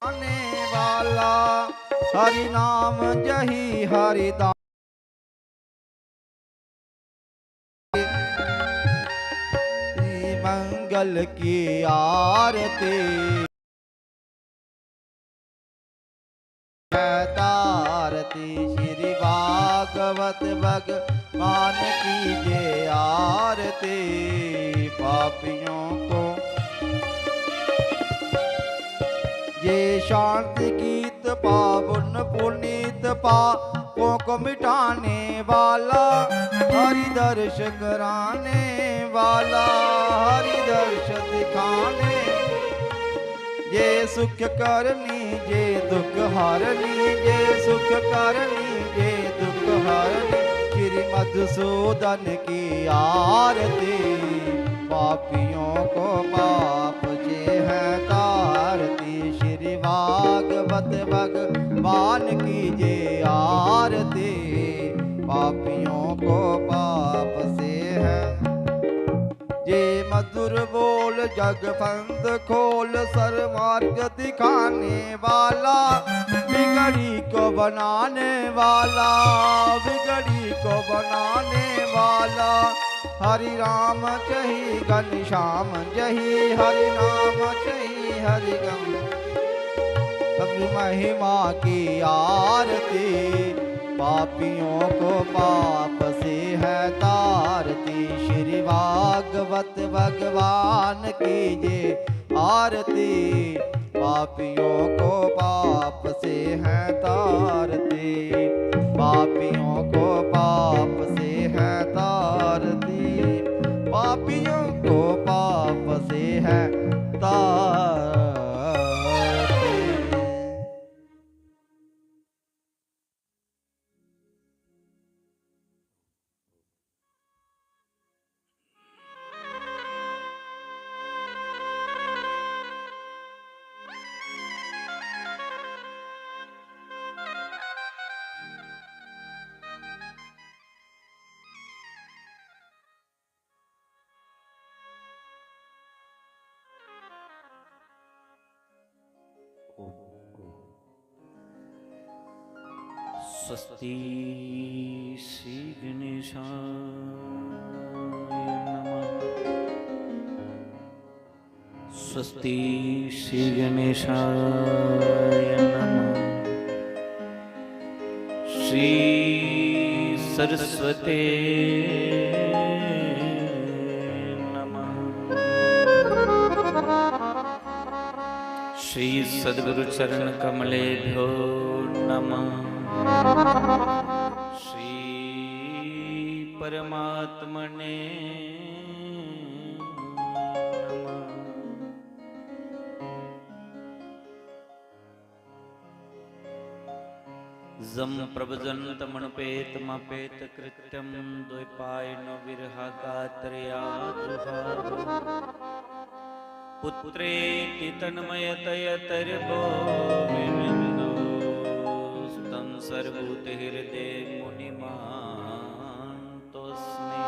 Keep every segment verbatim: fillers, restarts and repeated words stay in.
आने वाला। हरि नाम जही हरि दान मंगल की आरती। तारती श्री भागवत भगवान की जय आरती। पापियों को ये शांति गीत पावन पुनीत पापों को मिटाने वाला, हरि दर्श कराने वाला, हरि दर्श दिखाने। ये सुख करनी, ये दुख हरनी, ये सुख करनी, ये दुख हरनी। श्री मधुसूदन की आरती, पापियों को पाप से है तारती। श्री भागवत भगवान की जय आरती, पापियों को पाप से है। ये मधुर बोल जग फंद खोल, सर मार्ग दिखाने वाला, बिगड़ी को बनाने वाला, बिगड़ी को बनाने वाला। हरि राम जही घनश्याम जही, हरि नाम जही हरि गम। सब महिमा की आरती, पापियों को पाप से है तारती। श्री भागवत भगवान की जय आरती, पापियों को पाप से है तारती, पापियों को पाप से है तारती, पापियों को पाप से है तारती। स्वस्ति श्री गणेशाय नमः। स्वस्ति श्री गणेशाय नमः। श्री सरस्वते नमः। श्री सद्गुरु चरण कमलेभ्यो नमः। श्री परमात्मने नमः। जं प्रव्रजन्तमनुपेतमपेतकृत्यं द्वैपायनो विरहकातरया जुहाव। पुत्रेति तन्मयतयतर्वो विनिन्दो। तं सर्वभूतहृदयमुनिमानतोऽस्मि।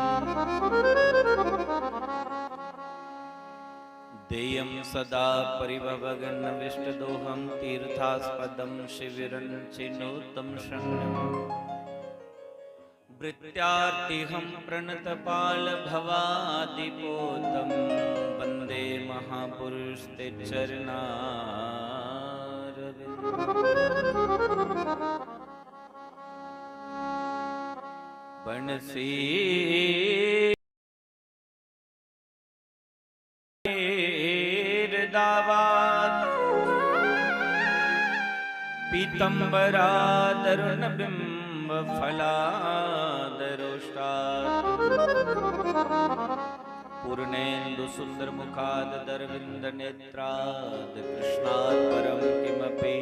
देयं सदा परिभवघ्नविष्टदोहं तीर्थास्पदं शिविरं चिनोतं शरण्यम्। भृत्यार्थिहं प्रणतपालभवादिपोतं वन्दे महापुरुष ते चरणारविन्दम्। बंसी दावात् पीतम्बरादरुणबिम्ब फलादरोष्टात् पूर्णेन्दु सुन्दर मुखादरविन्द नेत्रात् कृष्णात् परं किमपि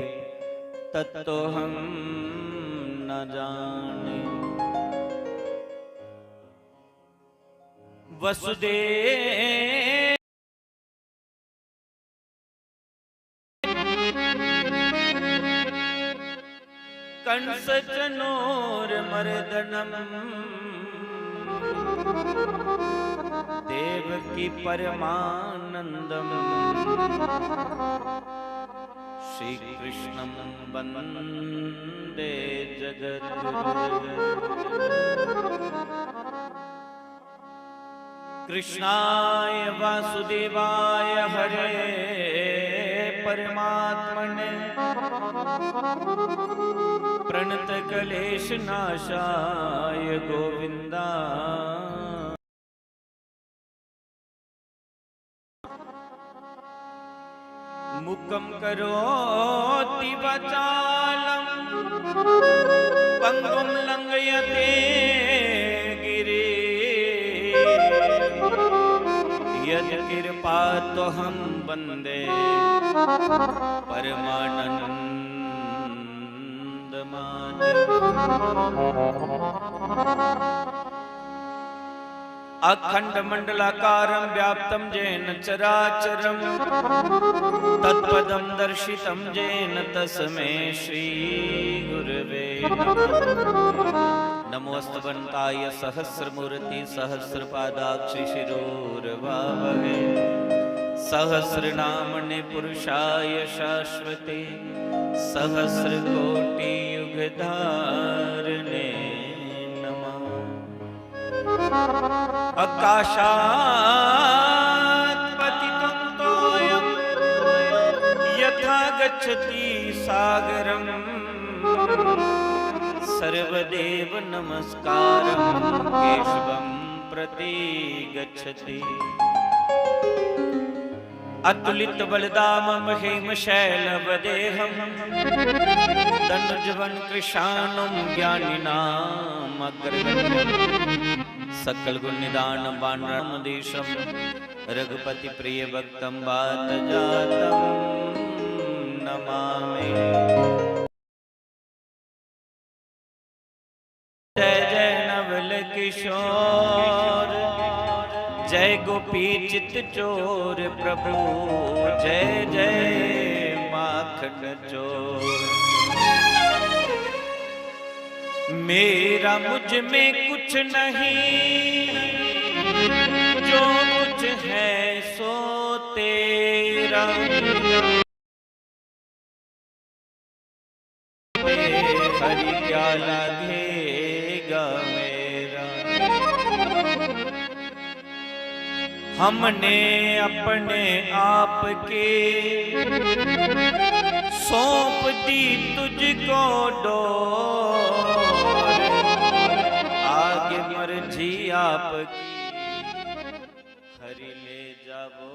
तत्तोऽहं न जाने। वसुदेव कंस चनोर्मर्दनम देवकी परमानंदम। श्रीकृष्णं वन्दे जगद्गुरुम्। कृष्णाय वासुदेवाय हरे परमात्मने प्रणतक्लेशनाशाय गोविन्दा। मूकं करोति वाचालं पंगुं लंघयते गिरिं। यत्कृपात्वहं वन्दे परमानन्दमाधवम्। अखण्डमण्डलाकारं व्याप्तं येन चराचरं तत्पदं दर्शितं येन तस्मै श्रीगुरवे नमः। नमोऽस्तवन्ताय सहस्रमूर्ति सहस्रपादाक्षिशिरोरवावहे। सहस्रनामने पुरुषाय शाश्वते सहस्रकोटि युगधारणे नमः। आकाशात् पतितं तोयं यथा गच्छति सागरम्। सर्वदेव नमस्कारं केशवं प्रति गच्छति। अतुलित बलदामम हेम शैलव देहम दनुजवन कृशानुम ज्ञानिनाम अग्रगण्यम। सकल गुण निदान बानराम देशम रघुपति प्रिय भक्तम बात जातम नमामि। जय जय नवल किशोर, जय गोपी चित चोर प्रभु, जय जय माखन चोर। मेरा मुझ में कुछ नहीं, जो कुछ है सो तेरा। हरि क्या लागेगा मेरा। हमने अपने आप के सौंप दी तुझको डोर। आगे मर्जी आपकी, हरि ले जावो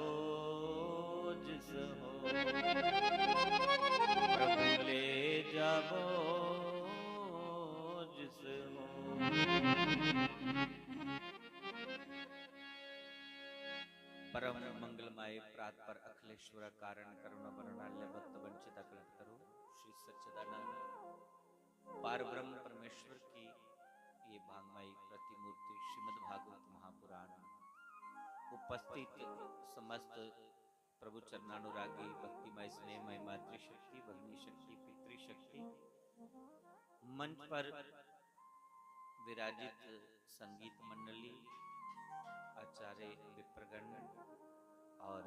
जिस हो, प्रभु ले जावो जिस हो। परम मंगलमय प्रात पर अखिलेश्वर कारण करुणा वरणालय भक्त वंचित कलट तरु श्री सच्चिदानंद पारब्रह्म परमेश्वर की ये भांगमयी प्रतिमूर्ति श्रीमद् भागवत महापुराण उपस्थित समस्त प्रभु चरणानुरागी भक्तिमय स्नेहमय मातृशक्ति, भगिनी शक्ति, पितृशक्ति, मंच पर विराजित संगीत मंडली, आचार्य विप्रगण और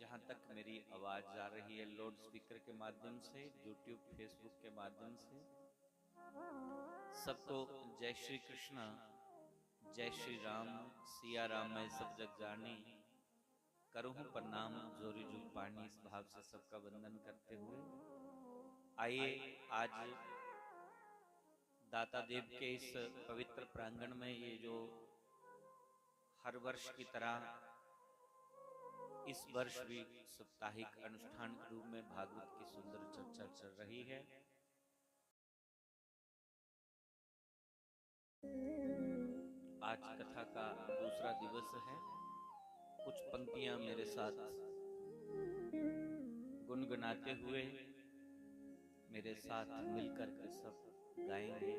जहाँ तक मेरी आवाज जा रही है लाउड स्पीकर के माध्यम से, YouTube, Facebook के माध्यम से, सबको जय श्री कृष्णा, जय श्री राम, सिया राम मैं सब जग जानी, करूँ प्रणाम जोरी जुग पानी, इस भाव से सबका वंदन करते हुए आइए आज दाता देव के इस पवित्र प्रांगण में ये जो हर वर्ष की तरह इस वर्ष भी साप्ताहिक अनुष्ठान के रूप में भागवत की सुंदर चर्चा चल रही है। आज कथा का दूसरा दिवस है। कुछ पंक्तियां मेरे साथ गुनगुनाते हुए मेरे साथ मिलकर के सब गाएंगे।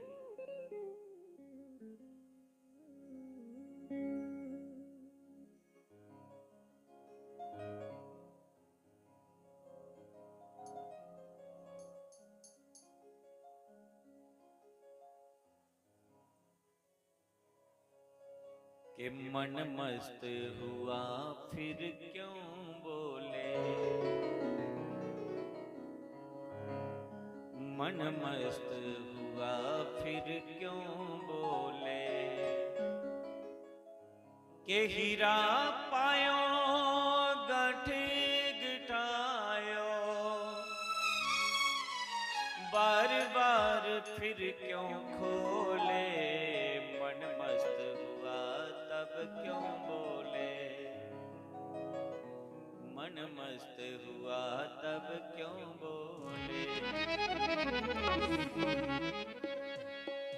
कि मन मस्त हुआ फिर क्यों बोले। मन मस्त हुआ फिर क्यों बोले? के हीरा पायो गांठे गटायो, बार बार फिर क्यों खोले? मन मस्त हुआ तब क्यों बोले? मन मस्त हुआ तब क्यों बोले?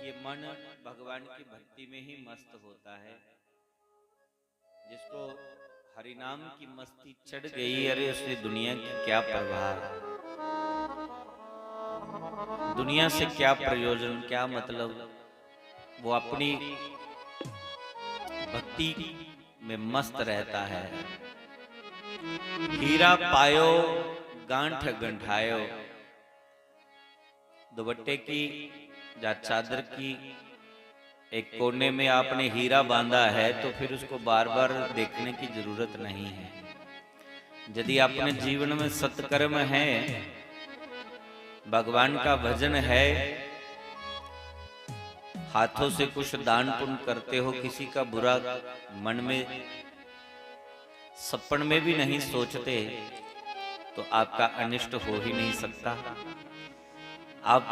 ये मन भगवान की भक्ति में ही मस्त होता है। जिसको हरिनाम की मस्ती चढ़ गई, अरे उसे दुनिया की क्या परवाह, दुनिया से क्या प्रयोजन, क्या मतलब, वो अपनी भक्ति में मस्त रहता है। हीरा पायो गांठ गंठायो, दुपट्टे की या चादर की एक कोने में आपने हीरा बांधा है, तो फिर उसको बार बार देखने की जरूरत नहीं है। यदि अपने जीवन में सत्कर्म है, भगवान का भजन है, हाथों से कुछ दान पुण्य करते हो, किसी का बुरा मन में सपन में भी नहीं सोचते, तो आपका अनिष्ट हो ही नहीं सकता। आप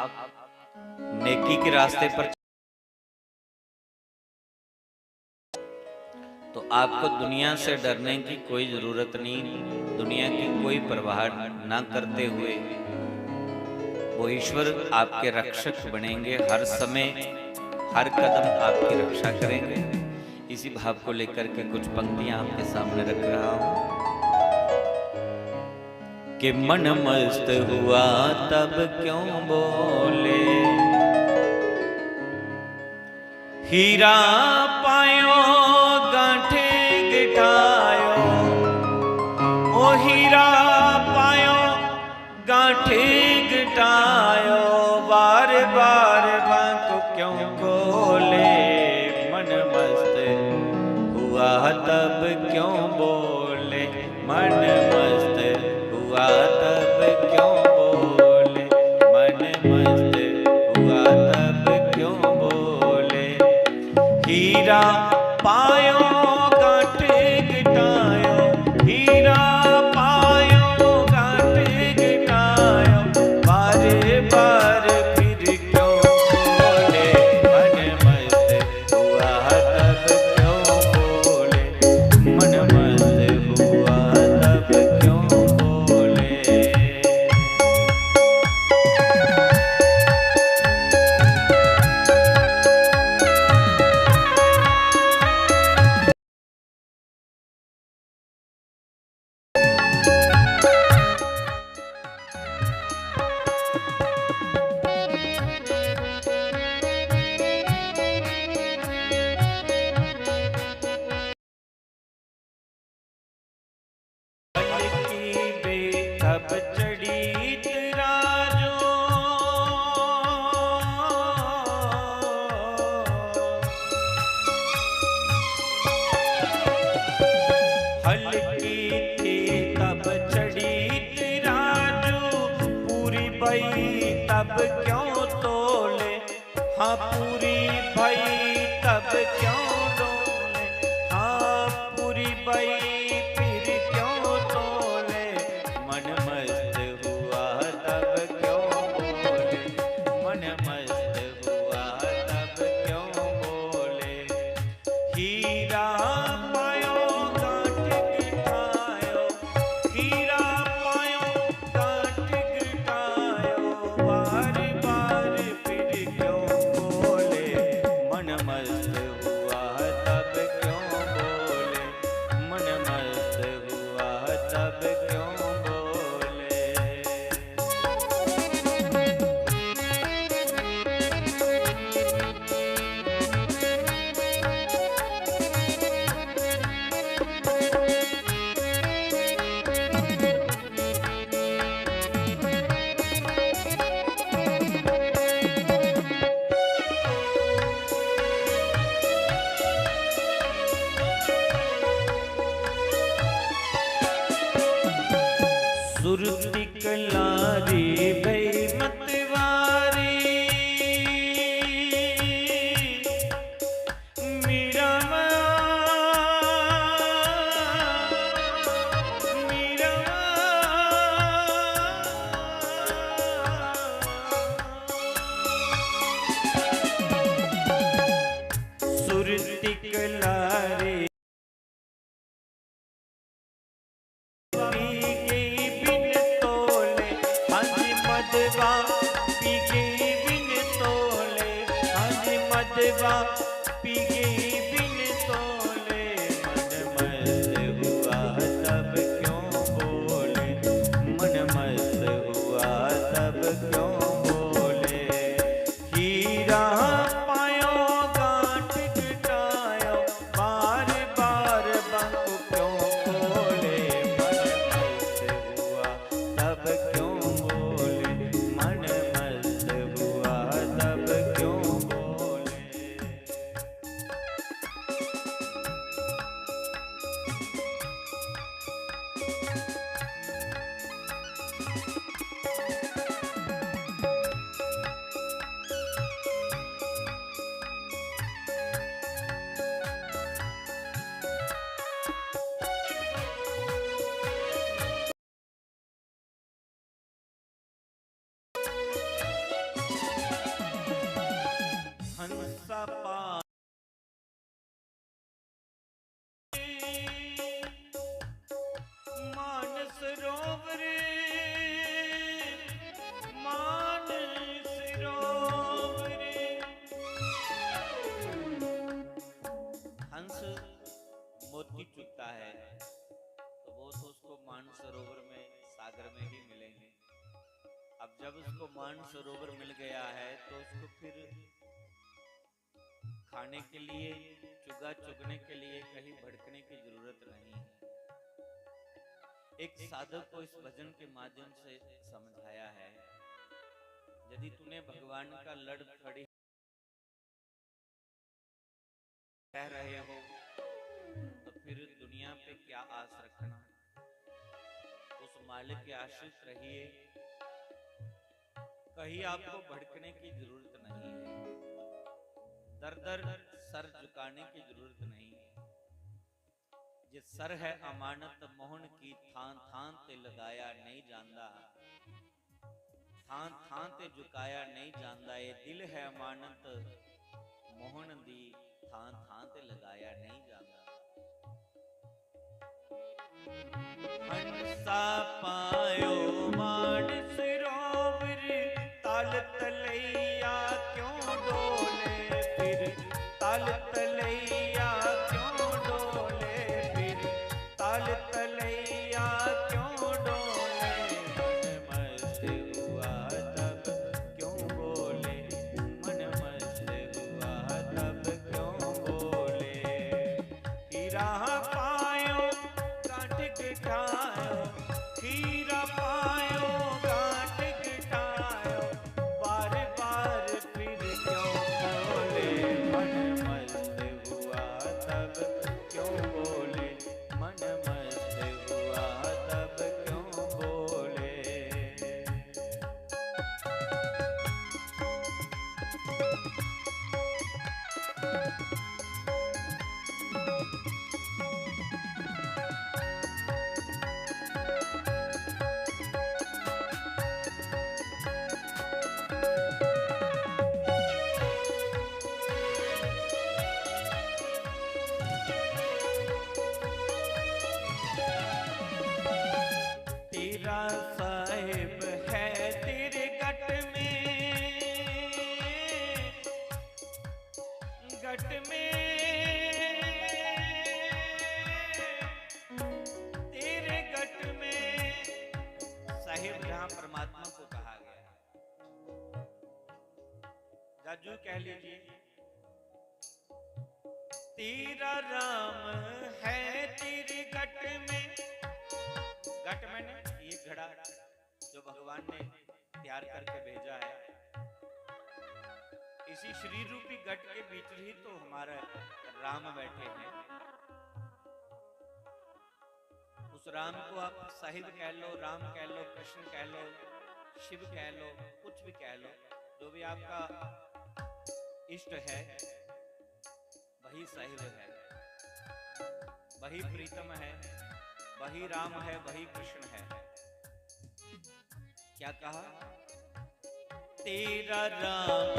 नेकी के रास्ते पर, तो आपको दुनिया से डरने की कोई जरूरत नहीं, दुनिया की कोई परवाह ना करते हुए वो ईश्वर आपके रक्षक बनेंगे, हर समय हर कदम आपकी रक्षा करेंगे। इसी भाव को लेकर के कुछ पंक्तियां आपके सामने रख रहा हूं कि मन मस्त हुआ तब क्यों बोले? हीरा पायो गांठे गटायो, ओ हीरा पायो गांठे गटायो, बार बार बांक क्यों खोले? मन मस्त हुआ तब क्यों बोले? मन मस्त हुआ तब क्यों बोले? मन मस्त हुआ तब क्यों बोले? हीरा पायो गांठ गटायो, हीरा पायो गांठ गटायो, बार बार फिर क्यों बोले? मन मस्त हुआ तब क्यों बोले? मन मस्त हुआ तब क्यों बोले? हल्की बेथब चढ़ी तराजू, हल्की थी तब चढ़ी तराजू, पूरी भई तब क्यों तोले? हाँ, पूरी भई तब क्यों डोले? हाँ, पूरी भई फिर क्यों तोले? मन मस्त हुआ तब क्यों बोले? मन मस्त हुआ तब क्यों बोले? हीरा पायो गांठ गटायो, हीरा पायो गांठ गटायो, बार बार फिर क्यों बोले? मन मस्त हुआ तब क्यों बोले? मन मस्त हुआ तब क्यों बोले? सुरती कलारी भई मत बहुत ही चुकता है, तो वो तो उसको मानसरोवर में, सागर में ही मिलेंगे। अब जब उसको मानसरोवर मिल गया है, तो उसको फिर खाने के लिए, चुगा चुगने के लिए कहीं भटकने की जरूरत नहीं है। एक साधक को इस भजन के माध्यम से समझाया है, यदि तूने भगवान का लड़ खड़ी कह रहे हो, तो फिर दुनिया पे क्या आस रखना? उस मालिक के आश्रित रहिए, कहीं आपको भटकने की जरूरत नहीं है, दर दर सर झुकाने की जरूरत नहीं है। जे सर है अमानत मोहन की, थां थां ते लगाया नहीं जांदा, थां थां ते झुकाया नहीं जांदा। ये दिल है अमानत मोहन दी, थां थां ते लगाया नहीं जांदा। हंसा पायो मानसरोवर, तल तलैया क्यों डोले फिर, तल तलैया क्यों डोले फिर, तल तलैया क्यों डोले। मन मस्त हुआ तब क्यों बोले, मन मस्त हुआ तब क्यों बोले। हीरा पायो गांठ गठायो, हीरा पायो गांठ गठायो, बार बार फिर क्यों बोले। मन मस्त हुआ तब क्यों बोले, मन मस्त हुआ तब क्यों बोले। तेरा साहिब है तेरे गट में, गट में, तेरे गट में। साहिब जहां परमात्मा को कहा गया है, जाजू कह लीजिए, तेरा राम है तेरे गट में। गट में ने ये घड़ा जो भगवान ने तैयार करके भेजा है, इसी शरीर रूपी गट के भीतर ही तो हमारा राम बैठे हैं। उस राम को आप साहिब कह लो, राम कह लो, कृष्ण कह लो, शिव कह लो, कुछ भी कह लो, जो भी आपका इष्ट है, वही साहिब है, वही प्रीतम है, वही राम है, वही कृष्ण है। क्या कहा? तेरा राम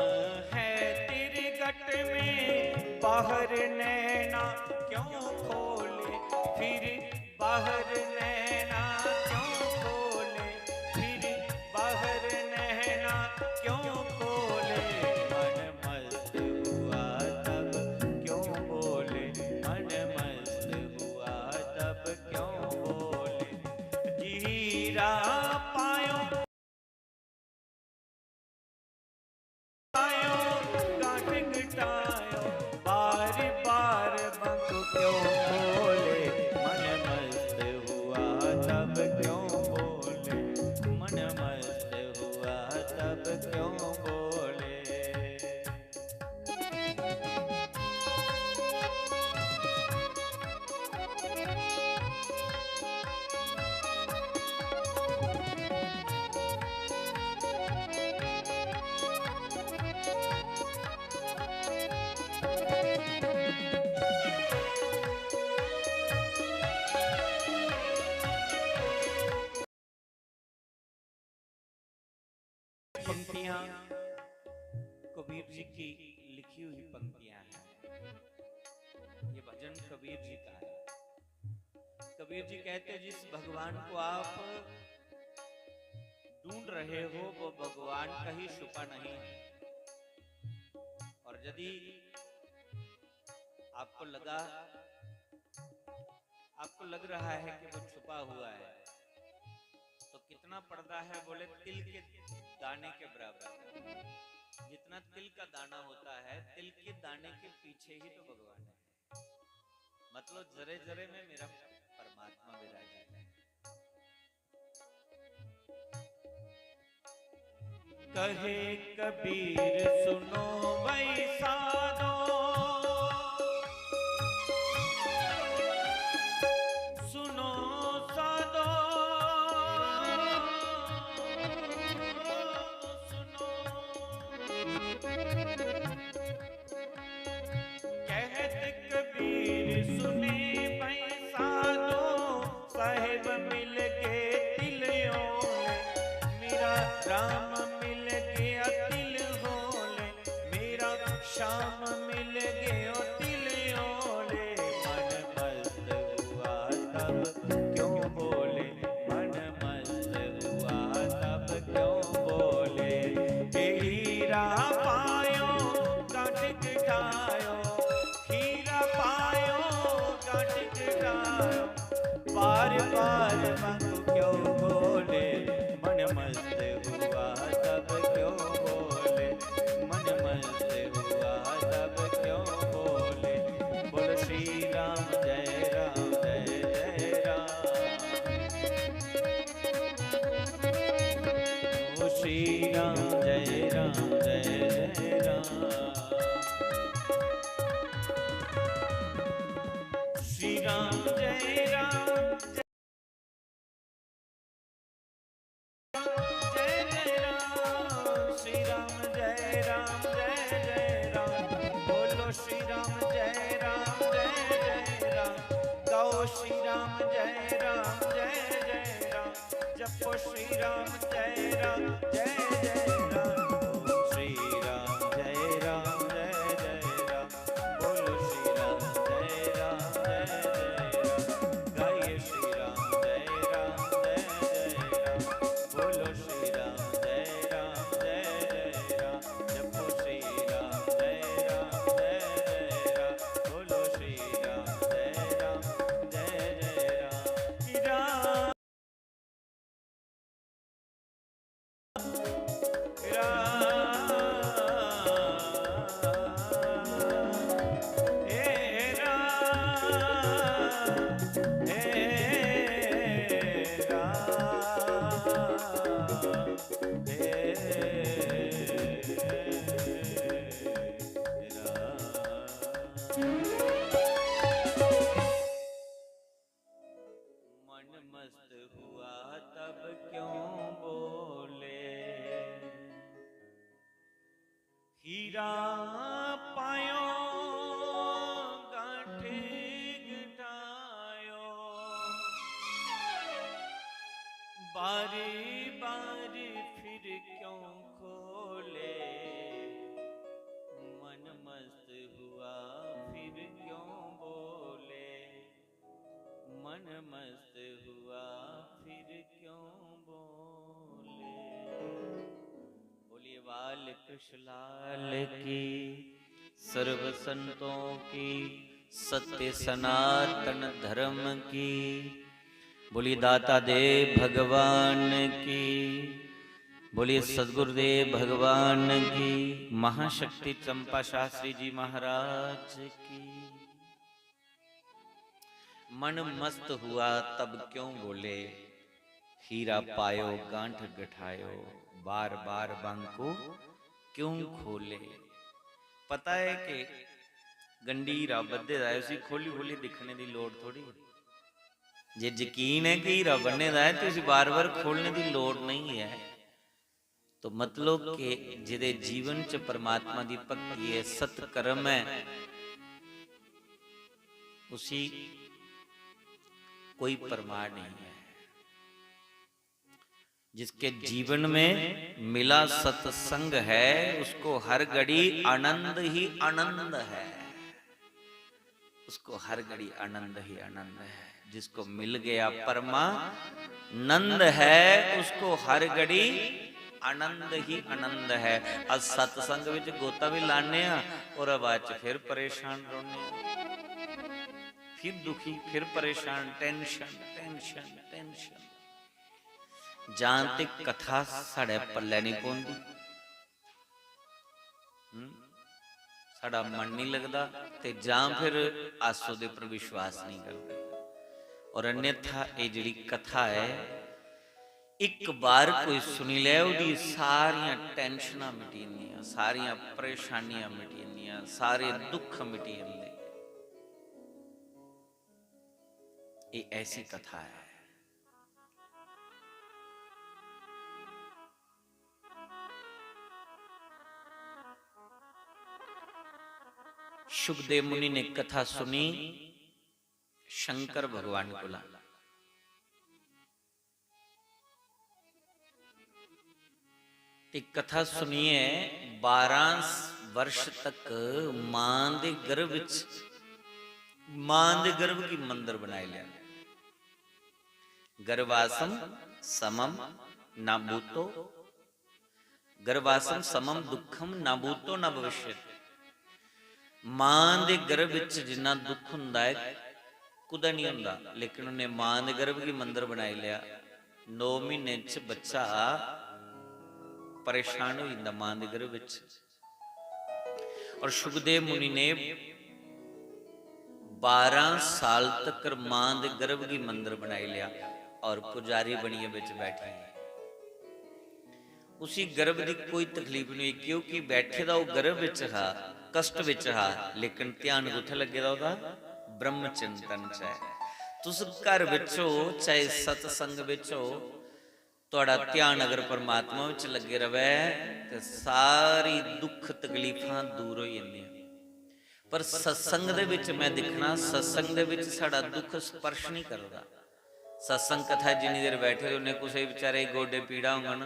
है तेरे गट में, बाहर नैना क्यों खोले, फिर बाहर नैना क्यों खोले, फिर बाहर नैना क्यों खोले। मन मस्त हुआ तब क्यों बोले, मन मस्त हुआ तब क्यों बोले। जीरा पायो, पायो गांठ गटायो, बार बार बंक क्यों बोले। मन मस्त हुआ तब क्यों बोले, मन मस्त हुआ तब क्यों बोले। पंक्तियां कबीर जी की लिखी हुई पंक्तियां हैं। ये भजन कबीर जी का है। कबीर जी कहते, जिस भगवान को आप ढूंढ रहे हो, वो भगवान कहीं छुपा नहीं है। और यदि आपको लगा आपको लग रहा है कि वो छुपा हुआ है, तो कितना पर्दा है? बोले, तिल के दाने के बराबर। जितना तिल का दाना होता है, तिल के दाने के पीछे ही तो भगवान है। मतलब, जरे जरे में मेरा परमात्मा विराजे। कहे कबीर, सुनो भाई साधो, सुनो साधो, सुनो। कहत कबीर, सुने भाई साधो, साहेब मिल गए तिल ओले, मेरा राम मिल गया तिल ओले, मेरा श्याम मिल गयो तिल ओले। मन मस्त हुआ तब क्यों बोले, मन मस्त हुआ तब क्यों बोले। के हीरा पायो गांठ गठायो, हीरा पायो गांठ गठायो, बार बार मांगू क्यों बोले। मन मस्त हुआ तब क्यों बोले, मन मस्त हुआ तब क्यों बोले। बोलो श्री राम जय राम जय जय राम। ओ श्री राम जय राम जय जय राम। श्री राम जय राम जय जय राम, श्री राम जय राम जय जय राम। बोलो श्री राम जय राम जय जय राम। गाओ श्री राम जय राम जय जय राम। जपो श्री राम जय राम जय जय राम। श्री राम जय राम जय जय राम। बोलो श्री राम जय राम जय जय राम। गाइए श्री राम जय राम जय जय राम। बोलो श्री राम जय राम जय जय राम। जपो श्री राम जय राम जय जय राम। बोलो श्री राम जय राम जय जय राम। राम मन मस्त हुआ तब क्यों बोले। हीरा पायो गांठ गठायो, बारी बारी फिर क्यों खोले। मन मस्त हुआ फिर क्यों बोले। मन मस्त हुआ फिर क्यों बोले। बोलिए बाल कृष्ण लाल की, सर्व संतों की, सत्य सनातन धर्म की। बोलिए दाता देव भगवान की। बोलिए सदगुरुदेव भगवान की। महाशक्ति चंपा शास्त्री जी महाराज की। मन मस्त हुआ तब क्यों बोले, हीरा पायो गांठ गठायो, बार बार बांको क्यों खोले। पता है कि गंडी हीरा बद्धे दा है, उसी खोली खोली दिक्खने दी लोड़ थोड़ी। जे यकीन है कि हीरा बन्ने दा है, ते उसी बार बार खोलने दी लोड़ नहीं है। तो मतलब कि जिदे जीवन च परमात्मा दी भक्ति है, सत्कर्म है, उसी कोई परवाह नहीं है। जिसके जीवन में मिला सत्संग है, उसको हर घड़ी आनंद ही आनंद है। उसको हर घड़ी आनंद ही आनंद है। जिसको मिल गया परमानंद है, उसको हर घड़ी आनंद ही आनंद है। आज सत्संग विच गोता भी लाने आ और बाद च फिर परेशान रोने आ। फिर दुखी, फिर परेशान, टेंशन, टेंशन, टेंशन। जां ते कथा साढ़े पल्ले नहीं पौंदी, हम्म, साढ़ा मन नहीं लगदा, ते जां फिर अस ओह्दे पर विश्वास नहीं करदे। और अन्यथा एह् जेह्ड़ी कथा ऐ, इक बार कोई सुनी लै, ओह्दी सारियां टेंशनां मिटी जंदियां, सारियां परेशानियां मिटी जंदियां, सारे दुख मिटी जंदे। ये ऐसी कथा है। शुकदेव मुनि ने कथा सुनी शंकर भगवान कोला। ते कथा सुनियै बारां वर्ष तक मां दे गर्भ च, मां दे गर्भ गी मंदर बनाई लिया। गर्भासम समम ना भूतो, गर्भासम समम दुखम ना भूतो ना भविष्यति। मां दे गर्भ च जिन्ना दुख हुंदा ऐ, कुतै नहीं हुंदा, लेकिन उन्हें मां दे गर्भ गी मंदर बनाई लिया। नौ महीने च बच्चा परेशान हो जाता मां दे गर्भ च। और शुकदेव मुनि ने बारह साल तक मां दे गर्भ गी मंदर बनाई लिया और पुजारी बनिए बिच बैठे हैं। उसी गर्भ दी कोई तकलीफ नहीं हुई, क्योंकि बैठे दा ओह् गर्भ विच हा, कष्ट विच हा, लेकिन ध्यान कुत्थै लग्गे दा ओह्दा? ब्रह्म चिंतन च ऐ। तुस घर विच हो, चाहे सत्संग विच हो, तुहाड़ा ध्यान अगर परमात्मा विच लग्गे रवै, ते सारी दुख तकलीफां दूर होई जंदियां। पर सत्संग दे विच मैं दिक्खना, सत्संग दे विच साढ़ा दुख स्पर्श नहीं करदा। सत्संग कथा जिन्नी देर बैठे दे, उन्ने कुसै बेचारे गी गोडे पीड़ा होङन,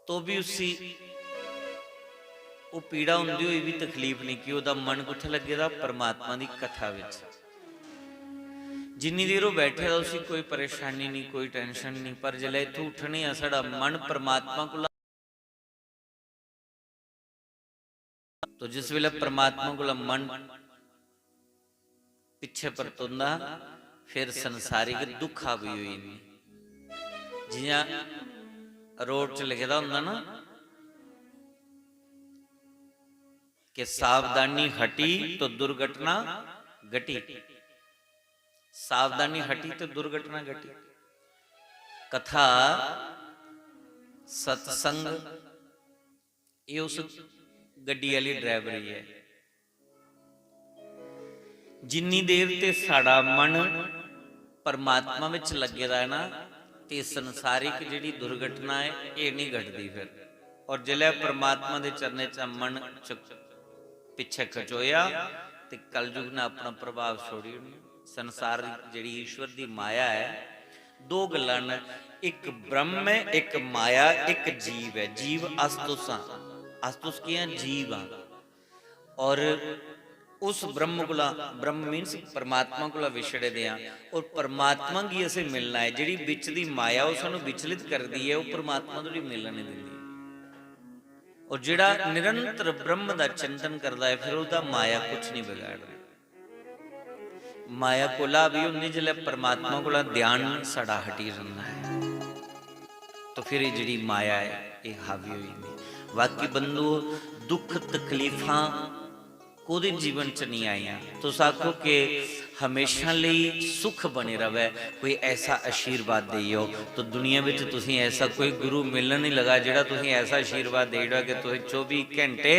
तो भी उसी, ओह् पीड़ा होंदी होई भी तकलीफ नहीं, कि ओह्दा मन कुत्थै लग्गे दा? परमात्मा दी कथा विच। जिन्नी देर ओह् बैठे दा, उसी कोई परेशानी नहीं, कोई टेंशन नहीं। पर जिसलै इत्थूं उट्ठने आं, साढ़ा मन परमात्मा कोला तो जिस वेले परमात्मा कोला मन पिच्छे परतोंदा, फिर संसारिक दुख हावी होई जंदी। जियां रोड च लिखे दा होंदा ना कि सावधानी हटी तो दुर्घटना घटी, सावधानी हटी तो दुर्घटना घटी। कथा, सत्संग, ये उस गड्डी आह्ली ड्राइवरी ऐ। जिन्नी देर ते साढ़ा मन परमात्मा विच लग्गे दा ऐ ना, ते संसारिक जेह्ड़ी दुर्घटना ऐ, एह् निं घटदी फिर। और जिसलै परमात्मा दे चरणें च मन च पिच्छे खचोया, ते कलयुग ने अपना प्रभाव छोड़ी ओड़ना। संसार जेह्ड़ी ईश्वर दी माया ऐ, दो गल्लां न, इक ब्रह्म ऐ, इक माया, इक जीव ऐ। जीव अस तुस आं। अस तुस केह् आं? जीव आं। और उस ब्रह्म कोला, ब्रह्म means परमात्मा कोला विछड़े दे आं, और परमात्मा गी असें मिलना ऐ। जेह्ड़ी बिच दी माया, ओह् सानूं विचलित करदी ऐ, ओह् परमात्मा धोड़ी मिलन नहीं दिंदी। और जेह्ड़ा निरंतर ब्रह्म दा चिंतन करदा ऐ, फिर ओह्दा माया कुछ नहीं बिगाड़दी। माया कोला भी होंदी, जिसलै परमात्मा कोला ध्यान साढ़ा हटी जंदा ऐ, तो फिर एह् जेह्ड़ी माया ऐ, एह् हावी होई जंदी। बाकी बंधुओ, दुख तकलीफां कोह्दे जीवन च नहीं आइयां? तुस आखो कि हमेशा लेई सुख बने रवै, कोई ऐसा आशीर्वाद देई जाओ। तो दुनिया विच तुसें ऐसा कोई गुरु मिलन नहीं लगा, जेह्ड़ा तुसें ऐसा आशीर्वाद देई ओड़ै कि तुसें चौबी घंटे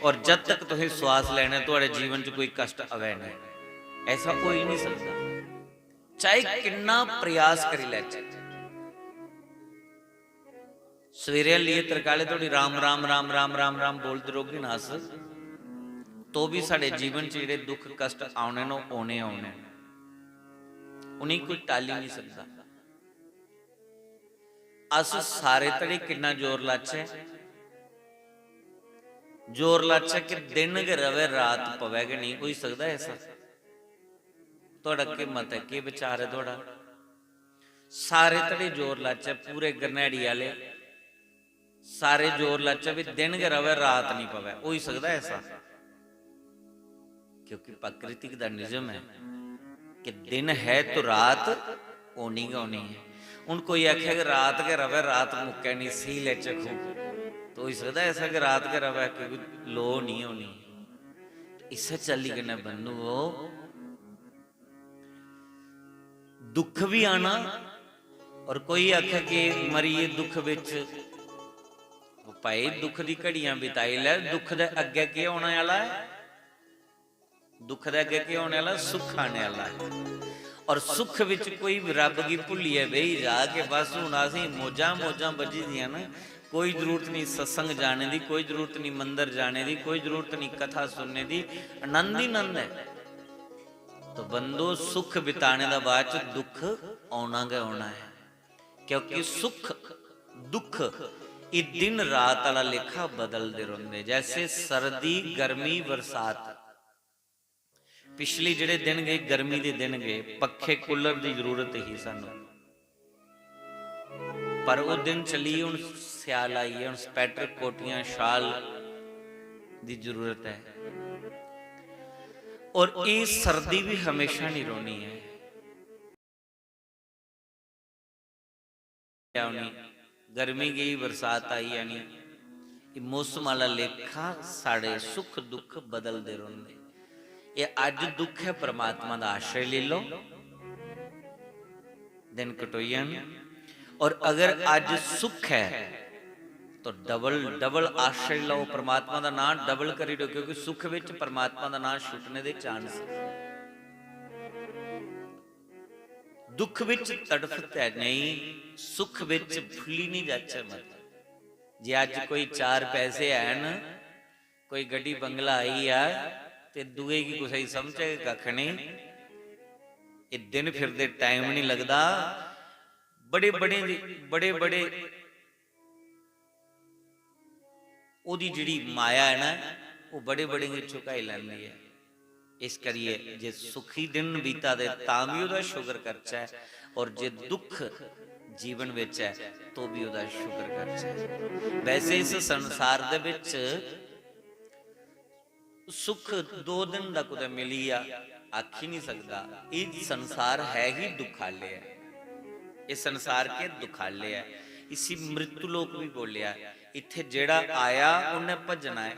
और जद तक तुसें श्वास लैने, थुआढ़े जीवन च कोई कष्ट आवै नहीं। ऐसा होई नहीं सकदा, चाहे किन्ना प्रयास करी लैचे। सवेरे लेइयै तरकाले धोड़ी राम, राम, राम, राम, राम, राम बोलदे रौह्गे ना अस, तो भी साढ़े जीवन च जेह्ड़े दुख कष्ट औने न, ओह् औने, औने न। उ'नेंगी कोई टाली नहीं सकदा। अस सारे धड़े किन्ना जोर लाचै, जोर लाचै कि दिन गै रवै, रात पवै गै नहीं, होई सकदा ऐसा? थुआढ़ा केह् मत ऐ, केह् विचार ऐ थुआढ़ा? सारे धड़े जोर लाचै, पूरे गरनैड़ी आह्ले, सारे जोर लाचै भी दिन गै रवै, रात नहीं पवै, होई सकदा ऐसा? क्योंकि प्राकृतिक दा निजम ऐ। कि दिन है तो रात होनी गै होनी ऐ। हुन कोई आखै कि रात गै र'वै, रात मुक्कै निं, सेई लैचै खूब, ते होई सकदा ऐसा कि रात गै र'वै, क्योंकि लो निं होनी। इस्सै चाल्ली कन्नै बंधुओ, दुख बी आना, और कोई आखै कि मरियै दुख बिच, भाई, दुख दी घड़ियां बिताई लै, दुख दे अग्गै केह् होने आह्ला ऐ? दुख दे अग्गें केह् होने आह्ला? सुख आने आह्ला ऐ। और सुख बिच कोई रब गी भुल्लियै बेही जा कि बस हुन असें मौजां मौजां बज्झी दियां न, कोई जरूरत निं सत्संग जाने दी, कोई जरूरत निं मंदर जाने दी, कोई जरूरत निं कथा सुनने दी, आनंद ही आनंद ऐ। तो बंदो, सुख बिताने दा बाद च दुख औना गै औना ऐ, क्योंकि सुख दुख एह् दिन रात आह्ला लेखा बदलदे रौंह्दे, जैसे सर्दी, गर्मी, बरसात। पिछले जेह्ड़े दिन गए, गर्मी दे दिन गए, पक्खे कूलर दी जरूरत ही सानू, पर ओह् दिन चली गे, हुन स्याल आई गेआ, हुन स्वेटर, कोटियां, शाल दी जरूरत ऐ। और एह् सर्दी भी हमेशा नहीं रौह्नी ऐ। औनी, गर्मी गेई, बरसात आई जानी। एह् मौसम आह्ला लेखा साढ़े सुख दुख बदलदे रौंह्दे। एह् अज्ज दुख ऐ, परमात्मा दा आश्रय लेई लैओ, दिन कटोई जान। और अगर अज्ज सुख ऐ, तो डबल, डबल आश्रय लैओ, परमात्मा दा नांऽ डबल करी ओड़ो, क्योंकि सुख बिच परमात्मा दा नांऽ छुट्टने दे चांस। दुख बिच तड़फ ते नेईं, सुख बिच फुल्ली निं जाचै मत। जे अज्ज कोई चार पैसे हैन, कोई गड्डी बंगला आई आ, ते दुए गी कुसै गी समझै गै कक्ख नेईं। एह् दिन फिरदे टाइम निं लगदा। बड़े बड़े दी, बड़े बड़े ओह्दी जेह्ड़ी माया ऐ ना, ओह् बड़े बड़े गी झुकाई लैंदी ऐ। इस करियै जे सुखी दिन बीता दे, तां बी ओह्दा शुक्र करचै, और जे दुख जीवन बिच ऐ, तो बी ओह्दा शुक्र करचै। वैसे इस संसार दे बिच सुख दो दिन दा कुतै मिली जा, आखी निं सकदा। एह् संसार है ही दुखालय ऐ। एह् संसार के दुखालय ऐ। इसी मृत्यु लोक बी बोलेआ। इत्थै जेह्ड़ा आया, उन्नै भज्जना ऐ,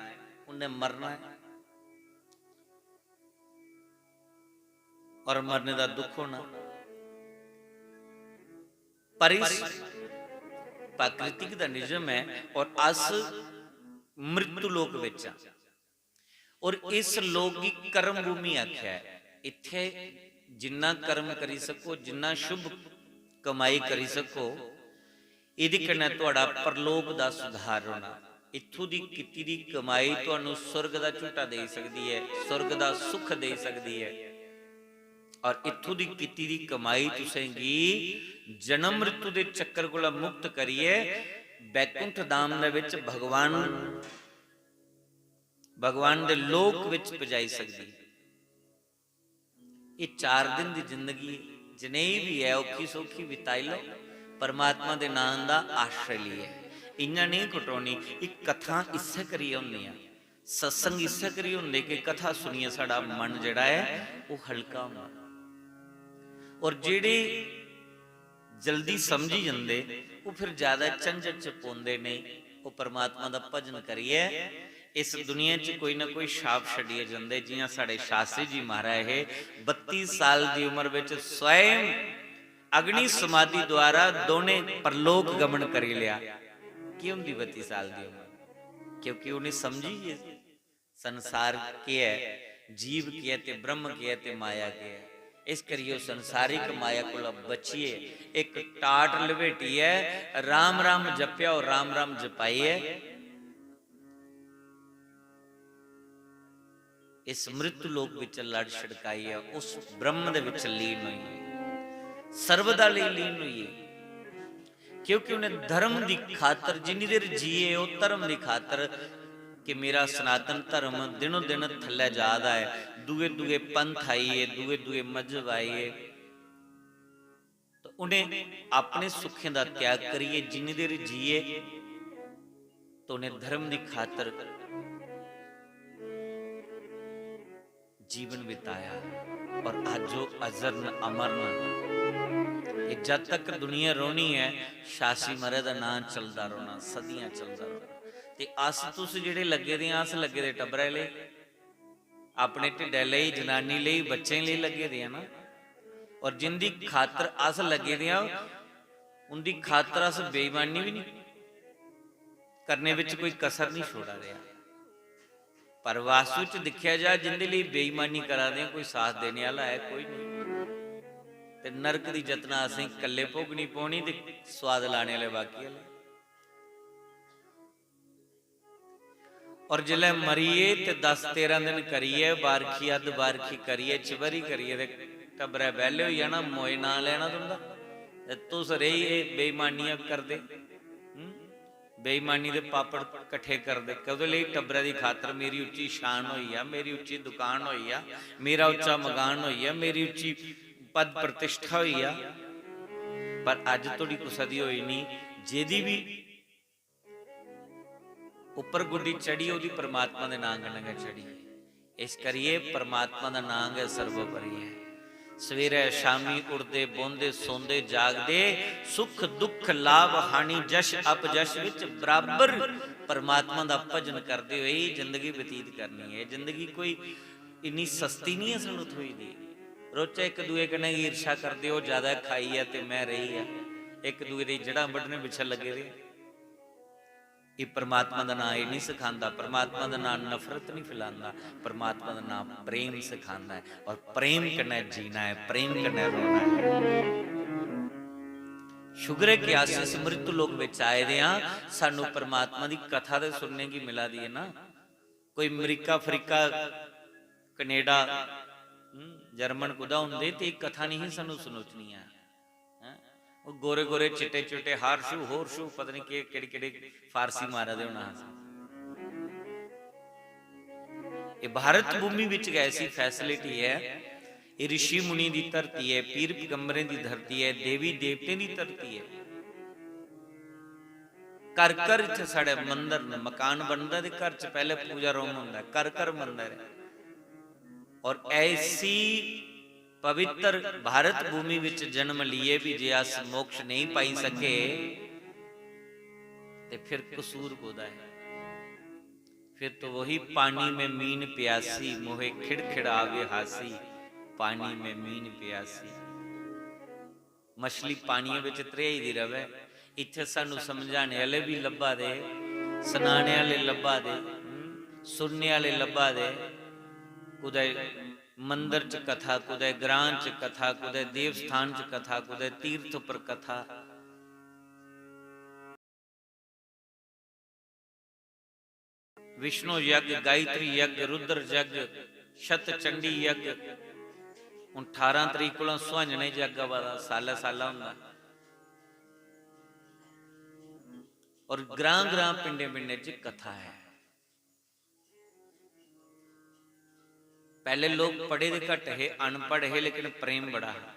उन्नै मरना ऐ। और मरने दा दुख होना। पर इस प्राकृतिक दा निजम ऐ, और अस मृत्यु लोक बिच आं। और इस लोक गी कर्म भूमि आखेआ ऐ। इत्थै जिन्ना कर्म करी सको, जिन्ना शुभ कमाई करी सको, एह्दे कन्नै थुआढ़ा परलोक दा सुधार होना। इत्थूं दी कीती दी कमाई तुहानू स्वर्ग दा झूटा देई सकदी ऐ, स्वर्ग दा सुख देई सकदी ऐ। और इत्थूं दी कीती दी कमाई तुसेंगी जन्म मृत्यु दे चक्कर कोला मुक्त करियै बैकुंठ धाम दे विच भगवान, भगवान दे लोक विच पजाई सकदी ऐ। एह् चार दिन दी जिंदगी जनेही बी ऐ, औखी सौखी बिताई लैओ, परमात्मा दे नांऽ दा आश्रय लेइयै। इ'यां नेईं कटोनी। एह् कथां इस्सै करियै होंदियां, सत्संग इस्सै करियै होंदे कि कथा सुनियै साढ़ा मन जेह्ड़ा ऐ, ओह् हल्का होंदा। और जेह्ड़े जल्दी समझी जंदे, ओह् फिर ज्यादा झंझट च पौंदे नेईं। ओह् परमात्मा दा भजन करियै इस दुनिया च कोई ना कोई छाप छड्डियै जंदे। जि'यां साढ़े शास्त्री जी महाराज हे, बत्ती साल दी उम्र बिच स्वयं अग्नि समाधि द्वारा दोने परलोक गमन करी लेआ। की होंदी बत्ती साल दी उम्र? क्योंकि उ'नें समझी गे संसार केह् ऐ, जीव केह् ऐ ते ब्रह्म केह् ऐ ते माया केह् ऐ। इस करियै ओह् संसारिक माया कोला बचियै इक टाट लपेटियै राम राम जपेआ और राम राम जपाइयै इस मृत्यु लोक बिच लड़ छड़काइयै उस ब्रह्म दे विच लीन होई गे, सर्वदा लेई लीन होई गे। क्योंकि उ'नें धर्म दी खातर, जिन्नी देर जिए ओह् धर्म दी खातर, कि मेरा सनातन धर्म दिनों दिन थल्लै जा दा ऐ, दूए दूए पंथ आई गे, दूए दूए मजहब आई गे। तो उ'नें अपने सुखें दा त्याग करियै जिन्नी देर जिए, तो उ'नें धर्म दी खातर जीवन बिताया। और अज्ज ओह् अजर न, अमर न। ते जद तक दुनिया रौह्नी ऐ, शासी मरे दा नांऽ चलदा रौह्ना, सदियां चलदा रौह्ना। ते अस तुस जेह्ड़े लग्गे दे आं, अस लग्गे दे टब्बरै लेई, अपने ढिड्डै लेई, जनानी लेई, बच्चें लेई लग्गे दे आं ना। और जिंदी खातर अस लग्गे दे आं, उंदी खातर अस बेईमानी बी नहीं करने बिच कोई कसर नहीं छोड़ा दे आं। पर वास्तव च दिक्खेआ जा, जिंदे लेई बेईमानी करा दे, कोई साथ देने आह्ला ऐ? कोई नहीं। ते नरक दी जतना असें कल्ले भोगनी पौनी ते स्वाद लाने आह्ले बाकी आह्ले। और जिसलै मरियै ते दस तेरां दिन करियै, बारखी अद्ध बारखी करियै, चबरी करियै ते टब्बरै बेह्ले होई जाना, मोए नांऽ लैना तुं'दा। ते तुस रेही एह् बेईमानियां करदे, हं? बेईमानी दे पापड़ कट्ठे करदे। कोह्दे लेई? टब्बरै दी खातर। मेरी उच्ची शान होई जा, मेरी उच्ची दुकान होई जा, मेरा उच्चा मकान होई जा, मेरी उच्ची पद प्रतिष्ठा होई जा। पर अज्ज धोड़ी कुसै दी होई निं। जेह्दी बी उप्पर गुड्डी चढ़ी, ओह्दी परमात्मा दे नांऽ कन्नै गै चढ़ी। इस करियै परमात्मा दा नांऽ गै सर्वोपरि ऐ। सवेरै शामीं उठदे, बौंह्दे, सौंदे, जागदे, सुख दुख, लाभ हानि, जश अपजश बिच बराबर परमात्मा दा भजन करदे होई जिंदगी बतीत करनी ऐ। जिंदगी कोई इन्नी सस्ती निं ऐ सानूं थ्होई दी। रोजै इक दूए कन्नै ईर्ष्या करदे, ओह् जैदा खाई गेआ ते में रेही गेआ। इक दूए दी जड़ां बड्ढने पिच्छें लग्गे दे। एह् परमात्मा दा नांऽ एह् निं सखांदा, परमात्मा दा नांऽ नफरत निं फैलांदा, परमात्मा दा नांऽ प्रेम सखांदा ऐ। और प्रेम कन्नै जीना ऐ, प्रेम कन्नै रौह्ना ऐ। शुक्र ऐ कि अस इस मृत्यु लोक बिच आए दे आं, सानू परमात्मा दी कथा ते सुनने गी मिला दी ऐ ना। कोई अमरीका, अफ्रीका, कनेडा, हम्म, जर्मन कुदा होंदे ते एह् कथा नहीं सानू सनोचनी ऐ। हैं? ओह् गोरे गोरे, चिट्टे चिट्टे, हार शू, होर शू, पता नहीं केह्, केह्ड़े केह्ड़े फारसी मारा दे होना हा। एह् भारत भूमि बिच गै ऐसी facility ऐ। एह् ऋषि मुनि दी धरती ऐ, पीर पैगंबरें दी धरती ऐ, देवी देवतें दी धरती ऐ। घर घर इत्थै साढ़े मंदर न, मकान बनदा ते घर च पैह्ले पूजा room होंदा ऐ, घर घर मंदर ऐ। और ऐसी पवित्र भारत भूमि विच जन्म लिए भी जे अस मोक्ष नहीं पाई सके, ते फिर कसूर कोदा है? फिर तो वही पानी में मीन प्यासी, मोहे खिड़खिड़ आवे हासी, पानी में मीन प्यासी। मछली पानियै बिच त्रेही दी रवै। इत्थै सानू समझाने आह्ले बी लब्भा दे, सनाने आह्ले लब्भा दे, हम्म, सुनने आह्ले लब्भा दे। कुदै मंदर च कथा, कुदै ग्रां च कथा, कुदै देवस्थान च कथा, कुदै तीर्थ पर कथा। विष्णु यज्ञ, गायत्री यज्ञ, रुद्र यज्ञ, शत चंडी यज्ञ। हुन ठारां तरीक कोला सुहांजने यज्ञ आवा दा, सालै सालै होंदा। और ग्रां ग्रां, पिंडें पिंडें च कथा ऐ। पैह्ले लोक पढ़े दे घट्ट हे, अनपढ़ हे, लेकिन प्रेम बड़ा हा।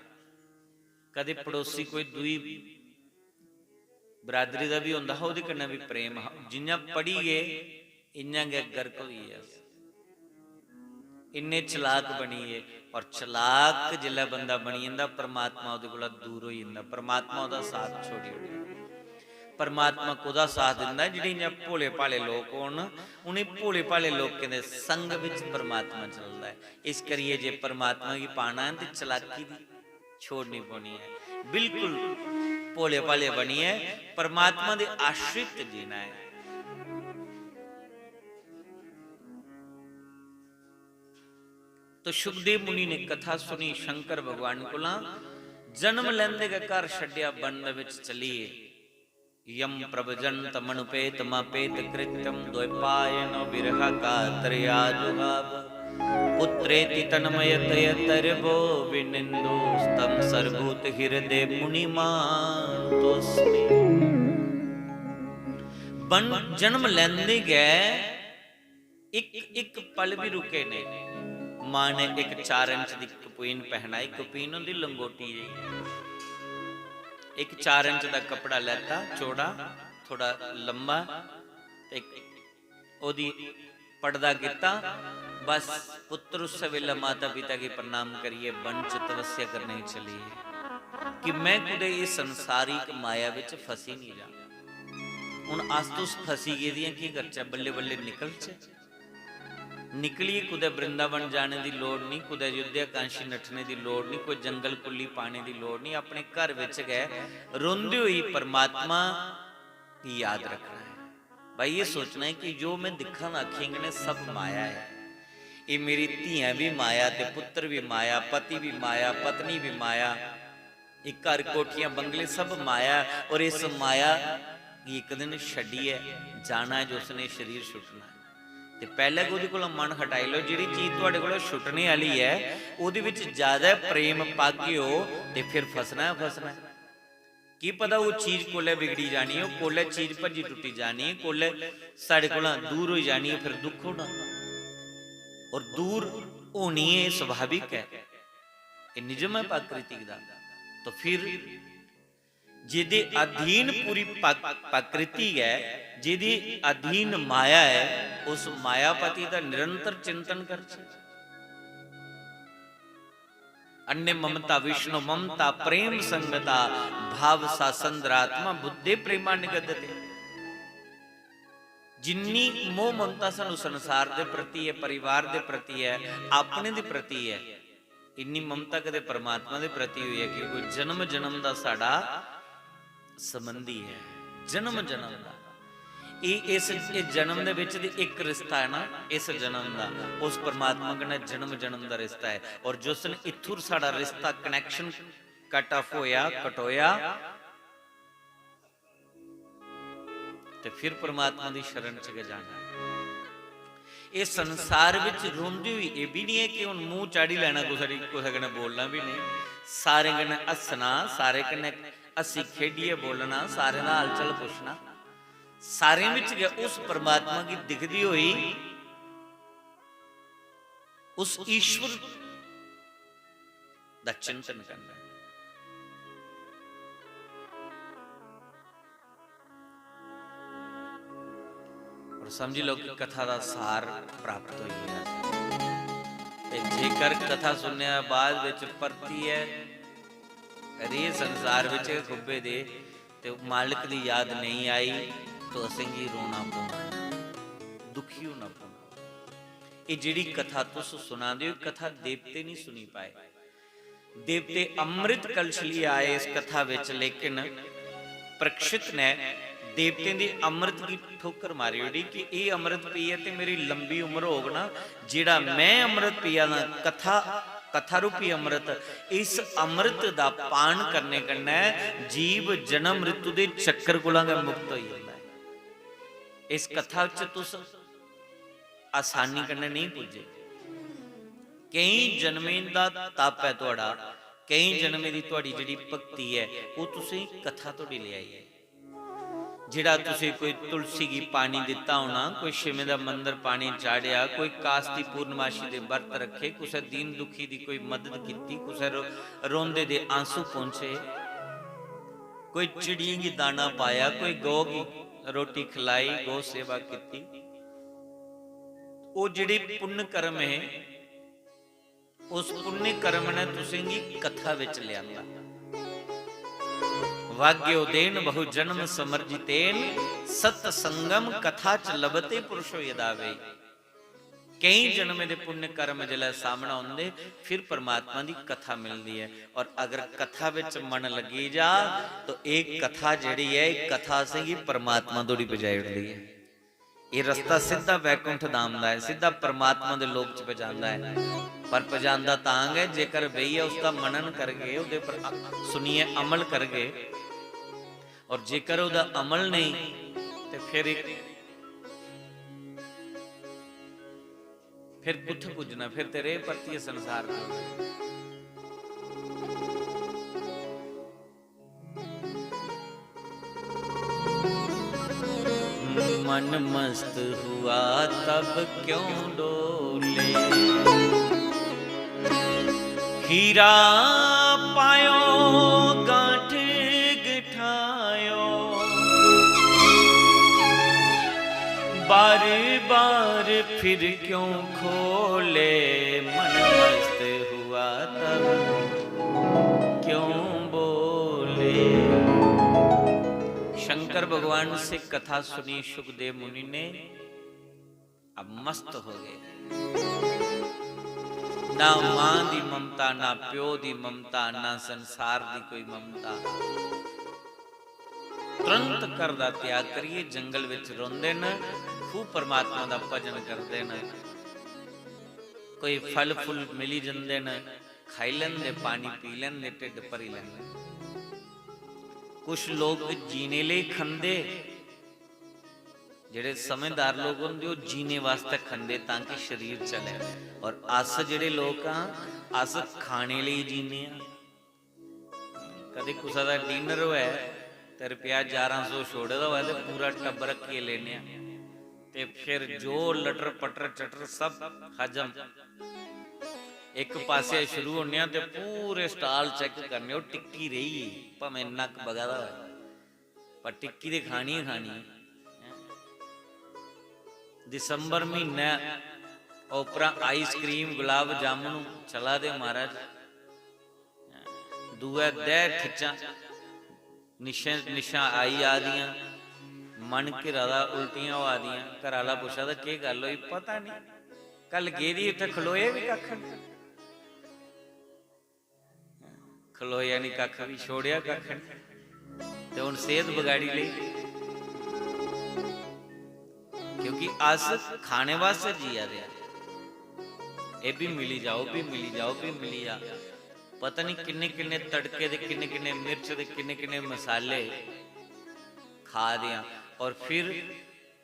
कदे पड़ोसी कोई दूई बरादरी दा बी होंदा हा, ओह्दे कन्नै बी प्रेम हा। जि'यां पढ़ी गे, इ'यां गै गर्क होई गे अस। इन्ने चलाक बनी गे। और चलाक जिसलै बंदा बनी जंदा, परमात्मा ओह्दे कोला दूर होई जंदा, परमात्मा ओह्दा साथ छोड़ी ओड़दा। परमात्मा कोह्दा साथ दिंदा? जेह्ड़े इ'यां भोले भाले लोक होन, उ'नें भोले भाले लोकें दे संग बिच परमात्मा चलदा ऐ। इस करियै जे परमात्मा गी पाना ऐ ते चलाकी दी छोड़नी पौनी ऐ। बिल्कुल भोले भाले बनियै परमात्मा दे आश्रित जीना ऐ। तो शुकदेव मुनि ने कथा सुनी शंकर भगवान कोला, जन्म लैंदे गै घर छड्डेआ, वन दे बिच चली गे। यं प्रव्रजन्तमनुपेतमपेतकृत्यं द्वैपायनो विरहकातरया जुहाव। पुत्रेति तन्मयतयतर्वो विनिन्दोस्तं सर्वभूतहृदयमुनिमानतोऽस्मि। बन जन्म लैंदे गै इक, इक पल भी रुके नेईं। मां ने इक चार इंच दी कपीन पहनाई, कपीन होंदी लंगोटी जेही। इक चार इंच दा कपड़ा लैता, चौड़ा, थोड़ा लम्मा, ते ओह्दी पड़दा कीता, बस पुत्र उस्सै बेल्लै माता पिता गी प्रणाम करियै वन च तपस्या करने गी चली गे कि मैं कुतै इस संसारिक माया बिच फसी निं जां। हुन अस तुस फसी गेदे आं, केह् करचै? बल्लें बल्लें निकलचै। निकलियै कुतै वृंदावन जाने दी लोड़ निं, कुतै अयोध्या काशी नट्ठने दी लोड़ निं, कोई जंगल कुल्ली पाने दी लोड़ निं। अपने घर बिच गै रौंह्दे होई परमात्मा गी याद रखना ऐ। भाई, एह् सोचना ऐ कि जो मैं दिक्खा ना अक्खियें कन्नै, सब माया ऐ। एह् मेरी धियां बी माया ते पुत्तर बी माया, पति बी माया, पत्नी बी माया, एह् घर कोठियां बंगले सब माया ऐ। और इस माया गी इक दिन छड्डियै जाना ऐ, जो उसने शरीर छुट्टना ऐ। ते पैह्लें गै ओह्दे कोला मन हटाई लैओ। जेह्ड़ी चीज थुआढ़े कोला छुट्टने आह्ली ऐ, ओह्दे बिच ज्यादा प्रेम पागे ओ ते फिर फसना ऐ, फसना ऐ। की पता ओह् चीज कोल्लै बिगड़ी जानी ऐ, कोल्लै चीज भज्जी टुट्टी जानी ऐ, कोल्लै साढ़े कोला दूर होई जानी ऐ, फिर दुख होना। और दूर होनी ऐ, स्वाभाविक ऐ, एह् निजम ऐ प्राकृतिक दा। तो फिर जेह्दे अधीन पूरी पक-, प्रकृति ऐ, जेह्दे अधीन माया ऐ, उस मायापति दा निरंतर चिंतन करचै। अन्य ममता विष्णु ममता प्रेम संगता, भाव सासंद्रात्मा बुद्धे प्रेमा निगदते। जिन्नी मोह ममता सानू संसार दे प्रति ऐ, परिवार दे प्रति ऐ, अपने दे प्रति ऐ, इन्नी ममता कदे परमात्मा दे प्रति होई ऐ कि कोई जन्म जन्म दा साढ़ा संबंधी ऐ, जन्म जन्म दा। एह् इस, इस जन्म दे बिच ते इक रिश्ता ऐ ना, इस जन्म दा, उस परमात्मा कन्नै जन्म जन्म दा रिश्ता ऐ। और जिस दिन इत्थुर साढ़ा रिश्ता, connection cut off होया, कटोया, ते फिर परमात्मा दी शरण च गै जाना। एह् संसार बिच रौंह्दे होई एह् बी निं ऐ कि हुन मूंह चाढ़ी लैना, कुसै दी, कुसै कन्नै बोलना बी नेईं, सारें कन्नै हस्सना, सारें कन्नै हस्सी खेढियै बोलना, सारें दा हाल चाल पुच्छना। सारें बिच गै उस परमात्मा गी दिखदी होई उस ईश्वर दा चिंतन करना। और समझी लैओ कि कथा दा सार प्राप्त होई गेआ। ते जेकर कथा सुनने दे बाद बिच परतियै रेह् संसार बिच गै खुब्बे दे, ते मालक दी याद नेईं आई, तो असेंगी रोना पौना, दुखी होना पौना। एह् जेह्ड़ी कथा तुस सुना दे ओ, कथा देवते निं सुनी पाए। देवते अमृत कलश लेइयै आए इस कथा बिच, लेकिन परीक्षित ने देवतें दी अमृत गी ठोकर मारी ओड़ी कि एह् अमृत पीयै ते मेरी लंबी उम्र होग ना, जेह्ड़ा मैं अमृत पिया ना, कथा, कथा रूपी अमृत, इस अमृत दा पान करने कन्नै जीव जन्म मृत्यु दे चक्कर कोला गै मुक्त होई जंदा ऐ। इस कथा च तुस आसानी कन्नै नेईं पुज्जे। केईं जन्में दा तप ऐ थुआढ़ा, केईं जन्में दी थुआढ़ी जेह्ड़ी भक्ति ऐ, ओह् तुसें कथा धोड़ी लेआई ऐ। जेह्ड़ा तुसें कोई तुलसी गी पानी दित्ता होना, कोई शिवें दा मंदर पानी चाढ़ेआ, कोई कास दी पूर्णमाशी दे बर्त रक्खे, कुसै दीन दुखी दी कोई मदद कीती, कुसै रो-, रोंदे दे आंसू पौंछे, कोई चिड़ियें गी दाना पाया, कोई गौ गी रोटी खलाई, गौ सेवा कीती, ओह् जेह्ड़े पुण्य कर्म हे, उस पुण्य कर्म ने तुसेंगी कथा बिच लेआंदा। भाग्योदेन बहु जन्म समर्जितेन सत संगम कथा च लभते पुरुषो यदा वे। केईं जन्में दे पुण्य कर्म जिसलै सामनै औंदे, फिर परमात्मा दी कथा मिलदी ऐ। और अगर कथा बिच मन लग्गी जा, तो एह् कथा जेह्ड़ी ऐ, एह् कथा असेंगी परमात्मा धोड़ी पजाई ओड़दी ऐ। एह् रस्ता सिद्धा वैकुंठ धाम दा ऐ, सिद्धा परमात्मा दे लोक च पजांदा ऐ। पर पजांदा तां गै जेकर बेहियै उसदा मनन करगे, ओह्दे पर अ-, सुनियै अमल करगे। और जेकर ओह्दा अमल नेईं, ते फिर इक, फिर कुत्थै पुज्जना? फिर ते रेह् परतियै संसार च। मन मस्त हुआ तब क्यों डोले, हीरा पायो गांठ गठायो, बार बार फिर क्यों खोले, मन मस्त हुआ तब क्यों बोले। शंकर भगवान से कथा सुनी सुखदेव मुनि ने, अब मस्त हो गए। ना मां दी ममता, ना प्यो दी ममता, ना संसार दी कोई ममता। तुरंत घर दा त्याग करिए, जंगल विच रोंदे न, खूब परमात्मा दा भजन करदे न। कोई फल फुल मिली जंदे न, खाई लैंदे, पानी पी लैंदे, ढिड्ड भरी लैंदे। कुछ लोक जीने लेई खंदे, जेह्ड़े समझदार लोक होंदे, ओह् जीने वास्तै खंदे तां कि शरीर चलै। और अस जेह्ड़े लोक आं, अस खाने लेई जीने आं। कदें कुसै दा डिनर होऐ ते रपेआ ञारां सौ छोड़े दा होऐ ते पूरा टब्बर रक्खियै लेने आं। ते फिर जो लटर पटर चटर सब हजम। इक पासै शुरू होने आं ते पूरे स्टाल चैक करने, ओह् टिक्की रेही गेई, भामें नक्क बगा दा होऐ, पर टिक्की ते खानी गै खानी ऐ। दिसंबर म्हीनै उप्परा आइसक्रीम, गुलाब जामुन चला दे महाराज। दूए दै ठिच्चां निशां, निशां आई जा दियां, मन घिरा दा, उल्टियां होआ दियां। घर आह्ला पुच्छा दा, "केह् गल्ल होई?" "पता निं, कल गेदी उत्थै, खलोए बी कक्ख निं।" खलोया निं कक्ख बी, छोड़ेआ कक्ख निं। ते हुन सेह्त बगाड़ी लेई, क्योंकि अस खाने वास्तै जिया दे आं। एह् बी मिली जा, ओह् बी मिली जा, ओह् बी मिली जा। पता निं किन्ने किन्ने तड़के दे, किन्ने किन्ने मिर्च दे, किन्ने किन्ने मसाले खा दे आं। और फिर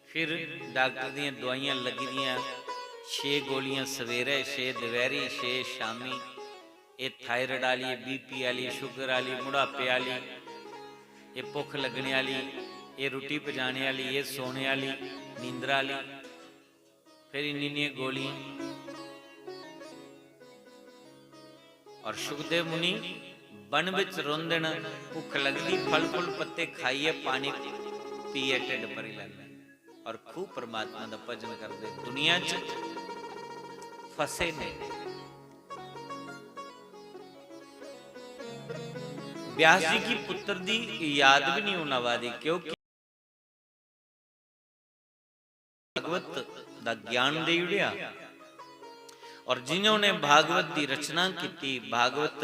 फिर डाक्टर दियां दोआइयां लग्गी दियां, छे गोलियां सवेरै, छे दपैह्री, छे शामीं। एह् थायराइड आह्ली, एह् बीपी आह्ली, शुगर आह्ली, बुढ़ापे आह्ली, एह् भुक्ख लग्गने आह्ली, एह् रुट्टी पचाने आह्ली, एह् सोने आह्ली, नींदरा आह्ली, फिर इन्नी इन्नियां गोलियां। और सुखदेव मुनि वन बिच रौंह्दे न, भुक्ख लगदी, फल फुल पत्ते खाइयै, पानी पियै ढिड्ड भरी लैंदे न और खूब परमात्मा दा भजन करदे। दुनिया च फसे ने। व्यास जी गी पुत्र दी याद भी नहीं होन आवा दी, क्योंकि भागवत दा ज्ञान देई ओड़ेआ। और जियां उ'नें भागवत दी रचना कीती, भागवत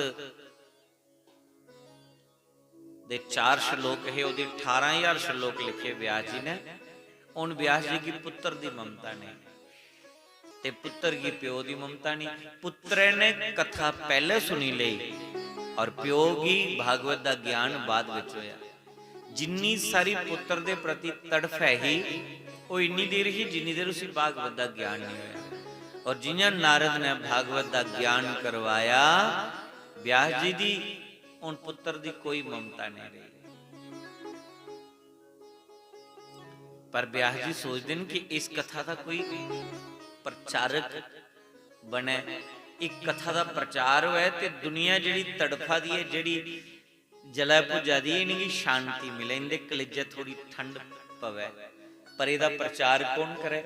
दे चार श्लोक हे, ओह्दे ठारां ज्हार श्लोक लिखे व्यास जी ने। हुन व्यास जी गी पुत्र दी ममता नेईं, ते पुत्र गी प्यो दी ममता नेईं। पुत्रै ने कथा पैह्ले सुनी लेई और प्यो गी भागवत दा ज्ञान बाद बिच होया। जिन्नी सारी पुत्र दे प्रति तड़फ ऐ ही, ओह् इन्नी देर ही जिन्नी देर उसी भागवत दा ज्ञान नेईं होया। और जियां नारद ने भागवत दा ज्ञान करवाया व्यास जी दी, हुन पुत्र दी कोई ममता नेईं रेही। पर व्यास जी सोचदे न कि इस कथा दा कोई प्रचारक बने, इक कथा दा प्रचार होऐ ते दुनिया जेह्ड़ी तड़फा दी ऐ, जेह्ड़ी जलै भुज्जा दी ऐ, इ'नेंगी शांति मिले, इं'दे कलेजे थोड़ी ठंड पवै। पर एह्दा प्रचार कौन करै?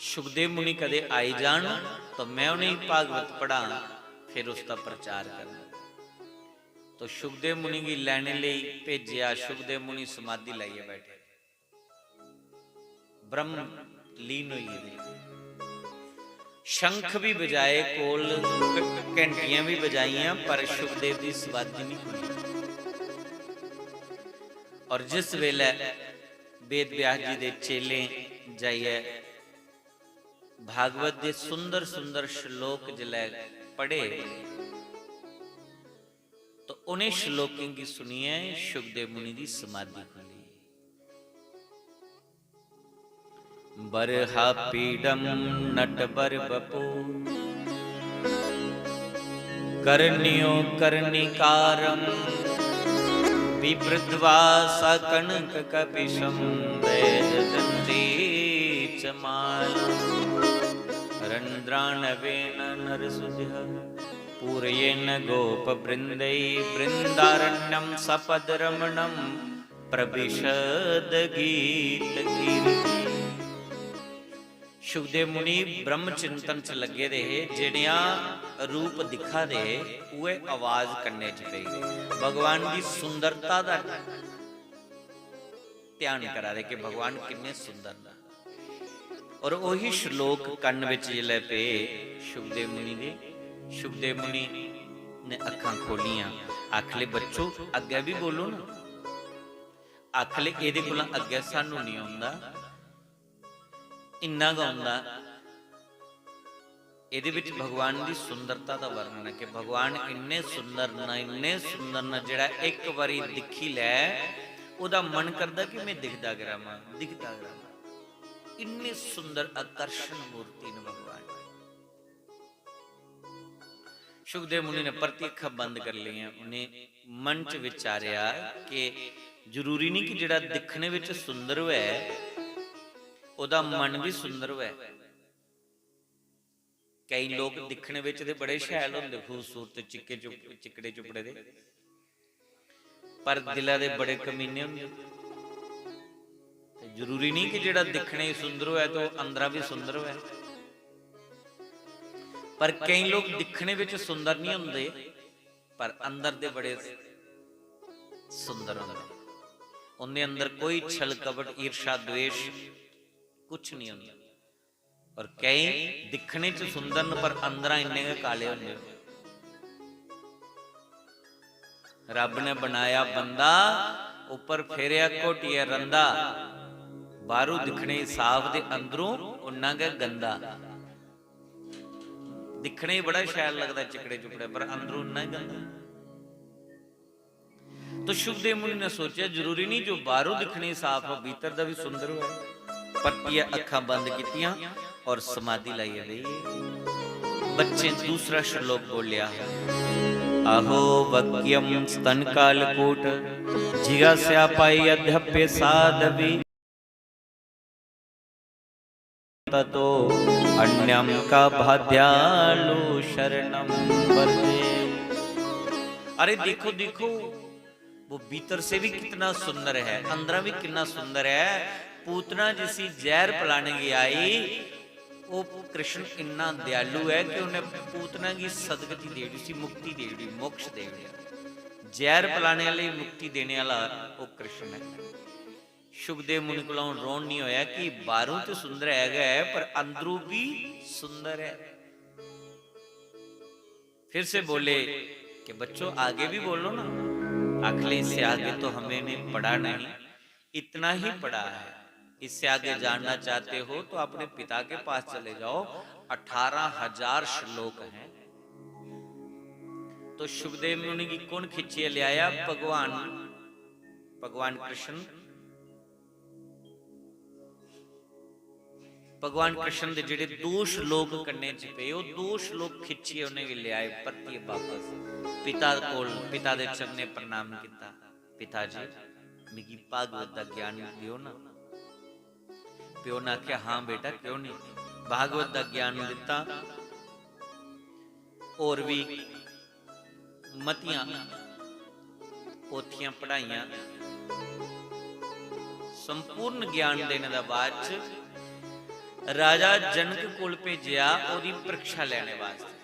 सुखदेव मुनि कदे आई जान तो मैं उ'नेंगी भागवत पढ़ां, फिर उसदा प्रचार करां। तो सुखदेव मुनि गी लैने लेई भेजेआ। सुखदेव मुनि समाधि लाइयै बैठे, ब्रह्म लीन होई गेदे। शंख भी बजाए कोल, घ-, घंटियां भी बजाइयां, पर सुखदेव दी समाधि नहीं खुली। और जिस वेले वेद व्यास जी दे चेलें जाइयै भागवत दे सुंदर सुंदर श्लोक जिसलै पढ़े, तो उ'नें श्लोकें गी सुनियै सुखदेव मुनि दी समाधि खुली। बरहा पीडम नटवर बपो, करन्यो कर्णिकारम, विप्रद्वा सा कनक कपिशम, वैजयंती च मालम। रंद्राणवेन नरसुजः, पूरयेन गोप वृंदै, वृंदारण्यम सपद रमणम। प्रविशद गीत कीर्ति। शुकदेव मुनि ब्रह्म चिंतन च लग्गे दे हे। जेह्ड़ियां रूप दिक्खा दे हे, उ'ऐ आवाज कन्ने च पेई। भगवान दी सुंदरता दा ध्यान करा दे कि भगवान किन्ने सुंदर न। और ओही श्लोक कन्न बिच जिसलै पे शुकदेव मुनि दे, शुकदेव मुनि ने अक्खां खोलियां, आखले, "बच्चो, अग्गै भी बोलो ना।" आखले, "एह्दे कोला अग्गै सानू नहीं औंदा, इन्ना गै औंदा।" एह्दे विच भगवान दी सुंदरता दा वर्णन है कि भगवान इन्ने सुंदर न, इन्ने सुंदर न, जेह्ड़ा इक बारी दिक्खी लै, ओह्दा मन करदा कि मैं दिखदा गै रवां, दिखदा गै रवां। इन्नी सुंदर आकर्षण मूर्ति न भगवान। शुकदेव मुनि ने परती अक्खां बंद कर लियां। उन्हें मन च विचारेआ कि जरूरी नहीं कि जेह्ड़ा दिक्खने विच सुंदर होऐ, ओह्दा मन भी सुंदर होऐ। केई लोक दिक्खने विच ते बड़े शैल होंदे, खूबसूरत, चिक्के चुप-, चिकड़े चुपड़े दे, पर दिला दे बड़े कमीने होंदे। ते जरूरी नहीं कि जेह्ड़ा दिक्खने गी सुंदर होऐ ते ओह् अंदरा भी सुंदर होऐ। पर केई लोक दिक्खने विच सुंदर नहीं होंदे, पर अंदर दे बड़े सुंदर होंदे। उंदे अंदर कोई छल, कपट, ईर्ष्या, द्वेष कुछ नहीं होंदा। और केई दिक्खने च सुंदर न, पर अंदरा इन्ने गै काले होंदे। रब ने बनाया बंदा, उप्पर फेरेआ घोटियै रंदा, बाहरों दिक्खने गी साफ ते अंदरों उन्ना गै गंदा। दिक्खने गी बड़ा शैल लगदा चिकड़े चुपड़े, पर अंदरों उन्ना गै गंदा। तो शुकदेव मुनि ने सोचेआ, जरूरी नहीं जो बाहरों दिक्खने गी साफ हो, भीतर दा भी सुंदर होऐ। परतियै अक्खां बंद कीतियां और समाधि लाइयै बेही गे। बच्चें दूसरा श्लोक बोलेआ, अहो वक्यम स्तन कालकूट, जिगास्या पाई अध्यप्य साधवी। ततो अन्यम का भाद्यालु शरणम वर्जे। अरे देखो, देखो, वो भीतर से भी कितना सुंदर है, अंदर भी कितना सुंदर है। पूतना जिसी जहर पिलाने की आई, वो कृष्ण इन्ना दयालु है कि उन्हें पूतना की सदगति दे दी, उसी मुक्ति दे दी, मोक्ष दे दिया। जहर पिलाने वाले मुक्ति देने वाला वो कृष्ण है। शुकदेव मुनि कोला हुन रौह्न निं होया कि बाह्रों ते सुंदर ऐ गै ऐ, पर अंदरों भी सुंदर ऐ। फिर से बोले कि बच्चों, आगे भी बोलो ना। आखले, इससे आगे तो हमें ने पढ़ा नहीं, इतना ही पढ़ा है। इससे आगे जानना चाहते हो तो अपने पिता के पास चले जाओ, अठारह हजार श्लोक हैं। तो शुकदेव मुनि गी कौन खिच्चियै लेआया? भगवान, भगवान कृष्ण। भगवान कृष्ण दे जेह्ड़े दो श्लोक कन्ने च पे, ओह् दो श्लोक खिच्चियै उ'नेंगी लेआए परतियै बापस पिता कोल, पिता दे चरणें प्रणाम कीता, "पिता जी, मिगी भागवत दा ज्ञान देओ ना।" प्यो ने आखेआ, "हां बेटा, क्यों नहीं?" भागवत दा ज्ञान दित्ता। होर भी मतियां पोथियां पढ़ाइयां। संपूर्ण ज्ञान देने दा बाद च राजा जनक कोल भेजेआ ओह्दी परीक्षा लैने वास्ते।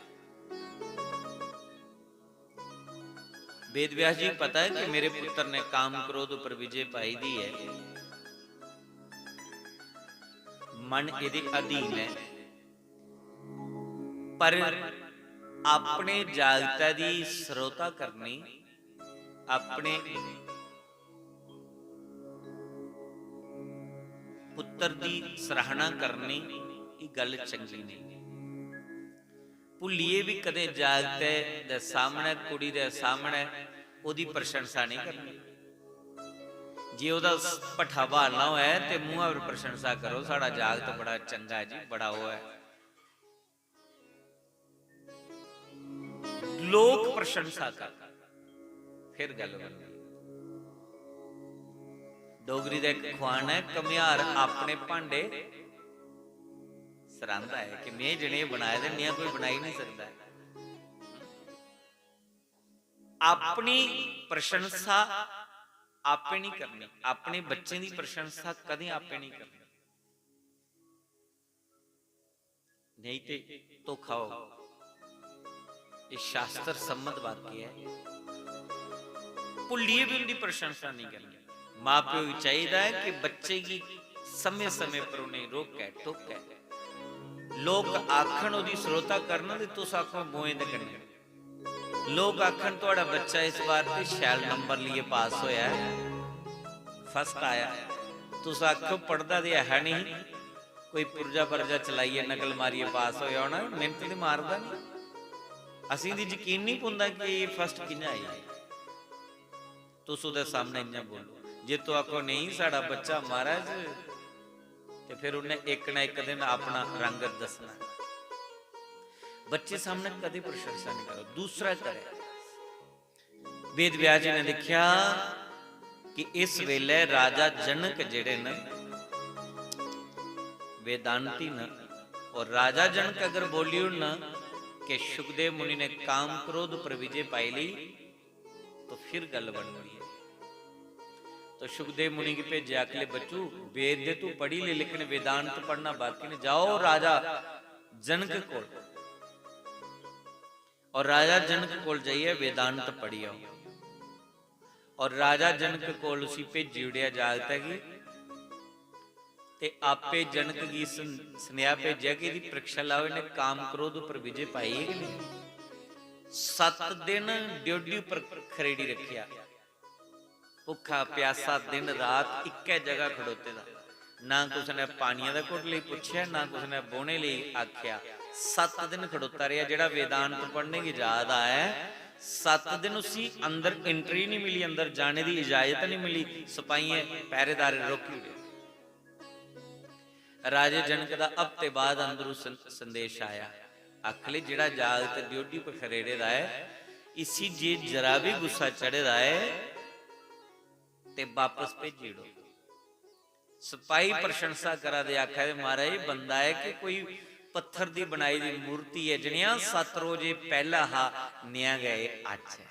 वेद व्यास जी, पता है कि मेरे पुत्र ने काम क्रोध पर विजय पाई दी है, मन एदे अधीन है, पर अपने जागता दी श्रोता करनी, अपने पुत्र दी सराहना करनी, एह् गल्ल चंगी नहीं। भुल्लियै भी कदें जागतै दे सामनै, कुड़ी दे सामनै ओह्दी प्रशंसा नहीं करनी। जे ओह्दा स-, भट्ठा ब्हालना होऐ ते मुंहा पर प्रशंसा करो, "साढ़ा जागत बड़ा चंगा ऐ जी, बड़ा ओह् ऐ।" लोक प्रशंसा कर, फिर गल्ल बनदी। डोगरी दा इक खुआन ऐ, "घमेहार अपने भांडे सरांदा है" कि में जनेह् बनाए दे, नेहा कोई बनाई नहीं सकदा ऐ। अपनी प्रशंसा आपे नहीं करनी, अपने बच्चें दी प्रशंसा कदें आपे नहीं करनी, नहीं ते धोखा हो। ये शास्त्र सम्मत वाक्य है। भुल्लियै भी उंदी प्रशंसा नहीं करनी। मां प्यो गी चाहिदा है कि बच्चे गी समें-समें पर उ'नेंगी रोकै, टोकै। लोक आखन, ओह्दी श्रोता करन ते तुस आखो, "बोएं दे कन्नै।" लोक आखन, "थुआढ़ा बच्चा इस बार ते शैल नंबर लेइयै पास होया ऐ, फर्स्ट आया।" तुस आखो, "पढ़दा ते ऐ हा नहीं, कोई पुर्जा-पर्जा चलाइयै, नकल मारियै पास होया होना, मेहनत ते मारदा नहीं।" असेंगी यकीन नहीं पौंदा कि एह् फर्स्ट कि'यां आई। तुस ओह्दे सामनै इ'यां बोलो। जे तुस आखो, "नेईं, साढ़ा बच्चा महाराज," ते फिर उन्नै इक ना इक दिन अपना रंग दस्सना। बच्चे सामनै कदें प्रशंसा नहीं करो। दूसरा करै। वेद व्यास जी ने दिक्खेआ कि इस वेले राजा जनक जेह्ड़े न, वेदांती न, और राजा जनक अगर बोली ओड़न कि शुकदेव मुनि ने काम क्रोध पर विजय पाई ली, तो फिर गल्ल बनदी ऐ। तो शुकदेव मुनि गी भेजेआ, आखले, "बच्चू, वेद दे तू पढ़ी ले, लेकिन वेदांत पढ़ना बाकी ने। जाओ राजा जनक कोल, और राजा जनक कोल जाइयै वेदांत पढ़ी आओ।" और राजा जनक कोल उसी भेजी ओड़ेआ जागतै गी। ते आपे जनक गी सन-, सनेहा भेजेआ कि एह्दी परीक्षा लाओ, इन्नै काम क्रोध उप्पर विजय पाई है कि नहीं। सत्त दिन ड्योढ़ी उप्पर खरेड़ी रखेआ, भुक्खा प्यासा दिन रात इक्कै जगह खड़ोते दा, ना कुसै ने पानिया दा घुट लेई पुच्छेआ, ना कुसै ने बौह्ने लेई आखेआ। सत्त दिन खड़ोता रेहा। जेह्ड़ा वेदांत पढ़ने गी जा दा ऐ, सत्त दिन उसी अंदर entry नहीं मिली, अंदर जाने दी इजाजत नहीं मिली, सपाहियें, पहरेदारें रोकी ओड़ेआ। राजे जनक दा हफ्ते बाद अंदरू सं-, संदेश आया, आखले, "जेह्ड़ा जागत ड्योढ़ी पर खरेड़े दा ऐ, इसी जे जरा भी गुस्सा चढ़े दा ऐ ते बापस भेजी ओड़ो।" सपाही प्रशंसा करा दे, आखा दे, "महाराज, एह् बंदा ऐ कि कोई पत्थर दी बनाई दी मूर्ति ऐ, जनेहा सत्त रोज एह् पैह्ला हा, नेहा गै एह् अज्ज ऐ।"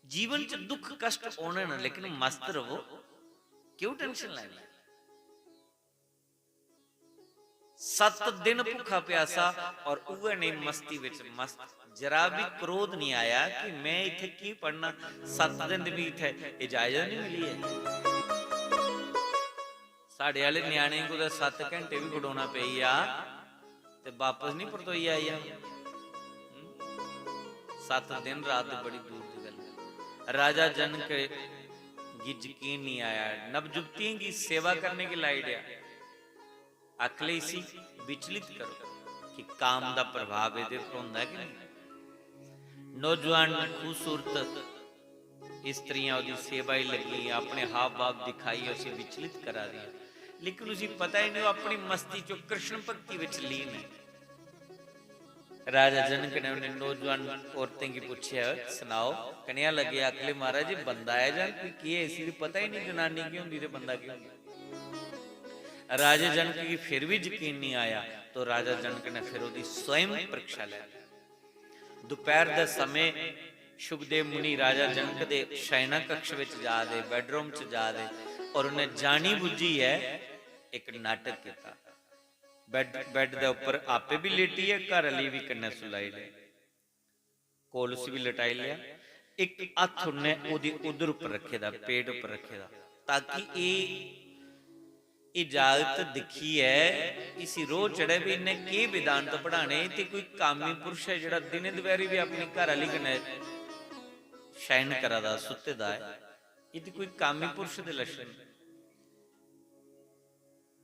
जीवन च दुख कष्ट औने न, लेकिन मस्त रवो, क्यों tension लैनी? सत्त दिन भुक्खा प्यासा और उ'ऐ नेही मस्ती विच मस्त, जरा भी क्रोध नहीं आया कि मैं इत्थै की पढ़ना, सत्त दिन दी भी इत्थै इजाजत नहीं मिली ऐ। साढ़े आह्ले ञ्याणे गी कुतै सत्त घैंटे बी खड़ोना पेई जा ते बापस नहीं परतोई आई जाना। हम्म? सत्त दिन रात ते बड़ी दूर दी गल्ल ऐ। राजा जनक गी यकीन नहीं आया, नवजुवतियें गी सेवा करने गी लाई ओड़ेआ। आखले, इसी विचलित करो कि काम दा प्रभाव एह्दे पर होंदा कि नहीं। नौजवान खूबसूरत स्त्रियां ओह्दी सेवा च लग्गी, अपने हाव भाव दिखाइयै उसी विचलित करा दियां, लेकिन उसी पता ही नहीं, ओह् अपनी मस्ती च कृष्ण भक्ति विच लीन ऐ। राजा जनक ने उन्हें नौजवान औरतें गी पुच्छेआ, "सनाओ, कनेहा लग्गेआ?" आखले, "महाराज, एह् बंदा ऐ जां कोई केह् ऐ? इसी ते पता ही नहीं जनानी केह् होंदी ते बंदा केह् होंदा।" राजा जनक गी फिर भी यकीन नहीं आया, तो राजा जनक ने फिर ओह्दी स्वयं परीक्षा लै। दोपहर दे समें शुकदेव मुनि राजा जनक दे शयना कक्ष विच जा दे, bedroom च जा दे, और उन्हें जानी बुज्झी है एक नाटक किया। Bed, bed दे उप्पर आपे भी लेटी है, घर आह्ली भी कन्नै सुलाई लेई, कोल उसी भी लटाई लेआ। इक हत्थ उन्नै ओह्दी उदर उप्पर रखे दा, पेट उप्पर रखे दा, ताकि एह्, एह् जागत दिक्खियै इसी रोह् चढ़े भी इन्नै केह् वेदांत पढ़ाने, ते कोई कामी पुरुष ऐ जेह्ड़ा दिनें दपैह्री बी अपनी घर आह्ली कन्नै शयन करा दा, सुत्ते दा ऐ, एह् ते कोई कामी पुरुष दे लक्षण न।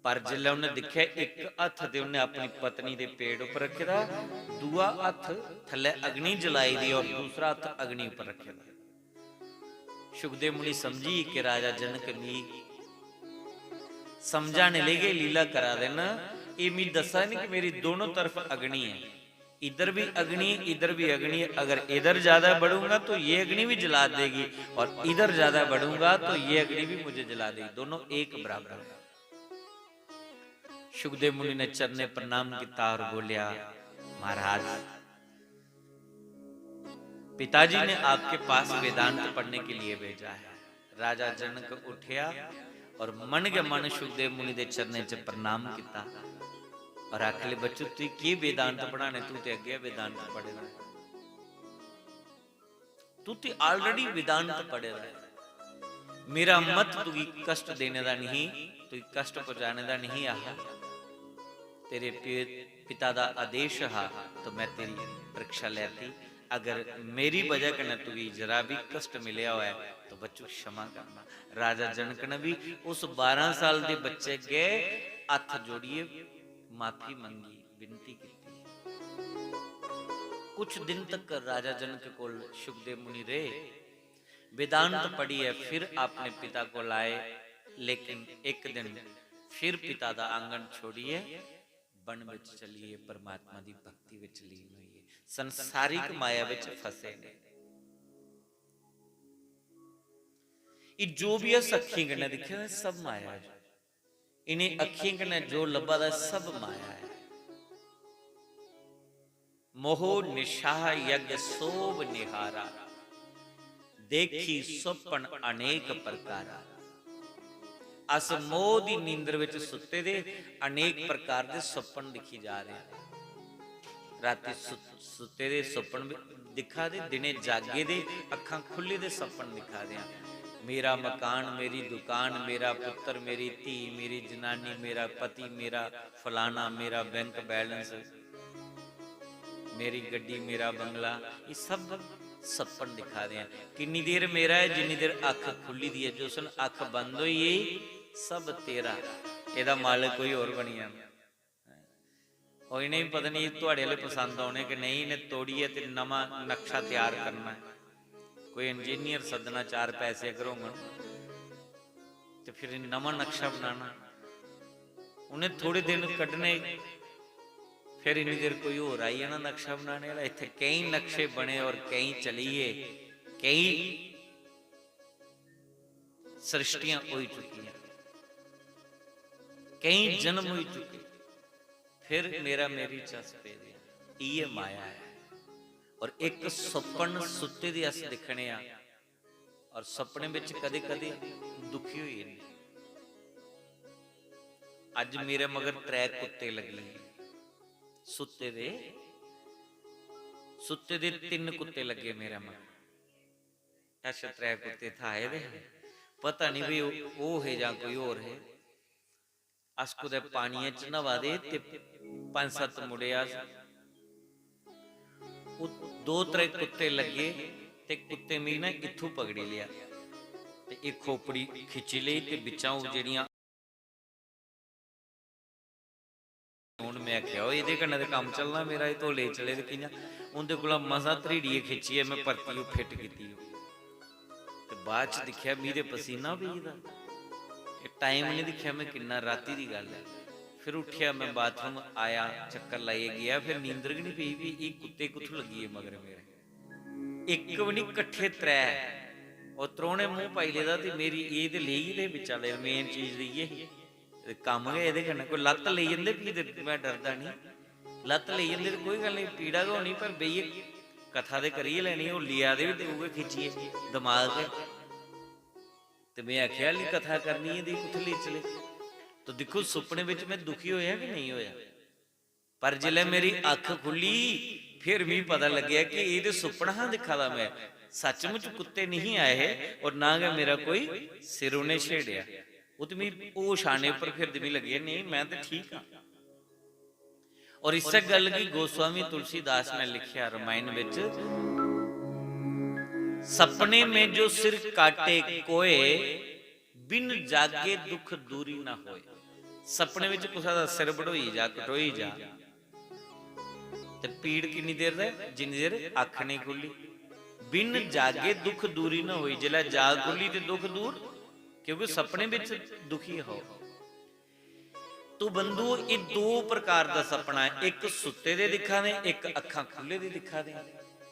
पर जिसलै उन्नै दिक्खेआ, इक हत्थ ते उन्नै अपनी पत्नी दे पेट उप्पर रक्खे दा, दूआ हत्थ थल्लै अग्नि जलाई दी और दूसरा हत्थ अग्नि उप्पर रक्खे दा। शुकदेव मुनि समझी कि राजा जनक मी समझाने लेई गै लीला करा दे न, एह् मी दस्सा दे न कि मेरी दोनों तरफ अग्नि ऐ। इधर भी अग्नि, इधर भी अग्नि, अगर इधर ज्यादा बढ़ूंगा तो ये अग्नि भी जला देगी और इधर ज्यादा बढ़ूंगा तो ये अग्नि भी मुझे जला देगी, दोनों एक बराबर है। शुकदेव मुनि ने चरणे प्रणाम किया और बोलिया, महाराज, पिताजी ने आपके पास वेदांत पढ़ने के लिए भेजा है। राजा जनक उठ्या और मन गै मन शुकदेव मुनि दे चरणें च प्रणाम किता और आखले, "बच्चू, तुई की वेदांत पढ़ाने, तू ते अग्गें वेदांत पढ़े दा है, तू ते already वेदांत पढ़े दा है। मेरा मत तुगी कष्ट देने दा नहीं, तुगी कष्ट पहुंचाने दा नहीं आहा। तेरे पि-, पिता दा आदेश हा तो मैं तेरी परीक्षा लैती। अगर मेरी वजह कन्नै तुगी जरा भी कष्ट मिलेआ होऐ तो बच्चू, क्षमा करना।" राजा जनक ने भी उस बारां साल दे बच्चे अग्गै हत्थ जोड़ियै माफी मंगी, विनती की। कुछ दिन तक राजा जनक कोल शुकदेव मुनि रहे। वेदांत पढ़ियै फिर अपने पिता कोल आए, लेकिन एक दिन फिर पिता दा आंगन छोड़ियै वन विच चलिए, परमात्मा दी भक्ति विच लीन होइए, संसारिक माया विच फसे ने। एह् जो भी अस अक्खीं कन्नै दिक्खे दा, सब माया ऐ। इ'नें अक्खीं कन्नै जो लब्भा दा, सब माया ऐ। मोह निशाह यज्ञ सोभ निहारा, देखी सुपन अनेक प्रकारा। अस मोह दी नींदर विच सुत्ते दे अनेक प्रकार दे सुपन दिक्खी जा रहे हैं। राती सु-, सुत्ते दे सुपन बी दिक्खा दे, दिने जागे दे, अक्खां खु'ल्ली दे सुपन दिक्खा दे आं। मेरा मकान, मेरी दुकान, मेरा पुत्तर, मेरी धी, मेरी जनानी, मेरा पति, मेरा फलाना, मेरा बैंक बैलेंस, मेरी गड्डी, मेरा बंगला, ये सब सुपन दिक्खा दे आं। किन्नी देर मेरा ऐ? जिन्नी देर अक्ख खु'ल्ली दी ऐ। जिस दिन अक्ख बंद होई गेई, सब तेरा, एह्दा मालक कोई होर बनी जाना। और इ'नें बी पता नहीं थुआड़े आह्ले पसंद औने कि नेईं, इ'नें तोड़ियै ते नमां नक्शा त्यार करना ऐ। कोई इंजीनियर सद्दना, चार पैसे अगर होङन ते फिर नमां नक्शा बनाना। उ'नें थोड़े दिन कड्ढने, फिर इन्नी देर कोई होर आई जाना नक्शा बनाने आह्ला। इत्थै केईं नक्शे बने और केईं चली गे, केईं सृष्टियां होई चुकियां, केईं जन्म होई चुके, फिर मेरा मेरी च अस पेदे आं। इ'यै माया ऐ। और इक सुपन सुत्ते दे अस दिक्खने आं और सपने बिच कदे-कदे दुखी होई जन्ने। अज्ज मेरे मगर त्रै कुत्ते लग्गी गे, सुत्ते दे, सुत्ते दे तिन्न कुत्ते लग्गे मेरे मगर। अच्छा, त्रै कुत्ते इत्थै आए दे हे, पता निं भी ओह्, ओह् हे जां कोई होर हे। अस कुतै पानियै च न्हावा दे ते पंज सत्त मुड़े अस, ओह् दो त्रै कुत्ते लग्गे ते कुत्ते मिगी ना इत्थूं पकड़ी लेआ ते एह् खोपड़ी खिच्ची लेई ते बिच्चा ओह् जेह्ड़ियां हून में आखेआ, "ओह् एह्दे कन्नै ते कम्म चलना मेरा, एह् धोले चले ते कि'यां?" उं'दे कोला मसां धरीड़ियै खिच्चियै में परतियै फिट कीती ओह्। ते बाद च दिक्खेआ, मी ते पसीना पेई गेदा। एह् टाइम निं दिक्खेआ में किन्ना, राती दी गल्ल ऐ। फिर उट्ठेआ में, बाथरूम आया, चक्कर लाइयै गेआ, फिर नींदर गै निं पेई, भी एह् कुत्ते कुत्थूं लग्गी गे मगर मेरे। इक बी निं, कट्ठे त्रै। ओह् त्रौने मूंह् पाई लेदा ते मेरी एह् ते लेई गेदे बिच्चा, ले मेन चीज ते इ'यै ही। ते कम्म गै एह्दे कन्नै, कोई लत्त लेई जंदे फ्ही ते में डरदा निं। लत्त लेई जंदे ते कोई गल्ल निं, पीड़ा गै होनी, पर बेहियै कथा ते करी गै लैनी। ओह् लेआ दे बी ते उ'ऐ खिच्चियै दमाग गै। ते में आखेआ, "आह्ली कथा करनी ऐ ते कुत्थै लेई चले?" तो दिक्खो, सुपने बिच में दुखी होएआ कि नेईं होएआ? पर जिसलै मेरी अक्ख खु'ल्ली, फिर मिगी पता लग्गेआ कि एह् ते सुपना हा दिक्खा दा में, सचमुच कुत्ते नेईं आए हे और ना गै मेरा कोई सिर उ'नें छेड़ेआ। ओह् ते मिगी होश आने उप्पर फिर ते मिगी लग्गेआ, "नेईं, में ते ठीक आं।" और इस्सै गल्ल गी गोस्वामी तुलसीदास ने लिखेआ रामायण बिच, "सपने में जो सिर काटे कोए, बिन जागे दुख दूरी ना होए।" सपने बिच कुसै दा सिर बढोई जा, कटोई जा, ते पीड़ किन्नी देर दा ऐ? जिन्नी देर अक्ख नेईं खु'ल्ली। "बिन जागे दुख दूरी ना होए", जिसलै जाग खु'ल्ली ते दुख दूर, क्योंकि सपने बिच दुखी हो। तो बंधु, एह् दो प्रकार दा सपना ऐ, इक सुत्ते दे दिक्खा दे, इक अक्खां खु'ल्ले दे दिक्खा दे।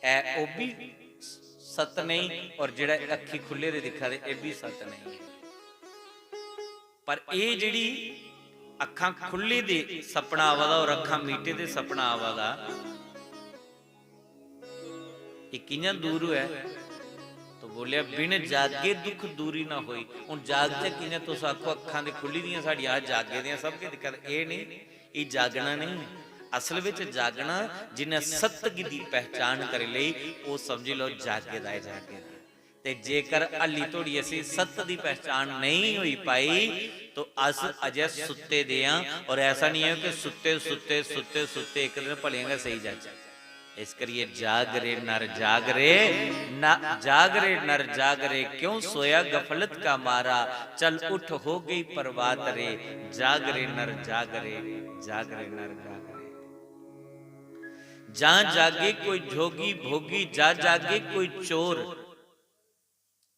ऐ ओह् बी सत नेईं, और जेह्ड़ा अक्खीं खु'ल्ले दे दिक्खा दे, एह् बी सत नेईं। पर एह् जेह्ड़ी अक्खां खु'ल्ले दे सपना आवा दा और अक्खां मीटे दे सपना आवा दा, एह् कि'यां दूर होऐ? तो बोलेआ, "बिन जागे दुख दूरी ना होई।" हुन जागचै कि'यां? तुस आखो, अक्खां ते खु'ल्ली दियां साढ़ियां, अस जागे दे आं, सब किश दिक्खा दे, एह् निं, एह् जागना नेईं। असल बिच जागना, जिन्नै सत्त गी दी पहचान करी लेई, ओह् समझी लैओ जागे दा ऐ, जागे दा। ते जेकर हल्ली धोड़ी असें सत्त दी पहचान नेईं होई पाई, तो अस अजें सुत्ते दे आं। और ऐसा निं ऐ कि सुत्ते, सुत्ते, सुत्ते, सुत्ते इक दिन भलेआं गै सेई जाचै। इस करियै जाग रे नर जाग रे, ना जाग रे नर जाग रे, क्यों सोया गफलत का मारा, चल उठ हो गई प्रभात रे, जाग रे नर जाग रे, जाग रे नर जाग रे। जां जागे कोई जोगी भोगी, जां जागे कोई चोर।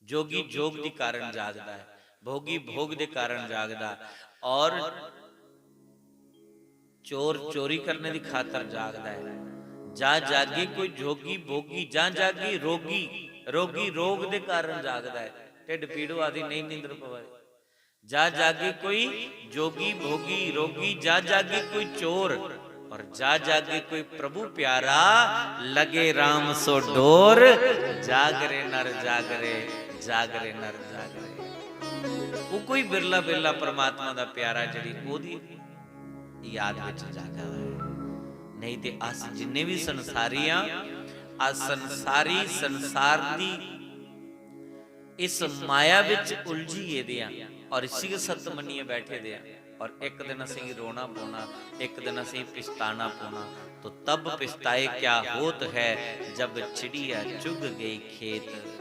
जोगी जोग दे कारण जागदा है, भोगी भोग दे कारण जागदा, और चोर चोरी करने दी खातर जागदा है। जां जागे कोई जोगी भोगी, जां जागे रोगी, रोगी रोग दे कारण जागदा है, ढिड्ड पीड़ होआ दी, नेईं नींदर पवा दी। जां जागे कोई जोगी भोगी रोगी, जां जागे कोई चोर, और जां जागे कोई प्रभु प्यारा, लगे राम सो डोर। जाग रे नर जाग रे, जाग रे नर जाग रे। वो कोई बिरला बिरला परमात्मा दा प्यारा, जेह्ड़ी ओह्दी याद विच जागा होऐ। नेईं ते अस जिन्ने भी संसारी आं, अस संसारी, संसार दी इस माया विच उलझी गेदे आं और इसी गै सत्य मन्नियै बैठे दे आं। और इक दिन असेंगी रोना पौना, इक दिन असेंगी पछताना पौना। तो तब पछताए क्या होत है, जब चिड़िया चुग गई खेत।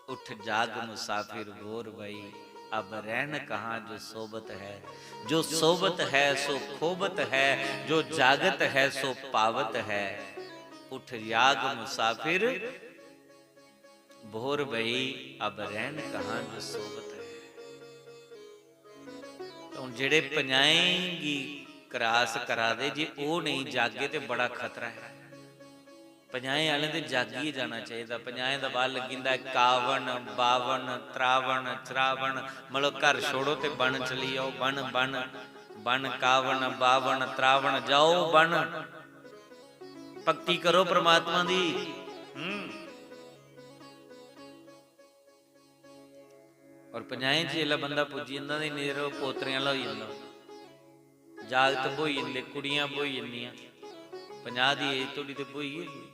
उठ जाग मुसाफिर भोर भई, अब रहन कहाँ जो सोबत है। जो सोबत है सो खोबत है, जो जागत है सो पावत है। उठ जाग मुसाफिर भोर भई, अब रहन कहाँ जो सोवत है। तो हुन जेह्ड़े पंजाहें गी cross करा दे, जे ओह् नेईं जागे ते बड़ा खतरा ऐ। पंजाहें आह्लें ते जागियै जाना चाहिदा। पंजाहें दा बाद लग्गी जंदा ऐ कावन, बावन, त्रावण, चरावण, मतलब घर छोड़ो ते बन चली जाओ, बन, बन, बन, कावन, बावन, त्रावण, जाओ बन, भक्ति करो परमात्मा दी। हम्म। और पंजाहें च जिसलै बंदा पुज्जी जंदा ते इन्नी देर ओह् पोतरें आह्ला होई जंदा। जागत ब्होई जंदे, कुड़ियां ब्होई जंदियां, पंजाह् दी age धोड़ी ते ब्होई गै जंदी।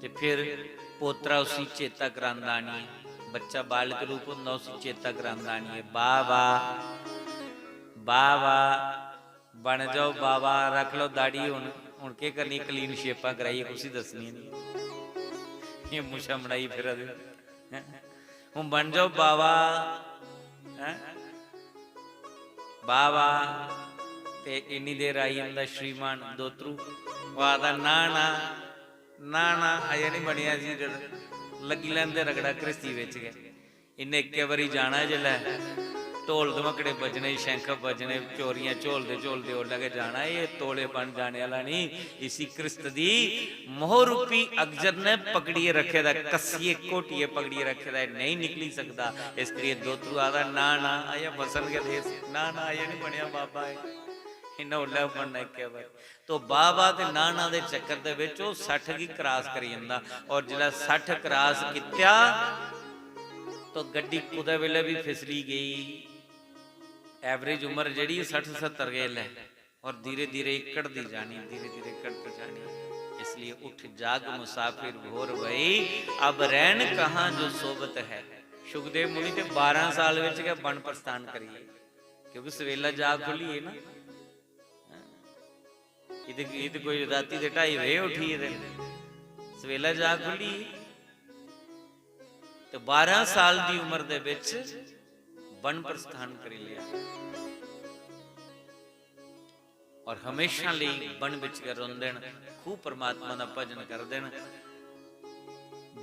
ते फिर पोतरा उसी चेता करांदा आनियै, बच्चा बालक रूप होंदा, उसी चेता करांदा आनियै, "बाबा, बाबा, बन जाओ बाबा, रख लो दाढ़ी हुन, हुन केह् करनी, clean शेपां कराइयै कुसी दस्सनी नी, एह् मुछां बनाई फिरा दे, हैं? हुन बन जाओ बाबा, हैं? बाबा।" ते इन्नी देर आई जंदा श्रीमान दोतरू, ओह् आखदा, "ना, ना, ना, ना, अजें निं बनेआ जी, लग्गी लैंदे रगड़ा घ्रिस्ती बिच गै।" इन्नै इक्कै बारी जाना ऐ जिसलै, ढोल धमाकड़े बज्जने, शंख बज्जने, चोरियां झोलदे झोलदे उसलै गै जाना ऐ। एह् तौले बन जाने आह्ला निं, इसी घ्रिस्त दी मोह रूपी अगजर ने पकड़ियै रक्खे दा, कस्सियै घोटियै पकड़ियै रक्खे दा, एह् नेईं निकली सकदा। इस करियै दोतरू आखदा, "ना, ना, अजें बसन गै दे, ना, ना, अजें निं बनेआ बाबा एह्, इन्नै उसलै बनना इक्कै बारी।" तो बाबा ते नाना दे चक्कर दे विच ओह् सट्ठ गी cross करी जंदा, और जिसलै सट्ठ cross कीत्या तो गड्डी कुतै बेल्लै भी फिसली गई। Average उम्र जेह्ड़ी सट्ठ सत्तर गै इसलै, और धीरे धीरे घटदी जानी, धीरे धीरे घटदी जानी। इसलिए उठ जाग मुसाफिर भोर भई, अब रहन कहाँ जो सोबत है। सुखदेव मुनि ते बारां साल विच गै वन प्रस्थान करिए, क्योंकि सवेला जाग खुल्ली है ना। एह् ते, एह् ते कोई रातीं दे ढाई बजे उट्ठी गेदे न। सवेला जाग खुल्ली ही। ते बारां साल दी उम्र दे बिच वन प्रस्थान करी लेआ। और हमेशा लेई वन बिच गै रौंह्दे न, खूब परमात्मा दा भजन करदे न।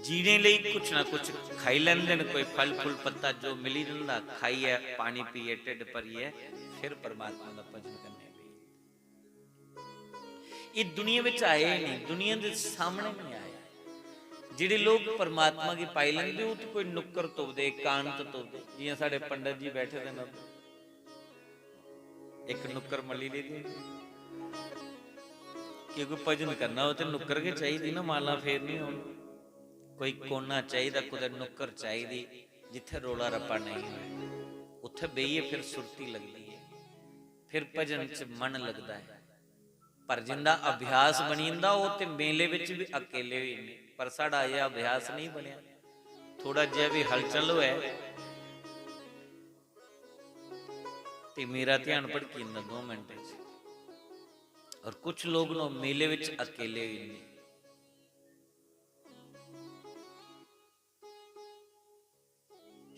जीने लेई कुछ ना कुछ खाई लैंदे न, कोई फल फुल पत्ता जो मिली जंदा, खाइयै, पानी पियै, ढिड्ड भरियै फिर परमात्मा दा भजन करने। एह् दुनिया बिच आए ही नहीं, दुनिया दे सामने नहीं आए। जेह्ड़े लोक परमात्मा गी पाई लैंदे, ओह् ते कोई नुक्कर तुपदे, एकांत तुपदे, जियां साढ़े पंडित जी बैठे दे न, इक नुक्कर मल्ली लेदी। कि कोई भजन करना हो ते नुक्कर गै चाहिदी ना, माला फेरनी होन। कोई कोना चाहिदा, कुतै नुक्कर चाहिदी, जित्थै रौला रप्पा नेईं होऐ, उत्थै बेहियै फिर सुरती लगदी ऐ, फिर भजन च मन लगदा ऐ। पर जिंदा अभ्यास बनी जंदा, ओह् ते मेले बिच बी अकेले होई जंदे। पर साढ़ा अजें अभ्यास नेईं बनेआ, थोड़ा जेहा बी हलचल होऐ ते मेरा ध्यान भटकी जंदा दो मिंट च। और कुछ लोग न, ओह् मेले बिच अकेले होई जंदे।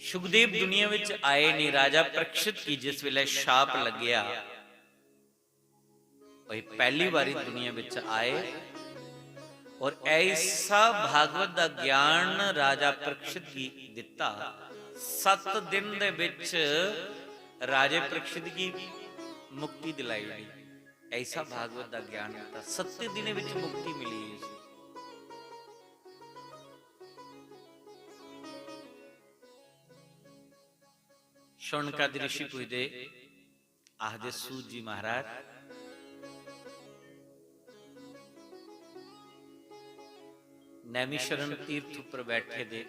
सुखदेव दुनिया विच आए ने, राजा परीक्षित की जिस वेले शाप लग्या, ओह पहली बारी दुनिया विच आए और ऐसा भागवत दा ज्ञान राजा परीक्षित की दिता। सत दिन दे विच राजे परीक्षित की मुक्ति दिलाई गई। ऐसा भागवत दा ज्ञान दिता, सत्ते दिनें विच मुक्ति मिली इसी। शौनकादि ऋषि पुछदे, आखदे, सूत जी महाराज, नैमिषारण्य तीर्थ उपर बैठे दे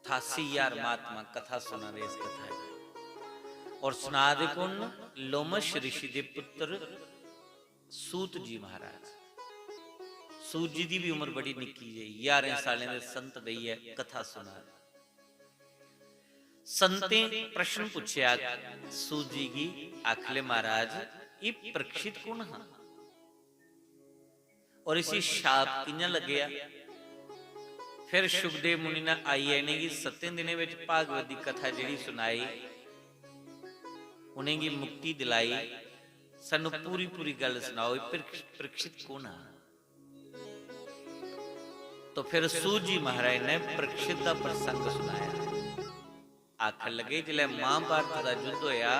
ठासी हजार महात्मा कथा सुना दे इस कथा च। और सुना दे कु'न? लोमश ऋषि दे पुत्र सूत जी महाराज। सूत जी दी भी उम्र बड़ी निक्की जेही, ग्यारह सालें दे संत बेहियै कथा सुना दे। संतें प्रश्न पुच्छेआ सूत जी गी, आखले, महाराज, एह् परीक्षित कु'न हा और इसी शाप कि'यां लग्गेआ? फिर शुकदेव मुनि ने आइयै इ'नेंगी सत्तें दिनें विच भागवत दी कथा जेह्ड़ी सुनाई, उ'नेंगी मुक्ति दिलाई। सानू पूरी पूरी गल्ल सनाओ, एह् परीक्ष-, परीक्षित कु'न हा? तो फिर सूत जी महाराज ने परीक्षित दा प्रसंग सुनाया। आखन लगे, जिसलै महाभारत दा युद्ध होया,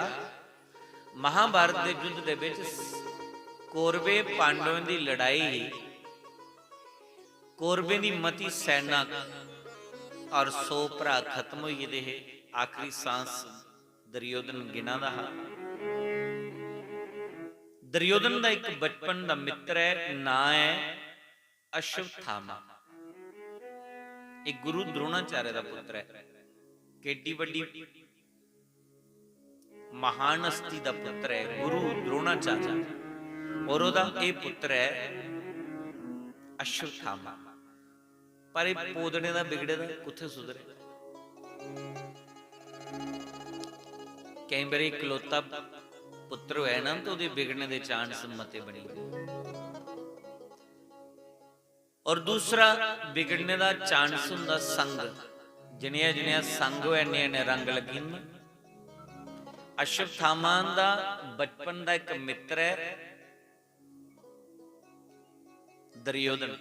महाभारत दे युद्ध दे विच कौरवें पांडवें दी लड़ाई ही। कौरवें दी मती सैना और सौ भ्रा खत्म होई गेदे हे। आखिरी सांस दुर्योधन गिना दा हा। दुर्योधन दा इक बचपन दा मित्र ऐ, नां ऐ अश्वत्थामा। एह् गुरु द्रोणाचार्य दा पुत्र ऐ। केड्डी बड्डी महान हस्ती दा पुत्र ऐ गुरु द्रोणाचार्य, और ओह्दा एह् पुत्र ऐ अश्वत्थामा। पर एह् पोदने दा बिगड़े दा कुत्थै सुधरे? केईं बारी इकलौता पुत्र होऐ ना, ते ओह्दे बिगड़ने दे चांस मते बनी जंदे। और दूसरा बिगड़ने दा चांस होंदा संग। जनेहा जनेहा संग होऐ, इन्ने इन्ने रंग लग्गी जंदे। अश्वत्थामा दा बचपन दा इक मित्र ऐ दुर्योधन,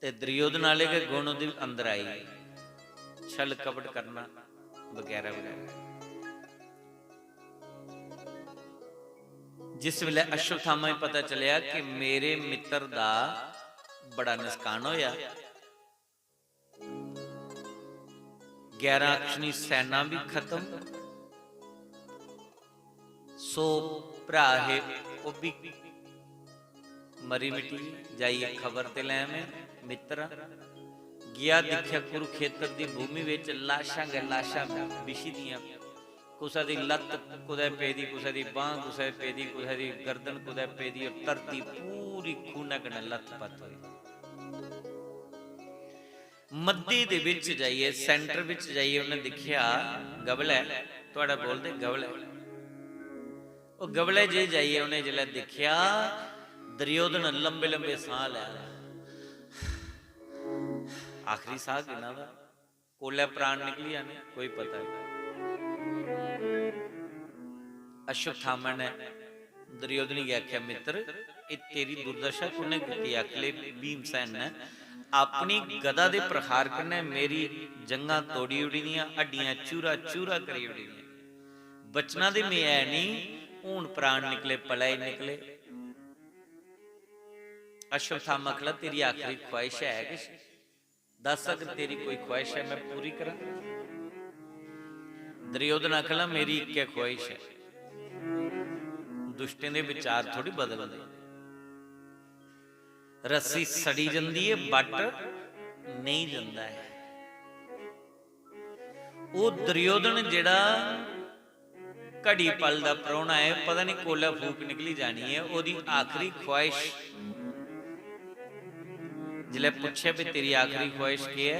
ते दुर्योधन आह्ले गै गुण ओह्दे अंदर आई गे, छल कपट करना बगैरा बगैरा। जिस वेले अश्वत्थामा गी पता चलेआ कि मेरे मित्र दा बड़ा नसकान होया, ग्यारह अक्षनी सैना भी खत्म, सौ भ्रा हे, ओह् भी मरी मिटी। जाइयै खबर ते लै में मित्तरा। गेआ, दिक्खेआ कुरुखेतर दी भूमि बिच लाशां गै लाशां बिछी दियां। कुसै दी लत्त कुतै पेदी, कुसै दी बांह् कुसै पेदी, कुसै दी गर्दन कुतै पेदी, और धरती पूरी खूनै कन्नै लथपथ होई। मद्दी दे बिच जाइयै, सेंटर बिच जाइयै उ'नें दिक्खेआ, गबलै, थुआढ़ा बोलदे गबलै। ओह् गबलै जे जाइयै उ'नें जिसलै दिक्खेआ, दुर्योधन लंबे लंबे साह् लै दा। आखिरी साह् गिना दा, कोलै प्राण निकली जाने, कोई पता नहीं। अश्वत्थामा ने दुर्योधन गी आखेआ, मित्र, एह् तेरी दुर्दशा कु'न्नै कीती? आखले भीमसेन ने अपनी गदा दे प्रहार कन्नै मेरी जंघां तोड़ी ओड़ी दियां, हड्डियां चूरा चूरा करी ओड़ी दियां। बचना ते में ऐ नहीं, हून प्राण निकले, पलै ही निकले। अश्वत्थामा आखला, तेरी आखिरी ख्वाहिश है किश? दस, अगर तेरी कोई ख्वाहिश है, मैं पूरी करां। दुर्योधन आखला, मेरी इक्कै ख्वाहिश ऐ, दुष्टें दे विचार थोड़ी बदलदे। रस्सी सड़ी जंदी ऐ, बट नेईं जंदा ऐ। ओह् दुर्योधन जेह्ड़ा घड़ी पल दा परौह्ना ऐ, पता निं कोलै फूक निकली जानी ऐ, ओह्दी आखिरी ख्वाहिश, जिसलै पुच्छेआ भी तेरी आखिरी ख्वाहिश केह् ऐ,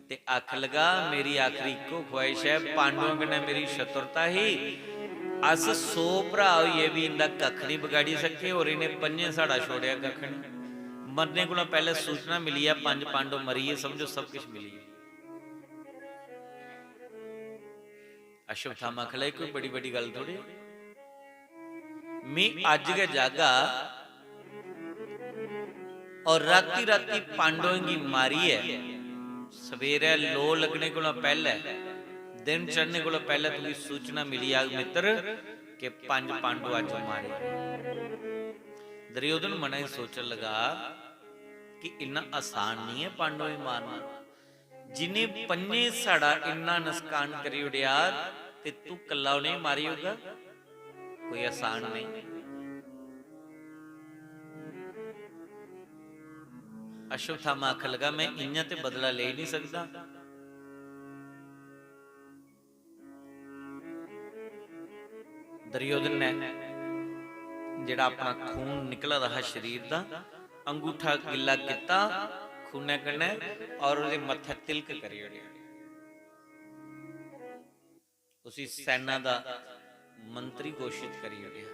ते आख लगा, मेरी आखिरी इक्को ख्वाहिश ऐ, पांडवें कन्नै मेरी शत्रुता ही, अस सौ भ्राऽ होइयै बी इंदा कक्ख निं बगाड़ी सके, और इ'नें पंजें साढ़ा छोड़ेआ कक्ख निं। मरने कोला पैह्लें सूचना मिली ऐ, पंज पांडव मरी गे, समझो सब किश मिली गेआ। अश्वत्थामा आखन लगे, कोई बड़ी बड्डी गल्ल थोड़ी। मी अज्ज गै जागा और राती राती पांडवें गी मारियै सवेरै लो लग्गने कोला पैह्लै, दिन चढ़ने कोला पैह्लै तुगी सूचना मिली जाग मित्तर कि पंज पांडव अज्ज मारे। दुर्योधन मनै च सोचन लगा कि इन्ना आसान निं ऐ पांडवें गी मारना। जिन्हें पंजें साढ़ा इन्ना नसकान करी ओड़ेआ ते तू कल्ला उ'नेंगी मारी ओड़गा, कोई आसान नहीं। अश्वत्थामा आखन लगा, मैं इ'यां ते बदला लेई नहीं सकदा। दुर्योधन ने जेह्ड़ा अपना खून निकला दा हा शरीर दा, अंगूठा गिल्ला कीता खूनै कन्नै और ओह्दे मत्थै तिलक करी ओड़ेआ। उसी सैना दा मंत्री घोशित करी ओड़ेआ।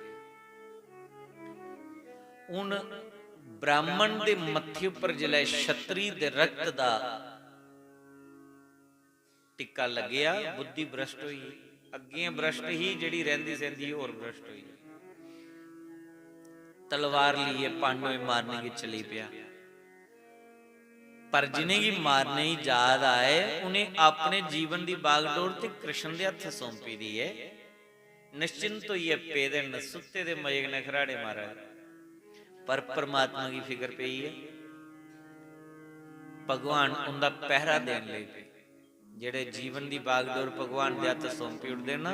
हून ब्राह्मण दे मत्थे उप्पर जिसलै क्षत्री दे रक्त दा टिक्का लग्गेआ, बुद्धि भ्रष्ट होई। अग्गें भ्रष्ट ही, जेह्ड़ी रैंह्दी सैंह्दी होर भ्रष्ट होई। तलवार लेइयै पांडवें मारने गी चली पेआ। पर जिनेंगी मारने गी जा दा ऐ, उनें अपने जीवन दी बागडोर ते कृष्ण दे हत्थ सौंपी दी ऐ। निश्चिंत होइयै पेदे न, सुत्ते दे मजे कन्नै खराड़े मारा दे। पर परमात्मा गी फिकर पेई ऐ, भगवान उंदा पैहरा देन लगी पे। जेह्ड़े जीवन दी बागडोर भगवान दे हत्थ सौंपी ओड़दे ना,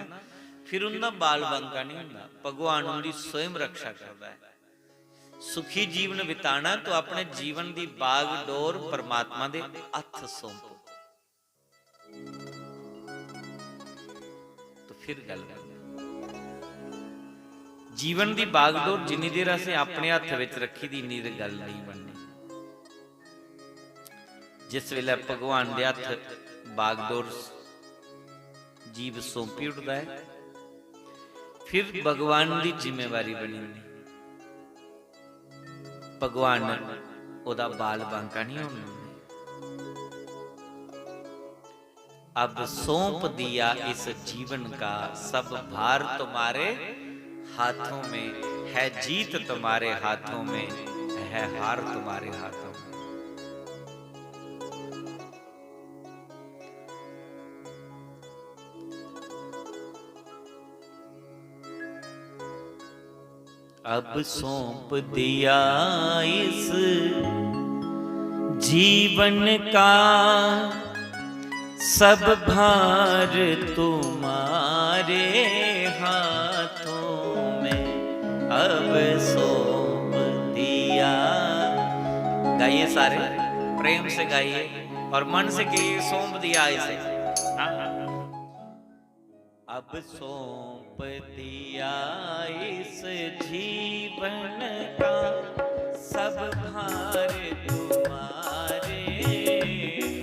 फिर उंदा बाल बांका नहीं होंदा। भगवान उंदी स्वयं रक्षा करदा है। सुखी जीवन बिताना तो अपने जीवन दी बागडोर परमात्मा दे हत्थ सौंपो। तो फिर गल बनदी। जीवन दी बागडोर जिन्नी देर असें अपने हत्थ विच रखी दी, इन्नी देर गल नहीं बननी। जिस वेले भगवान दे हत्थ बागडोर जीव सौंपी उठदा है, फिर भगवान दी जिम्मेवारी बनी जंदी। भगवान ओदा बाल बांका नहीं होन दिंदे। अब सौंप दिया इस जीवन का सब भार तुम्हारे हाथों में, है जीत तुम्हारे हाथों में, है हार तुम्हारे हाथों में। अब सौंप दिया इस जीवन का सब भार तुम्हारे हाथों में, अब सौंप दिया। गाइए सारे, प्रेम से गाइए और मन से कहिए, सौंप दिया इसे। हाँ। अब सौंप दिया इस जीवन का सब भार तुम्हारे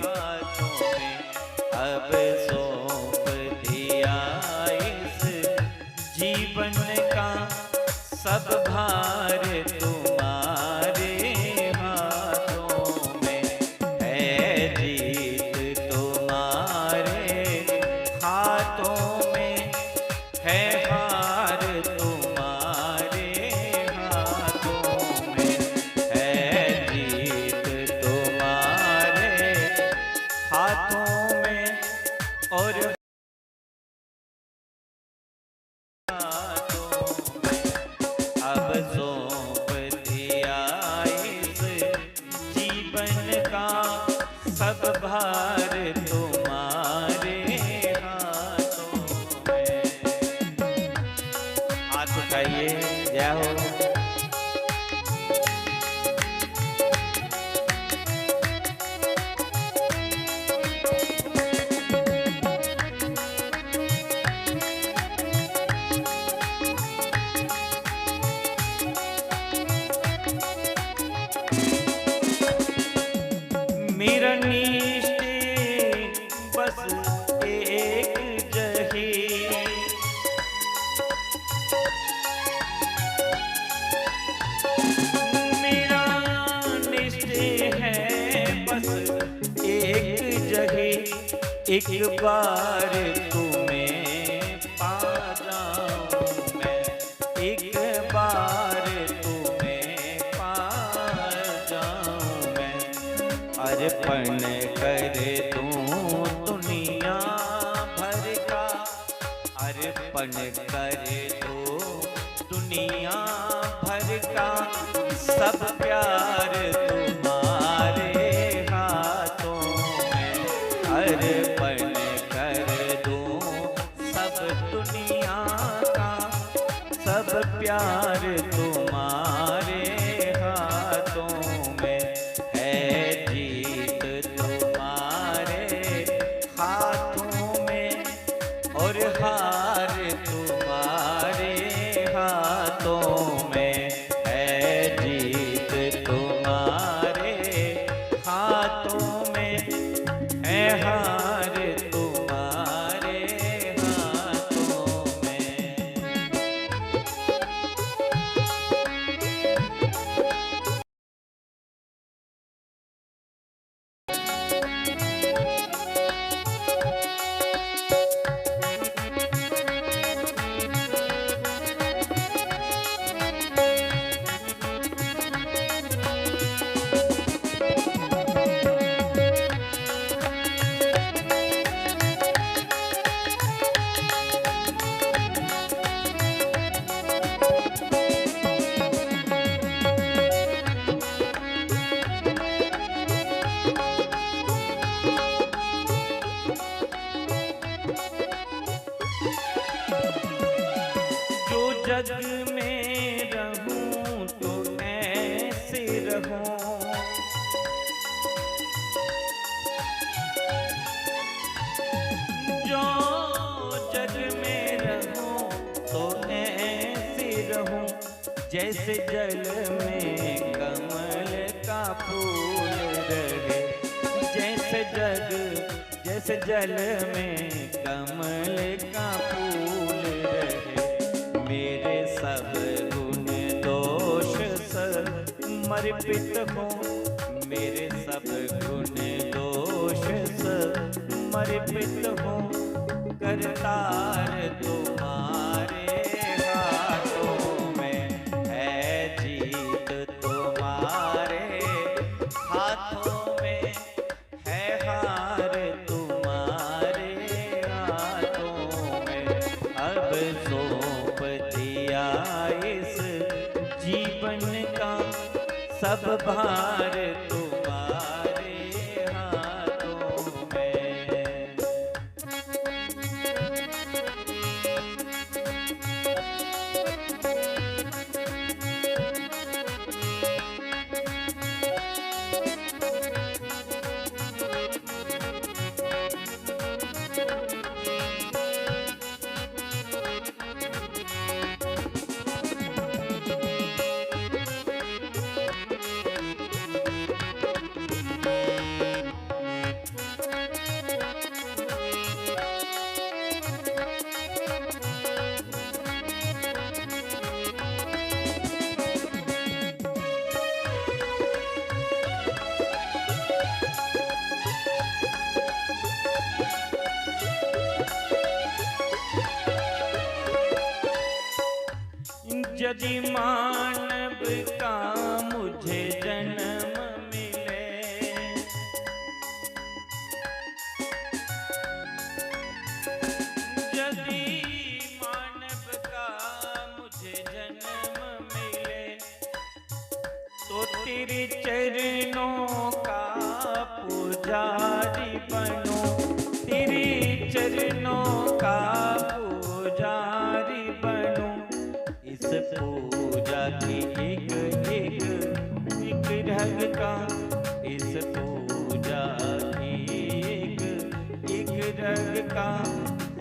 हाथों में। अब सौंप दिया इस जीवन का सब भार तुम्हारे हाथों में। है जीत तुम्हारे हाथों में, है हार तुम्हारे हाथों में, है जीत तुम्हारे हाथों में और हाथों में। अब सौंप दिया इस जीवन का सब भार तुम्हारे हाथों में। हाथ उठाइए। निरनिष्ठे बस एक जही। मेरा निश्चय है बस एक जही, एक बार तुम्हें पा जाऊं मैं, एक बार तुम्हें पा जाऊं मैं। अर्पण कर दूं दुनिया भर का, अर्पण कर दूं दुनिया भर का, सब प्यार तुम्हारे हाथों में। अर्पण कर दूं सब दुनिया का, सब प्यार तुम्हारे हाथों में। है जीत तुम्हारे हाथों में और हार तुम्हारे हाथों में। है जीत तुम्हारे हाथों में, है हार तुम्हारे हाथों में। जो जग में रहूं तो ऐसे रहूं, जो जग में रहूं तो ऐसे रहूं, जैसे जल में कमल का फूल रहे, जैसे जग, जैसे जल में कमल का फूल रहे। मेरे सब गुण दोष समर्पित हो, मेरे सब गुण दोष समर्पित हो। करतार तुम्हारे हाथों में, है जीत तुम्हारे हाथों में, है हार तुम्हारे हाथों में। अब सौंप दिया इस जीवन का सब भार तुम्हारे हाथों में। यदि मानव का मुझे जन्म मिले, यदि मानव का मुझे जन्म मिले, तो तेरे चरणों का पुजारी बनूं, तेरे चरणों का पुजारी बनूं। इस पूजा की एक एक एक रग का, इस पूजा की एक एक रग का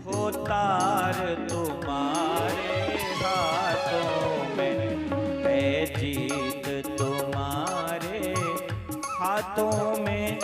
होतार तुम्हारे हाथों में, है जीत तुम्हारे हाथों में,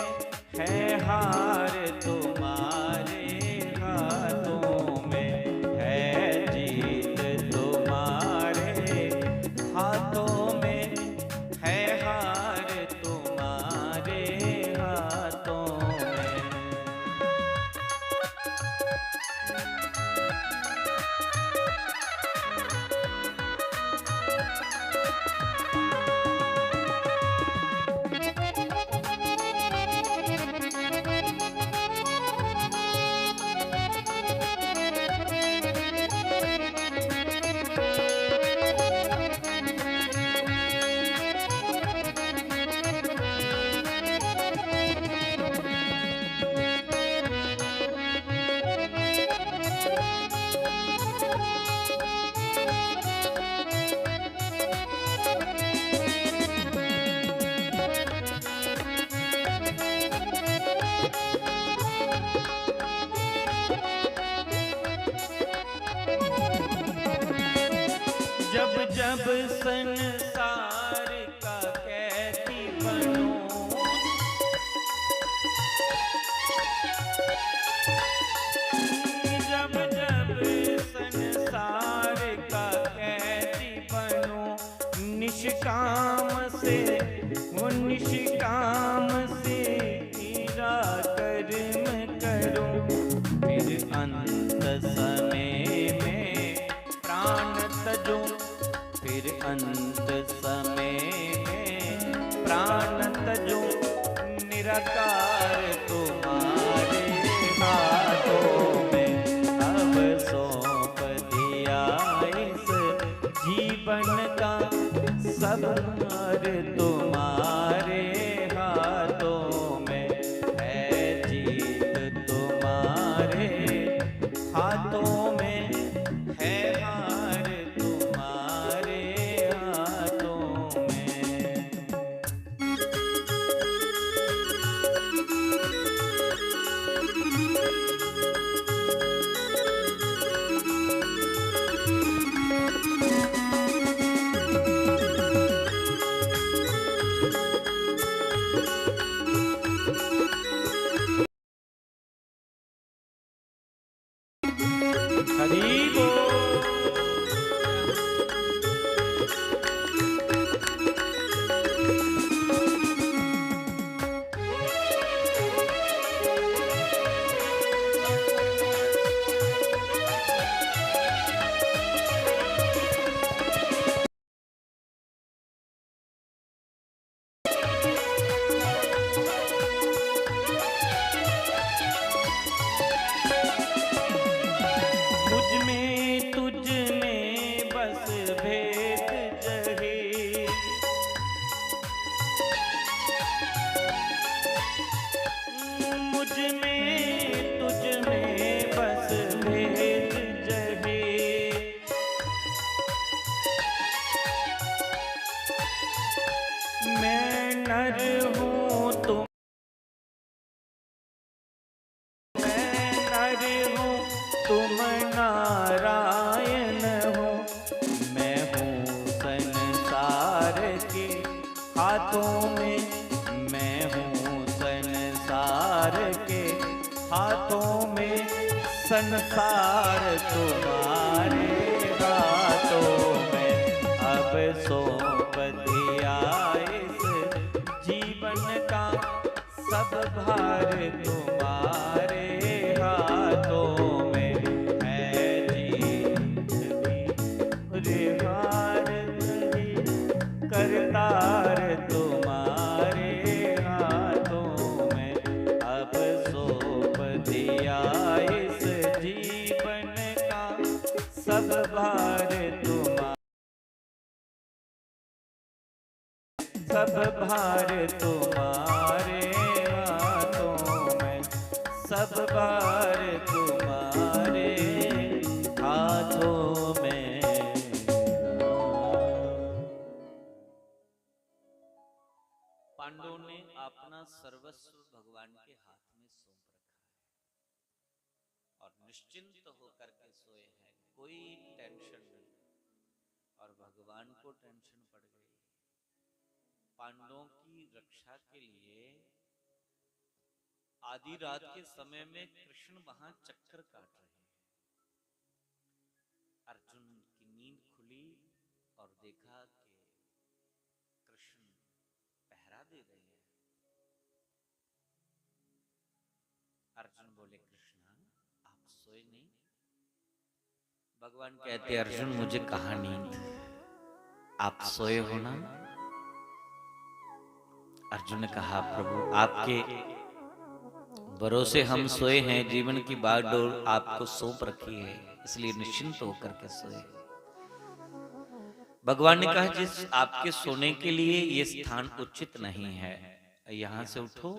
संसार का कैदी बनूं, जब जब संसार का कैदी बनूं, निष्काम से, वो निष्काम से निराकर्म करूं। फिर अंत समय में प्राण तजूं, फिर अंत समय में प्राण तजूं, निराकार तुम्हारे हाथों में अब सौंप दिया इस जीवन का सब भार तुम्हारे हाथों में है, जीत तुम्हारे हाथों में है, हार तुम्हारे हाथों में। हरि बोल। मुझ में तुझ में बस भेद जही, मुझ में तुझ में बस भेद जही। मैं नर हूँ, तुम, मैं नर हूँ, तुम नारायण हो। मैं हूँ संसार के हाथों में, मैं हूँ संसार के हाथों में, संसार तुम्हारे हाथों में। अब सौंप दिया इस जीवन का सब भार तुम्हारे हाथों में है, जीत भी रे हार भी, करतार तुम्हारे हाथों में। अब सौंप दिया इस जीवन का सब भार तुम्हारे, सब भार तुम्हारे हाथों में, सब भार तुम्हारे हाथों में। पांडवों ने अपना सर्वस्व भगवान के हाथ में सौंप रखा है और निश्चिंत होकर के सोए हैं, कोई टेंशन नहीं। और भगवान को टेंशन पड़ गई। पांडवों की रक्षा के लिए आधी रात के समय में कृष्ण वहां चक्कर काट रहे हैं। अर्जुन की नींद खुली और देखा कि कृष्ण पहरा दे रहे हैं। अर्जुन बोले, कृष्णा, आप सोए नहीं? भगवान कहते, अर्जुन, मुझे कहाँ नींद, आप सोए हो ना। अर्जुन ने कहा, प्रभु, आपके भरोसे हम सोए हैं, जीवन की बागडोर आपको सौंप रखी है, इसलिए निश्चिंत होकर के सोए। भगवान ने कहा, जिस आपके सोने के लिए ये स्थान उचित नहीं है, यहाँ से उठो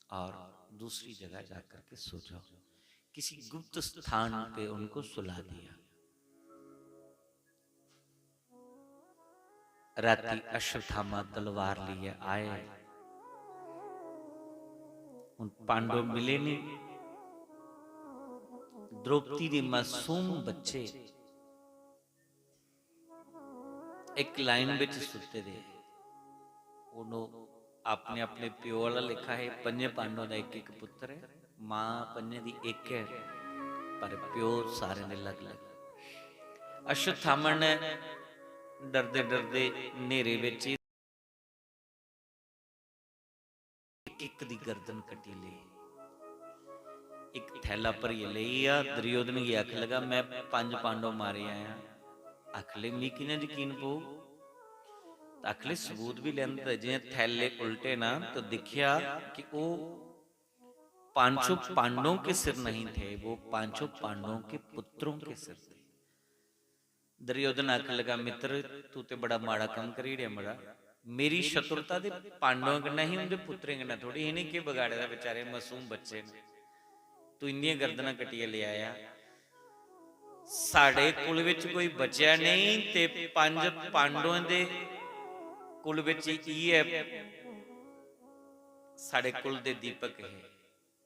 और दूसरी जगह जाकर के सो जाओ। किसी गुप्त स्थान पे उनको सुला दिया। राती अश्वत्थामा तलवार लिए आए, उन पांडव मिले ने, द्रौपदी दे मासूम बच्चे, इक लाइन बिच सुत्ते दे। हून ओह् अपने अपने प्यो आह्ला लेखा है। पंजे पांडवों दा इक इक पुत्र है, मां पंजे दी इक है, पर प्यो सारें दे अलग अलग। अश्वत्थामा ने डरदे डरदे न्हेरे बिच ही इक इक दी गर्दन कट्टी लेई। इक थैला भरियै लेई आ। दुर्योधन गी आख लगा, "मैं पंज पांडव मारे आया।" आख ले, "मी कि'यां यकीन पो?" आख ले, "सबूत भी लेंदा।" जि'यां थैले उल्टे ना, तो दिक्खेआ कि ओह् पांचों पांडवों के सिर नहीं थे, वो पांचों पांडवों के पुत्रों के सिर थे। दुर्योधन आखन लगा, "मित्र, तू ते बड़ा माड़ा कम्म करी ओड़ेआ मड़ा। मेरी शत्रुता ते पांडवें कन्नै ही, उं'दे पुत्रें कन्नै थोड़ी। इ'नें केह् बगाड़े दा, बेचारे मासूम बच्चे न। तू इं'दियां गर्दनां कट्टियै लेई आया। साढ़े कुल बिच कोई बचेआ नेईं ते पंज पांडवें दे कुल बिच इ'यै साढ़े कुल दे दीपक हे।"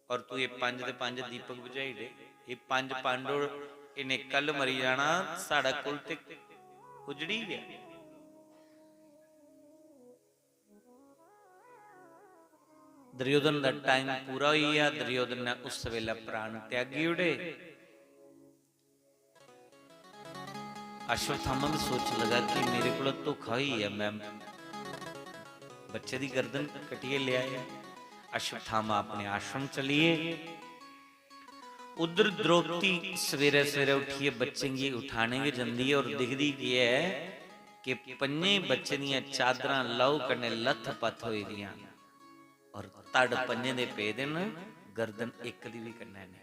और तू ये पंज दे पंज दीपक बुझाई दे। ये पंज पांडव, इन्हें कल मरी जाना, साढ़ा कुल ते उजड़ी गया। दुर्योधन दा टाइम पूरा होई गया। दुर्योधन ने उस वेले प्राण त्यागी ओड़े। अश्वत्थामा भी सोच लगा कि मेरे को धोखा ही है, मैं बच्चे दी गर्दन कटिए ले आया। अश्वत्थामा अपने आश्रम चलिए। उधर द्रौपदी सवेरे सवेरे उठिए बच्चें गी उठाने गी जंदी है और दिखदी की है कि पंजे बच्चें दियां चादरां लहू कन्नै लथपथ होई दियां और तड़ पंजे दे पेदे न, गर्दन इक दी भी कन्नै नहीं।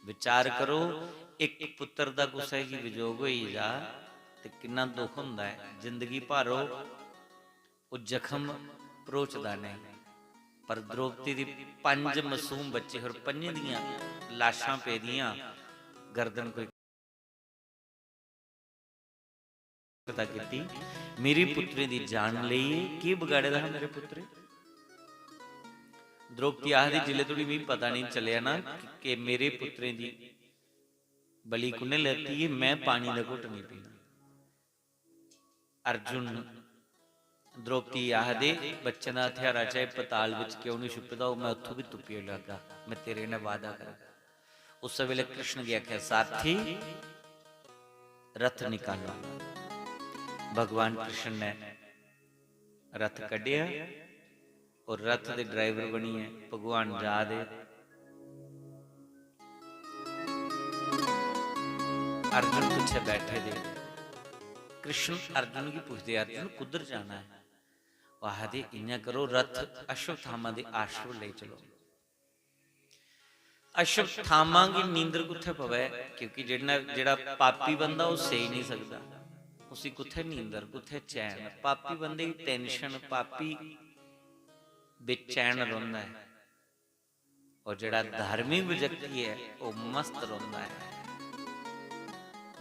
विचार करो, इक पुत्र दा कुसै गी विजोग होई जा ते किन्ना दुख हुंदा ऐ। जिंदगी भर ओह्, ओह् जख्म भरोचदा नेईं। पर द्रौपदी दी पंज मासूम बच्चे और पंजें दियां लाशां पेदियां, गर्दन कोई पता कीती, मेरे पुत्तरें दी जान लेई, केह् बगाड़े दा हा मेरे पुत्तरें? द्रौपदी आखदी, "जिसलै धोड़ी मिगी पता नेईं चलेआ ना कि, कि मेरे पुत्तरें दी बलि कु'न्नै लैती ऐ, में पानी दा घुट्ट नेईं पीना।" अर्जुन, द्रौपदी आखदे, "बच्चें दा हथ्यारा चाहे पताल बिच क्यों निं छुपे दा होग, में उत्थों बी तुप्पी लैगा, में तेरे कन्नै वादा करगा।" उस वेले कृष्ण गी आखेआ, "सारथी, रथ निकालो।" भगवान कृष्ण ने रथ कड्ढेआ और रथ दे ड्राइवर बनियै भगवान जा दे। अर्जुन पिच्छे बैठे दे। कृष्ण अर्जुन गी पुछदे, "अर्जुन, कुद्धर जाना है?" ओह् आखदे, "इ'यां करो, रथ अश्वत्थामा दे आश्रम लेई चलो।" अश्वत्थामा गी नींदर कुत्थै पवै? क्योंकि जेह्ड़ा, जेह्ड़ा पापी बंदा, ओह् सेई निं सकदा। उसी कुत्थै नींदर, कुत्थै चैन? पापी बंदे गी टेंशन, पापी बेचैन रौंह्दा ऐ। और जेह्ड़ा धार्मिक व्यक्ति ऐ, ओह् मस्त रौंह्दा ऐ।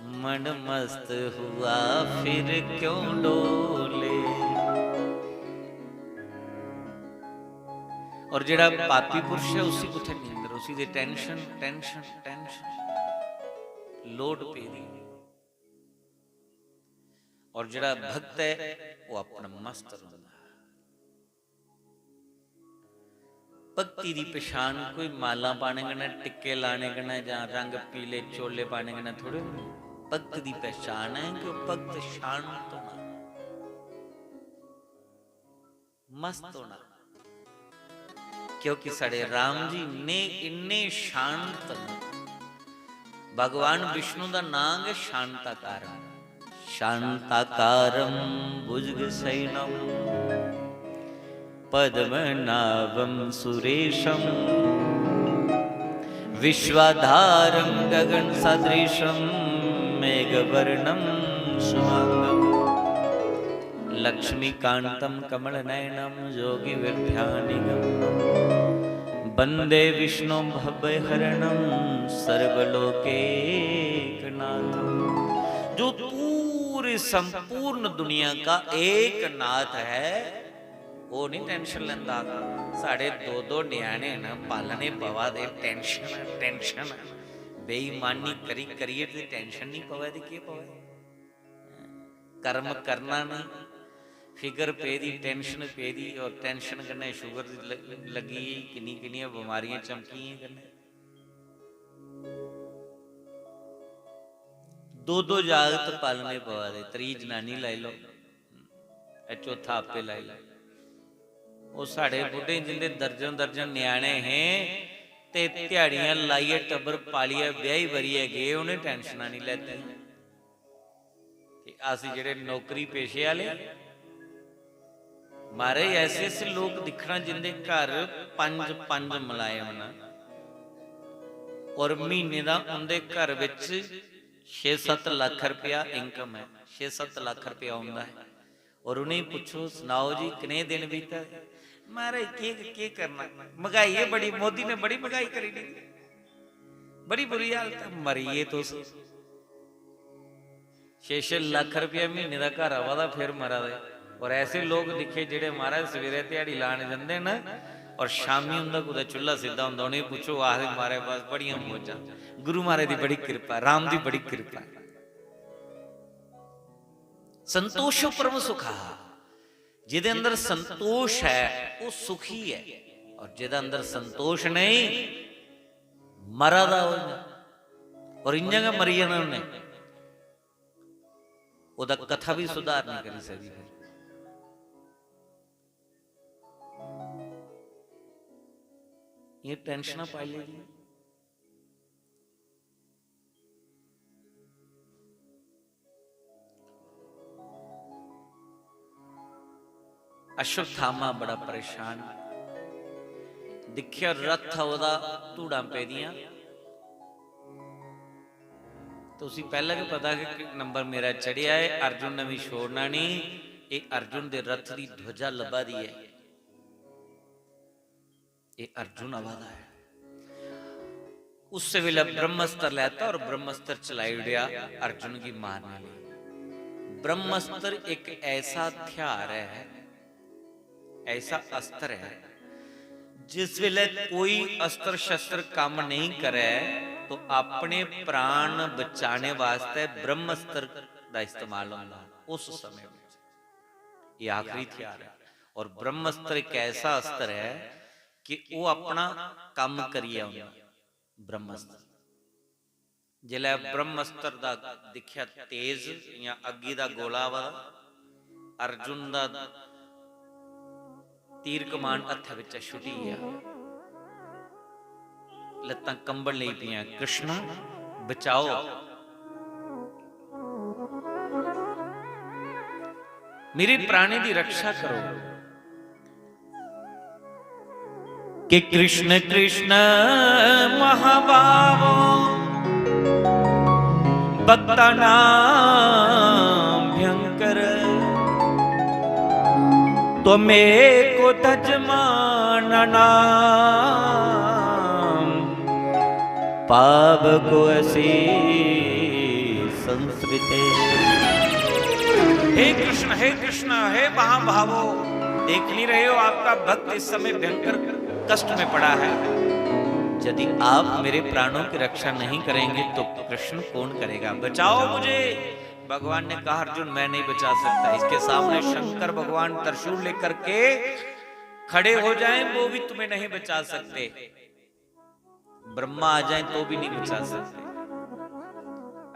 मन मस्त हुआ फिर क्यों डोले। और जेह्ड़ा पापी पुरुष ऐ, उसी कुत्थै नींदर, उसी ते टेंशन, टेंशन, टेंशन, लोड पेदी। और जेह्ड़ा भक्त ऐ, ओह् अपना मस्त रौंह्दा। भक्ति दी पछान कोई मालां पाने कन्नै, टिक्के लाने कन्नै जां रंग पीले चोले पाने कन्नै थोड़े होंदी। भक्त दी पहचान ऐ कि ओह् भक्त शांत होना, मस्त होना। क्योंकि साढ़े राम जी इन्ने, इन्ने शांत न। भगवान विष्णु दा नां गै शांताकारम। शांताकारम भुजगशयनम पद्मनाभम सुरेशम विश्वाधारम गगन सदृशम मेघवर्णम शुभांगम। लक्ष्मीकांतम कमलनयनम योगिभिर्ध्यानगम्यम। वंदे विष्णु भवभयहरणम सर्वलोकैकनाथम। जो पूरी संपूर्ण दुनिया का एक नाथ है, ओह् निं टेंशन लैंदा। साढ़े दो दो ञ्याणे न, पालने पवा दे, टेंशन, टेंशन। बेईमानी करी करियै ते टेंशन निं पवै ते केह् पवै? कर्म करना नहीं, फिकर पेदी, टेंशन पेदी, और टेंशन कन्नै शुगर ल-, लग्गी गेई, किन्नी किन्नियां बमारियां चमकी गेइयां कन्नै। दो दो जागत पालने पवा दे, त्री जनानी लाई लैओ, ए चौथा आपे लाई लैओ। ओह् साढ़े बुड्ढे जिंदे दर्जन दर्जन ञ्याणे हे ते ध्याड़ियां लाइयै टब्बर पालियै ब्याही बरियै गे, उ'नें टेंशनां निं लैतियां। ते अस जेह्ड़े नौकरी पेशे आह्ले, म्हाराज, ऐसे ऐसे लोक दिक्खना जिंदे घर पंज पंज मलायम न, और म्हीने दा उंदे घर बिच छे सत्त लक्ख रपेआ income ऐ, छे सत्त लक्ख रपेआ औंदा ऐ। और उ'नेंगी पुच्छो, "सनाओ जी, कनेह् दिन बीता दे?" "महाराज, केह्, केह् करना, मंगाई ऐ बड़ी, मोदी ने बड़ी मंगाई करी दी, बड़ी बुरी हालत ऐ, मरी गे तुस।" छे छे लक्ख रपेआ म्हीने दा घर आवा दा, फिर मरा दे। और ऐसे लोक दिक्खे जेह्ड़े, महाराज, सवेरे ध्याड़ी लान जंदे न और शामी उं'दा कुतै चु'ल्ला सिद्धा होंदा, उ'नेंगी पुच्छो, आखदे, "महाराज, बस बड़ियां मौजां, गुरु महाराज दी बड़ी किरपा, राम दी बड़ी किरपा।" संतोषो परम सुखा। जेह्दे अंदर संतोष ऐ, ओह् सुखी ऐ, और जेह्दे अंदर संतोष नेईं, मरा दा ओह् इ'यां। और इ'यां गै मरी जाना उन्नै, ओह्दा कथा बी सुधार नेईं करी सकदी। फिर एह् टेंशनां पाई लेदियां। अश्वत्थामा बड़ा परेशान, दिक्खेआ रथ ओह्दा, धूड़ां पेदियां, ते उसी पैह्लें गै पता कि नंबर मेरा चढ़ेआ ऐ, अर्जुन ने मी छोड़ना नेईं, एह् अर्जुन दे रथ दी ध्वजा लब्भा दी ऐ। एह् अर्जुन आवा दा ऐ। उस वेले ब्रह्मास्त्र लैता और ब्रह्मास्त्र चलाई ओड़ेआ अर्जुन गी मारने लेई। ब्रह्मास्त्र इक ऐसा हथ्यार ऐ, ऐसा अस्त्र ऐ, जिस वेले कोई अस्त्र शस्त्र कम्म नेईं करै तो अपने प्राण बचाने वास्तै ब्रह्मास्त्र दा इस्तेमाल होंदा उस समें बिच। एह् आखरी हथ्यार ऐ। और ब्रह्मास्त्र इक ऐसा अस्त्र ऐ कि ओह् अपना कम्म करियै औंदा। ब्रह्मास्त्र, जिसलै ब्रह्मास्त्र दा दिक्खेआ तेज, इ'यां अग्गी दा गोला आवा दा, अर्जुन दा तीर कमान हत्थै बिच्चा छुटी गेआ, लत्तां कंबन लगी पेइयां, "कृष्णा, बचाओ, मेरे प्राणें दी रक्षा करो।" कि कृष्ण कृष्ण महाभावो भक्तानां भयंकर, त्वमेको तजमानानां पावको असि संस्कृते। हे कृष्ण, हे कृष्ण, हे महाभावो, देख नहीं रहे हो, आपका भक्त इस समय भयंकर कष्ट में पड़ा है। यदि आप मेरे प्राणों की रक्षा नहीं करेंगे तो कृष्ण कौन करेगा? बचाओ मुझे। भगवान ने कहा, "अर्जुन, मैं नहीं बचा सकता।" इसके सामने शंकर भगवान त्रिशूल लेकर के खड़े हो जाएं, वो भी तुम्हें नहीं बचा सकते। ब्रह्मा आ जाए तो भी नहीं बचा सकते।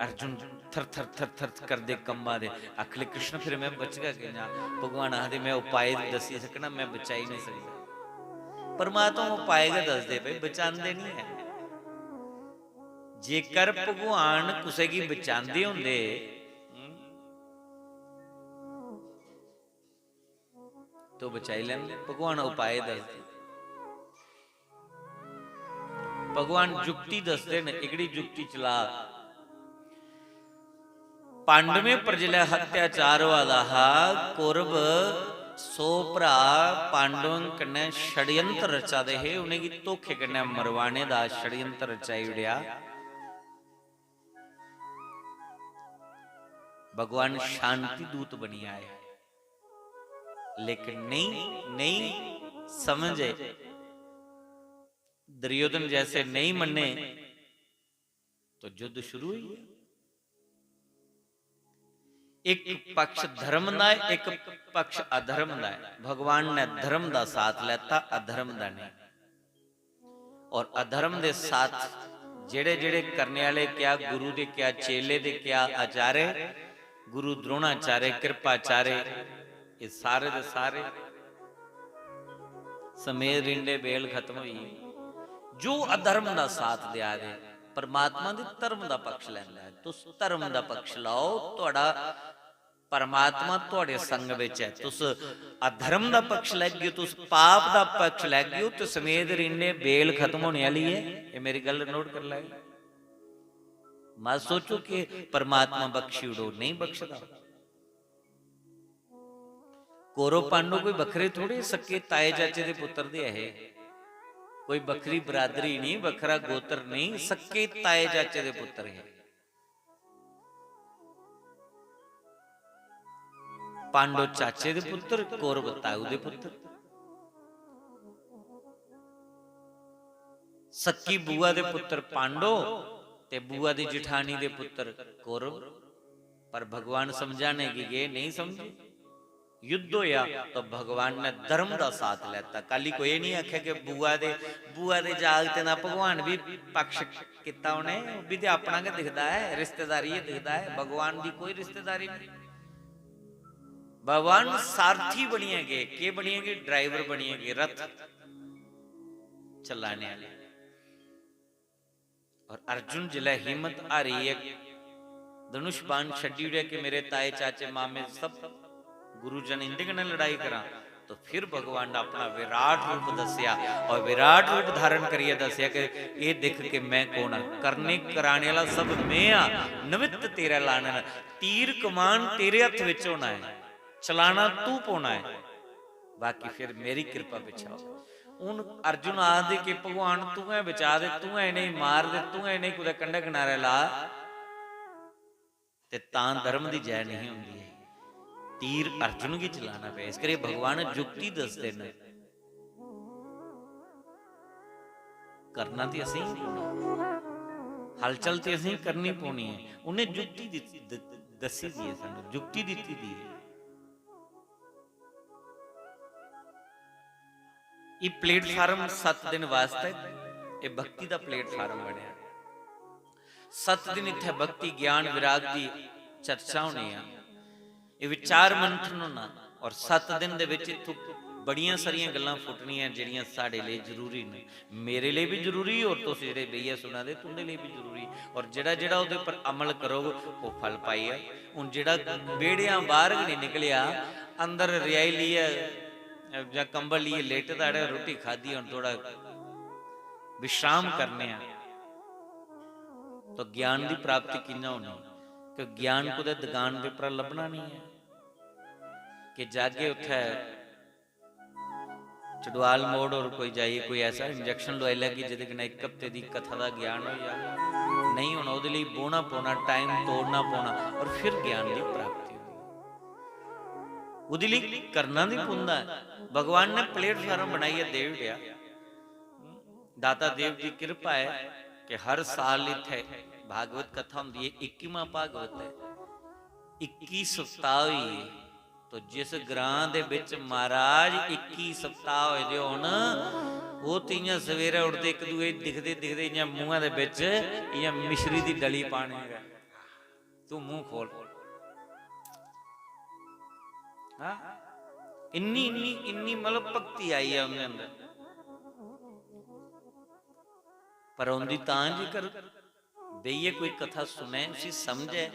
अर्जुन थर थर थर थर करदे कंबा दे, आखले, "कृष्ण, फिर मैं बचगा कि'यां?" भगवान आखदे, "मैं उपाय दस्सी सकना, मैं बचाई नहीं सकदा।" परमात्मा उपाय गै दसदे, भाई, बचांदे नहीं है। जेकर भगवान कुसै गी बचांदे होंदे, हम्म, तो बचाई लैंदे। भगवान उपाय दसदे, भगवान जुक्ति दसदे न। एह्कड़ी जुक्ति चला, पांडवें पर जिसलै अत्याचार होआ दा हा, कौरव सौ भ्राऽ पांडवें कन्नै षड्यंत्र रचा दे हे, उ'नेंगी धोखे कन्नै मरवाने दा षड्यंत्र रचाई ओड़ेआ। भगवान शांति दूत बनी आए, लेकिन नहीं, नहीं समझे। दुर्योधन जैसे नहीं मन्ने तो युद्ध शुरू हुई गया। एक पक्ष धर्म दा है, एक पक्ष अधर्म दा है। भगवान ने धर्म दा साथ लेता, अधर्म दा नहीं। और अधर्म दे साथ जेड़े जेड़े करने वाले, क्या गुरु दे, क्या चेले दे, क्या आचार्य, गुरु द्रोणाचार्य, कृपाचार्य, ये सारे दे सारे समेत रिंडे बेल खत्म होई। जो अधर्म दा साथ देआ दे, परमात्मा दे धर्म दा पक्ष लैंदा है। तुस धर्म दा पक्ष लाओ, तुहाड़ा परमात्मा तुहाड़े संग विच है। तुस अधर्म दा पक्ष लैगे ओ, तुस पाप दा पक्ष लैगे ओ, ते समेत रिंडे बेल खत्म होने आह्ली है। ये मेरी गल्ल नोट कर लैओ। मत सोचो कि परमात्मा बख्शी ओड़ो, नहीं बख्शदा। कौरव पांडव कोई बखरे थोड़े, सक्के ताए चाचे दे पुत्र दे है। कोई बखरी बरादरी नहीं, बखरा गोत्र नहीं, सक्के ताए चाचे दे पुत्र है। पांडव चाचे दे पुत्र, कौरव ताऊ दे पुत्र। सक्की बुआ दे पुत्र पांडव ते बुआ दी जठानी दे पुत्र कौरव। पर भगवान समझाने गी गए, नहीं समझे। युद्ध होया तो भगवान ने धर्म दा साथ लेता। कल ही कोई नहीं आखे कि बुआ दे, बुआ दे जागते दा भगवान भी पक्ष किता उ'नें, ओह् भी ते अपना गै दिखदा ऐ, रिश्तेदारी गै दिखदा ऐ, भगवान दी कोई रिश्तेदारी नहीं। भगवान सारथी बनियै गे, केह् बनियै गे? ड्राइवर बनियै गे, रथ चलाने आह्ले। और अर्जुन जिसलै हिम्मत हारी, इक धनुष बाण छड्डी ओड़ेआ कि मेरे ताए, चाचे, मामे सब गुरुजन इंदे कन्नै लड़ाई करां, तो फिर भगवान ने अपना विराट रूप दस्सेआ और विराट रूप धारण करियै दस्सेआ कि एह् दिख कि मैं कौन आं, करने कराने आह्ला सब मैं आं, निमित्त तेरे लाने न, तीर कमान तेरे हत्थ विच होना ऐ, चलाना तू पौना ऐ, बाकी फिर मेरी किरपा पिच्छे हो। हुन अर्जुन आखदे कि भगवान तूं गै बचा दे, तूं गै इ'नेंगी मार दे, तूं गै इ'नेंगी कुतै कंढे कनारे ला, ते तां धर्म दी जय नहीं होंदी है। तीर अर्जुन गी चलाना पेआ, इस करियै भगवान जुक्ति दसदे न। करना ते असें ही पौना, हलचल ते असें ही करनी पौनी है। उन्हें जुक्ति दित्ती, द-, दस्सी दी है सानू, जुक्ति दित्ती दी है। एह् प्लेटफार्म सत्त दिन वास्तै, एह् भक्ति दा प्लेटफार्म बनेआ। सत्त दिन इत्थै भक्ति, ज्ञान, विराग दी चर्चा होनी ऐ, एह् विचार मंथन होना। और सत्त दिन दे विच इत्थों बड़ियां सारियां गल्लां फुटनियां जेह्ड़ियां साढ़े लेई जरूरी न, मेरे लेई भी जरूरी, और तुस जेह्ड़े बेहियै सुना दे, तुंदे लेई भी जरूरी। और जेह्ड़ा जेह्ड़ा ओह्दे पर अमल करोग, ओह् फल पाइयै। हुन जेह्ड़ा बेह्ड़ेआं बाह्र गै निं निकलेआ, अंदर रजाई लेइयै जां कंबल लेइयै लेटे दा, अड़े, रुट्टी खाद्धी, हुन थोह्ड़ा विश्राम करने आं, तो ज्ञान दी प्राप्ति कि'यां होनी? कि ज्ञान कुतै दकान दे उप्परा लब्भना निं ऐ। कि जागे उत्थै चडवाल मोड़ और कोई जाइयै कोई ऐसा इंजेक्शन लुआई लैगे जेह्दे कन्नै इक हफ्ते दी कथा दा ज्ञान होई जाग। नेईं होना, ओह्दे लेई बौह्ना पौना, टाइम तोड़ना पौना और फिर ज्ञान दी प्राप्ति होनी। ओह्दे लेई करना निं पौंदा ऐ। भगवान ने प्लेटफार्म बनाइयै देई ओड़ेआ। दाता देव दी किरपा ऐ कि हर साल इत्थै भागवत कथा होंदी ऐ। इक्कीवां भागवत ऐ, इक्की सप्ताह होई गे। तो जिस ग्रां दे बिच महाराज इक्की सप्ताह होए दे होन, ओह् ते इ'यां सवेरै उठदे, इक दूए गी दिखदे दिखदे इ'यां मूंहा दे बिच इ'यां मिश्री दी डली पानी गै। तू मूंह खोल। हां, इन्नी, इन्नी, इन्नी मतलब भक्ति आई ऐ उं'दे अंदर। पर औंदी तां जेकर बेहियै कोई कथा सुनै, उसी समझै,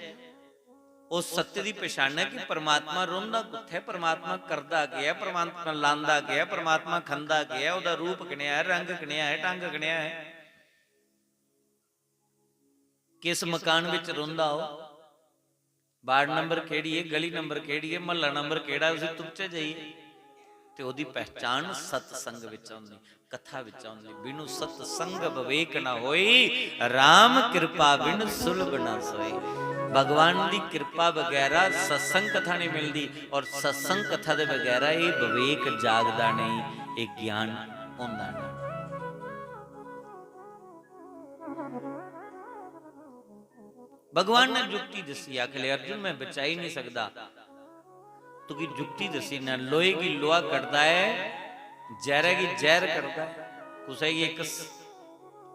ओह् सत्य दी पछानै कि परमात्मा रौंह्दा कुत्थै, परमात्मा करदा केह् ऐ, परमात्मा लांदा केह् ऐ, परमात्मा खंदा केह् ऐ, ओह्दा रूप कनेहा ऐ, रंग कनेहा ऐ, ढंग कनेहा ऐ, किस मकान बिच रौंह्दा ओह्, वार्ड नंबर केह्ड़ी ऐ, गली नंबर केह्ड़ी ऐ, म्हल्ला नंबर केह्ड़ा ऐ, उसी तुपचै जाइयै। ते ओह्दी पहचान सत्संग बिच होंदी, कथा बिच होंदी। बिनु सत्संग विवेक न होई, राम कृपा बिन सुलभ न सोई। भगवान दी कृपा बगैरा सत्संग कथा नहीं मिलदी, और सत्संग कथा दे बगैरा एह् विवेक जागदा नहीं, एह् ज्ञान होंदा नहीं। भगवान ने जुक्ति दस्सी, आखले, "अर्जुन, मैं बचाई नहीं सकदा।" तुगी जुक्ति दस्सी ना, लोहे गी लोहा कटदा ऐ, जैह्रै गी जैह्र कटदा ऐ। कुसै गी इक स-,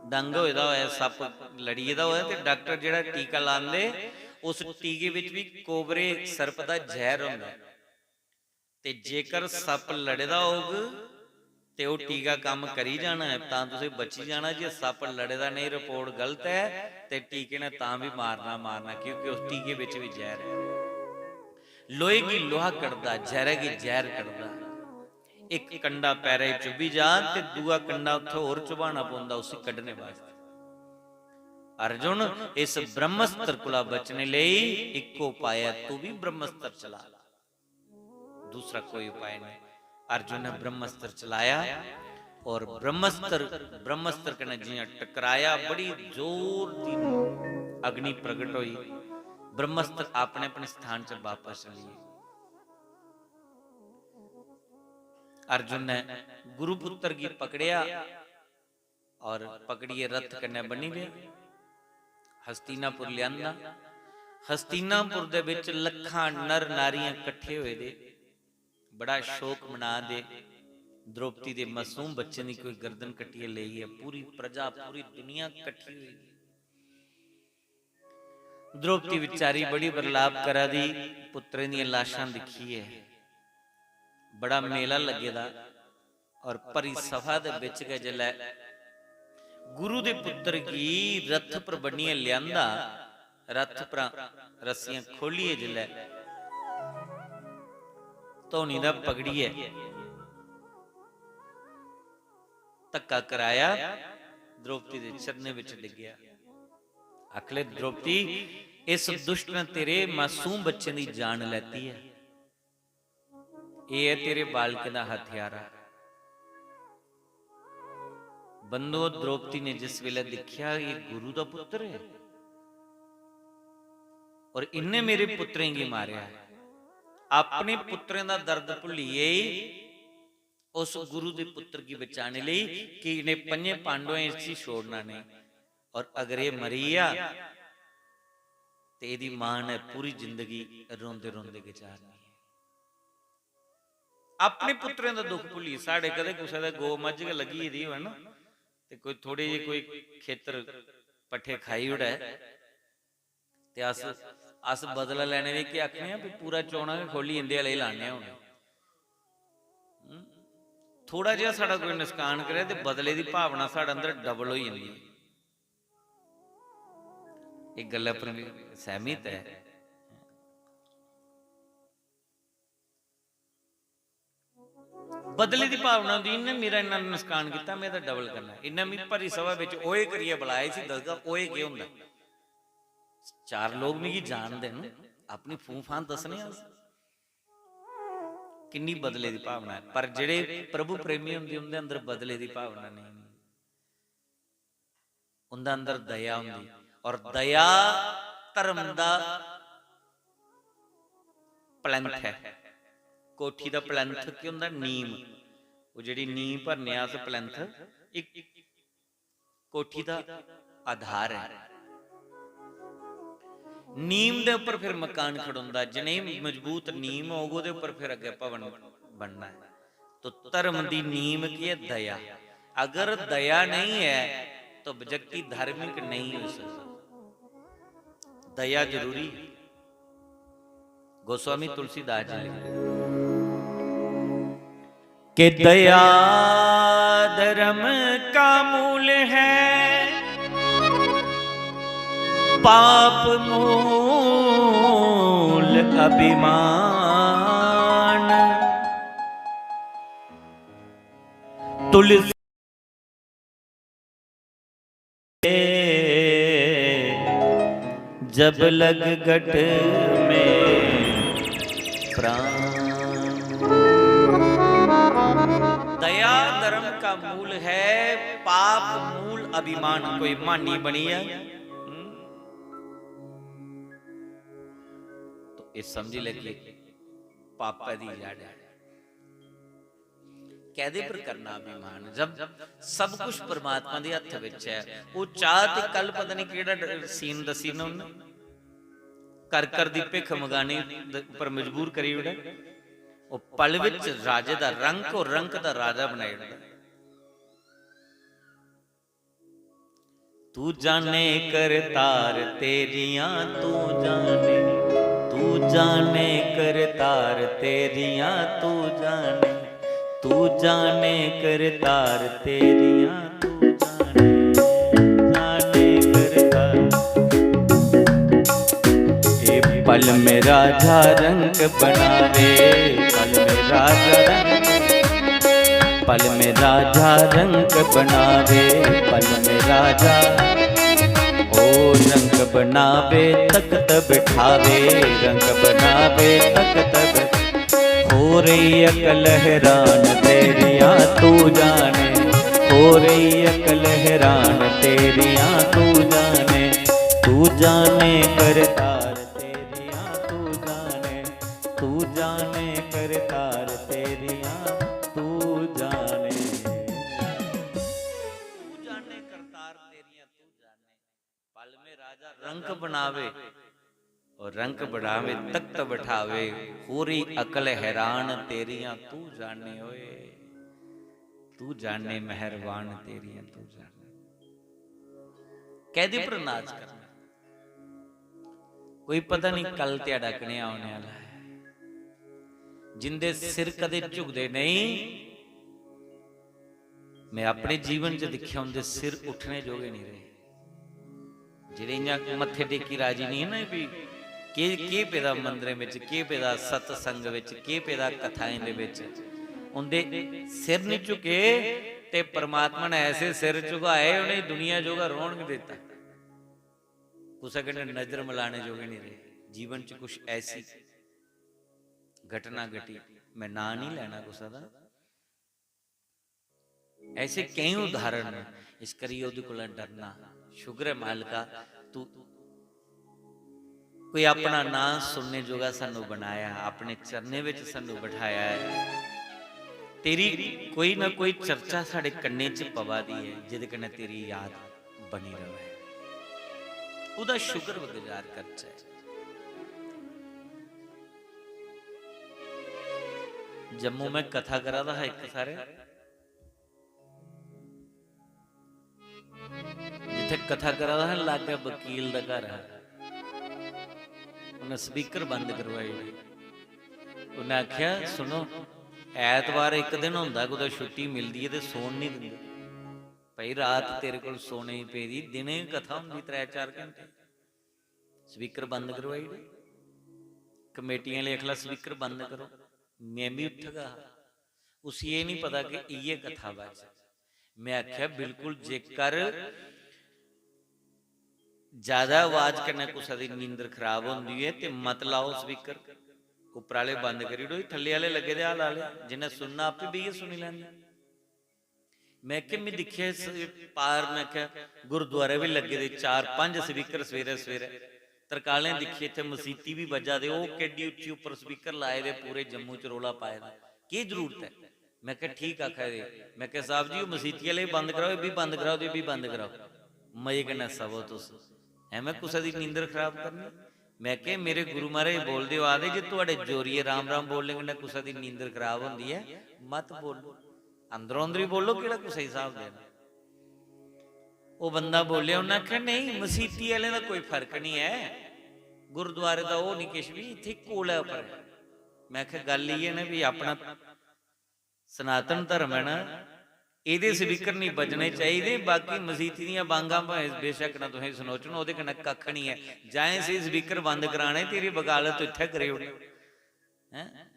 डंग होए दा होऐ, सप्प लड़ी गेदा होऐ, ते डाक्टर जेह्ड़ा टीका लांदे, उस टीके बिच बी कोबरे सर्प दा जैह्र होंदा ऐ। ते जेकर सप्प लड़े दा होग ते ओह् टीका कम्म करी जाना ऐ, तां तुसें बची जाना। जे सप्प लड़े दा नेईं, रिपोर्ट गलत ऐ, ते टीके ने तां बी मारना, मारना, क्योंकि उस टीके बिच बी जैह्र ऐ। लोहे गी लोहा कटदा, जैह्रै गी जैह्र कटदा। इक कंडा पैरै च चुब्भी जा ते दूआ कंडा उत्थै होर चुभाना पौंदा उसी कड्ढने वास्तै। अर्जुन, इस ब्रह्मस्त्र कोला बचने लेई इक्को उपाय ऐ, तू बी ब्रह्मस्त्र चला। दूसरा कोई उपाय नहीं। अर्जुन ने ब्रह्मस्त्र चलाया और ब्रह्मस्त्र, ब्रह्मस्त्र कन्नै जियां टकराया, बड़ी जोर दी अग्नि प्रगट होई। ब्रह्मस्त्र अपने अपने स्थान च वापस चली गे। अर्जुन ने गुरुपुत्र गी पकड़ेआ और पकड़ियै रथ कन्नै बन्नी लेआ। हस्तिनापुर लेआंदा। हस्तिनापुर दे बिच लक्खां नर नारियां कट्ठे होए दे। बड़ा शोक मना दे। द्रौपदी दे मासूम बच्चें दी कोई गर्दन कट्टियै लेई ऐ। पूरी प्रजा, पूरी दुनिया कट्ठी होई दी। द्रौपदी बेचारी बड़ी बरलाप करा दी, पुत्तरें दियां लाशां दिक्खियै। बड़ा मेला लग्गे दा। और भरी सभा दे बिच गै जिसलै गुरु दे पुत्तर गी रथ पर बन्नियै लेआंदा, रथ परा रस्सियां खोलियै जिसलै धौनी दा पकड़ियै धक्का कराया, द्रौपदी दे चरणें बिच डिग्गेआ। आखले, "द्रौपदी, इस दुष्ट ने तेरे मासूम बच्चें दी जान लैती ऐ।" एह् ऐ तेरे बालकें दा हथियारा। बंधो, द्रौपदी ने जिस वेले दिक्खेआ, "एह् गुरु दा पुत्र ऐ और इन्ने मेरे पुत्रें गी मारेआ ऐ।" अपने पुत्रें दा दर्द भुल्लियै उस गुरु दे पुत्र गी बचाने लेई कि इ'नें पंजें पांडवें इसी छोड़ना नेईं, और अगर एह् मरी गेआ ते एह्दी मां ने पूरी जिंदगी रोंदे रोंदे गुजारनी ऐ। अपने पुत्तरें दा दुख भुल्ली, साढ़े कदें कुसै दे गौ मज्झ गै लग्गी गेदी होऐ ना, ते कोई थोड़े जे कोई खेतर पट्ठे खाई ओड़ै, ते अस, अस बदला लैने दे केह् आखने आं, भी पूरा चौना गै खोह्ल्ली इं'दे आह्ले लान्ने आं हून। हूं? थोड़ा जेहा साढ़ा कोई नसकान करै ते बदले दी भावना साढ़े अंदर डबल होई जंदी ऐ। इस गल्लै पर में सैह्मत ऐ। बदले दी भावना होंदी, "इन्नै मेरा इन्ना नसकान कीता, में ते डबल करना ऐ। इन्नै मिगी भरी सभा बिच ओए करियै बलाया, इसी दसगा ओए केह् होंदा ऐ। चार लोक मिगी जानदे न, अपनी फूं फां दस्सने आं अस।" किन्नी बदले दी भावना ऐ, पर जेह्ड़े प्रभु प्रेमी होंदे, उं'दे अंदर बदले दी भावना नेईं होंदी। उं'दे अंदर दया होंदी, और दया धर्म दा प्लैंथ ऐ। कोठी दा प्लैंथ केह् होंदा? नीम। ओह् जेह्ड़ी नीम भरने आं अस प्लैंथ, इक कोठी दा आधार ऐ। नीम दे उप्पर फिर मकान खड़ोंदा। जनेही मजबूत नीम होग, ओह्दे उप्पर फिर अग्गें भवन बनना ऐ। तो धर्म दी नीम केह् ऐ? दया। अगर दया नेईं ऐ, तो व्यक्ति धार्मिक नेईं होई सकदा। दया जरूरी है। गोस्वामी तुलसीदास जी लिखते हैं कि दया धर्म का मूल है, पाप मूल अभिमान। तुलसी जब लग गट में प्राण। दया धर्म का मूल है, पाप मूल अभिमान। कोई म्हानी बनी जाए, हम्म, तो ये समझ ले कि पापै दी जड़ है। कैदे पर करना अभिमान, जब सब कुछ परमात्मा दे हत्थ विच ऐ। ओह् चाह ते कल पता नहीं केह्ड़ा ड-, सीन दस्सी न उन्नै। कर कर दी भिख मंगाने द-, उप्पर मजबूर करी ओड़े। ओह् पल विच राजे दा रंक, और रंक दा राजा बनाई ओड़दा। तू जाने करतार तेरियां, तू जाने, तू जाने करतार तेरियां, तू जाने, तू जाने करतार तेरियां, तू जाने, जाने करतार। ए पल में राजा रंक बनावे, पल में राजा रंक, पल में राजा रंक बनावे, पल में राजा। ओ रंक बनावे, तख्त बिठावे, रंक बनावे, तख्त बिठावे। हो रही अकल हैरान तेरियां, तू जाने। हो रही अकल हैरान तेरियां, तू जाने। तू जाने करतार तेरियां, तू जाने। तू जाने करतार तेरियां, तू जाने। तू जाने करतार तेरियां, तू जाने। पल में राजा रंक बनावे, और रंक बनावे, तख्त बिठावे। हो रही अकल हैरान तेरियां, तू जाने ओए। तू जाने मेहरबान तेरियां, तू जाने। कैदे पर नाज करना? कोई पता नहीं कल ध्याड़ा कनेहा होने आह्ला ऐ। जिंदे सिर कदे झुकदे नहीं, मैं अपने जीवन च दिक्खेआ, उंदे सिर उठने जोगे नहीं रहे। जेह्ड़े इ'यां मत्थे टेकी राजी नहीं ना, भी केह्, केह् पेदा मंदरें बिच, केह् पेदा सत्संग बिच, केह् पेदा कथाएं दे बिच, उंदे सिर नहीं झुके ते परमात्मा ने ऐसे सिर झुकाए, उ'नें दुनिया जोगा रौह्न नहीं दित्ता। कुसै कन्नै नजर मलाने जोगे नहीं रहे। जीवन च कुछ ऐसी घटना घटी, मैं नांऽ नहीं लैना कुसै दा, ऐसे केईं उदाहरण न। इस करियै ओह्दे कोला डरना। शुक्र ऐ मालका, तू कोई अपना नांऽ सुनने जोगा सानू बनाया, अपने चरणें विच सानू बठाया ऐ। तेरी कोई ना कोई चर्चा साढ़े कन्नें च पवा दी ऐ, जेह्दे कन्नै तेरी याद बनी रवै। ओह्दा शुक्रगुजार करचै। जम्मू मैं कथा करा दा हा इक सारे, जित्थै कथा करा दा हा, लागै वकील दा घर हा। उन्नै स्पीकर बंद करवाई ओड़े। उन्नै आखेआ, "सुनो, ऐतवार इक दिन होंदा, कुतै छुट्टी मिलदी ऐ ते सौन निं दिंदे। भाई, रात तेरे कोल सोने गी पेदी, दिनें कथा होंदी त्रै चार घैंटे।" स्पीकर बंद करवाई ओड़े। कमेटियें आह्ले आखला, "स्पीकर बंद करो।" में बी उट्ठगा हा। उसी एह् निं पता कि इ'यै कथा बाच। में आखेआ, "बिल्कुल, जेकर ज्यादा आवाज कन्नै कुसै दी नींदर खराब होंदी ऐ ते मत लाओ स्पीकर। उप्पर आह्ले बंद करी ओड़ो, एह् थल्ले आह्ले लग्गे दे हल आह्ले, जिन्नै सुनना आपे बेहियै सुनी लैंदे।" में आखेआ, "में दिक्खेआ इस पार," में आखेआ, "गुरुद्वारे बी लग्गे दे चार पंज स्पीकर सवेरै सवेरै। तरकालें दिक्खियै इत्थै मसीती बी बज्जा दे, ओह् केड्डी उच्ची उप्पर स्पीकर लाए दे, पूरे जम्मू च रौला पाए दा, केह् जरूरत ऐ?" में आखेआ, "ठीक आखा दे।" में आखेआ, "साहब जी, ओह् मसीती आह्ले बी बंद कराओ, एह् बी बंद कराओ ते एह् बी बंद कराओ, मजे कन्नै सवो तुस, ऐवें कुसै दी नींदर खराब करनी।" में आखेआ, "मेरे गुरु महाराज बोलदे ओह् आखदे जे थुआढ़े जोरियै राम राम बोलने कन्नै कुसै दी नींदर खराब होंदी ऐ, मत बोलो।" अंदरों अंदरी बोलो, केह्ड़ा कुसै गी स्हाब देना। ओह् बंदा बोलेआ, उन्नै आखेआ, "नेईं, मसीती आह्लें दा कोई फर्क निं ऐ, गुरुद्वारे दा ओह् निं किश बी, इत्थै कोलै उप्पर ऐ।" में आखेआ, "गल्ल इ'यै ना, भी अपना सनातन धर्म ऐ ना, एह्दे स्पीकर निं बज्जने चाहिदे, बाकी मसीती दियां बांगां भाएं बेशक्क ना तुसें सनोचन, ओह्दे कन्नै कक्ख निं ऐ। जाएं सेही स्पीकर बंद कराने, तेरी वकालत तो इत्थै करी ओड़नी।" हैं?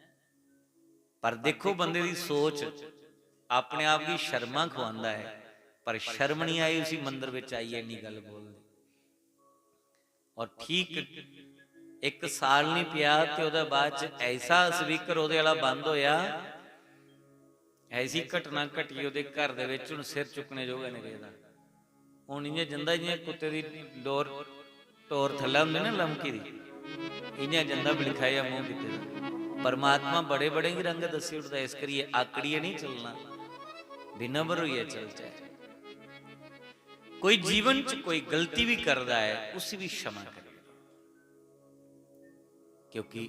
पर देखो, बंदे दी सोच अपने आप गी शर्मा खुआंदा ऐ, पर शर्म निं आई उसी मंदर बिच आइयै इन्नी गल्ल बोलने। और ठीक इक साल निं पेआ ते ओह्दे बाद च ऐसा स्पीकर ओह्दे आह्ला बंद होएआ, ऐसी घटना घटी ओह्दे घर दे बिच, हून सिर चुक्कने जोगा निं रेह्दा। हून इ'यां जंदा जि'यां कुत्ते दी डोर, टोर थल्लै होंदी ना लमकी दी, इ'यां जंदा बलिखा जेहा मूंह कीते दा। परमात्मा बड़े बड़े गी रंग दस्सी ओड़दा, इस करियै आकड़ियै निं चलना, विनम्र होइयै चलचै। कोई जीवन च कोई गलती भी करदा ऐ, उसी भी क्षमा करिए। क्योंकि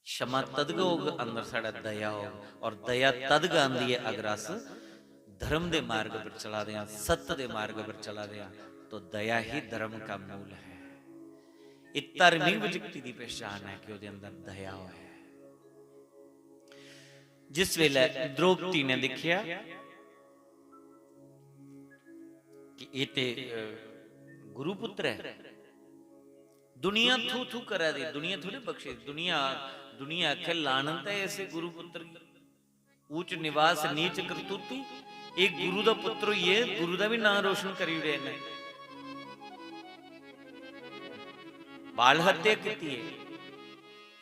क्षमा तद गै होग, अंदर साढ़ा दया होग, और दया तद गै आंदी ऐ अगर अस धर्म दे मार्ग पर चला दे आं, सत्य दे मार्ग पर चला दे आं, तो दया ही धर्म का मूल है। ये धार्मिक व्यक्ति की पहचान है कि ओहदे अंदर दया होए। जिस वेले द्रौपदी ने दिखया कि ये ते, अ, गुरु पुत्र है, दुनिया थू थू करा दी, दुनिया थोड़ी बख्शे, दुनिया, दुनिया आखे लानत है ऐसे गुरु पुत्र की। ऊंच निवास नीच करतूती, एक गुरु दा पुत्र होइयै गुरु दा भी नां रोशन करी ओड़ेआ इन्नै। बाल हत्या कीती है,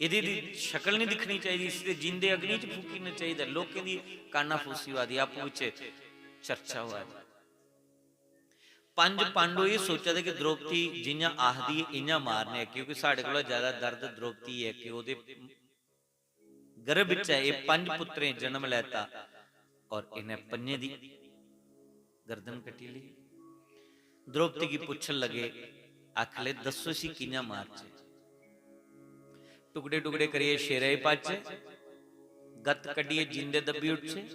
एह्दी दी शकल नहीं दिक्खनी चाहिदी, इसी ते जींदे अग्नि च फूकी ओड़ना चाहिदा। लोकें दी कानाफूसी होआ दी, आपूं बिच्च चर्चा होआ दी। पंज पांडव एह् सोचा दे कि द्रौपदी जियां आखदी ऐ इयां मारने आं, क्योंकि साढ़े कोला ज्यादा दर्द द्रौपदी ऐ कि ओह्दे गर्भ च एह् पंज पुत्रें जन्म लैता और इन्हें पंजे दी गर्दन कट्टी लेई। द्रौपदी गी पुच्छन लगे, आखन लगे, "दस्सो इसी कियां मारचे?" टुकड़े टुकड़े करियै शेरै गी पाचै, गत्त कड्ढियै जींदे दब्बी ओड़चै,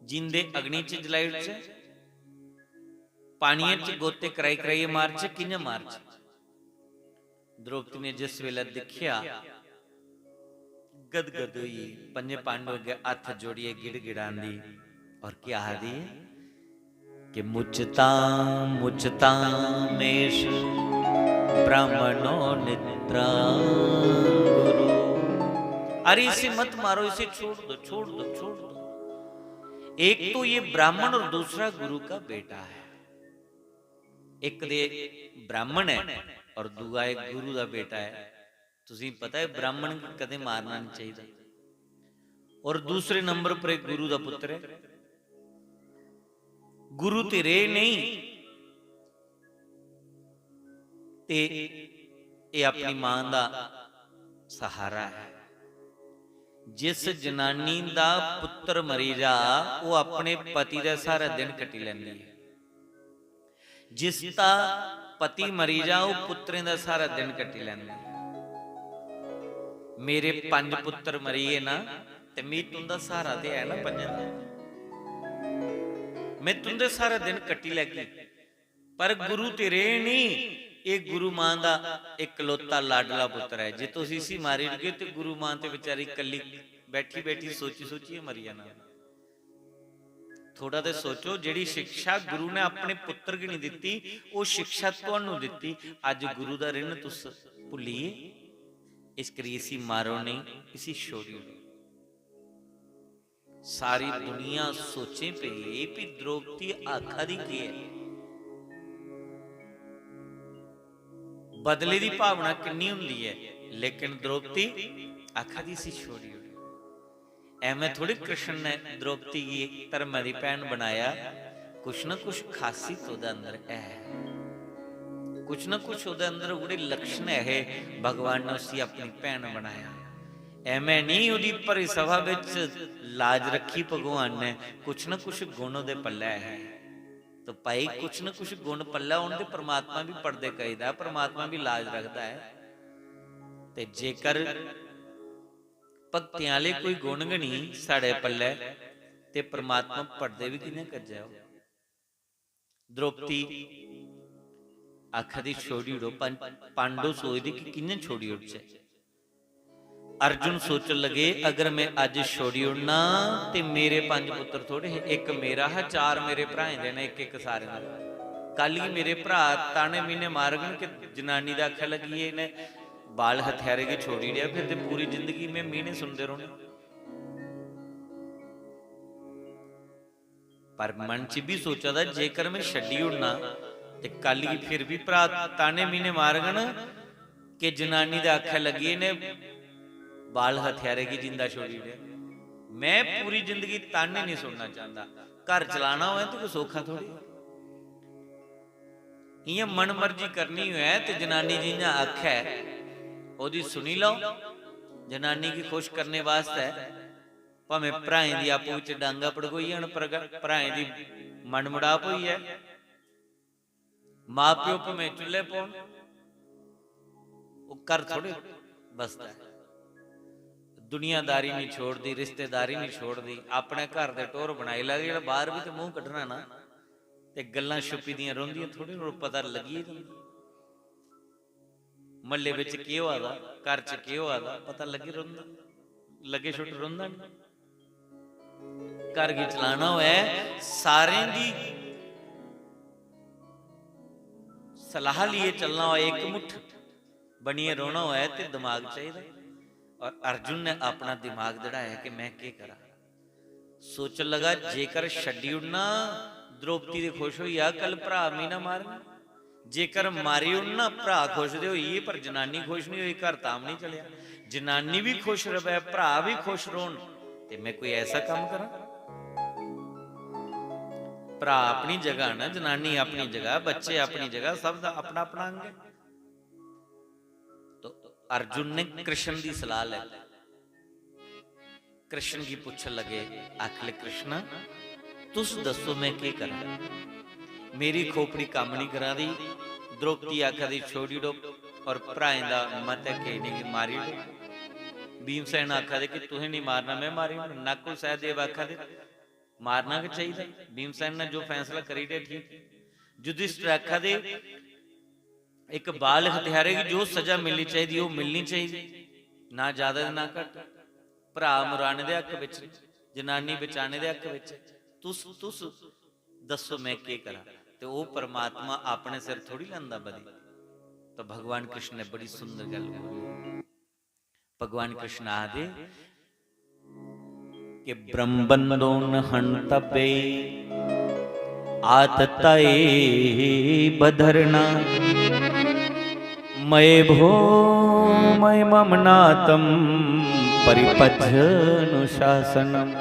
जींदे अग्नि च जलाई ओड़चै, पानियै च गोते कराई कराइयै मारचै, कि'यां मारचै? द्रौपदी ने जिस बेल्लै दिक्खेआ, गदगद होई, पंजे पांडव अग्गें हत्थ जोड़ियै गिड़गिड़ांदी और केह् आखदी? कि मुचतां मुचतां मेष ब्राह्मणो निद्रां गुरु। अरे इसे मत मारो, इसे छोड़ दो, छोड़ दो, छोड़ दो। एक तो ये ब्राह्मण और दूसरा गुरु का बेटा है। एक दे ब्राह्मण है और दूआ एक गुरु का बेटा है। तुसें पता है ब्राह्मण गी कदें मारना नहीं चाहिए। और दूसरे नंबर पर एक गुरु का पुत्र है, गुरु ते रेह नहीं, ते एह् अपनी मां दा सहारा है। जिस जनानी दा पुत्र मरी जा, ओह् अपने पति दा सहारा दिन कट्टी लैंदी है। जिसदा पति मरी जा, ओह् पुत्रें दा सहारा दिन कट्टी लैंदी है। मेरे पंज पुत्र मरी गे ना, ते मी तुं'दा सहारा ते है ना पंजें दा। में तुं'दे सहारा दिन कट्टी लैगी। पर गुरु ते रेह् निं, एह् गुरु मां दा इकलौता लाडला पुत्तर ऐ। जे तुस इसी मारी ओड़गे ते गुरु मां ते बेचारी कल्ली बैठी बैठी सोची सोचियै मरी जाना। थोड़ा ते सोचो, जेह्ड़ी शिक्षा गुरु ने अपने पुत्तर गी निं दित्ती, ओह् शिक्षा तुहानू दित्ती। अज्ज गुरु दा ऋण तुस भुल्ली गे, इस करी इसी मारो नेईं, इसी छोड़ी ओड़ो। सारी दुनिया सोचें पेई, एह् भी द्रौपदी आखा दी केह् ऐ? बदले दी भावना किन्नी हुंदी ऐ, लेकिन द्रौपदी आखा दी इसी छोड़ी ओड़ो। ऐवें थोड़ी कृष्ण ने द्रौपदी गी धर्मै दी भैन बनाया, कुछ ना कुछ खासियत ओह्दे अंदर ऐ, कुछ ना कुछ ओह्दे अंदर ओह्कड़े लक्षण ऐ हे, भगवान ने उसी अपनी भैन बनाया। ऐवें निं ओह्दी भरी सभा बिच लाज रक्खी भगवान ने, कुछ ना कुछ गुण ओह्दे पल्लै ऐ। तो भाई, कुछ ना कुछ गुण पल्लै होन ते परमात्मा भी पर्दे कजदा ऐ, परमात्मा भी लाज रखदा ऐ। ते जेकर भक्तें आह्ले कोई गुण गै निं साढ़े पल्लै, ते परमात्मा पर्दे बी कि'यां कज्जै ओह्? द्रौपदी आखा दी, "छोड़ी ओड़ो।" पं-, पांडव सोचदे कि कि'यां छोड़ी ओड़चै। अर्जुन सोचन लगे, "अगर में अज्ज छोड़ी ओड़ना ते मेरे पंज पुत्तर थोड़े हे, इक मेरा हा, चार मेरे भ्राएं दे न, इक इक सारें दा। कल गी मेरे भ्राऽ ताने मीने मारगन कि जनानी दा आखै लगी, इ'नें बाल हथ्यारे गी छोड़ी ओड़ेआ, फिर ते पूरी जिंदगी में मीने सुनदे रौह्ने।" पर मन च बी सोचा दा, "जेकर में छड्डी ओड़ना ते कल गी फिर बी भ्राऽ ताने मीने मारगन कि जनानी दे आखै लगी, इ'नें बाल हथ्यारे गी जिंदा छोड़ी ओड़ेआ।" में पूरी जिंदगी ताने निं सुनना चांह्दा। घर चलाना होऐ ते कोई सौखा थोड़ी। इ'यां मन मर्जी करनी होऐ ते जनानी जि'यां आखै, ओह्दी सुनी लैओ। जनानी गी खुश करने बास्तै भामें भ्राएं दी आपूं बिच्च डांगा पड़कोई जान, पर ग-, भ्राएं दी मनमुटाप होई जाए, मां प्यो भामें चुल्हे पौन, घर थोड़े बसदा ऐ। दुनियादारी नहीं छोड़दी, रिश्तेदारी नहीं छोड़दी, अपने घर दे टोर बनाई लैदे, जेह्ड़ा बाहर भी ते मूंह कड्ढना ना, ते गल्लां छुपी दियां रौंह्दियां, थोड़े, पता लग्गी गै जंदा। म्हल्ले बिच केह् होआ दा, घर च केह् होआ दा, पता लग्गी रौंह्दा, लग्गे छुट्ट रौंह्दा निं। घर गी चलाना होऐ, सारें दी सलाह लेइयै चलना होऐ, इक मुट्ठ बनियै रौह्ना होऐ ते दमाग चाहिदा। और अर्जुन ने अपना दिमाग दड़ाया कि मैं केह् करां। सोचन लगा, जेकर छड्डी ओड़ना, द्रौपदी ते खुश होई जा, कल भ्राऽ मी ना मारन। जेकर मारी ओड़ना, भ्राऽ खुश ते होई गे, पर जनानी खुश नहीं होई, घर ताम नहीं चलेआ। जनानी भी खुश रवै, भ्राऽ भी खुश रौह्न, ते मैं कोई ऐसा कम्म करां। भ्राऽ अपनी जगह ना, जनानी अपनी जगह, बच्चे अपनी जगह, सब दा अपना अपना अंग ऐ। तो अर्जुन ने कृष्ण दी सलाह लैती। कृष्ण गी पुच्छन लगे, आखले, "कृष्ण, तुस दस्सो, मैं केह् करां? मेरी खोपड़ी कम्म निं करा दी।" द्रौपदी आखा दी, "छोड़ी ओड़ो," और भ्राएं दा मत ऐ कि इ'नेंगी मारी ओड़ो। भीमसेन आखा दे कि तुसें निं मारना, मैं मारी ओड़ना। नकुल सहदेव आखा दे, "मारना गै चाहिदा, भीमसेन ने जो फैसला करी ओड़ेआ ठीक।" युधिष्ठिर आखा दे, "इक बाल हत्यारे गी जो सजा मिलनी चाहिदी, ओह् मिलनी चाहिदी, ना ज्यादा ते ना घट्ट। भ्राऽ मराने दे हक बिच, जनानी बचाने दे हक बिच। तुस, तुस दस्सो, मैं केह् करां?" ते ओह् परमात्मा अपने सिर थोड़ी लैंदा बलि। तो भगवान कृष्ण ने बड़ी सुंदर गल्ल बोली। भगवान कृष्ण आखदे कि ब्रह्मबंधो न हंतव्ये आतताये बधरना। मये भो मये मम नातम परिपज्झ अनुशासनम।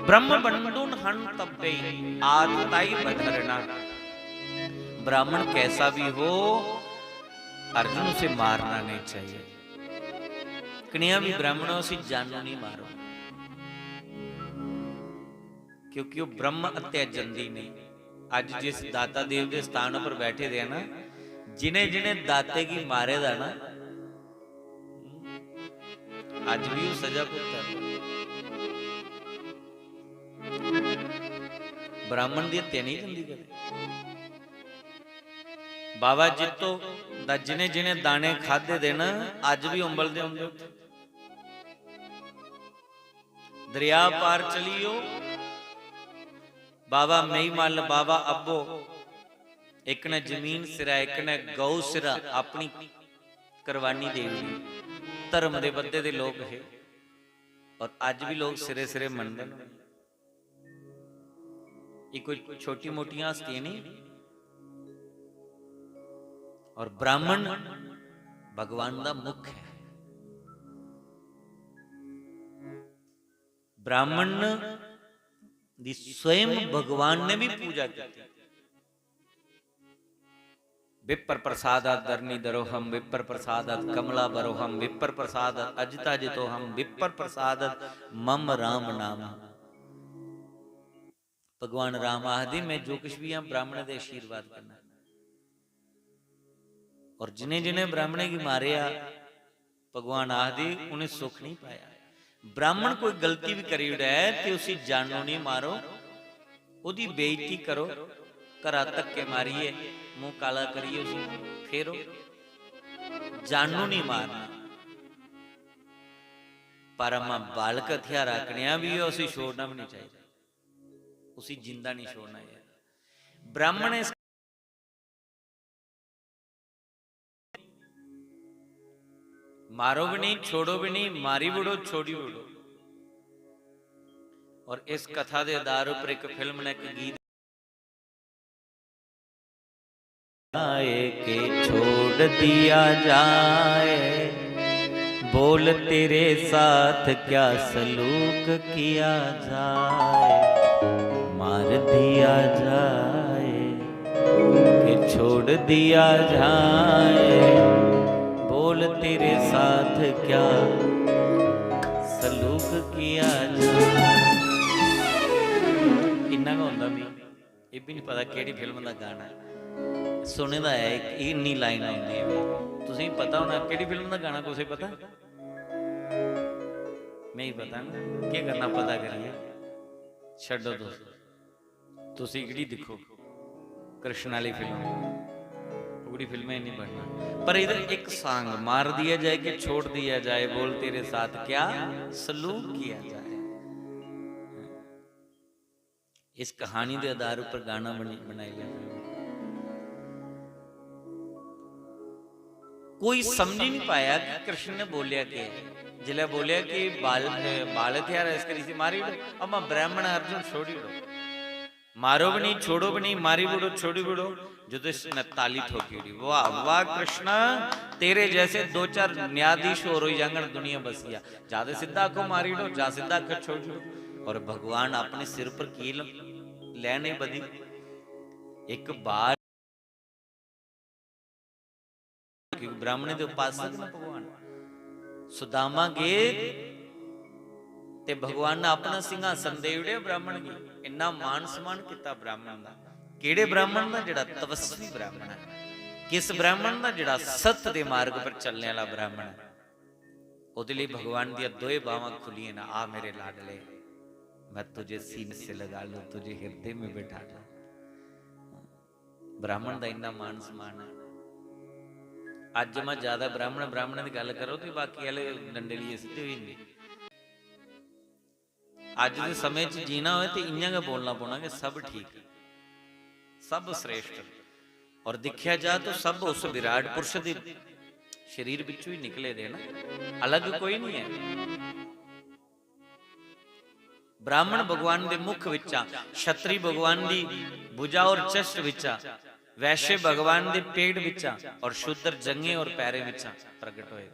ब्रह्मबंधो न हंतव्ये आतताये बधरना। ब्राह्मण कैसा भी हो, अर्जुन, उसे मारना नहीं चाहिए। कनेहा भी ब्राह्मण हो, उसी जानू नहीं मारो, क्योंकि वो ब्रह्म हत्या जंदी नहीं। अज जिस दाता देव के स्थान पर बैठे दे ना, जिन्हें जिन्हें दाते की मारे दा ना, अज भी वो सजा भुगता। ब्राह्मण दी हत्या नहीं जंदी कदे। बाबा जित्तो दा जिन्हें जिन्हें दाने खादे दे न, अज भी उंबलदे होंदे उत्थे। दरिया पार चलियो, बाबा मेईमल, बाबा अब्बो, इक ने जमीन सिरा, इक ने गौ सिरा अपनी कुर्बानी दे दी। धर्म दे बद्धे दे लोग हे और अज भी लोग सिरे सिरे मनदे न। ये कोई छोटी मोटियां हस्तियां नहीं। और ब्राह्मण भगवान का मुख है। ब्राह्मण दी स्वयं भगवान ने भी पूजा की। विप्र प्रसादात धरणी धरोहम, विप्र प्रसादात कमला बरोहम, विप्र प्रसादात अजिता जितोहम, विप्र प्रसादात मम राम नाम। भगवान राम आखदे, "मैं जो कुछ भी हां, ब्राह्मणें दे आशीर्वाद कन्नै।" और जिन्हें जिन्हें ब्राह्मणें गी मारेआ, भगवान आखदे, "उ'नें सुख नहीं पाया।" ब्राह्मण कोई गलती भी करी ओड़ै ते उसी जानू नहीं मारो, ओह्दी बेइज्जती करो, घरा धक्के मारियै, मूंह काला करियै उसी फेरो, जानू नहीं मारना। पर अमा बालक हथियारा कनेहा भी हो, उसी छोड़ना भी नहीं चाहिए। उसी जिंदा नहीं छोड़ना चाहिए। ब्राह्मण इस मारो भी नहीं, छोड़ो भी नहीं, मारी बुड़ो, छोड़ी बुड़ो। और इस कथा के आधार पर एक फिल्म ने एक गीत आए के छोड़ दिया जाए, बोल तेरे साथ क्या सलूक किया जाए, मार दिया जाए कि छोड़ दिया जाए, बोल तेरे साथ क्या सलूक किया जाए। इन्ना गै होंदा मी, एह् बी निं पता केह्ड़ी फिल्म दा गाना ऐ। सुने दा ऐ, इक इन्नी लाइन औंदी ऐ। तुसेंगी पता होना, केह्ड़ी फिल्म दा गाना, कुसै पता? नेईं पता ना, केह् करना पता करियै? छड्डो तुस, तुस एह्कड़ी दिक्खो, कृष्ण आह्ली फिल्म, ओह्कड़ी फिल्में च निं बनना। पर इद्धर इक सांग, मार दिया जाए कि छोड़ दिया जाए, बोल तेरे साथ क्या सलूक किया जाए। इस कहानी दे आधार उप्पर गाना बनी, बनाई लेआ। कोई समझ ही नहीं पाया कि कृष्ण ने बोलेआ केह् ऐ। जिसलै बोलेआ कि बाल, बाल हत्यारा, इस करी इसी मारी ओड़ो, अमा ब्राह्मण अर्जुन छोड़ी ओड़ो। मारो भी नहीं, छोड़ो भी नहीं, मारी ओड़ो, छोड़ी ओड़ो। जो तो इसने ताली ठोकी ओड़ी, "वाह, वाह कृष्ण, तेरे जैसे दो चार न्यायाधीश और होई जांगन दुनिया बसिया।" जा ते सिद्धा आखो मारी ओड़ो, जा सिद्धा आखो छोड़ी ओड़ो। और भगवान अपने सिर पर कील लैने बधी। एक बार, क्योंकि ब्राह्मणें दे उपासक न भगवान। सुदामा गे ते भगवान ने अपना सिंहासन दे ओड़ेआ ब्राह्मण गी। इन्ना मान सम्मान किता ब्राह्मण दा। केड़े ब्राह्मण दा? जेड़ा तपस्वी ब्राह्मण है। किस ब्राह्मण दा? जेड़ा सत्य दे मार्ग पर चलने वाला ब्राह्मण है। ओदे लिए भगवान दिया दोए बावां खुलियां ना, "आ मेरे लाडले, मैं तुझे सीने से लगा लूं, तुझे हृदय में बैठा लूं।" ब्राह्मण दा इन्ना मान सम्मान है। अज्ज मैं ज्यादा ब्राह्मण, ब्राह्मण दी गल्ल करो ते बाकी आह्ले डंडे लेइयै सिद्धे होई जंदे। अज्ज दे समें च जीना होए ते इ'यां गै बोलना पौना कि सब ठीक, सब श्रेष्ठ। और दिक्खेआ जा तो सब उस विराट पुरुष दे शरीर बिच्चों ही निकले दे ना, अलग कोई नहीं है। ब्राह्मण भगवान दे मुख विचा, क्षत्री भगवान दी भुजा और चष्ट विचा, वैश्य भगवान दे पेट विचा और शूद्र जंघें और पैरें विचा प्रगट होए।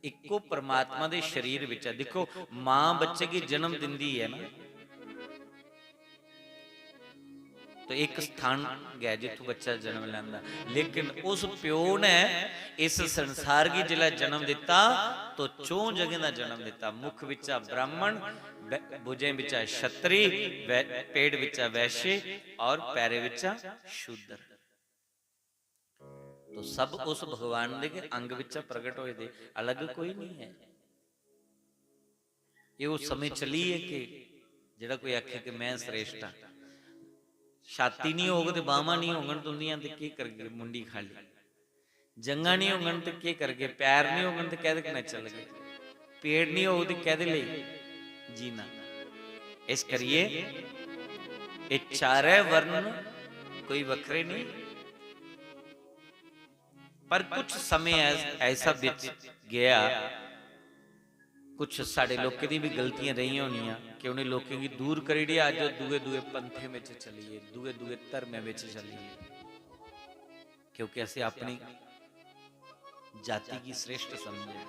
इक्को परमात्मा दे शरीर विचा। देखो, मां बच्चे गी जन्म दिंदी है ना, तो एक स्थान गै जित्थों बच्चा जन्म लैंदा, लेकिन उस प्यो ने इस संसार गी जिसलै जन्म दिता, तो चौं जगहें दा जन्म दिता। मुख बिच्चा ब्राह्मण, बै-, भुजें बिच्चा क्षत्री, वै-, पेट बिच्चा वैश्य और पैरें बिच्चा शूद्र। तो सब उस भगवान दे गै अंग बिच्चा प्रगट होए दे, अलग कोई नहीं है। ये वो समय चली है कि जेड़ा कोई आखे कि मैं श्रेष्ठ हां। छाती नहीं होग ते बाहमां नहीं होंगन तुंदियां ते केह् करगे? मुंडी खाली। जंगा नहीं होंगन ते केह् करगे? पैर नहीं होंगन ते कैदे कन्नै चलगे? पेट नहीं होग ते कैदे लेई जीना? इस करिए एह् चारै वर्ण कोई बक्खरे नहीं, पर कुछ समय ऐस-, ऐसा बीत गया, कुछ साढ़े लोकें दी भी गलतियां रेहियां होनियां कि उ'नें लोकें गी दूर करी ओड़ेआ। अज्ज ओह् दूए दूए पंथें बिच चली गे, दूए दूए धर्में बिच चली गे, क्योंकि असें अपनी जाति गी श्रेष्ठ समझेआ।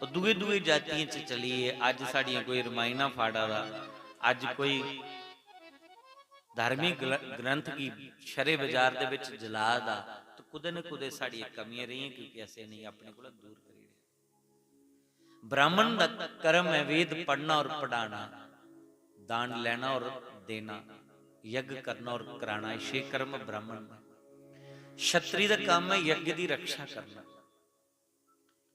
ओह् दूए दूए जातियें च चली गे। अज्ज साढ़ियां कोई रमायणां फाड़ा दा, अज्ज कोई धार्मिक ग्र-, ग्रंथ गी शरे बाजार दे विच जला दा, तो कुदे न कुदे साढ़ियां कमियां रेहियां, क्योंकि असें इ'नेंगी अपने कोला दूर करी ओड़ेआ। ब्राह्मण दा कर्म है वेद पढ़ना और पढ़ाना, दान लेना और देना, यज्ञ करना और कराना, ये छे कर्म ब्राह्मण दे। क्षत्री दा काम है यज्ञ दी रक्षा करना।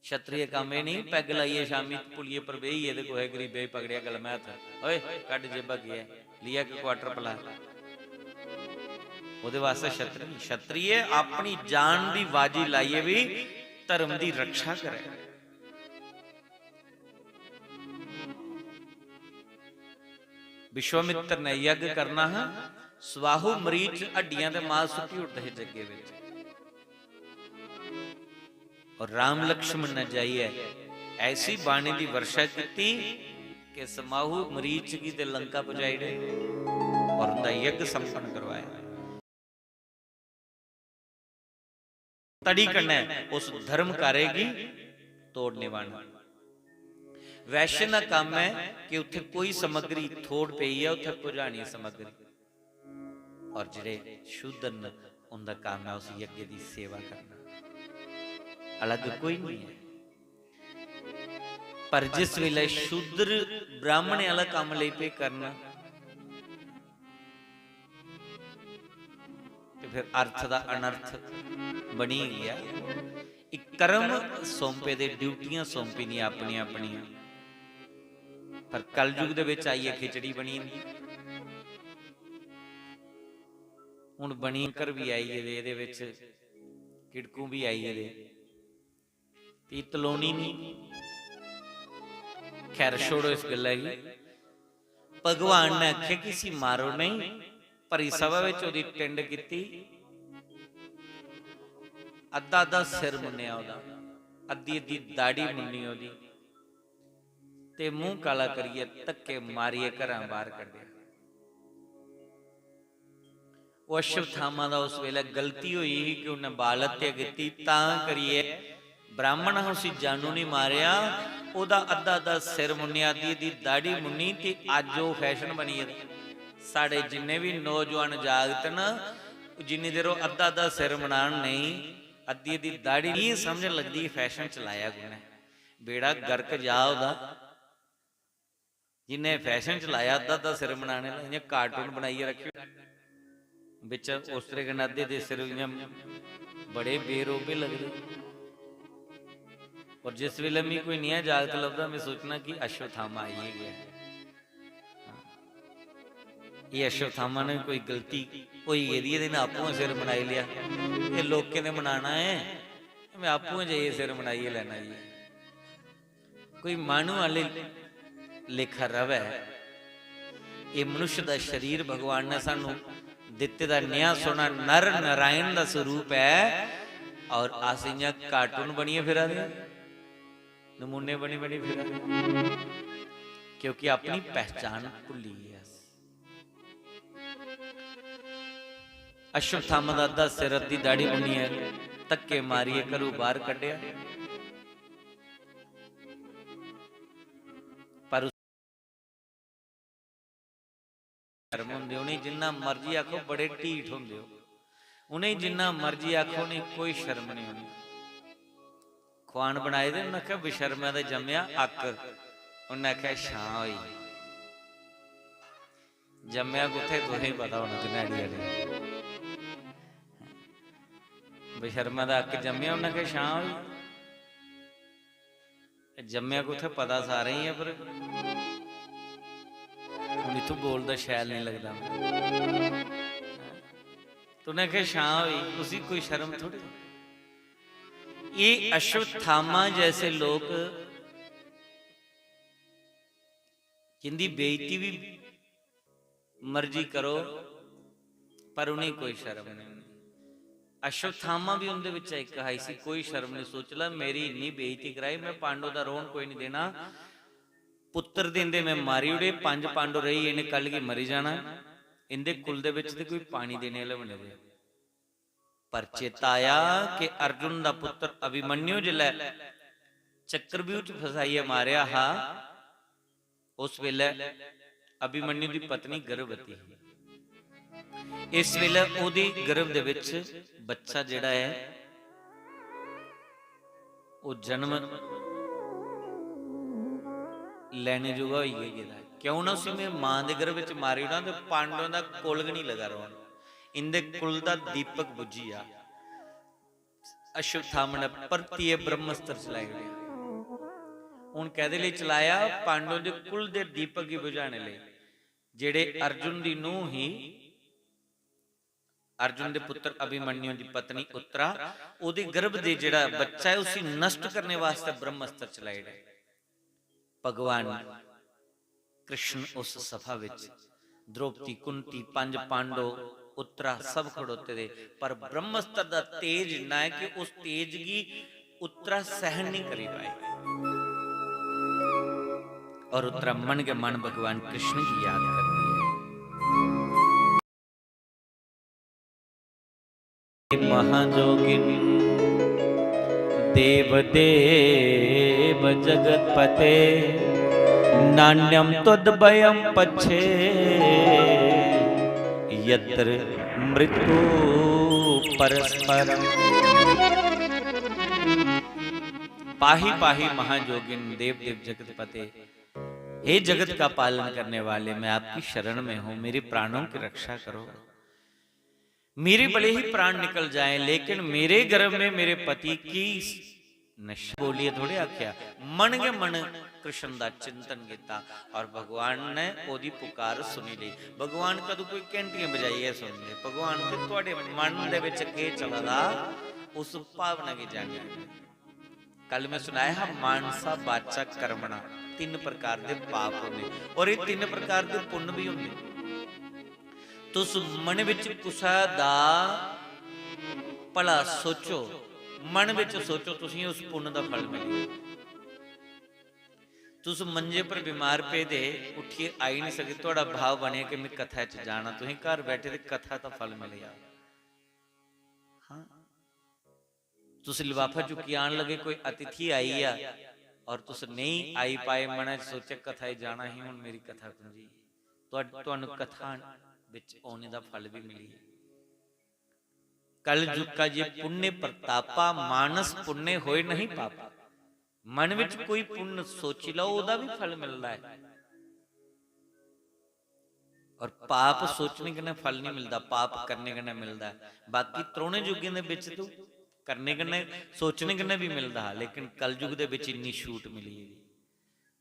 क्षत्रिय काम एह् नेईं, पैग लाइयै शामीं पुलिये पर बेहियै ते कुसै गरीबै गी पकड़ेआ गलमैथ, "ओए, कड्ढ जेबा केह् ऐ, लिया इक quarter प्लाट।" ओह्दे वास्तै क्षत्रिय, क्षत्रिय अपनी जान दी बाजी लाइयै बी धर्म दी रक्षा करै। विश्वामित्र ने यज्ञ करना हा, स्वाहु मरीच हड्डियां ते मांस सुट्टी ओड़दे हे जग्गे बिच। और राम लक्ष्मण ने जाइयै ऐसी बाणी दी वर्षा कीती कि स्वाहु मरीच गी ते लंका पुजाई ओड़े और उंदा यज्ञ संपन्न करवाया। तड़ी कन्नै उस धर्म कार्य गी तोड़ निभाना। वैश्य दा कम्म ऐ कि उत्थे कोई समग्री थोड़ पेई ऐ, उत्थे पुजानी समग्री। और जेह्ड़े शूद्र न, उंदा कम्म ऐ उस यज्ञ दी सेवा करना, अलग कोई नहीं है। पर जिस वेले शूद्र ब्राह्मण आह्ला कम्म लेई पे करना, ते फिर अर्थ दा अनर्थ बनी गया। इक कर्म सौंपे दे, ड्यूटियां सौंपी दियां अपनियां अपनियां। पर कलयुग दे विच आइयै खिचड़ी बनी जंदी। हुण बनी कर भी आई गेदे, एह्दे विच किड़कू भी आई गेदे। ती तलोनी नहीं। खैर, छोड़ो इस गल्ला गी। भगवान ने आखेआ कि इसी मारो नहीं, भरी सभा विच ओह्दी टिंड कीती, अद्धा अद्धा सिर मुन्नेआ ओह्दा, अद्धी अद्धी दाढ़ी मुन्नी ओह्दी, ते मूंह काला करियै धक्के मारियै घरा बाहर कड्ढेआ। ओह् अश्वत्थामा दा उस वेले गलती होई ही कि उन्नै बाल हत्या कीती, तां करियै ब्राह्मण हा, उसी जानू नहीं मारेआ। ओह्दा अद्धा अद्धा सिर मुन्नेआ, अद्धी अद्धी दाढ़ी मुन्नी, ते अज्ज ओह् फैशन बनी गेदा। साढ़े जिन्ने भी नौजवान जागत न, जिन्नी देर ओह् अद्धा अद्धा सिर मुंडान नहीं, अद्धी अद्धी दाढ़ी नहीं समझन लगदी, फैशन चलाया कुन्नै? बेड़ा गर्क जा ओह्दा। जिन्ने फैशन चलाया अद्धा अद्धा सिर बनाने दा, इ'यां कार्टून बनाइयै रक्खे, बिच उस तरह कन्नै अद्धे दे सिर इ'यां बड़े बेरोबे लगदे। और जिस बेल्लै मिगी कोई नेहा जागत लभदा, में सोचना कि अश्वत्थामा आई गै गेआ। एह् अश्वत्थामा ने कोई गलती होई गेदी ऐ ते इ'नें आपूं गै सिर बनाई लेआ। एह् लोकें दे बनाना ऐ, में आपूं गै जाइयै सिर बनाइयै लैना जी। कोई माह्नू आह्ले लेखा र'वै। एह् मनुष्य दा शरीर भगवान ने सानू दित्ते दा नेहा सोह्ना नर नारायण दा स्वरूप ऐ, और अस इ'यां कार्टून बनियै फिरा दे आं, नमूने बनी बनी फिरा दे आं, क्योंकि अपनी पहचान भुल्ली गे अस। अश्वत्थामा दा अद्धा सिर, अद्धी दाढ़ी मुन्नियै धक्के मारियै घरू बाहर कड्ढेआ। पर उस शर्म होंदे, उ'नेंगी जिन्ना मर्जी आखो, बड़े ढीठ होंदे ओह्। उ'नेंगी जिन्ना मर्जी आखो, उ'नेंगी कोई शर्म नहीं होंदी। खुआन बनाए दे, उ'न्नै आखेआ, "बेशर्मा दे जम्मेआ अक्क।" उ'न्नै आखेआ, "छां होई।" जम्मेआ कुत्थै, तुसें पता होना, कन्याड़ी आह्ले। बेशर्मा दा अक्क जम्मेआ, उ'न्नै आखेआ, "छां होई।" जम्मेआ कुत्थै, पता सारें गी ऐ, पर हून इत्थूं बोलदा शैल नहीं लगदा। तु'न्नै आखेआ, "छां होई", उसी कोई शर्म थोड़ी। एह् अश्वत्थामा जैसे लोक, जिंदी बेइज्जती भी मर्जी करो, पर उ'नेंगी कोई शर्म नहीं होंदी। अश्वत्थामा भी उं'दे बिच्चा इक हा, इसी कोई शर्म नहीं। सोची लै, मेरी इन्नी बेइज्जती कराई, में पांडव दा रौह्न कोई नहीं देना। पुत्तर दिंदे में मारी ओड़े, पंज पांडव रेही, इ'नें कल गी मरी जाना। इं'दे कुल दे बिच ते कोई पानी देने आह्ले बने दे। पर चेता आया कि अर्जुन दा पुत्तर अभिमन्यु जिसलै चक्रव्यूह च फसाइयै मारेआ हा, उस बेलै अभिमन्यु दी पत्नी गर्भवती ही। इस बेलै ओह्दी गर्भ दे बिच बच्चा जेह्ड़ा ऐ, ओह् जन्म लैने जोगा होई गै गेदा ऐ। क्यों ना उसी में मां दे गर्भ च मारी ओड़ां ते पांडवें दा कुल गै निं लगा रौह्न, इं'दे कुल दा दीपक बुझी जा। अश्वत्थामा ने परतियै ब्रह्मस्त्र चलाई ओड़ेआ। हून कैह्दे लेई चलाया? पांडवें दे कुल दे दीपक गी बुझाने लेई। जेह्ड़े अर्जुन दी नूंह ही, अर्जुन दे पुत्र अभिमन्यु दी पत्नी उत्तरा, ओह्दे गर्भ दे जेह्ड़ा बच्चा ऐ, उसी नष्ट करने वास्तै ब्रह्मस्त्र चलाई ओड़े। भगवान कृष्ण उस सभा विच द्रौपदी, कुंती, पंज पांडव, उत्तरा सब खड़ोते दे, पर ब्रह्मस्त्र दा तेज इन्ना ऐ कि उस तेज गी उत्तरा सहन नहीं करी पाई। और उत्तरा मन गै मन भगवान कृष्ण गी याद करदी है। महाजोगिन देव देव जगतपते, नान्यम त्वद्भयम पच्छे यत्र मृत्यु परस्परम। पाहि पाहि महाजोगिन देव देव जगतपते। हे जगत का पालन करने वाले, मैं आपकी शरण में हूँ, मेरे प्राणों की रक्षा करो। मेरे भले ही प्राण निकल जाएं, लेकिन मेरे गर्भ में मेरे पति की नशा। बोलिए थोड़े आख्या, मन गै मन कृष्ण दा चिंतन कीता। और भगवान ने ओदी पुकार सुनी ली। भगवान कदू कोई घंटियां बजाइयै सुनदे? भगवान ते थुआड़े मन दे विच केह् चला दा, उस भावना गी जानियै। कल मैं सुनाया हा, मानसा वाचा कर्मणा तिन्न प्रकार दे पाप होंदे और ये तिन्न प्रकार दे पुन्न भी होंदे। तुस मन विच कुसै दा भला सोचो, मन विच सोचो, तुसेंगी उस पुन्न दा फल मिलेगा। तुस मंजे पर बीमार पेदे, उठियै आई नहीं सकदे, थुआड़ा भाव बनेआ कि मैं कथा च जाना, तुसें घर बैठे दे कथा दा फल मिलेआ। हाँ, तुस लिफाफा चुक्की आन लगे, कोई अतिथि आई आ और तुस नहीं आई पाए, मनै च सोचेआ, "कथा च जाना ही, हुन मेरी कथा कुंजी।" तुहाड-, तुहानू कथा बिच औने दा फल भी मिली। कलयुग का ये पुण्य प्रतापा, मानस पुण्य होए नहीं पापा। मन विच कोई पुण्य सोची लैओ, ओहदा भी फल मिलदा है। और पाप सोचने कन्नै फल नहीं मिलदा, पाप करने कन्नै मिलदा है। बाकी त्रौने युगें दे बिच तू करने कन्नै, सोचने कन्नै भी मिलदा हा, लेकिन कलयुग दे बिच इन्नी छूट मिली है।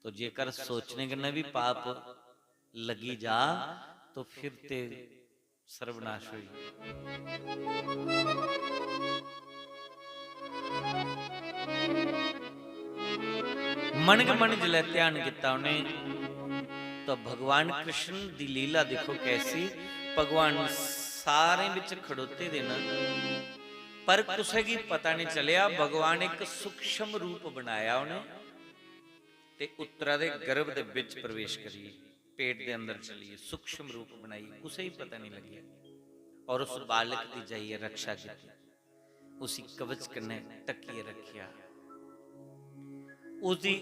तो जेकर सोचने कन्नै भी पाप लगी जा, तो फिर ते सर्वनाश होई। मन गै मन जिसलै ध्यान कीता उ'नें, तो भगवान कृष्ण दी लीला दिक्खो कैसी। भगवान सारें बिच खड़ोते दे न, पर कुसै गी पता नहीं चलेआ। भगवान इक सूक्ष्म रूप बनाया उ'नें, ते उत्तरा दे गर्भ दे बिच प्रवेश करियै, पेट दे अंदर चलियै, सूक्ष्म रूप बनाइयै, कुसै गी पता नहीं लग्गेआ। और उस बालक दी जाइयै रक्षा कीती, उसी कवच कन्नै ढक्कियै रखेआ। उसदी,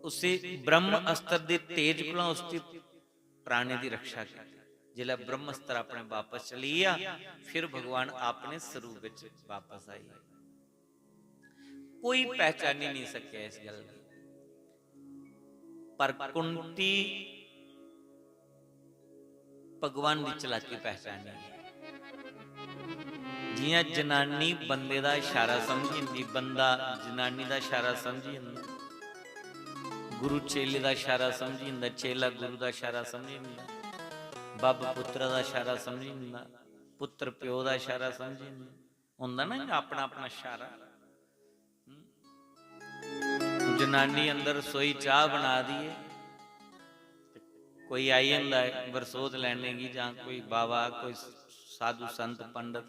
उसी ब्रह्म अस्त्र दे तेज कोला उसदी प्राणी दी रक्षा कीती। जिसलै ब्रह्म अस्त्र अपने वापस चली गेआ, फिर भगवान अपने स्वरूप विच वापस आई। कोई पहचानी नहीं सकेआ इस गल्ल गी, पर कुंती भगवान दी चलाकी पहचानी। जियां जनानी बंदे दा इशारा समझी जंदी, बंदा जनानी दा इशारा समझी जंदा, गुरु चेले दा इशारा समझी जंदा, चेला गुरु दा इशारा समझी जंदा, बब्ब पुत्तरा दा इशारा समझी जंदा, पुत्तर प्यो दा इशारा समझी जंदा। होंदा ना इ'यां अपना अपना इशारा। हम्म। जनानी अंदर रसोई चाह् बना दी ऐ, ते कोई आई जंदा ऐ बरसोत लैने गी, जां कोई बाबा, कोई साधु संत पंडित,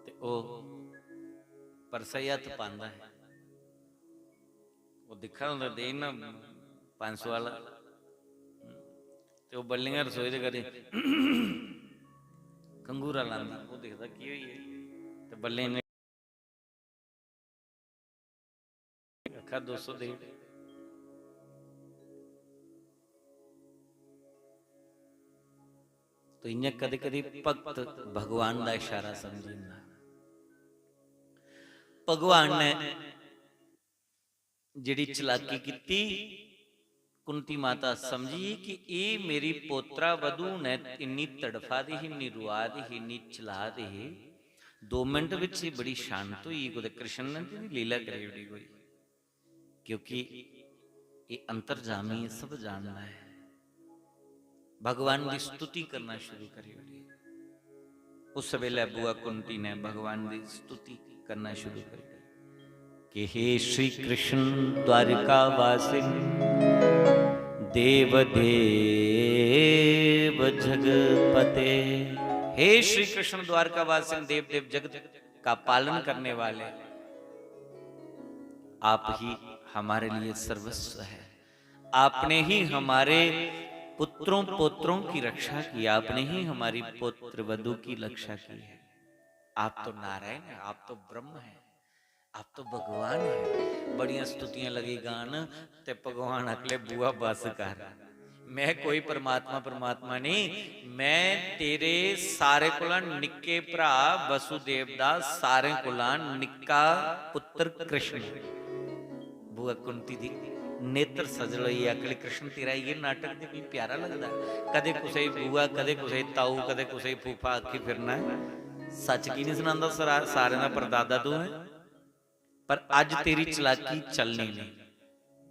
ते ओह् परसा च हत्थ पांदा ऐ। ओह् दिक्खा दा होंदा, देई ना पंज सौ आह्ला। ते ओह् बल्लें गै रसोई दे कदें घंघूरा लांदी, ओह् दिखदा केह् होई गेआ। ते बल्लें इन्ने आखा, "दो सौ देई ओड़।" तो इ'यां कदें-कदें भक्त भगवान दा इशारा समझी जंदा। भगवान ने जेह्ड़ी चलाकी कीती, कुंती माता समझी कि एह् मेरी पोतरा वधू ने इन्नी तड़फा दी ही, इन्नी रुआ दी ही, इन्नी चला दी ही। दो मिंट बिच ही बड़ी शांत होई, कुतै कृष्ण ने ते लीला करी ओड़ी कोई, क्योंकि एह् अंतर्जामी ऐ, सब जानदा ऐ। भगवान दी स्तुति करना शुरू करी ओड़ी। उस वेले बुआ कुंती ने भगवान दी स्तुति करना शुरू करी ओड़ी कि हे श्री कृष्ण द्वारिका वासिन देव देव जगपते। हे श्री कृष्ण द्वारिका वासिन देव देव जगत का पालन करने वाले, आप ही हमारे लिए सर्वस्व है। आपने ही हमारे पुत्रों पोत्रों की रक्षा की, आपने ही हमारी पुत्र वधू की रक्षा की है। आप तो नारायण हैं, आप तो ब्रह्म हैं, आप तो भगवान हैं। बड़ियां स्तुतियां लगी गान ते भगवान अगले बुआ बस कर। मैं कोई परमात्मा, परमात्मा नहीं, मैं तेरे सारे कोला निक्के भरा वसुदेव दा सारे कोला निक्का पुत्र कृष्ण। बुआ कुंती दी नेत्र सजल होई आखले, "कृष्ण, तेरा इ'यै नाटक ते मिगी प्यारा लगदा ऐ। कदें कुसै गी बुआ, कदें कुसै गी ताऊ, कदें कुसै गी फूफा आखी फिरना ऐ। सच्च की निं सनांदा? सरा-, सारें दा परदादा तूं ऐ, पर अज्ज तेरी चलाकी चलनी नेईं।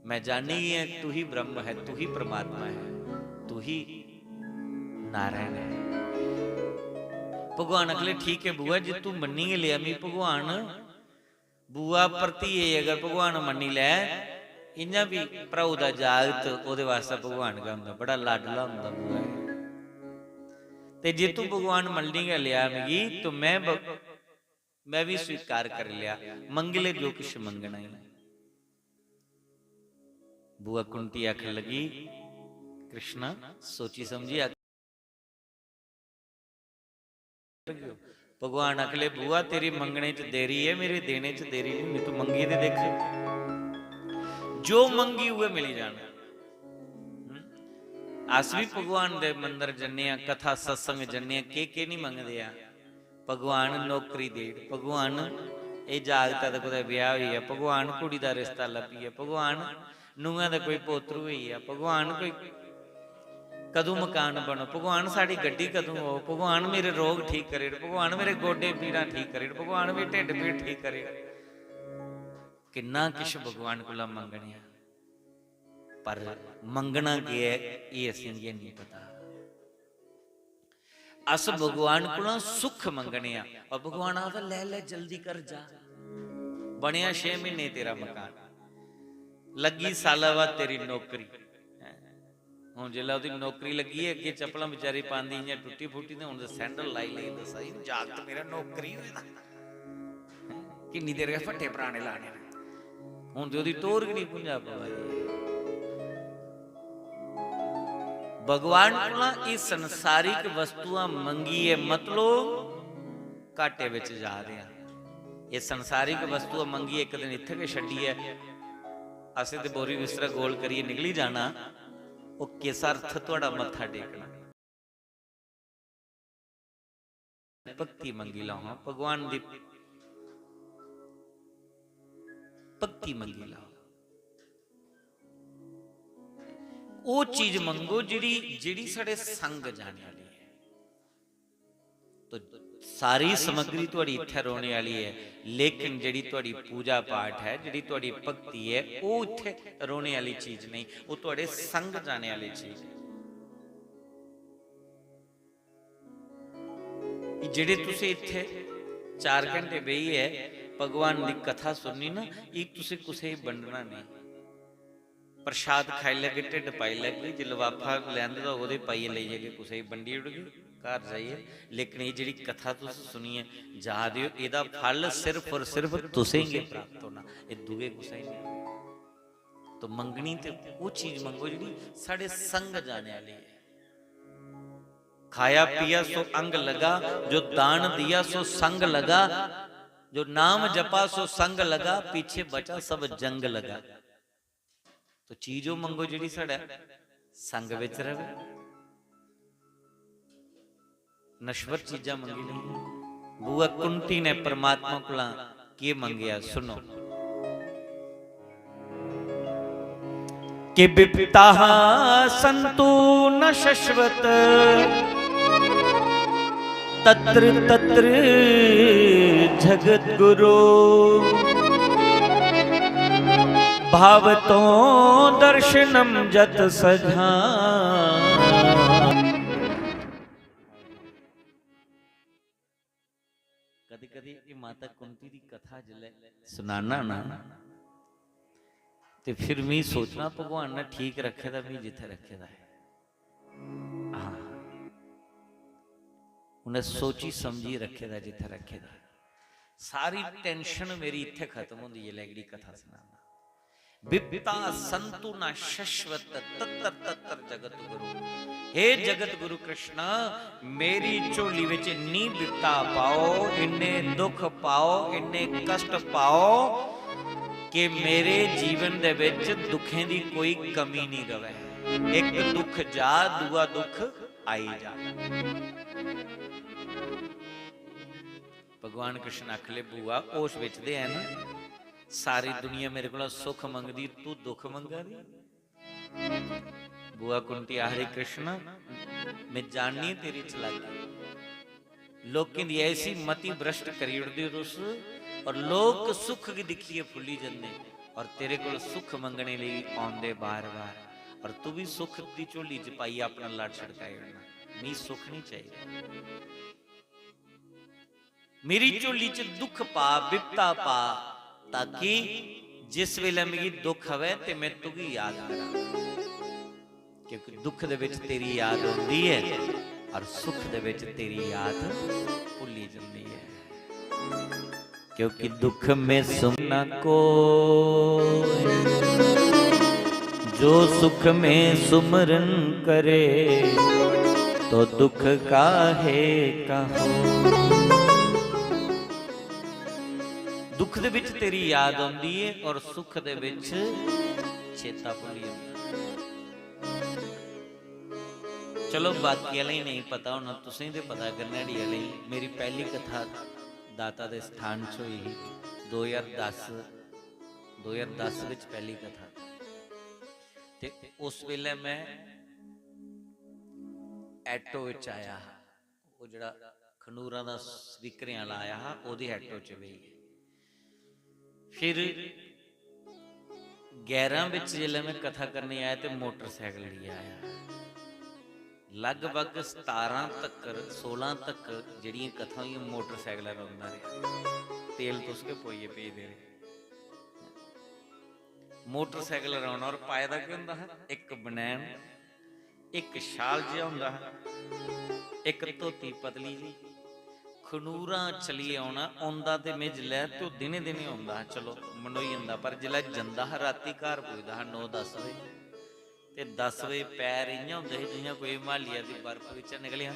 मैं जानी गई आं, तू ही ब्रह्म है, तू ही परमात्मा है, तू ही नारायण है।" भगवान आखले, "ठीक ऐ बुआ, जे तू मन्नी गै लेआ मी भगवान, बुआ, भरतियै गी अगर भगवान मन्नी लै, इ'यां बी भ्राऊ दा जागत ओह्दे वास्तै भगवान गै होंदा, बड़ा लाडला होंदा बुआ एह्। ते जे तू भगवान मन्नी गै लेआ मिगी, तो मैं ब-, मैं बी स्वीकार करी लेआ, मंगी ले जो किश मंगना ई।" बुआ कुंती आखन लगी, "कृष्णा, सोची समझी आख।" भगवान आखले, "बुआ, तेरी मंगने च देरी ऐ, मेरे देने च देरी नहीं, तू मंगी ते देख, जो मंगी उ'ऐ मिली जाना।" हम्म? अस भी भगवान दे मंदर जन्ने आं, कथा सत्संग जन्ने आं, केह् केह् नहीं मंगदे आ? "भगवान, नौकरी देड़, भगवान, एह् जागता दा कुतै ब्याह होई गेआ, भगवान, कुड़ी दा रिश्ता लब्भी गेआ, भगवान, नूंहा दा कोई पोतरू होई गेआ, भगवान, कोई कदूं मकान बनो, भगवान, साढ़ी गड्डी कदूं हो, भगवान, मेरे रोग ठीक करी ओड़, भगवान, मेरे गोडे पीड़ां ठीक करी ओड़, भगवान, मेरी ढिड्ड पीड़ ठीक करी ओड़।" किन्ना किश भगवान कोला मंगने आं, पर मंगना केह् ऐ, एह् असेंगी नेईं पता। अस भगवान कोला सुख मंगने आं, और भगवान आखदा, "लै, लै, जल्दी कर, जा, बनेआ छे म्हीने तेरा मकान, लग्गी साला बाद तेरी नौकरी।" हैं? हुन जिसलै ओह्दी नौकरी लग्गी ऐ, अग्गें चप्पलां बचारी पांदी इ'यां टुट्टी फुट्टी, ते हुन ते सैंडल लाई लेई दस्सा दी, "जागत मेरा नौकरी होए दा।" हैं? किन्नी देर गै फट्टे पराने लाने न, हुन ते ओह्दी टोर गै निं भुंजा पवा दी। भगवान कोला एह् संसारिक वस्तुआं मंगियै, मतलब, घाटे बिच जा दे आं। एह् संसारिक वस्तुआं मंगियै इक दिन इत्थै गै छड्डियै असें ते बोरी बिस्तरा गोल करियै निकली जाना। ओह् किस अर्थ थुआढ़ा मत्था टेकना? भक्ति मंगी लैओ, हां, भगवान दी भक्ति मंगी लैओ। ओह् चीज मंगो जेह्ड़ी, जेह्ड़ी साढ़े संग जाने आह्ली ऐ। तो सारी समग्री थुआढ़ी इत्थै रौह्ने आह्ली ऐ, लेकिन जेह्ड़ी थुआढ़ी पूजा पाठ ऐ, जेह्ड़ी थुआढ़ी भक्ति ऐ, ओह् इत्थै रौह्ने आह्ली चीज नेईं, ओह् थुआढ़े संग जाने आह्ली चीज ऐ। कि जेह्ड़े तुसें इत्थै चार घैंटे बेहियै भगवान दी कथा सुननी ना, एह् तुसें कुसै गी बंडना नेईं। प्रसाद खाई लैगे, ढिड्ड पाई लैगे, जे लफाफा लैंदे दा ओह्दे पाइयै लेई जागे, कुसै गी बंडी ओड़गे घर जाइयै। लेकिन एह् जेह्ड़ी कथा तुस सुनियै जा दे ओ, एह्दा फल सिर्फ और सिर्फ तुसें गै प्राप्त होना, एह् दूए कुसै गी नेईं। तो मंगनी ते ओह् चीज मंगो जेह्ड़ी साढ़े संग जाने आह्ली ऐ। खाया पिया सो अंग लगा, जो दान दिया सो संग लगा, जो नाम जपा सो संग लगा, पीछे बचा सब जंग लगा। तो चीज ओह् मंगो जेह्ड़ी साढ़े संग बिच रवे। नश्वर चीजां मंगी लेइयां। बुआ कुंती ने परमात्मा कोला केह् मंगेआ, सुनो। कि विपताः सन्तु न शश्वत, तत्र तत्र जगद्गुरु, भावतो दर्शनम जत सझां। कदी कदी एह् माता कुंती दी कथा जिसलै सनाना ना, ते फिर मी सोचना, भगवान ने ठीक रक्खे दा मी जित्थै रक्खे दा ऐ। हां, उ'नें सोची समझी रक्खे दा जित्थै रक्खे दा ऐ। सारी टेंशन मेरी इत्थै खत्म होंदी जिसलै एह्कड़ी कथा सनाना। विपता संतु ना शश्वत, तत्र तत्र जगत गुरु। हे जगत गुरु कृष्णा, मेरी झोली विच इन्नी विपता पाओ, इन्ने दुख पाओ, इन्ने कष्ट पाओ कि मेरे जीवन दे विच दुखें दी कोई कमी नहीं रवे। एक दुख जा, दूआ दुख आई जा। भगवान कृष्ण आखले, "बुआ, होश विच ते है ना?" सारी दुनिया मेरे कोला सुख मंगदी, तू दुख मंगा दी। बुआ कुंती आखदी, कृष्णा, मैं जाननी तेरी चलाकी। लोकें दी ऐसी मति भ्रष्ट करी ओड़दे हो तुस, और लोक सुख गी दिक्खियै फुल्ली जंदे, और तेरे कोल सुख मंगने लेई औंदे बार-बार, और तू भी सुख दी झोली च पाइयै अपना लड़ छड़काई ओड़ना। मी सुख नहीं चाहिदा। मेरी झोली च दुख पा, बिपता पा, ताकि जिस वेले मिगी दुख आवे ते मैं तुगी याद करां, क्योंकि दुख दे विच तेरी याद होंदी है और सुख दे विच तेरी याद भुल्ली जंदी है। क्योंकि दुख में सुमना को, जो सुख में सुमरन करे, तो दुख काहे कहो। दुख दे विच तेरी याद आउंदी है और सुख दे विच चेता भुल्ली जंदा। चलो, बाकी आह्लें गी नेईं पता होना, तुसें ते पता, गरनैड़ी आह्लें गी। मेरी पैह्ली कथा दाता दे स्थान च होई ही, दो ज्हार दस, दो ज्हार दस बिच पैह्ली कथा। ते उस बेल्लै मैं Auto बिच आया हा, ओह् जेह्ड़ा खनूरा दा स्पीकरें आह्ला आया हा, ओह्दी Auto च बेही गे। फिर ग्यारह बिच जिसलै मैं कथा करने आया ते मोटरसाइकिल लेइयै आया। लगभग सतारां तक्कर, सोलां तक्कर जेह्ड़ियां कथां होइयां, मोटरसाइकिल पर औंदा रेहा। तेल तुस गै पुआइयै भेजदे रेह्। मोटरसाइकिल पर औना, और पाए दा केह् होंदा हा? इक बनैन, इक शाल जेहा होंदा हा, इक धोती पतली जी। खनूरा चलियै औना, औंदा ते में जिसलै ते ओह् दिनें दिनें औंदा हा, चलो मनोई जंदा, पर जिसलै जंदा हा, रातीं घर पुजदा हा नौ दस बजे, ते दस बजे पैर इ'यां होंदे हे जि'यां कोई हिमालय दी बर्फ बिच्चा निकलेआ।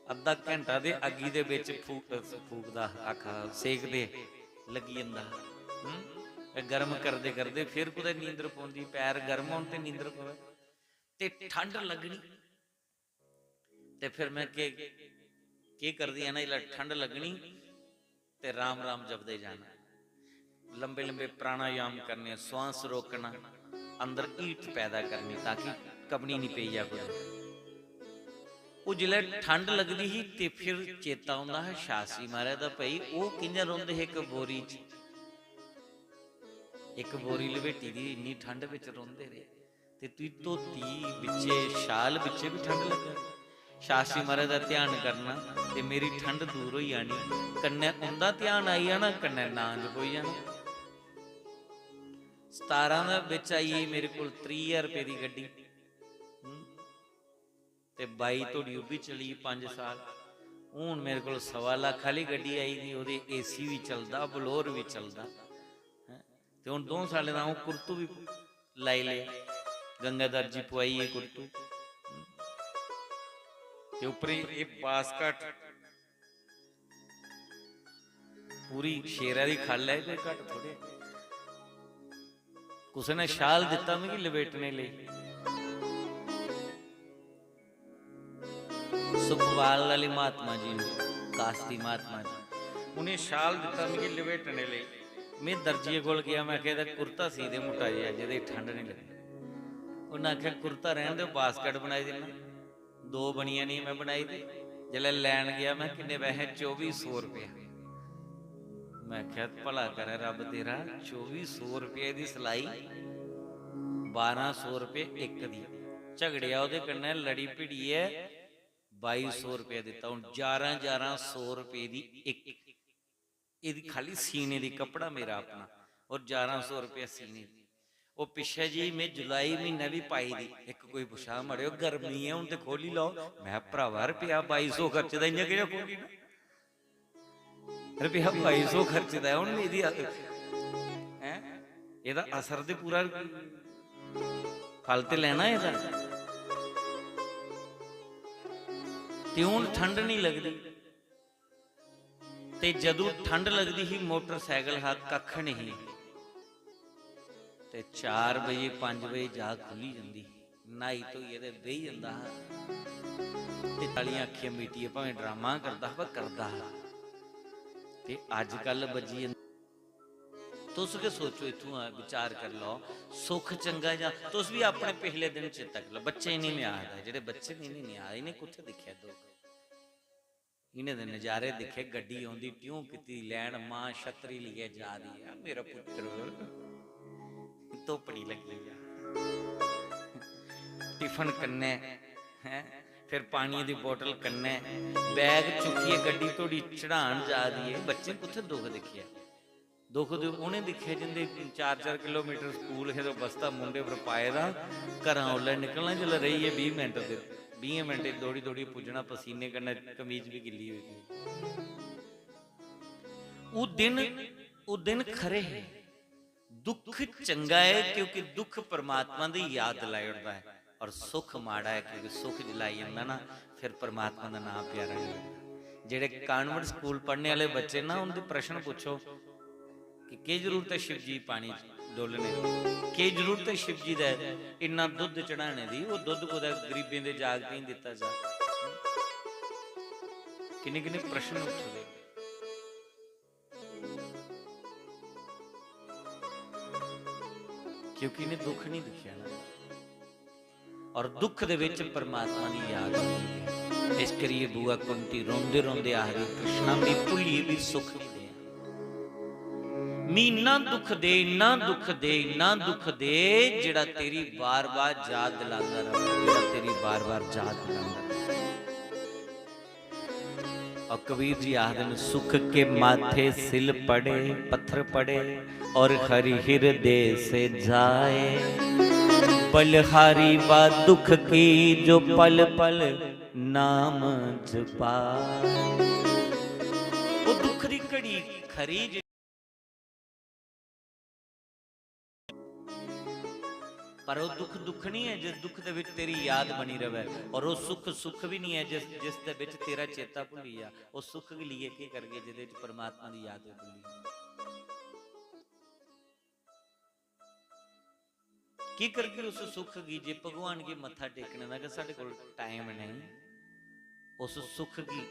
अद्धा घैंटा ते अग्गी दे बिच फूक-, फूकदा, आखा, सेकदे लग्गी जंदा हा। हूं? ते गर्म करदे करदे फिर कुतै नींदर पौंदी, पैर गर्म होन ते नींदर पवै। ते ठंड लग्गनी। ते फिर मैं केह्, केह् करदी है ना, जिसलै ठंड लग्गनी ते राम राम जपदे जाना, लंबे लंबे प्राणायाम करने, श्वास रोकना, अंदर हीट पैदा करनी ताकि कपनी निं पेई जा कुतै। ओह् जिसलै ठंड लगदी ही ते फिर चेता औंदा हा शास्त्री महाराज दा, भाई ओह् कि'यां रौंह्दे हे इक बोरी च, इक बोरी लपेटी दी, इन्नी ठंड बिच रौंह्दे रेह्। ते तुई धोती बिच्चे, शाल बिच्चे बी ठंड लग्गा दी। शास्त्री महाराज दा ध्यान करना ते मेरी ठंड दूर होई जानी, कन्नै उं'दा ध्यान आई जाना, कन्नै नांज होई जाना। सतारां दे बिच आई गेई मेरे कोल त्रीह् ज्हार रपेऽ दी गड्डी। हूं। ते बाई धोड़ी ओह् बी चली पंज साल। हून मेरे कोल सवा लक्ख आह्ली गड्डी आई दी, ओह्दे एसी बी चलदा, बलोर बी चलदा। हैं? ते हून दो सालें दा अ'ऊं कुर्तू बी लाई लेआ, गंगाधर जी पुआई एह् कुर्तू। ते उप्परें एह् बास्कट, पूरी शेरै दी खल्ल ऐ, कोई घट्ट थोड़े। कुसै ने शाल दित्ता मिगी लपेटने लेई। सुखपाल आह्ले महात्मा जी न, कास्ती महात्मा जी, उ'नें शाल दित्ता मिगी लपेटने लेई। में दर्जिये कोल गेआ, में आखेआ, "एह्दा कुर्ता सी दे मुट्टा जेहा, जेह्दे च ठंड निं लगदी।" उ'न्नै आखेआ, "कुर्ता रैह्न देओ, बास्कट बनाई दिन्ना।" दो बनी जानी, में बनाई दी। जिसलै लैन गेआ, में, "किन्ने पैसे?" "चौबी सौ रपेआ।" में आखेआ, "भला करै रब्ब तेरा, चौबी सौ रपेऽ दी सलाई, बारां सौ रपेऽ इक दी।" झगड़ेआ ओह्दे कन्नै, लड़ी भिड़ियै बाई सौ रपेआ दित्ता। हून जारां जारां सौ रपेऽ दी इक, एह्दी खाल्ली सीने दी, कपड़ा मेरा अपना, और जारां सौ रपेआ सीने दी। ओह् पिच्छै जी में जुलाई म्हीनै बी पाई दी, इक कोई पुच्छा, "मड़ेओ, गर्मी ऐ, हून ते खोह्ल्ली लैओ।" में, "भ्रावा, रपेआ बाई सौ खर्चे दा, इ'यां कि'यां खोह्ल्ली ना?" रपेआ बाई सौ खर्चे दा ऐ, हून एह्दी, हैं? एह्दा असर ते पूरा, फल ते लैना एह्दा। ते हून ठंड निं लगदी। ते जदूं ठंड लगदी ही, मोटरसाइकल हा, कक्ख नेईं ही, ते चार बजे, पंज बजे जाग खु'ल्ली जंदी ही। न्हाई धोइयै ते बेही जंदा हा, ते तालियां अक्खियां मीटियै भामें ड्रामा करदा हा, पर करदा हा। ते अजकल बज्जी जंदा। तुस गै सोचो, इत्थुआं विचार करी लैओ, सुख चंगा जां, तुस बी अपने पिछले दिन चेता करी लैओ। बच्चे गी निं में आखदा, जेह्ड़े बच्चे निं, निं, निं आखदा, इ'नें कुत्थै दिक्खेआ दुख? इ'नें ते नजारे दिक्खे, गड्डी औंदी, ट्यूं कीती, लैन, मां छतरी लेइयै जा दी ऐ, मेरा पुत्तर धुप्प निं लग्गी जा। टिफन कन्नै, हैं, फिर पानियै दी बोतल कन्नै, बैग चुक्कियै गड्डी धोड़ी चढ़ान जा दी ऐ। बच्चें कुत्थै दुख दिक्खेआ? दुख ते उ'नें दिक्खेआ जिं'दे चार चार किलोमीटर स्कूल हे ते बस्ता मुंढे पर पाए दा, घरा उसलै निकलना जिसलै रेही गे बीह् मिंट ते बीहें मिंटें च दौड़ी दौड़ी पुज्जना, पसीने कन्नै कमीज बी गिल्ली होई दी। ओह् दिन, ओह् दिन खरे हे। दुख चंगा ऐ, क्योंकि दुख परमात्मा दी याद दिलाई ओड़दा ऐ, और सुख माड़ा ऐ, क्योंकि सुख जिसलै आई जंदा ना, फिर परमात्मा दा नांऽ प्यारा नहीं लगदा। जेह्ड़े कॉन्वेंट स्कूल पढ़ने आह्ले बच्चे ना, उं'दे प्रश्न पुच्छो कि केह् जरूरत ऐ शिव जी पानी च डोलने दी, केह् जरूरत ऐ शिव जी दा इन्ना दुद्ध चढ़ाने दी, ओह् दुद्ध कुतै गरीबें दे जागतें गी दित्ता जा। किन्ने किन्ने प्रश्न उठदे, क्योंकि इ'नें दुख नहीं दिक्खेआ ना। और दुख दे विच परमात्मा दी याद आंदी है। इस करियै बुआ कुंती रोंदे रोंदे आखदी, "कृष्णा, मी भुल्लियै भी सुख नहीं देआ। मी इन्ना दुख दे, इन्ना दुख दे, इन्ना दुख दे, जेह्ड़ा तेरी बार-बार याद दिलांदा रहे, जेह्ड़ा तेरी बार-बार याद दिलांदा रहे।" और कबीर जी आखदे न, "सुख के माथे सिल पड़े, पत्थर पड़े, और हरि हृदय से जाए। बलिहारी वा दुख की, जो पल पल नाम जपाए।" वो दुख दी घड़ी खरी जे पर वो दुख दुख नहीं है जिस दुख दे विच तेरी याद बनी रहे, और वो सुख सुख भी नहीं है जिस, जिस दे विच तेरा चेता भुल्ली जा। वो सुख गी लिए केह् करगे जेह्दे च परमात्मा दी याद भुल्ली? की करगे उस सुख गी जे भगवान गी मत्था टेकने दा गै साढ़े कोल टाइम नहीं? उस सुख गी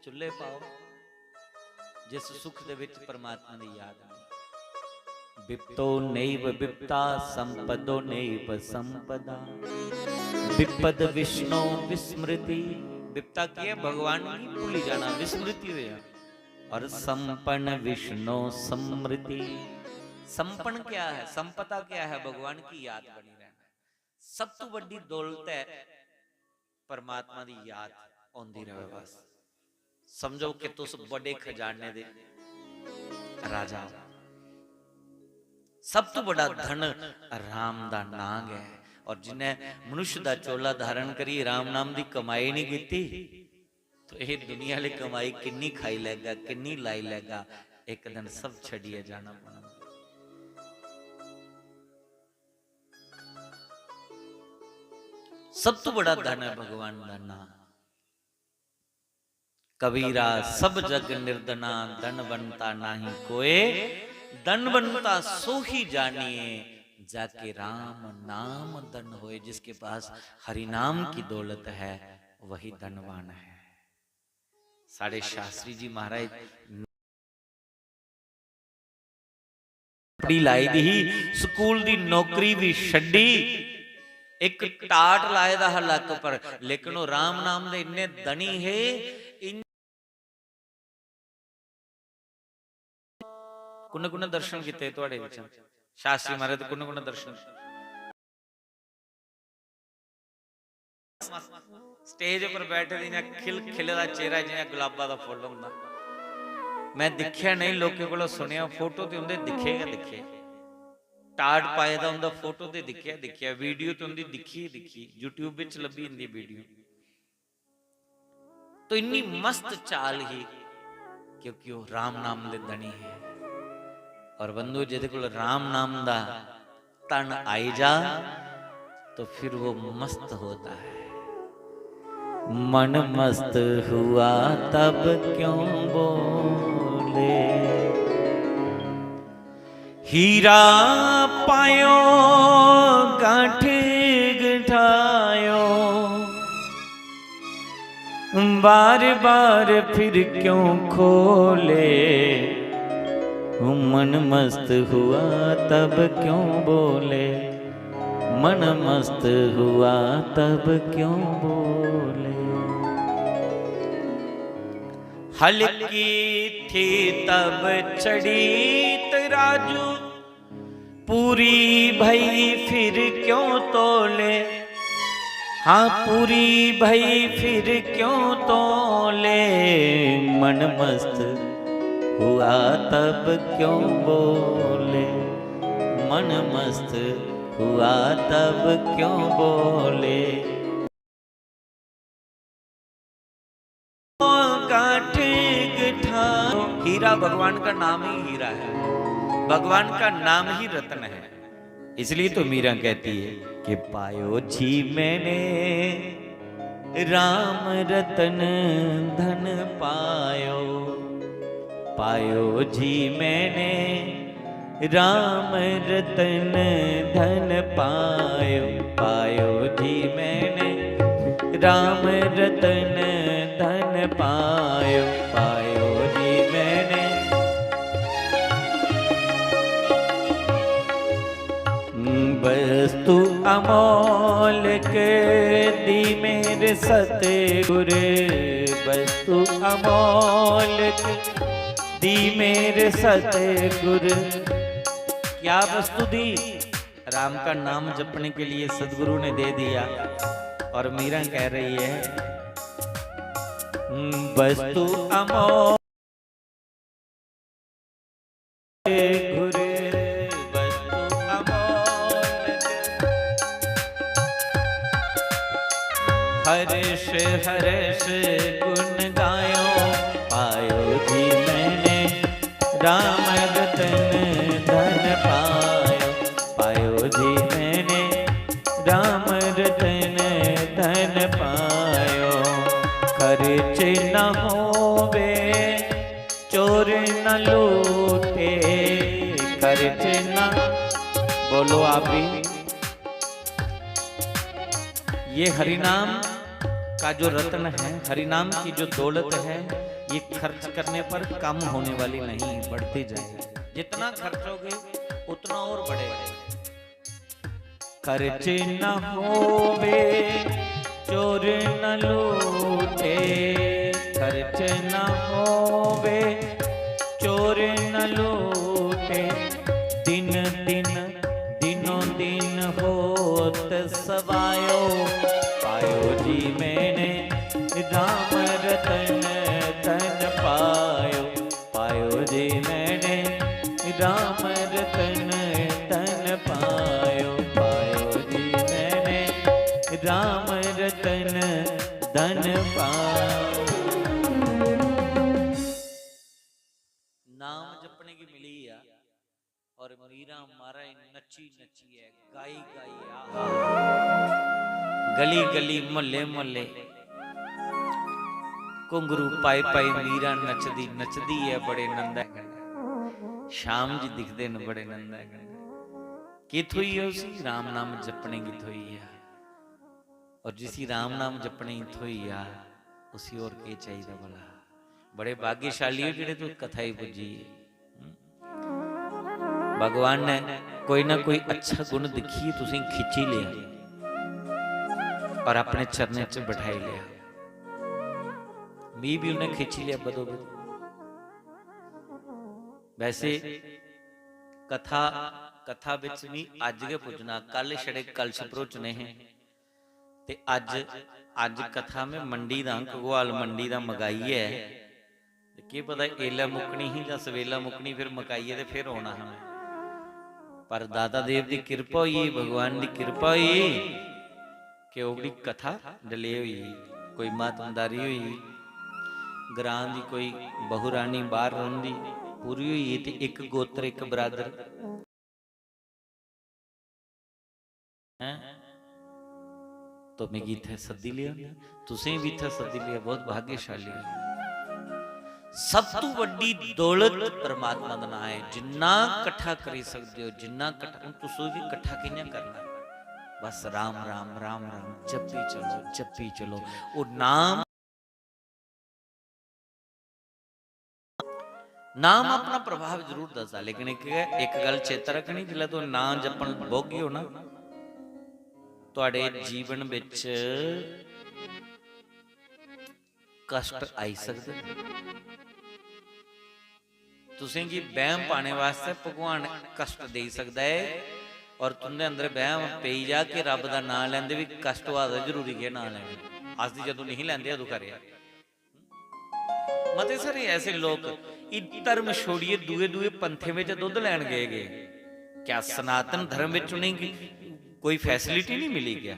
चुल्हे पाओ जिस सुख दे विच परमात्मा दी याद नहीं। विपतो नैव विपता, संपदो नैव संपदा, विपद विष्णो विस्मृति। विपता की है? भगवान की भूली जाना, विस्मृति हुआ। और संपन्न विष्णो स्मृति। संपन्न क्या है, संपदा क्या है? भगवान की याद बनी रहना। सब तो बड़ी दौलत है परमात्मा दी याद आंदी रहे बस। समझो कि तुस बड़े खजाने दे राजा हो। सब तो बड़ा धन राम दा नाम है। और जिन्हें मनुष्य दा चोला धारण करी राम नाम दी कमाई नहीं कीती, तो यह दुनिया वाली कमाई किन्नी खाई लेगा, किन्नी लाई लेगा, एक दिन सब छड़िए जाना पड़ना। सब तो बड़ा धन है भगवान का नाम। कबीरा सब जग निर्धना, धनवंता नाही कोय। धनवंता सो ही जानिए, जाके राम नाम धन होए। जिसके पास हरि नाम की दौलत है, वही धनवान है। साढ़े शास्त्री जी महाराज पढ़ी लाई दी ही, स्कूल दी नौकरी भी छड्डी, एक टाट लाए दा हा लक्क पर, लेकिन ओह् राम नाम दे इन्ने धनी हे। इन-, कुन्ने कुन्ने दर्शन कीते थुआड़े विच? शास्त्री महाराज दे कुन्ने कुन्ने दर्शन? स्टेज पर बैठे दे इ'यां खिल खिले दा चेहरा जि'यां गुलाबा दा फुल्ल होंदा। मैं दिक्खेआ नहीं, लोकें कोला सुनेआ, फोटो ते उं'दे दिक्खे गै दिक्खे। टाट पाए दा उं'दा फोटो ते दिक्खेआ दिक्खेआ, वीडियो ते उं'दी दिक्खी दिक्खी, YouTube बिच लब्भी जंदी वीडियो। तो इन्नी मस्त चाल ही, क्योंकि वो राम नाम दे धनी है। और बंधु, जेदे कोल राम नाम दा धन आई जा, तो फिर वो मस्त होता है। मन मस्त हुआ तब क्यों बोले, हीरा पायो गांठ गंठायो, बार बार फिर क्यों खोले। मन मस्त हुआ तब क्यों बोले, मन मस्त हुआ तब क्यों बोले। हल्की थी तब चढ़ी तराजू, पूरी भई फिर क्यों तोले, हाँ पूरी भई फिर क्यों तोले। मन मस्त हुआ तब क्यों बोले, मन मस्त हुआ तब क्यों बोले। गांठ गठा। हीरा भगवान का नाम ही हीरा है, भगवान का नाम ही रत्न है। इसलिए तो मीरा कहती है कि पायो जी मैंने राम रतन धन पायो, पायो जी मैंने राम रतन धन पायो, पायो जी मैंने राम रतन धन पायो, पायो जी मैंने। वस्तु अमोलक दी मेरे सतगुर, वस्तु अमोलक दी मेरे सतगुर। क्या वस्तु दी? राम का नाम जपने के लिए सदगुरु ने दे दिया। और मीरा कह रही है, वस्तु अमोल गुर वस्तु अमोल, हर्ष हर्ष गुण गायो, पायो जी मैंने राम रतन धन पायो, पायो जी मैंने राम रतन धन पायो। खर्च न होवे चोर न लूटे, खर्च न, बोलो आप भी। ये हरिनाम का जो रत्न है, हरिनाम की जो दौलत है, ये खर्च करने पर कम होने वाली नहीं, बढ़ती जाएगी। जितना खर्चोगे उतना और बढ़ेगा। खर्च न होवे चोर न लूटे, खर्च न होवे चोर न लूटे। दिन दिन दिनों दिन होत सवायो, पायो जी मैंने राम रतन धन पायो, पायो जी मैंने राम रतन धन पायो, पायो जी मैंने राम रतन धन पायो। नाम जपने की मिली आ। और मीरा महाराज नच्ची नच्ची है, गाई गाई, आहा। गली गली, मोहल्ले मोहल्ले घुंघरू पाई पाई मीरा नचदी नचदी है बड़े नंदा कन्नै। श्याम जी दिखदे न बड़े नंदा कन्नै। की थ्होई ऐ उसी? राम नाम जपने की थ्होई ऐ। और जिसी राम नाम जपने की थ्होई ऐ, उसी होर केह् चाहिदा भला? बड़े भाग्यशाली हो जेह्ड़े तुस कथा गी पुज्जी गे। भगवान ने कोई ना कोई अच्छा गुण दिक्खियै तुसें खिच्ची लेआ और अपने चरणें च बठाई लेआ। मी भी उन्हें खिच्ची लेआ बदो बद। वैसे कथा, कथा बिच मी अज्ज गै पुज्जना, कल छड़े कलश भरोचने हे। ते अज्ज, अज्ज कथा में मंडी दा, घगवाल मंडी दा मगाई ऐ। ते केह् पता एल्लै मुक्कनी ही जां सवेला मुक्कनी, फिर मकाइयै ते फिर औना हा में। पर दाता देव दी किरपा होई, भगवान दी किरपा होई कि ओह्कड़ी कथा delay होई, कोई मातमदारी होई, ग्रां दी कोई बहु रानी बाहर रौंह्दी, पूरी होई ते इक गोत्र, इक बरादर। हैं? तो मिगी इत्थै सद्दी लेआ, तुसें बी इत्थै सद्दी लेआ, बहुत भाग्यशाली हो। सब तू वड्डी दौलत परमात्मा दा नाम है। जिन्ना कट्ठा करी सकदे हो, जिन्ना कट्ठा, हून तुस बी कट्ठा कि'यां करना? बस राम राम, राम राम जपी चलो, जपी चलो। ओह् नाम नाम अपना प्रभाव जरूर दसदा, लेकिन इक, इक गल्ल चेता रखनी, जिसलै तुस नां जपन बौह्गे ओ ना, थुआढ़े जीवन बिच कष्ट आई सकदे न। तुसेंगी बैह्म पाने वास्तै भगवान कष्ट देई सकदा ऐ, और तुंदे अंदर बैह्म पेई जा कि रब दा नां लैंदे बी कष्ट होआ दा, जरूरी केह् नां लैना? अस ते जदूं नहीं लैंदे, अदूं खरे। मते सारे ऐसे लोक इक धर्म छोड़ियै दूए दूए पंथें बिच दुद्ध लैन गए गे। क्या सनातन धर्म बिच उ'नेंगी कोई facility नहीं मिली? क्या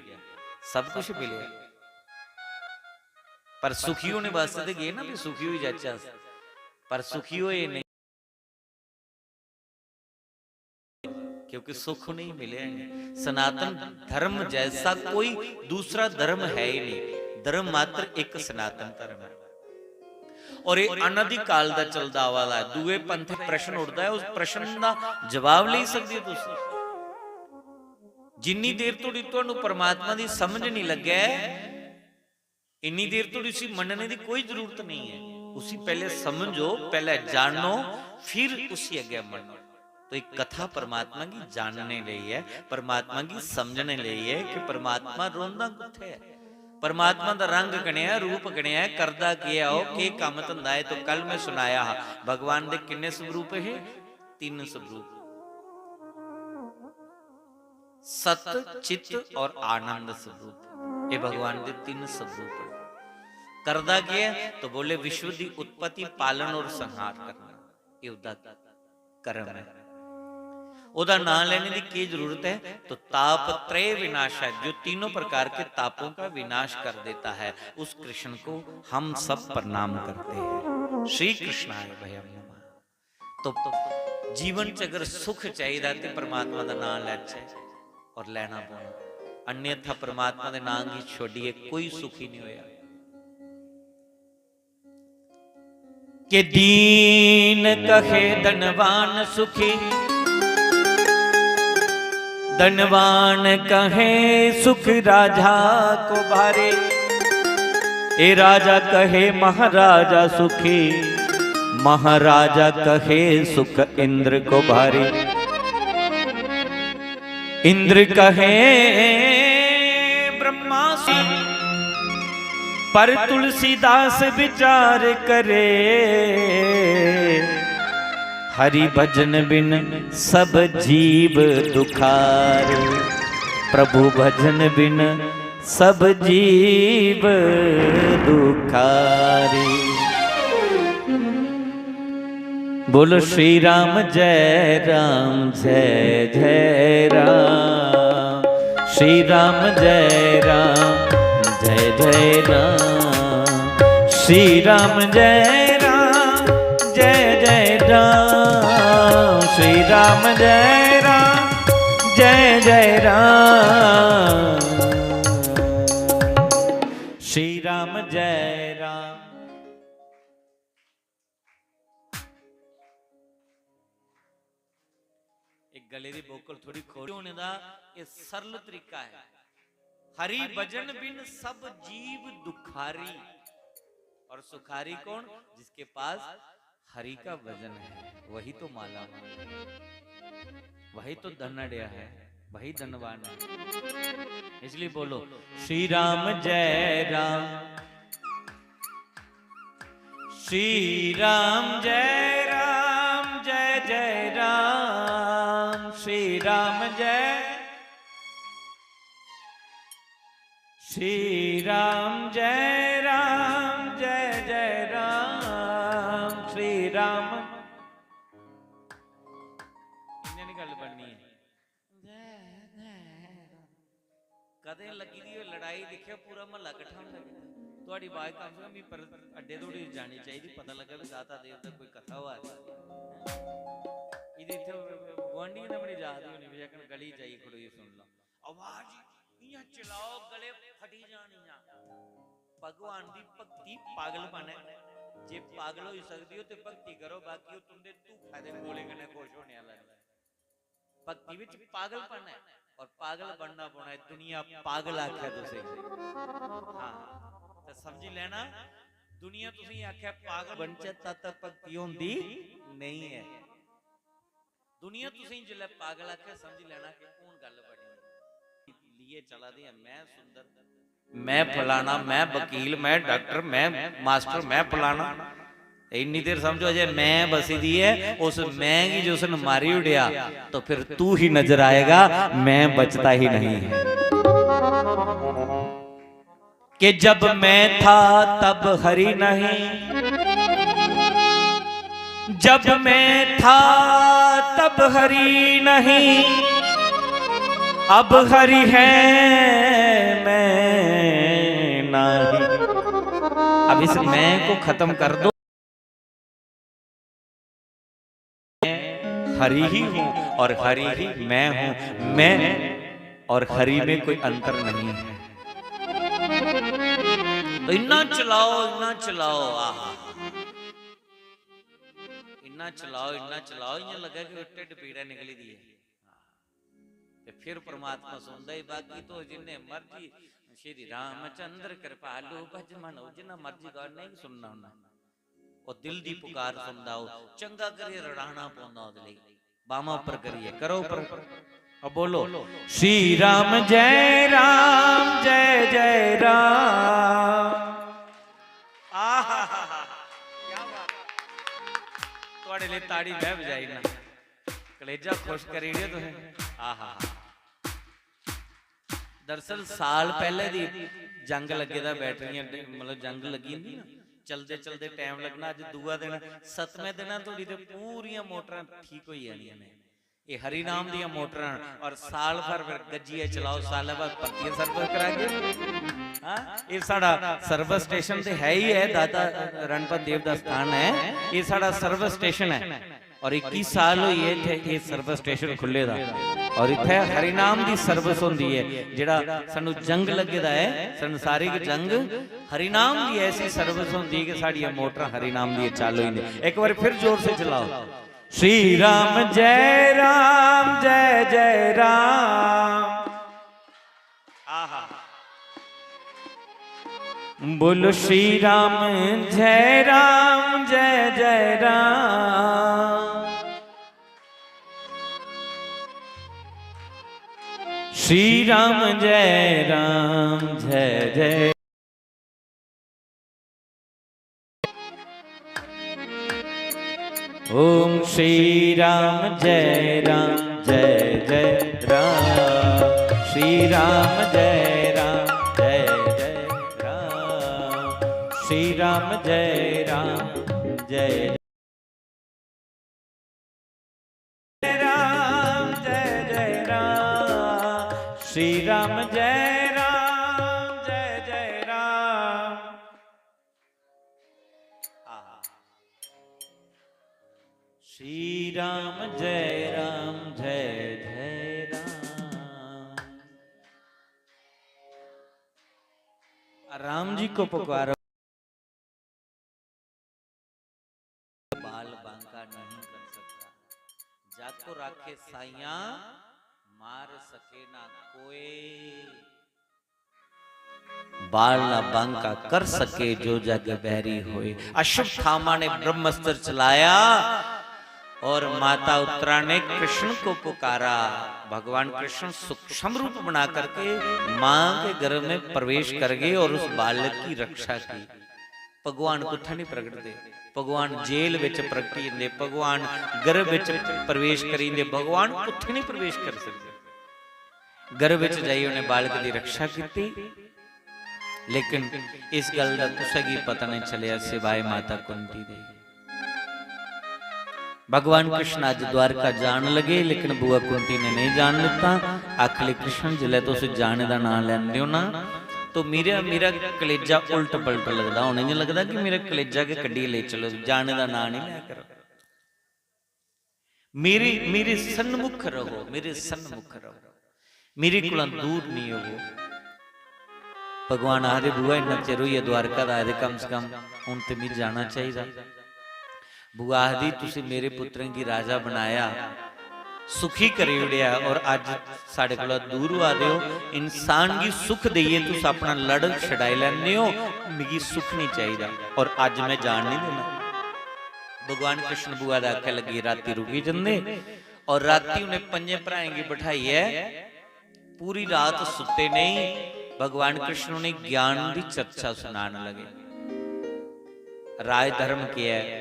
सब कुछ मिलेआ? पर सुखी होने वास्तै ते गे ना, भी सुखी होई जाचै अस, पर सुखी होए नेईं, क्योंकि सुख नहीं मिले हैं। सनातन धर्म जैसा कोई दूसरा धर्म है ही नहीं, धर्म मात्र एक सनातन धर्म है। और ये अनादि काल दा चलदा आवा दा है। दूए पंथ प्रश्न उठदा है, उस प्रश्न दा जवाब लेई सकदे हो तुस। जिन्नी देर धोड़ी तुहानू परमात्मा दी समझ नहीं लग्गै, इन्नी देर धोड़ी उसी मन्नने दी कोई जरूरत नहीं है। उसी पहले समझो, पहले जानो, फिर उसी अग्गें मन्नो। तो एक कथा परमात्मा की जानने लेई है, परमात्मा की समझने लेई है कि परमात्मा रौंह्दा कुत्थै है, परमात्मा दा रंग कनेहा, रूप कनेहा है, करदा केह् ऐ ओह्, केह् कम्म धंधा है। तो कल मैं सुनाया हा, भगवान दे किन्ने स्वरूप हे? तिन्न स्वरूप। सत, चित और आनंद स्वरूप, ये भगवान दे तिन्न स्वरूप हैं। करदा केह् है? तो बोले, विश्व दी उत्पत्ति, पालन और संहार करना, ये ओह्दा कर्म है। ओह्दा नां लेने दी केह् जरूरत है? तो ताप त्रय विनाश है, जो तीनों प्रकार के तापों का विनाश कर देता है, उस कृष्ण को हम सब प्रणाम करते हैं। श्री कृष्णाय वयम नमः। तो जीवन च अगर सुख चाहिदा ते परमात्मा दा नां लैचै और लैना पौना, अन्यथा परमात्मा दे नां गी छोड़ियै कोई सुखी नहीं होया। के दीन कहे धनवान सुखी, धनवान कहे सुख राजा को भारी। ए राजा कहे महाराजा सुखी, महाराजा कहे सुख इंद्र को भारी। इंद्र कहे ब्रह्मा से, पर तुलसीदास विचार करे। हरि भजन बिन सब जीव दुखार, प्रभु भजन बिन सब जीव दुखारी। बोलो श्री राम जय राम जय जय राम, श्री राम जय राम जय जय राम, श्री राम जय राम जय जय राम, श्री राम जय राम जय जय राम, श्री राम जय राम। एक गले दी बोकल थोड़ी खोटी होने दा ये सरल तरीका है। हरि भजन बिन सब जीव दुखारी। और सुखारी कौन? जिसके पास हरि का भजन है, वही तो माला, वही तो धनड़िया है, वही धनवान है। इसलिए बोलो श्री राम जय राम, श्री राम जय राम जय जय राम, श्री राम जय, श्री राम जय राम जय जय राम, श्री राम। इन्ने नहीं गल बननी है। कदें लग्गी दी होए लड़ाई, दिक्खेओ पूरा म्हल्ला किट्ठा होंदा। थुआढ़ी आवाज कम से कम मिगी पर अड्डे धोड़ी जानी चाहिदी, पता लग्गै भी दाता देव दा कोई कथा होआ दी। इत्थै गुआंढियें दा बड़ी जा दी होनी, बेशक्क गली जाइयै खड़ोइयै सुन लैओ। आवाज इ'यां चलाओ, गले फटी जानियां। भगवान दी भक्ति पागलपन ऐ। जे पागल होई सकदी ओ ते भक्ति करो, बाकी ओह् तुं'दे धूफै दे गोले कन्नै खुश होने आह्ला निं। भक्ति बिच पागलपन ऐ और पागल बनना पौना ऐ। दुनिया पागल आखै तुसें। हां, ते समझी लैना, दुनिया तुसेंगी आखै पागल बनचै, तद तक भक्ति होंदी नेईं ऐ। दुनिया तुसेंगी जिसलै पागल आखै, समझी लैना कि हून गल्ल बनी। लिए चला दे आं, मैं सुंदर, मैं फलाना, मैं वकील, मैं डॉक्टर, मैं मास्टर, मैं फलाना। ते इन्नी देर समझो, अजय मैं बसी दी ऐ, उस मैं गी जिसने मारी उड़ेआ, तो फिर तू ही नजर आएगा, मैं बचता ही नहीं है। कि जब मैं था तब हरि नहीं, जब मैं था तब हरि नहीं, अब हरि है मैं नहीं। अब इस मैं को खत्म कर दो। मैं हरि ही हूँ और हरि ही मैं हूँ। मैं और हरि में कोई अंतर नहीं है। तो इन्ना चलाओ, इन्ना चलाओ, आहा, इन्ना चलाओ, इन्ना चलाओ, इयां लग्गै कि ढिड्ड पीड़ा निकली दी ऐ। ते फिर परमात्मा सुनदा ही। बाकी तो जिन्ने मर्जी श्री रामचंद्र कृपालु भज मन, जिन्ना मर्जी गा, नहीं सुनना उन्ना। ओह् दिल दी पुकार सुनदा, ओह् चंगा करियै रड़ाना पौंदा ओह्दे लेई। बामां उप्पर करियै, करो उप्पर। अब बोलो, श्री राम जय राम जय जय राम। आहा, क्या बात। थुआड़े लेई ताड़ी मैं बजाई ना, कलेजा खुश करी ओड़ेआ तुसें। आहा। दरअसल साल पैह्ले दी जंग लग्गे दा, बैटरियां डि-, मतलब जंग लग्गी जंदी ना, चलदे चलदे टैम लग्गना। अज्ज दूआ दिन, सतमें दिना धोड़ी ते पूरियां मोटरां ठीक होई जानियां ने। एह् हरि नाम दियां मोटरां न और साल भर फिर गज्जियै चलाओ, सालै बाद परतियै सर्विस करागे। हाँ, एह् साढ़ा सर्विस स्टेशन ते है ही है, दाता रणपत देव दा स्थान है, एह् साढ़ा सर्विस स्टेशन है। और इक्की साल होई गे इत्थै एह् सर्विस स्टेशन खु'ल्ले दा। और इत्थै हरिनाम दी सर्विस होंदी ऐ। जेह्ड़ा सानू जंग लग्गे दा ऐ, संसारिक जंग, हरिनाम दी ऐसी सर्विस होंदी ऐ कि साढ़ियां मोटरां हरिनाम दी चालू होई जंदियां। इक बार फिर जोर से चलाओ, श्री राम जय राम जय जय राम। आहा। बोलो श्री राम जय राम जय जय राम। श्री राम जय राम जय जय। ओम श्री राम जय राम जय जय राम। श्री राम जय राम जय जय राम। श्री राम जय राम जय राम जय जय राम। श्री राम जय राम जय जय राम। आहा। श्री राम जय राम जय जय राम। राम जी को पुकारो। बाल बांका नहीं कर सकता, जाको राखे साइया मार सके ना कोई। बाल ना बांका कर सके जो जग बैरी होए। अश्वत्थामा ने ब्रह्मास्त्र चलाया और माता उत्तरा ने कृष्ण को पुकारा। भगवान कृष्ण सूक्ष्म रूप बना करके माँ के गर्भ में प्रवेश कर गए और उस बालक की रक्षा की। भगवान कुत्थै नहीं प्रगटदे, भगवान जेल विच प्रगटी जंदे, भगवान गर्भ विच प्रवेश करी जंदे, भगवान कुत्थै नहीं प्रवेश करी सकदे। गर्भ विच जाइयै उ'नें बालक दी रक्षा कीती, लेकिन इस गल्ल दा कुसै गी पता नहीं चलेआ सिवाए माता कुंती दे। भगवान कृष्ण अज्ज द्वारका जान लगे, लेकिन बुआ कुंती ने नहीं जान दिता। आखले, कृष्ण, जिसलै तुस जाने दा नां लैंदे हो ना, तो मेरा, मेरा कलेजा उल्ट पलट लगदा। हून इ'यां लगदा कि मेरा कलेजा गै कड्ढियै लेई चलो, जाने दा नां नहीं लै करो। मेरे, मेरे सन्मुख रहो, मेरे सन्मुख रहो, मेरे कोला दूर नहीं होवो। भगवान आखदे, "बुआ, इन्ना चिर होई गेआ द्वारका दा आए दे, कम से कम हून ते मिगी जाना चाहिदा।" बुआ आखदी, "तुसी मेरे पुत्रें गी राजा बनाया, सुखी करी ओड़ेआ और अज्ज साढ़े कोला दूर होआ दे ओ। इंसान गी सुख देइयै तुस अपना लड़ छडाई लैंदे ओ, मिगी सुख नहीं चाहिदा और अज्ज मैं जान नहीं देना। भगवान कृष्ण बुआ दा आखै लगी, राती रुकी जंदे और राती उ'नें पंजें भ्राएं गी बठाइयै पूरी रात सुत्ते नहीं, भगवान कृष्ण उ'नें ज्ञान दी चर्चा सुनान लगे। राज धर्म केह् ऐ,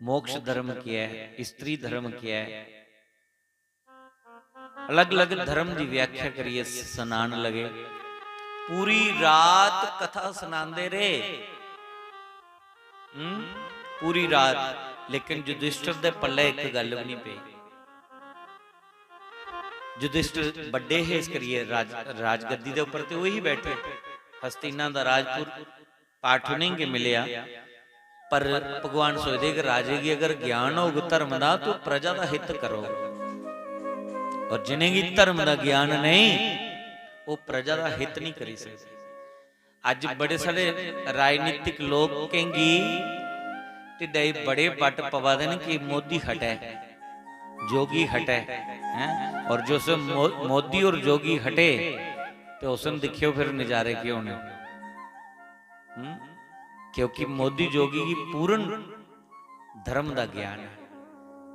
मोक्ष धर्म केह् ऐ, स्त्री धर्म केह् ऐ, अलग-अलग धर्म दी व्याख्या करियै सनान लगे। पूरी रात कथा सनांदे रेह्। हम्म? पूरी रात, लेकिन युधिष्ठिर दे पल्ले इक गल्ल बी नहीं पेई। युधिष्ठिर बड्डे हे, इस करियै राज-, राजगद्दी दे उप्पर ते ओही बैठे। हस्तिना दा राजपुर पाठ उ'नेंगी मिलेआ, पर भगवान सोचदे कि राजे गी अगर ज्ञान होग धर्म दा, तो प्रजा दा हित करो, और जिनेंगी धर्म दा ज्ञान नहीं, वो प्रजा दा हित नहीं करी सकदे। अज्ज बड़े सारे राजनीतिक लोकें गी ढिड्डै च बड़े बट पवा दे न कि मोदी हटै, जोगी हटै, हैं? और जो से मो-, मोदी और जोगी हटे, तो उस दिन दिक्खियो फिर नजारे केह् होने। हम्म? क्योंकि मोदी जोगी गी पूर्ण धर्म दा ज्ञान है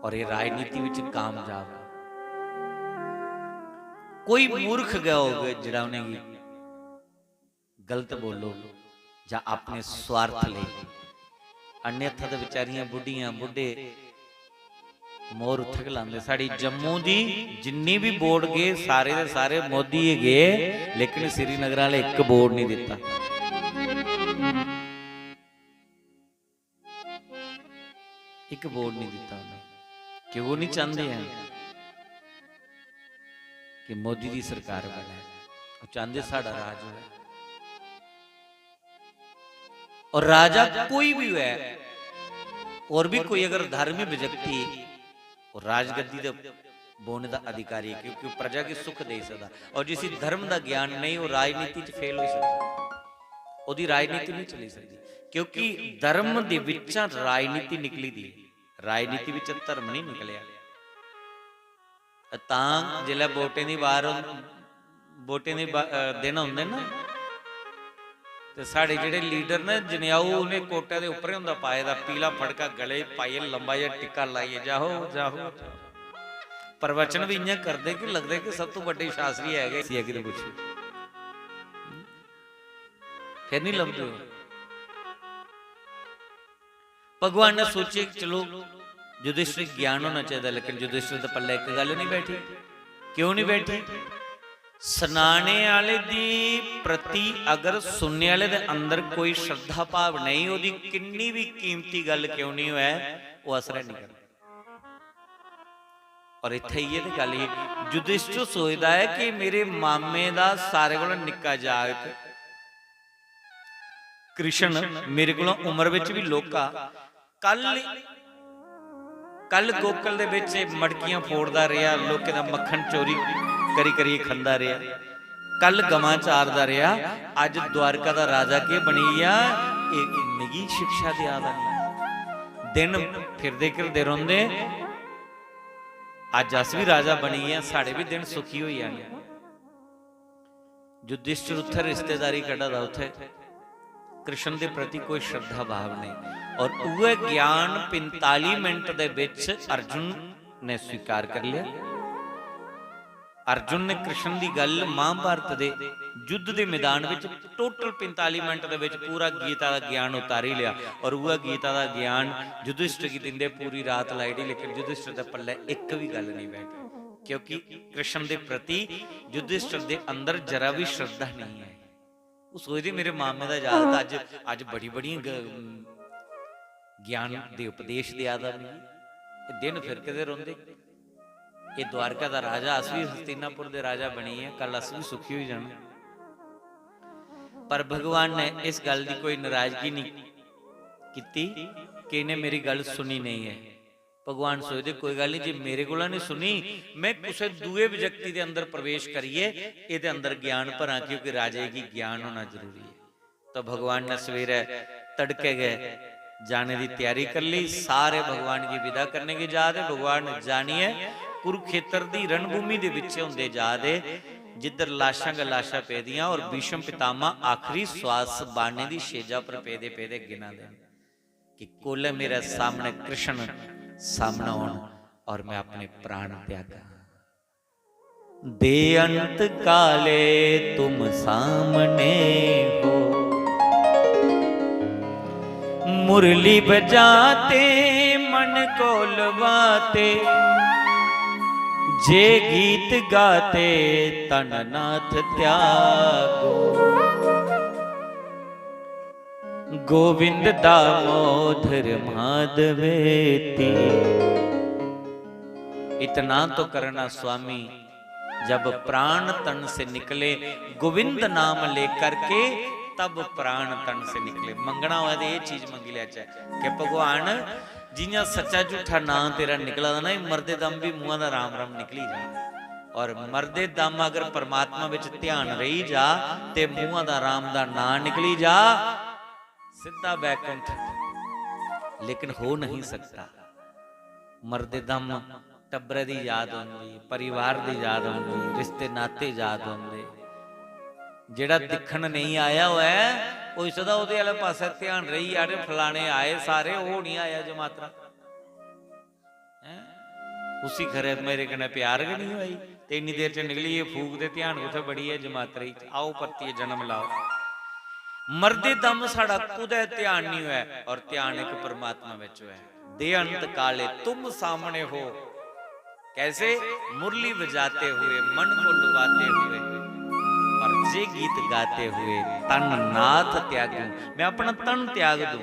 और ये राजनीति विच कामयाब है। कोई मूर्ख गै होग जेह्ड़ा उ'नेंगी गलत बोलो जां अपने स्वार्थ लेई, अन्यथा ते बेचारियां बुड्ढियां बुड्ढे मोर उत्थै गै लांदे। साढ़ी जम्मू दी जिन्नी बी वोट गे, सारे दे सारे मोदी गै गे, लेकिन श्रीनगर आह्ले इक वोट नहीं दित्ता, इक वोट नहीं दित्ता उ'नें। क्यों नहीं चांह्दे हैं कि मोदी दी सरकार बने? ओह् चांह्दे साढ़ा राज होऐ। और राजा कोई भी होऐ, और भी कोई अगर धार्मिक व्यक्ति, और राजगद्दी दे बौह्ने दा अधिकारी है, क्योंकि ओह् प्रजा गी सुख देई सकदा। और जिसी धर्म दा ज्ञान नेईं, ओह् राजनीति च फेल होई सकदा, ओह्दी राजनीति नहीं चली सकदी, क्योंकि धर्म दे बिच्चा राजनीति निकली दी है, राजनीति बिच्चा धर्म नहीं निकलेआ। तां जिसलै वोटें दी बार हों-, वोटें दे बा-, अ, दिन होंदे न, ते साढ़े जेह्ड़े लीडर न, जनेऊ उ'नें कोटै दे उप्परें होंदा पाए दा, पीला फड़का गले च पाइयै, लम्बा जेहा टिक्का लाइयै, "जाहो, जाहो।" प्रवचन बी इ'यां करदे कि लगदे कि सब तों बड्डे शास्त्री है गै, इसी अग्गें पुच्छो। फिर नहीं लभदे ओह्। भगवान ने सोचेआ कि चलो, युधिष्ठिर गी ज्ञान होना चाहिदा, लेकिन युधिष्ठिर दे पल्ले इक गल्ल नहीं बैठी। क्यों नहीं बैठी? सनाने आह्ले दी प्रति अगर सुनने आह्ले दे अंदर कोई श्रद्धा भाव नहीं, ओह्दी किन्नी भी कीमती गल्ल क्यों नहीं होऐ, ओह् असर नहीं करदा। और इत्थै इ'यै ते गल्ल ही, युधिष्ठिर सोचदा ऐ कि मेरे मामे दा सारे कोला निक्का जागत कृष्ण मेरे कोला उम्र बिच बी लौह्का, कल, कल गोकुल दे बिच मटकियां फोड़दा रेहा, लोकें दा मक्खन चोरी करी करियै खंदा रेहा, कल गवां चारदा रेहा, अज्ज द्वारका दा राजा केह् बनी गेआ? एह् मिगी शिक्षा देआ दा नहीं। दिन फिरदे घिरदे रौंह्दे, अज्ज अस बी राजा बनी गे आं, साढ़े बी दिन सुखी होई जाने। युधिष्ठिर उत्थै रिश्तेदारी कड्ढा दा, उत्थै कृष्ण दे प्रति कोई श्रद्धा भाव नहीं। और उ'ऐ ज्ञान पंजताली मिनट दे बिच अर्जुन ने स्वीकार कर लिया। अर्जुन ने कृष्ण दी गल्ल महाभारत दे युद्ध दे मैदान विच total पंजताली मिनट दे विच पूरा गीता दा ज्ञान उतारी लिया। और उ'ऐ गीता दा ज्ञान युधिष्ठिर गी दिंदे पूरी रात लाई ओड़ी, लेकिन युधिष्ठिर दे पल्ले इक भी गल्ल नहीं बैठी, क्योंकि कृष्ण दे प्रति युधिष्ठिर दे अंदर जरा भी श्रद्धा नहीं है। ओह् सोचदे, "मेरे मामे दा जागत अज्ज, अज्ज बड़ी-बड़ियां ग-, ज्ञान दे उपदेश देआ दा मिगी।" एह् दिन फिरकदे रौंह्दे। एह् द्वारका दा राजा, अस बी हस्तिनापुर दे राजा बनी गे, कल अस बी सुखी होई जाना। पर भगवान ने इस गल्ल दी कोई नाराजगी नहीं कीती कि इ'नें मेरी गल्ल सुनी नहीं ऐ। भगवान सोचदे, "कोई गल्ल नहीं, जे मेरे कोला नहीं सुनी, में कुसै दूए व्यक्ति दे अंदर प्रवेश करियै एह्दे अंदर ज्ञान भरां, क्योंकि राजे गी ज्ञान होना जरूरी है।" तो भगवान ने सवेरै तड़कै गै जाने दी त्यारी कर ली। सारे भगवान गी विदा करने गी जा दे। भगवान जानियै कुरुक्षेत्र दी रणभूमि दे बिच होंदे जा दे, जिद्धर लाशां गै लाशां पेदियां और भीष्म पितामह आखिरी श्वास बाणें दी शेजा पर पेदे पेदे गिना दे न कि कोले मेरे सामने कृष्ण सामने होन और मैं अपने प्राण त्यागां। दे अंत काले तुम सामने हो, मुरली बजाते मन को लुभाते, जे गीत गाते तन नाथ त्यागो। गोविंद दामोदर माधवेती। इतना तो करना स्वामी, जब प्राण तन से निकले, गोविंद नाम लेकर के तब प्राण तन से निकले। मंगना होवे ते एह् चीज मंगी लैचै कि भगवान, जियां सच्चा झूठा नां तेरा निकला दा ना, एह् मरदे दम भी मूंहा दा राम राम निकली जा। और मरदे दम अगर परमात्मा विच ध्यान रेही जा ते मूंहा दा राम दा नां निकली जा, सिद्धा बैकुंठ। लेकिन हो नहीं सकता। मरदे दम टब्बरै दी याद औंदी, परिवार दी याद औंदी, रिश्ते नाते याद औंदे। जेह्ड़ा दिक्खन नेईं आया होऐ, होई सकदा ओह्दे आह्ले पासै ध्यान रेही जा, "अरे फलाने आए सारे, ओह् निं आया जमातरा।" हैं? उसी खरै मेरे कन्नै प्यार गै निं होई, ते इन्नी देर च निकली गे फूक, ते ध्यान कुत्थै बड़ी ऐ जमातरे च? आओ परतियै जन्म लाओ। मरदे दम साढ़ा कुतै ध्यान निं होऐ, और ध्यान इक परमात्मा बिच होऐ। दे अंत काले तुम सामने हो। कैसे? मुरली बजाते हुए, मन को लुभाते हुए, और जे गीत गाते हुए तन नाथ त्यागू। मैं अपना तन त्याग दूं।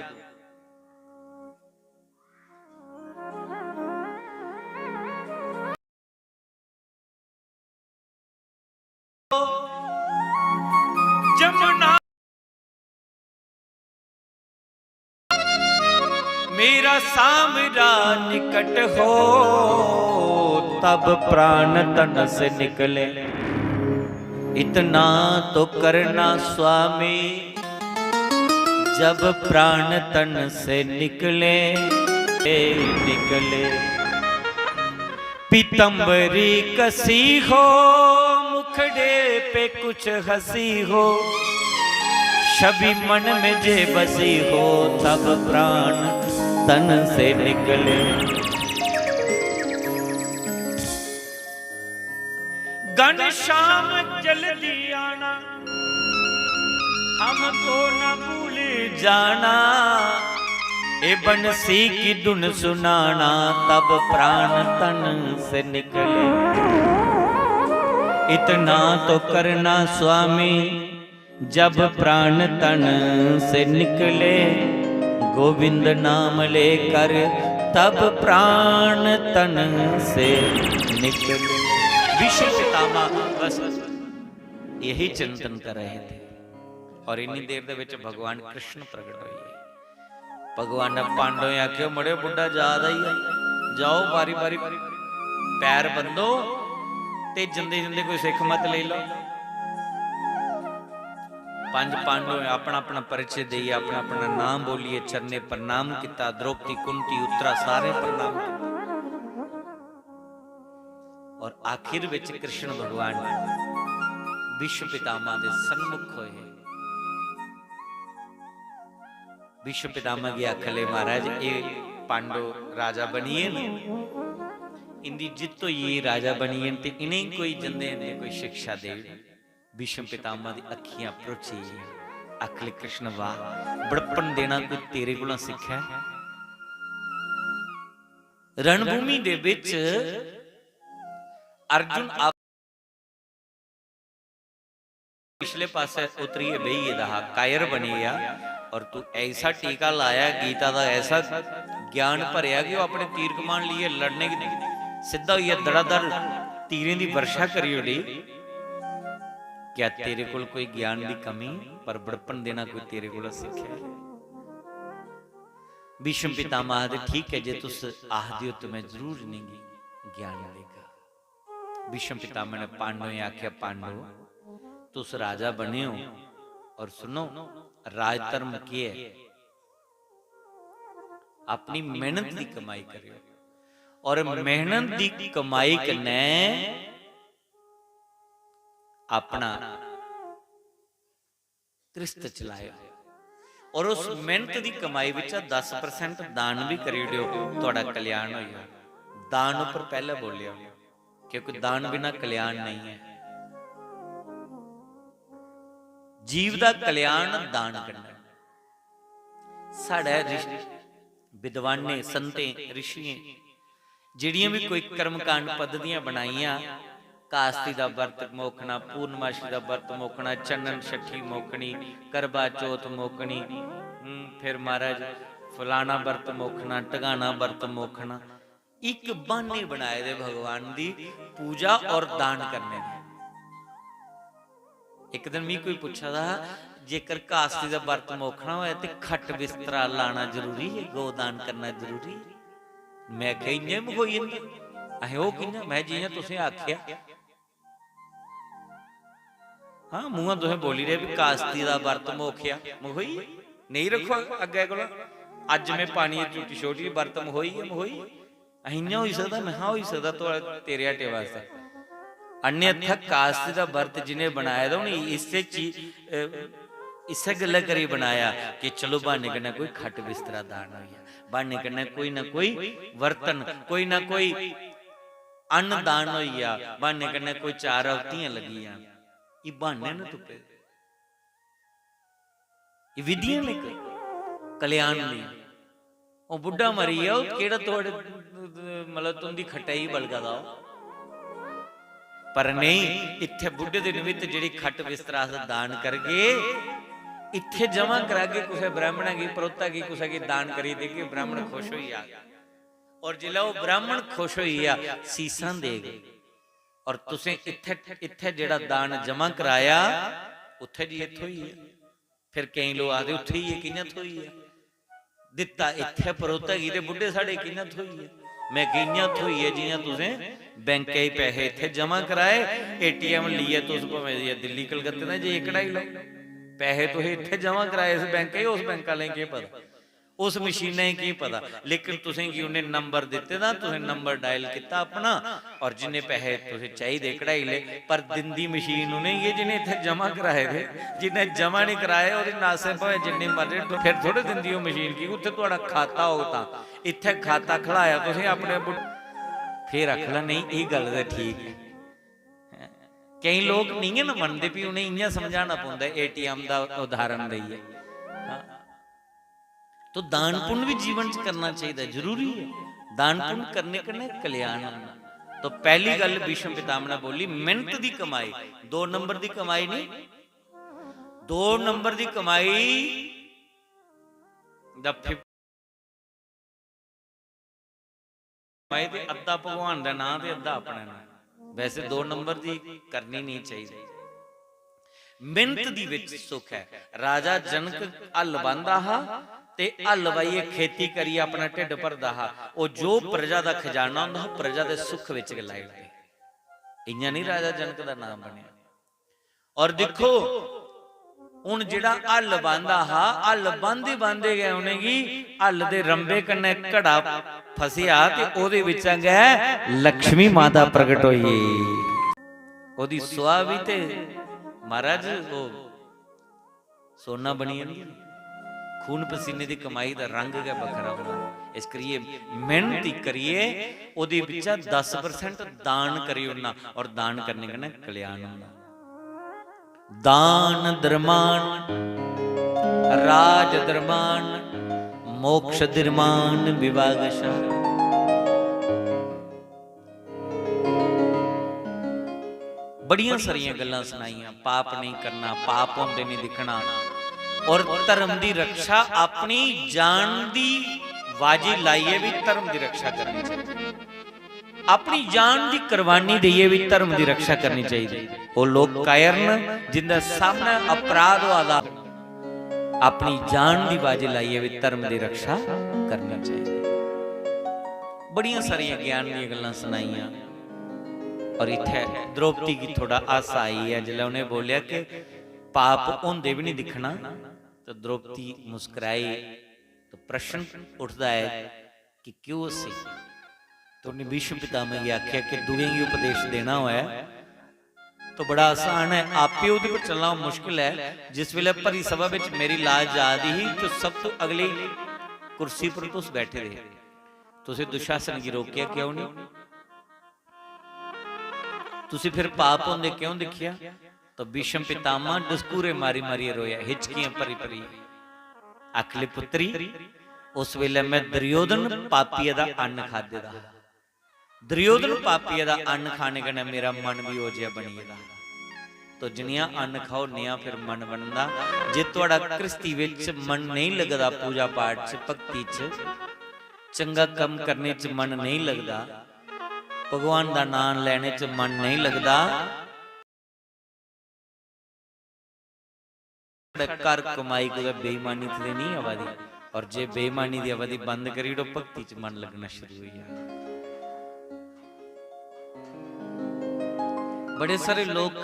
जमुना मेरा सामरा निकट हो, तब प्राण तन से निकले। इतना तो करना स्वामी, जब प्राण तन से निकले, निकले। पीतंबरी कसी हो, मुखड़े पे कुछ हंसी हो, छवि मन में जे बसी हो, तब प्राण तन से निकले। घनश्याम जल्दी आना, हमको न भूल जाना। ए बंसी की धुन सुनाना, तब प्राण तन से निकले। इतना तो करना स्वामी, जब प्राण तन से निकले, गोविंद नाम लेकर तब प्राण तन से निकले। भीष्म पितामह बस यही चिंतन कर रहे थे और इन्नी देर दे विच भगवान कृष्ण प्रगट हुए। भगवान ने पांडवें आखेआ, "मड़े, बुड्ढा जा दा ही है, जाओ बारी बारी पैर बंदो ते जंदे जंदे कोई सिक्ख मत लेई लो।" पंज पांडवें अपना अपना परिचय देइयै, अपना अपना नाम बोलियै, चरणे प्रणाम किता। द्रौपदी, कुंती, उत्तरा, सारे प्रणाम किता। और आखिर विच कृष्ण भगवान भीष्म पितामह दे सन्मुख होए। भीष्म पितामह गी आखन लगे, "महाराज, ये पांडव राजा बनिए न, इंदी जित्त होई, राजा बनिए न, ते इ'नेंगी कोई जंदे जंदे कोई शिक्षा दे।" भीष्म पितामह दी अखियां भरोची गेइयां। आखन लगे, "कृष्ण, वाह, बड़प्पन देना कोई तेरे कोला सिक्खेआ है?" रणभूमि दे विच अर्जुन आप पिछले पासे उतरियै बेही गेदा हा, कायर बनी गेआ, और तू ऐसा टीका लाया, गीता दा ऐसा ज्ञान भरेआ कि ओह् अपने तीर कमान लेइयै लड़ने गी सिद्धा होइयै धड़ाधड़ तीरें दी वर्षा करी ओड़ी। क्या तेरे कोल कोई ज्ञान दी कमी? पर बड़प्पन देना कोई तेरे कोला सिक्खेआ? भीष्म पितामह आखदे, "ठीक है, जे तुस आखदे हो तो मैं जरूर इ'नेंगी ज्ञान देगा।" भीष्म पितामह ने पांडवें आखेआ, "पांडव, तुस राजा बने हो, और सुनो, राजधर्म केह् ऐ? अपनी मेहनत दी कमाई करेओ, और मेहनत दी कमाई कन्नै अपना गृहस्थ चलाएओ, और उस मेहनत दी कमाई बिच्चा दस परसेंट दान भी करी ओड़ेओ, थुआढ़ा कल्याण होई जाना। दान उप्पर पैह्ले बोलेओ, क्योंकि दान बिना कल्याण नहीं है। जीव दा कल्याण दान कन्नै। साढ़े ऋषि, विद्वानें, संतें, ऋषियें जेह्ड़ियां भी कोई कर्मकांड पद्धतियां बनाइयां, कास्ती दा व्रत मोखना, पूर्णमाशी दा व्रत मोखना, चन्नन छठी मोखनी, करवा चौथ मोखनी, हम्म, फिर महाराज फलाना व्रत मोखना, ढगाना व्रत मोखना, इक ब्हान्ने बनाए दे भगवान दी पूजा और दान करने दे। इक दिन मिगी कोई पुच्छा दा हा, "जेकर कास्ती दा व्रत मोखना होऐ ते खट बिस्तरा लाना जरूरी ऐ, गौ दान करना जरूरी ऐ?" मैं आखेआ, "इ'यां गै मखोई जंदा।" अहें, "ओह् कि'यां?" मैं, "जि'यां तुसें आखेआ।" हां, मुंहा तुसें बोली रेह् भी कास्ती दा बर्त मोखेआ, मखोई, नेईं रक्खो अग्गै कोला। अज्ज में पानियै च टुट्टी छोड़ी बर्त मखोई गै मखोई। अहें, इ'यां होई सकदा? मैं, हां, होई सकदा थुआढ़े, तेरे हटे वास्तै। अन्यथा कास्ती दा बर्त जि'नें बनाए दा, उ'नें इस्सै ची-, अ, इस्सै गल्लै करी बनाया कि चलो ब्हाने कन्नै कोई खट बिस्तरा दान होई जा, ब्हाने कन्नै कोई ना कोई बर्तन, कोई ना कोई अन्न दान होई जा, ब्हाने कन्नै कोई चार औतियां लगी जान। एह् ब्हाने न तुप्पे दे। एह् विधियां न इक कल्याण दी। ओह् बुड्ढा मरी गेआ, ओह् केह्ड़ा थुआढ़े, मतलब, तुं'दी खट्टा गी बलगा दा ओह्? पर नेईं, इत्थै बुड्ढे दे निमित्त जेह्ड़ी खट्ट बिस्तरा अस दान करगे, इत्थै जमा करागे कुसै ब्राह्मणा गी, परोह्ता गी, कुसै गी दान करी देगे, ब्राह्मण खुश होई जाग। और जिसलै ओह् ब्राह्मण खुश होई गेआ, सीसां देग। और तुसें इत्थै, इत्थै जेह्ड़ा दान जमा कराया, उत्थै जाइयै थ्होई गेआ। फिर केईं लोक आखदे, "उत्थै जाइयै कि'यां थ्होई गेआ? दित्ता इत्थै परोह्ता गी ते बुड्ढे साढ़े कि'यां थ्होई गेआ?" मैं, "कि'यां थ्होई ऐ? जि'यां तुसें बैंकै च पैहे इत्थै जमा कराए, एटीएम लेइयै तुस भामें जाइयै दिल्ली कलकत्ते दा जाइयै कढाई लैओ। पैहे तुसें इत्थै जमा कराए इस बैंकै च, उस बैंक आह्लें गी केह् पता?" उस मशीनै गी केह् पता, लेकिन तुसेंगी उ'नें नंबर दित्ते दा, तुसें नंबर डायल कीता अपना, और जिन्ने पैसे तुसें चाहिदे कढाई ले, पर दिंदी मशीन उ'नेंगी ऐ जि'नें इत्थै जमा कराए दे। जि'नें जमा निं कराए, ओह्दी नासें भाएं जिन्नी मर्जी, फिर थोड़े दिंदी ओह् मशीन, की उत्थै थुआढ़ा खाता होग तां। इत्थै खाता खलाया तुसें अपने बुड-, फिर आखना, "नेईं, एह् गल्ल ते ठीक ऐ।" केईं लोक नेईं ना मनदे, फ्ही उ'नेंगी इ'यां समझाना पौंदा ऐ, एटीएम दा उदाहरण देइयै। हां। तो दान पुण्य भी जीवन च करना चाहिदा, जरूरी है। दान पुण्य करने कन्नै कल्याण होंदा। तो पहली गल्ल भीष्म पितामह ने बोली, मेहनत दी कमाई, दो नंबर दी कमाई नहीं, दो नंबर दी कमाई दा फिफ-, कमाई ते अद्धा भगवान दा नां ते अद्धा अपना नां। वैसे दो नंबर दी करनी नहीं चाहिए। मेहनत दी विच सुख ऐ। राजा जनक हल बांदा हा ते हल बाइयै खेती करियै अपना ढिड्ड भरदा हा। ओह् जो प्रजा दा खजाना होंदा हा, प्रजा दे सुख विच गै लाई ओड़दे। इ'यां नहीं राजा जनक दा नाम बनेआ। और दिक्खो, हुन जेह्ड़ा हल बांदा हा, हल बांदे बांदे गै उ'नेंगी हल दे रंबे कन्नै घड़ा फसेआ ते ओह्दे बिच्चा गै लक्ष्मी माता प्रगट होई। ओह्दी सुआह् बी ते, महाराज, ओह् सोना बनी जंदी। खून पसीने दी कमाई दा रंग गै बक्खरा होंदा। इस करियै मेहनत करियै ओह्दे बिच्चा दस परसेंट दान करी ओड़ना, और दान करने कन्नै कल्याण होंदा। दान धर्मान, राज धर्मान, मोक्ष धर्मान विभागशः। बड़ियां सारियां गल्लां सनाइयां, पाप नेईं करना, पाप होंदे नेईं दिक्खना, और धर्म दी रक्षा अपनी जान दी बाजी लाइयै भी धर्म दी रक्षा करनी चाहिए। अपनी जान दी कुर्बानी देइयै भी धर्म दी रक्षा करनी चाहिए। ओह् लोक कायर न जिंदे सामनै अपराध होआ दा, अपनी जान दी बाजी लाइयै भी धर्म दी रक्षा करनी चाहिए। बड़ियां सारियां ज्ञान दियां गल्लां सनाइयां। और इत्थै द्रौपदी गी थोड़ा हासा आई गेआ जिसलै उ'नें बोलेआ कि पाप होंदे बी नहीं दिक्खना, तो द्रौपदी मुस्कराई। तो प्रश्न उठदा है कि क्यों असी? तो उन्हें भीष्म पितामह गी आख्या कि दूएं गी उपदेश देना होऐ तो बड़ा आसान है, आपे ओहदे पर चलना मुश्किल है। जिस वेले भरी सभा विच मेरी लाज जा दी ही तो सब तो अगली कुर्सी पर तुस बैठे रहे, तुसें दुशासन गी रोकिया क्यों नहीं? तुसी फिर पाप होंदे क्यों दिखिया? तो भीष्म पितामह डुस्कूरे मारी मारियै रोया, हिचकियां भरी भरी। आखले पुत्री, उस वेले मैं दुर्योधन पापिये दा अन्न खादे दा हा। दुर्योधन पापिये दा अन्न खाने कन्नै मेरा मन भी ओह जिहा बनी गेदा हा। तो जिनिया अन्न खाओ नेहा फिर मन बनदा। जे थुआड़ा गृहस्थी विच मन नहीं लगदा, पूजा पाठ च, भक्ति च, चंगा कम्म करने च मन नहीं लगदा, भगवान दा नाम लैने च मन नहीं लगदा। घर कमाई कुतै बेईमानी ते नहीं आवा दी, और जे बेईमानी दी आवा दी बंद करी ओड़ो, भक्ति च मन लगना शुरू होई जाना। बड़े सारे लोग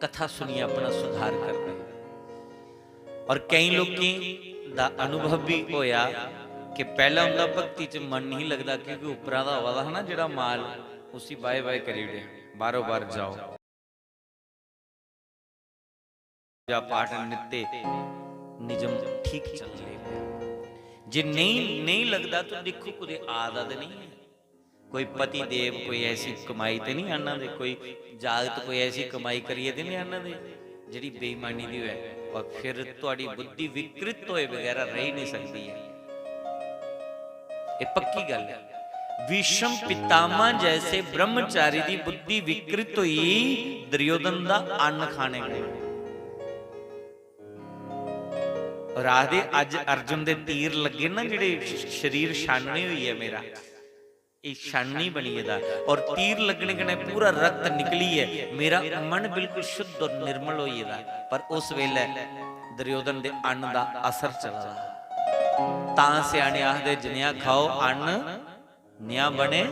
कथा सुनियै अपना सुधार करदे, और कई लोकें दा अनुभव भी होया कि पैह्लें उं'दा भक्ति च मन नहीं लगदा, क्योंकि उप्परा दा आवा दा हा ना जेह्ड़ा माल, उसी बाय बाय करी ओड़ेआ, बारो बार जाओ। पूजा पाठ नित्य निजम ठीक चलने। जे नहीं, नहीं लगदा तो देखो कुतै आ दा ते नहीं है। कोई पति देव कोई ऐसी कमाई ते नहीं आना दे, कोई जागत कोई ऐसी कमाई करियै ते नहीं आना दे जेह्ड़ी बेईमानी दी होऐ। और फिर थुआड़ी बुद्धि विकृत होए बगैर रही नहीं सकदी है। ये पक्की गल्ल है। भीष्म पितामह जैसे ब्रह्मचारी दी बुद्धि विकृत होई दुर्योधन दा अन्न खाने कन्नै। और आखदे अज्ज अर्जुन दे तीर लग्गे ना, जेह्ड़े शरीर छाननी होई है मेरा, एह् छाननी बनी गेदा, और तीर लग्गने कन्नै पूरा रक्त निकली है, मेरा मन बिल्कुल शुद्ध और निर्मल होई गेदा। पर उस वेले दुर्योधन दे अन्न दा असर चला दा। तां स्याने आखदे, "जनेहा खाओ अन्न, नेहा बने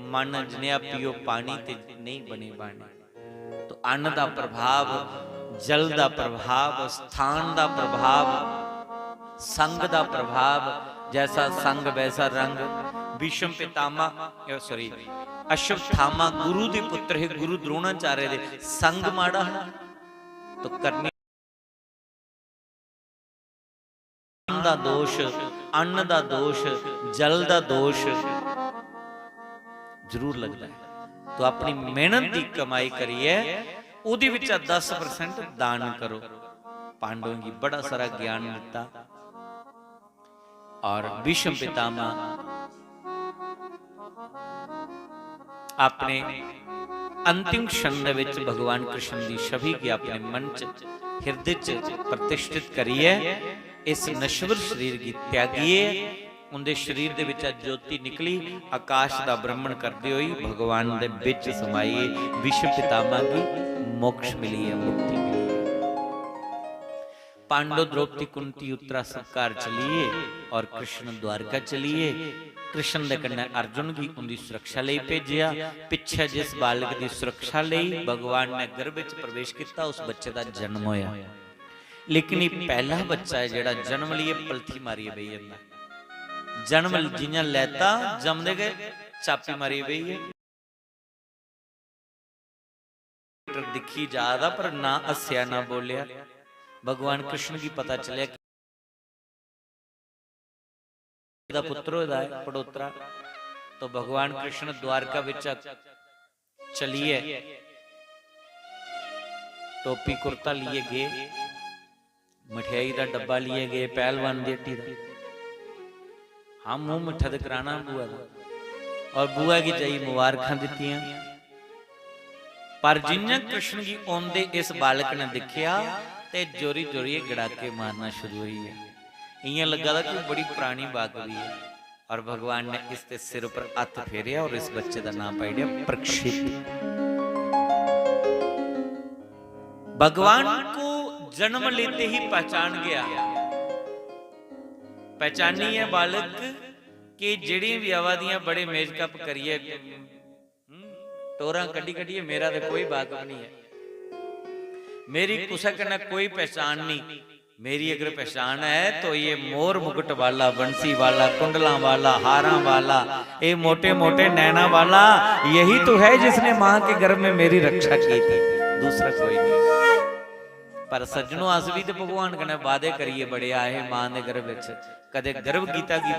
मन, जनेहा पियो पानी ते नेईं बने बानी।" तो अन्न दा प्रभाव, जल दा प्रभाव, स्थान दा प्रभाव, संग दा प्रभाव, जैसा संग वैसा रंग। भीष्म पितामह, अ, sorry, अश्वत्थामा गुरु दे पुत्र हे, गुरु द्रोणाचार्य दे। संग माड़ा हा तो करनी। अन्न दा दोष, अन्न दा दोष, जल दा दोष जरूर लगदा है। तो अपनी मेहनत दी कमाई करियै ओहदे बिच्चा दस percent दान करो। पांडवें गी बड़ा सारा ज्ञान दित्ता। और भीष्म पितामह अपने अंतिम क्षण दे विच भगवान कृष्ण दी छवि गी अपने मन च, हिरदे च प्रतिष्ठित करियै इस नश्वर शरीर गी त्यागियै उंदे शरीर दे विचा ज्योति निकली, आकाश दा भ्रमण करदे होई भगवान दे विच समाई। भीष्म पितामह गी मोक्ष मिली है, मुक्ति मिली है। पांडव द्रौपदी कुंती उत्तरा सब घर चलिए और कृष्ण द्वारका चलिए। कृष्ण दे कन्नै अर्जुन गी उंदी सुरक्षा लेई भेजेआ। पिच्छे जिस बालक दी सुरक्षा लेई भगवान ने गर्भ विच प्रवेश किता, उस बच्चे दा जन्म होया। लेकिन ये पहला बच्चा है जेड़ा जन्म लिए पलथी मारिए बेही जंदा। जन्म जियां लैता, जमदे गै चापी मारिए बेही गे। दिक्खी जा दा, पर ना हस्सेआ, ना बोलेआ। भगवान कृष्ण गी पता चलेआ कि दा पुत्र होए दा ऐ, पड़ोतरा। तो भगवान कृष्ण द्वारका बिच चलिए, टोपी कुर्ता लिए गे। मठेआई दा डब्बा लिए गे पहलवान दी हट्टी दा। हाँ, मूंह मिट्ठा ते कराना बुआ दा। और बुआ गी जाई मुबारखां दित्तियां। पर जियां कृष्ण गी औंदे इस बालक ने दिक्खेआ ते जोरी जोरियै गड़ाके मारना शुरू होई गेआ। इयां लग्गा दा कि बड़ी परानी बागवी है। और भगवान ने इसके सिर पर हत्थ फेरिया और इस बच्चे का नाम पाई दिया परीक्षित। भगवान को जन्म लेते ही पहचान गया। पहचानी है बालक कि जेड़ियां भी आवा दियां बड़े मेजकप करिए, हम्म, टोरां कड्ढी कड्ढिए, मेरा ते कोई वाकफ नहीं है, मेरी कुसै कन्नै कोई पहचान नहीं। मेरी अगर पहचान है तो ये मोर मुकुट वाला, बंसी वाला, कुंडलां वाला, हारां वाला, ये मोटे मोटे नैना वाला, यही तो है जिसने माँ के गर्भ में मेरी रक्षा की थी, दूसरा कोई नहीं। पर सज्जनों, अस भी तो भगवान कन्नै वादे करियै बड़े आए हे मां दे गर्भ विच। कदे गर्भ गीता गी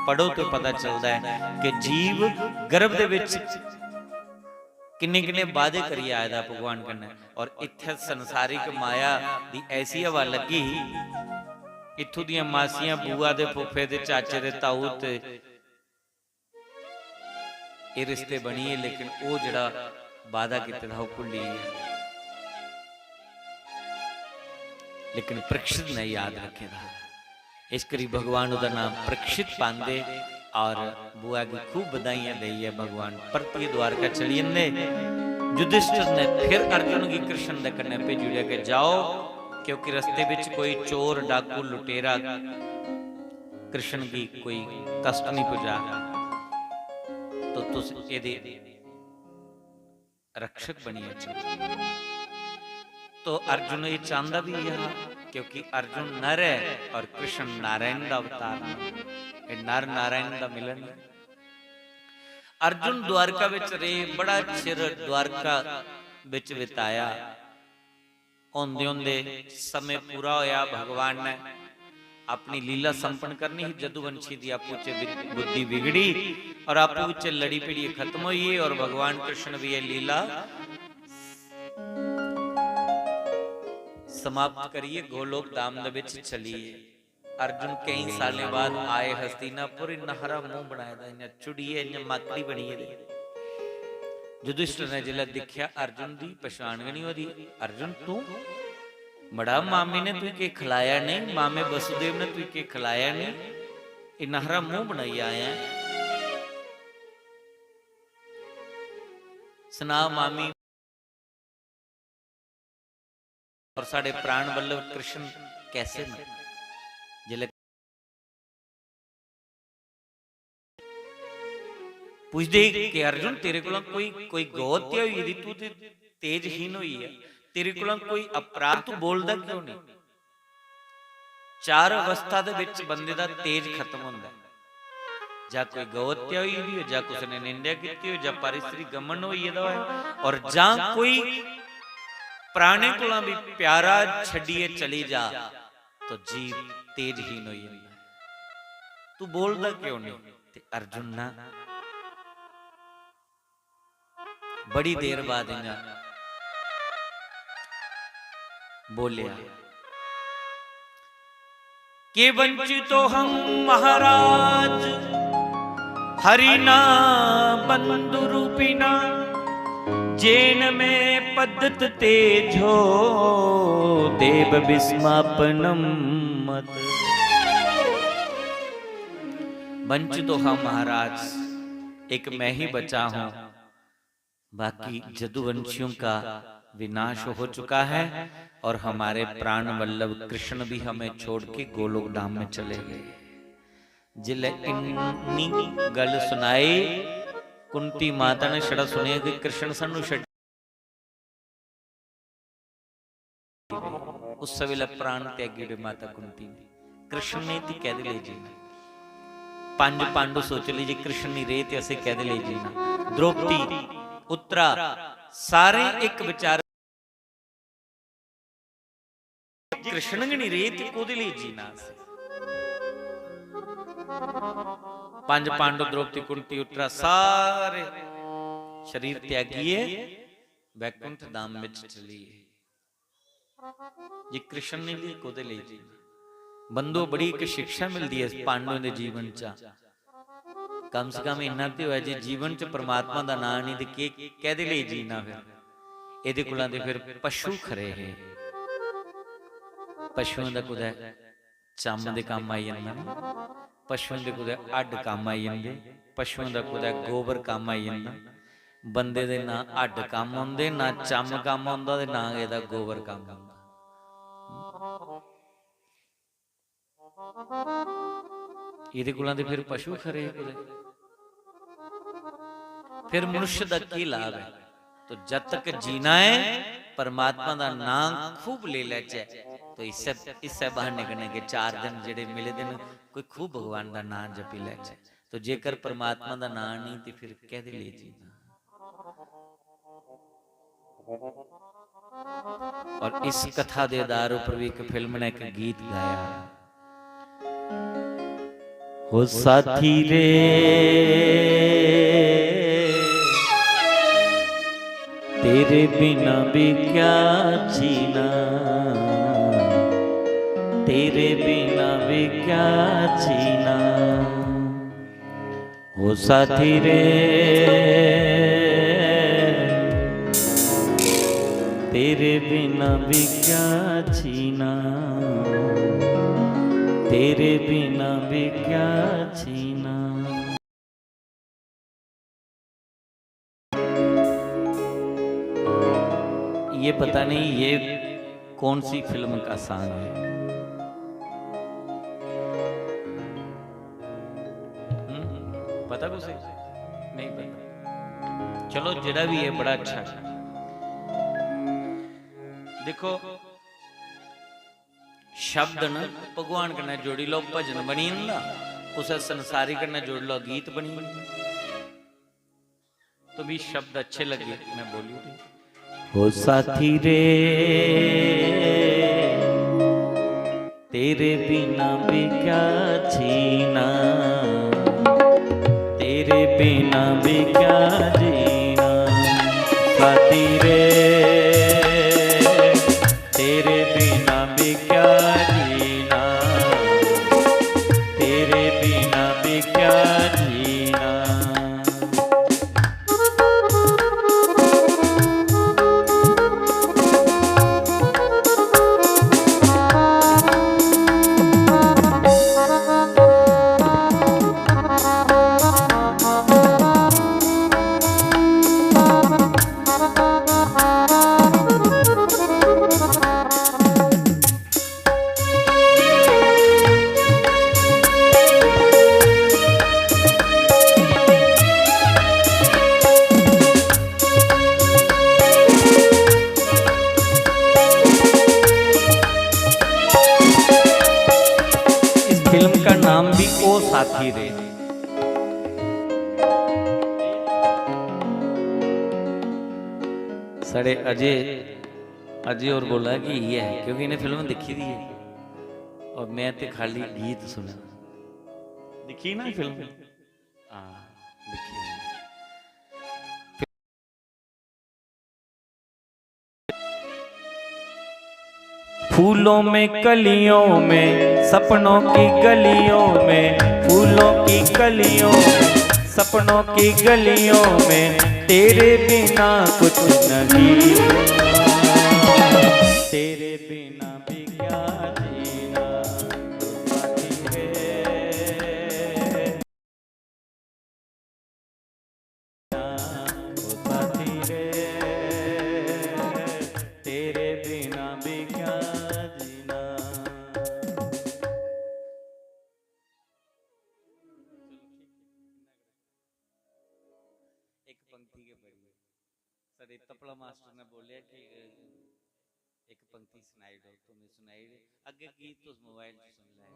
पढ़ो तो पता चलदा है कि जीव गर्भ दे विच किन्ने किन्ने वादे करियै आए दा भगवान कन्नै। और इत्थै संसारिक माया दी ऐसी हवा लग्गी ही, इत्थूं दियां मासियां, बुआ दे फुफ्फे दे, चाचे दे ताऊ ते एह् रिश्ते बनियै, लेकिन ओह् जेह्ड़ा वादा कीते दा हा, ओह् भुल्ली गेआ। लेकिन परीक्षित ने याद रखे दा हा। इस करी भगवान ओह्दा नाम परीक्षित पांदे और बुआ गी खूब बधाइयां देइयै भगवान परतियै द्वारका चली जंदे। युधिष्ठिर ने फिर अर्जुन गी कृष्ण दे कन्नै भेजी ओड़ेआ कि जाओ, क्योंकि रस्ते बिच कोई चोर, डाकू, लुटेरा कृष्ण गी कोई कष्ट नहीं पुजा, तो तुस एदे रक्षक बनियै चलो। तो अर्जुन ये चाहंदा भी यह हा, क्योंकि अर्जुन नर है और कृष्ण नारायण दा अवतार है। ये नर नारायण दा मिलन है। अर्जुन द्वारका विच रेह, बड़ा चिर द्वारका विच बिताया। होंदे होंदे समय पूरा होया, भगवान ने अपनी लीला संपन्न करनी ही। जदुवंशी दी आपू च बि-, बुद्धि बिगड़ी और आपू च लड़ी भिड़ियै खत्म होई, और भगवान कृष्ण भी ये लीला समाप्त करियै गोलोक धाम दे विच चलिए। अर्जुन कई सालें बाद आए हस्तिनापुर, इन्ना हारा मूंह बनाए दा, इ'यां चुड़ियै, इ'यां माकड़ी बनियै दे। युधिष्ठिर ने जिसलै दिक्खेआ अर्जुन दी पछान गै निं होई दी। "अर्जुन, तूं? मड़ा, मामे ने तुई केह् खलाया नेईं, मामे वसुदेव ने तुई केह् खलाया नेईं, इन्ना हारा मूंह बनाइयै आया ऐं? सना मामी।" और साढ़े प्राण वल्लभ कृष्ण कैसे न? जिसलै पुछदे कि अर्जुन, तेरे कोला कोई, कोई गौ हत्या होई गेदी, तू ते तेजहीन होई गेआ, तेरे कोला कोई अपराध, तू बोलदा क्यों नहीं? चार अवस्था दे विच बंदे दा तेज खत्म होंदा है। जां कोई गौ हत्या होई गेदी हो, जां कुसै ने निंदेआ कीती हो, जां पर स्त्री गमन होई गेदा होए, और जां कोई प्राणी कोला भी प्यारा छड्डियै चली जा, तो जीव तेजहीन होई जंदा है। तू बोलदा क्यों नहीं? ते अर्जुन ना बड़ी देर बाद इ'यां बोलेआ, "के वंचितो हम महाराज हरिना बंधु रूपिणा, जेन में पद्दत तेजो देव विस्मापनम मत।" "वंचितो हम महाराज, एक मैं ही बचा हूं, बाकी जदुवंशियों का विनाश हो चुका है और हमारे प्राण वल्लभ कृष्ण भी हमें छोड़ के गोलोक धाम में चले गए।" जिसलै इन्नी गल सुनाई, कुंती माता ने छड़ा सुनेआ कि कृष्ण सानू छड्ड, उस वेले प्राण त्यागी ओड़े माता कुंती ने। कृष्ण ने ती कैदे लेई जीना? पंज पांडु सोच लीजिए, कृष्ण नहीं रहे ते असें कैदे लेई जीना? द्रौपदी, उत्तरा, सारे एक विचार, कृष्ण गै नहीं रहे ते कोदे लेई जीना असें? पंज पांडु, द्रौपदी, कुंती, उत्तरा, सारे शरीर त्यागिए वैकुंठ धाम में चलिए। जे कृष्ण ने भी कोदे लेई जीना? बंधो, बड़ी एक शिक्षा मिलदी है पांडवों दे जीवन चा। कम से कम इन्ना ते होऐ जे जीवन च परमात्मा दा नां नहीं ते के, कैदे लेई जीना फिर? एदे कोला ते फिर पशु खरे हे। पशुएं दा कुतै चम्म दे कम्म आई जंदा ना, पशुएं दे कुतै हड्ड कम्म आई जंदे, पशुएं दा कुतै गोबर कम्म आई जंदा। बंदे दे ना हड्ड कम्म औंदे, ना चम्म कम्म औंदा ते ना गै एदा गोबर कम्म औंदा। एदे कोला ते फिर पशु खरे हे कुतै। फिर मनुष्य दा की लाभ है? तो जद तक जीना है, परमात्मा दा नां खूब लेई लैचै, तो इस्सै, इस्सै बहाने कन्नै कि चार दिन जेह्ड़े मिले दे न, कोई खूब भगवान दा नां जपी लैचै। तो जेकर परमात्मा दा नां नहीं, तो फिर कैह्दे लेई जीना? और इस कथा दे आधार उपर भी एक फिल्म ने एक गीत गाया। हो साथी रे, तेरे बिना भी क्या जीना, तेरे बिना भी क्या जीना। हो साथी रे, तेरे बिना भी क्या जीना, तेरे बिना भी क्या जीना। ये पता नहीं ये कौन सी फिल्म का सॉन्ग है। हम्म? पता कुछ नहीं पता। चलो, जेड़ा भी है, बड़ा अच्छा है। देखो, शब्द न भगवान कन्नै जोड़ी लो, भजन बनी जंदा। कुसै संसारी कन्नै जोड़ी लो, गीत बनी जंदा। तो भी शब्द अच्छे लगे, मैं बोली। हो साथी रे, तेरे बिना भी क्या जीना, तेरे बिना भी क्या जीना। साथी रे, तेरे बिना भी क्या जीना, तेरे बिना भी क्या जीना। इस फिल्म का नाम भी ओ साथी रे। साढ़े अजय, अजय और बोला कि ये है, क्योंकि इन्हें फिल्म दिखी दी है और मैं ते खाली गीत सुना। दिखी ना फिल्म? हाँ, दिखी। फूलों में कलियों में, सपनों की गलियों में, फूलों की कलियों में, सपनों की गलियों में, तेरे बिना कुछ नहीं, तेरे बिना भी क्या जीना। ओ साथी रे, तेरे बिना भी क्या जीना। एक पंक्ति के पढ़िए। साढ़े तपला मास्टर ने बोलिया कि एक पंक्ति सुनाई दो, तो मैं सुनाई दे। अगे गीत तुस मोबाइल च सुन लै,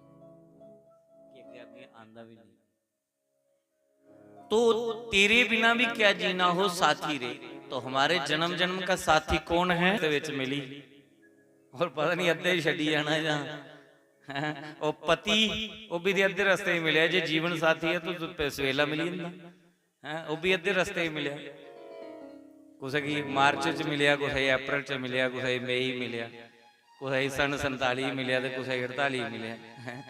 कि अगे अभी आंदा भी नहीं। तो तेरे बिना भी क्या जीना हो साथी रे। तो हमारे जन्म जन्म का साथी कौन है? ते विच मिली, और पता नहीं अद्धे ही छड्डी जाना जां, हैं? ओ पति, ओ भी ते अद्धे रस्ते ही मिलेआ। जे जीवन साथी है तो तू पे-, सवेला मिली जंदा, हैं? ओ भी अद्धे रस्ते ही मिलेआ। कुसै गी मार्च च मिलेआ, कुसै गी अप्रैल च मिलेआ, कुसै गी मई मिलेआ, कुसै गी सन संताली मिलेआ ते कुसै गी अड़ताली मिलेआ, हैं?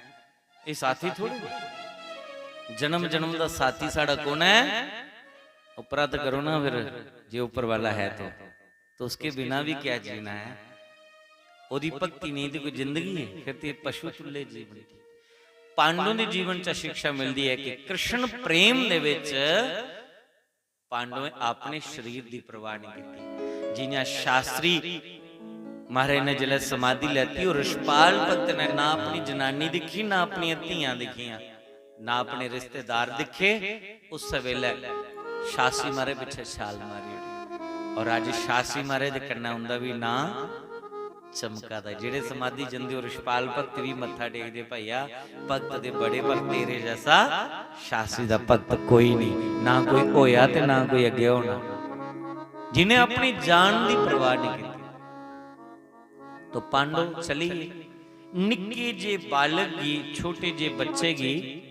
ये साथी थोड़े। जन्म जन्म दा साथी साढ़ा कौन है? उपरा तो करो ना फिर, जे ऊपर वाला है तो। तो उसके बिना भी क्या जीना है? ओदी भक्ति नहीं तो कोई जिंदगी है? फिर तो ये पशु तुल्य जीवन। पांडवों दे जीवन च शिक्षा मिलदी है कि कृष्ण प्रेम दे विच पांडवें अपने शरीर दी परवाह नहीं कीती। जियां शास्त्री महाराज ने जिसलै समाधि लैती, और रिशपाल भक्त ने ना अपनी जनानी दिक्खी, ना अपनियां धियां दिक्खियां, ना अपने रिश्तेदार दिक्खे, उस वेले शास्त्री महाराज पिच्छे छाल मारी ओड़ी। और अज्ज शास्त्री महाराज दे कन्नै उंदा बी नां चमका दा। जेह्ड़े समाधि जंदे, और रिशपाल भक्त बी मत्था टेकदे, "भैया, भक्त दे बड़े, पर तेरे जैसा शास्त्री दा भक्त कोई नहीं, ना कोई होया ते ना कोई अग्गें होना।" जिन्हें अपनी जान दी परवाह नहीं की। तो पांडव चली गे। निक्के जे बालक गी, छोटे जे बच्चे गी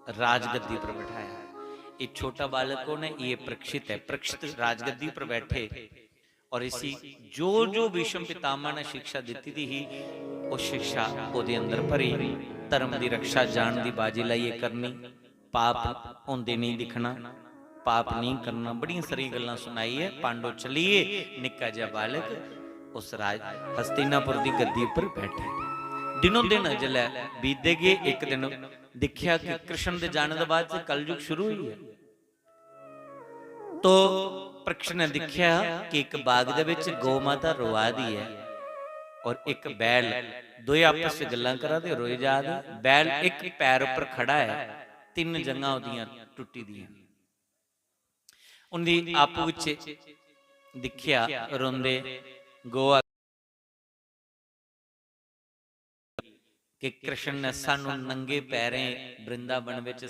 राजगद्दी पर बैठाया। ये छोटा बालक कौन है? ये परीक्षित है। परीक्षित राजगद्दी पर बैठे और इसी जो जो भीष्म पितामह ने शिक्षा दी दी ही, वो शिक्षा ओदे अंदर भरी। धर्म दी रक्षा, जान दी बाजी लाइए करनी, पाप होंदे नहीं दिखना, पाप नहीं करना, बड़ियां सारियां गल्लां सुनाइए पांडव चलिए। निक्का जिहा बालक उस राज हस्तिनापुर दी गद्दी पर बैठे। दिनों दिन जिसलै बीतदे गे, इक दिन दिक्खेआ कि कृष्ण दे जाने दे बाद च कलयुग शुरू होई गेआ। तो परीक्षित ने दिक्खेआ कि इक बाग दे विच गौ माता रोआ दी ऐ और इक बैल, दोए आपस च गल्लां करा दे, रोए जा दे। बैल इक पैर उपर खड़ा ऐ, तिन्न जंघां ओदियां टुट्टी दियां। उंदी आपू विच दिक्खेआ, रोंदे गौ कि कृष्ण ने सानू नंगे पैरें वृंदावन विच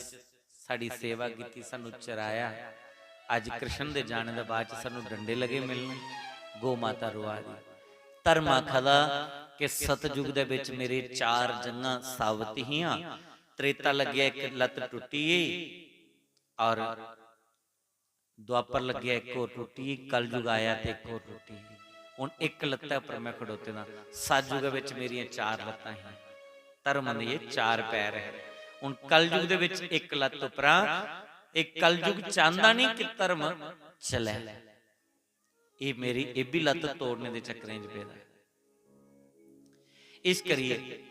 साडी सेवा कीती, सानू चराया। अज कृष्ण दे जाने दे बाद च सानू डंडे लगे मिलने। गौ माता रोआ दी। धर्म आखा दा कि सतयुग दे विच मेरे चार जंघां साबित हियां, त्रेता लग्गेआ इक लत्त टुट्टी गेई और द्वापर लग्गेआ इक होर टुट्टी, कलयुग आया ते इक होर टुट्टी। हुन इक लत्तै उप्पर में खड़ोते दा, सतयुग विच मेरियां चार लत्तां हियां, धर्म दे एह् चार पैर हे। हुन कलयुग दे विच इक लत्त उप्परा, एह् कलयुग चांह्दा निं कि धर्म चलै। एह् मेरी, एह् बी लत्त तोड़ने दे चक्करें च पेदा ऐ। इस करियै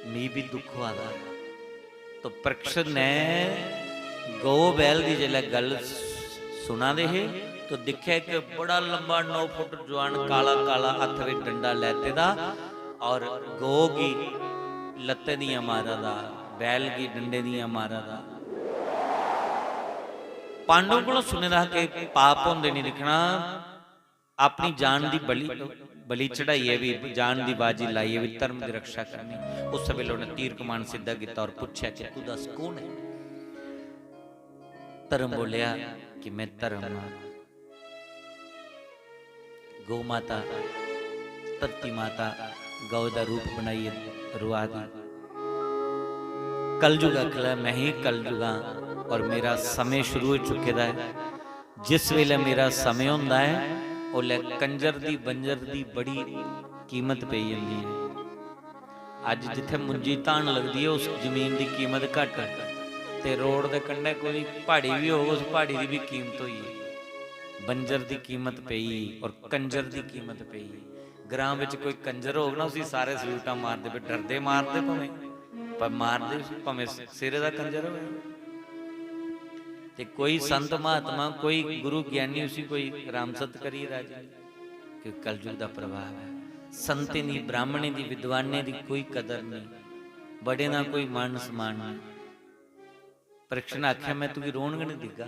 मी बी दुख होआ दा ऐ। तो परीक्षित ने गौ बैल दी जिसलै गल्ल सुना दे हे, तो दिक्खेआ इक बड़ा लंबा नौ फुट जुआन काला काला हत्थ बिच डंडा लैते दा और गौ गी लत्तें दियां मारा दा, बैल गी डंडे दियां मारा दा। पांडव कोलों सुने दा हा कि पाप होंदे नहीं दिक्खना, अपनी जान दी बलि, बलि चढ़ाइयै भी, जान दी बाजी लाइयै भी धर्म दी रक्षा करनी। उस बेले उन्हें तीर कमान सिद्धा किया और पूछा कि तू दस कौन है? धर्म बोलिया कि मैं धर्म हां। गौ माता, धरती माता गौ दा रूप बनाइयै रोआ दी। कलयुग आखदा, मैं ही कलयुग हां और मेरा समय शुरू हो चुके दा है। जिस वेले मेरा समय होंदा ऐ, ओल्लै कंजर दी, बंजर दी बड़ी कीमत पेई जंदी ऐ। अज्ज जित्थै मुंजी धान लगदी ऐ, उस जमीन दी कीमत घट्ट ऐ, ते रोड दे कंढै कोई प्हाड़ी बी होग, उस प्हाड़ी दी बी कीमत होई गेई। बंजर दी कीमत पेई और कंजर दी कीमत पेई। ग्रां बिच कोई कंजर होग ना, उसी सारे सलूटां मारदे, भाई डरदे मारदे भामें, पर मारदे उसी, भामें सिरे दा कंजर होऐ। ते कोई संत महात्मा, कोई गुरु ज्ञानी उसी कोई रामसत करियै राजी नेईं, क्योंकि कलयुग दा प्रभाव ऐ। संतें दी, ब्राह्मणें दी, विद्वानें दी कोई कदर नेईं, बड़ें दा कोई मान सम्मान नेईं। परीक्षण आखेआ, "मैं तुगी रोन गै नहीं दिग्गा।"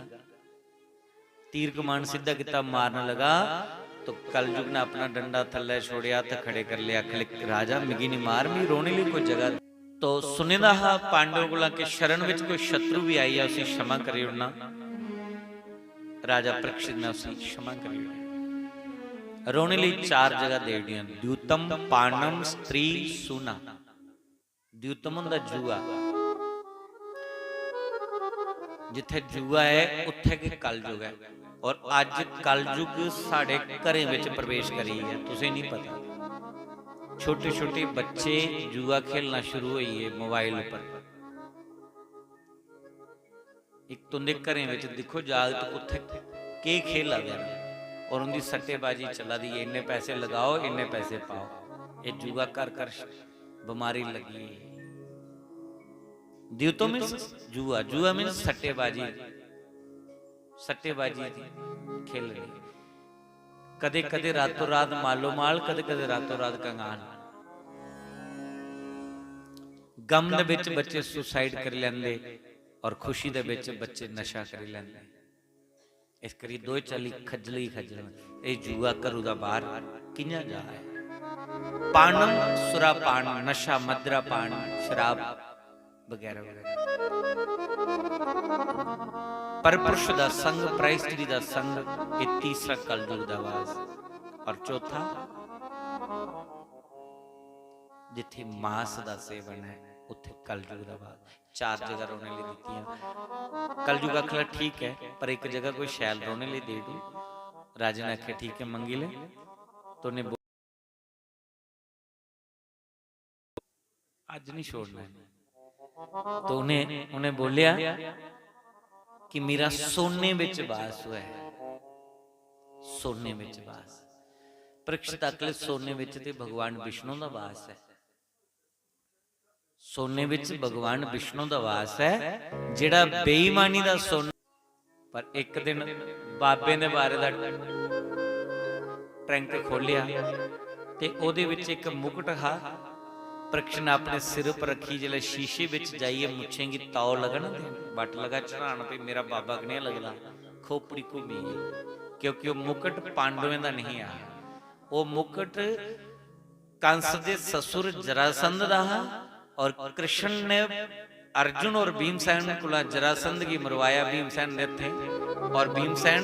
तीर कमान सिद्धा किता, मारन लगा, तो कलयुग ने अपना डंडा थल्ले छोड़ेआ, हत्थ खड़े कर लिया, आखन लगे, "राजा, मिगी नहीं मार, मिगी रोने लेई कोई जगह दे।" तो सुने दा हा पांडव कोला कि शरण विच कोई शत्रु भी आई जा, उसी क्षमा करी ओड़ना। राजा परीक्षित ने उसी क्षमा करी ओड़ेआ। रोने लेई चार जगह दे ओड़ियां, द्यूतम, पानम, स्त्री, सूना। द्यूतम होंदा जुआ। जित्थै जुआ ऐ, उत्थै गै कलयुग ऐ। और अज्ज कलयुग साढ़े घरें बिच प्रवेश करी गेआ, तुसें नहीं पता। छोटे-छोटे बच्चे जुआ खेलना शुरू होई गे मोबाइल पर। इक तुंदे घरें बिच दिक्खो, जागत उत्थै केह् खेला दे न और उंदी सट्टेबाजी चला दी ऐ, इन्ने पैसे लगाओ, इन्ने पैसे पाओ। एह् जुआ घर घर श-, बमारी लग्गी ऐ। द्यूतो मीन्स जुआ, जुआ मीन्स सट्टेबाजी, सट्टेबाजी खेलनी। कदे-कदे रातों रात मालो माल, कदे-कदे रातों रात कंगाल। गम दे विच बच्चे सुसाइड करी लैंदे और खुशी दे विच बच्चे नशा करी लैंदे। इस करी दोए चाल्ली खज्जल ही खज्जल न। एह् जुआ घरू दा बाहर कि'यां जा ऐ? पानम सुरापान, नशा, मदरापान, शराब बगैरा बगैरा। पर पुरुष दा संग, प्रायस्त्री दा संग, एह् तीसरा कलयुग दा वास। और चौथा, जित्थे मांस दा सेवन है, उत्थे कलयुग दा वास। चार जगह रोने लेई दित्तियां। कलयुग आखला ठीक है, पर एक जगह कोई शैल रोने लेई दे दू। राजे ने आख्या ठीक है, मंगी ले। तो उन्हें बो-, अज नहीं छोड़ना है। तो उन्हें, उन्हें बोलिया कि मेरा सोने विच वास होया है, सोने विच वास। परीक्षित आखले सोने विच ते भगवान विष्णु दा वास है। सोने विच भगवान विष्णु दा वास है, जेड़ा बेईमानी दा सोना। पर एक दिन बाबे दे बारे दा टैंक खोलिया ते ओदे विच एक मुकुट हा। परीक्षित ने अपने सिर पर रखी, जिसलै शीशे विच जाइयै मुच्छें गी तौ लगा ना, ते बट लगा चढ़ान, भी मेरा बाबा कनेहा लगदा, खोपड़ी घूमी गेई, क्योंकि ओह मुकुट पांडवें दा नहीं आ। ओह मुकुट कंस दे ससुर जरासंध दा हा और कृष्ण ने अर्जुन और भीमसेन कोला जरासंध गी मरवाया। भीमसेन ने थे और भीमसेन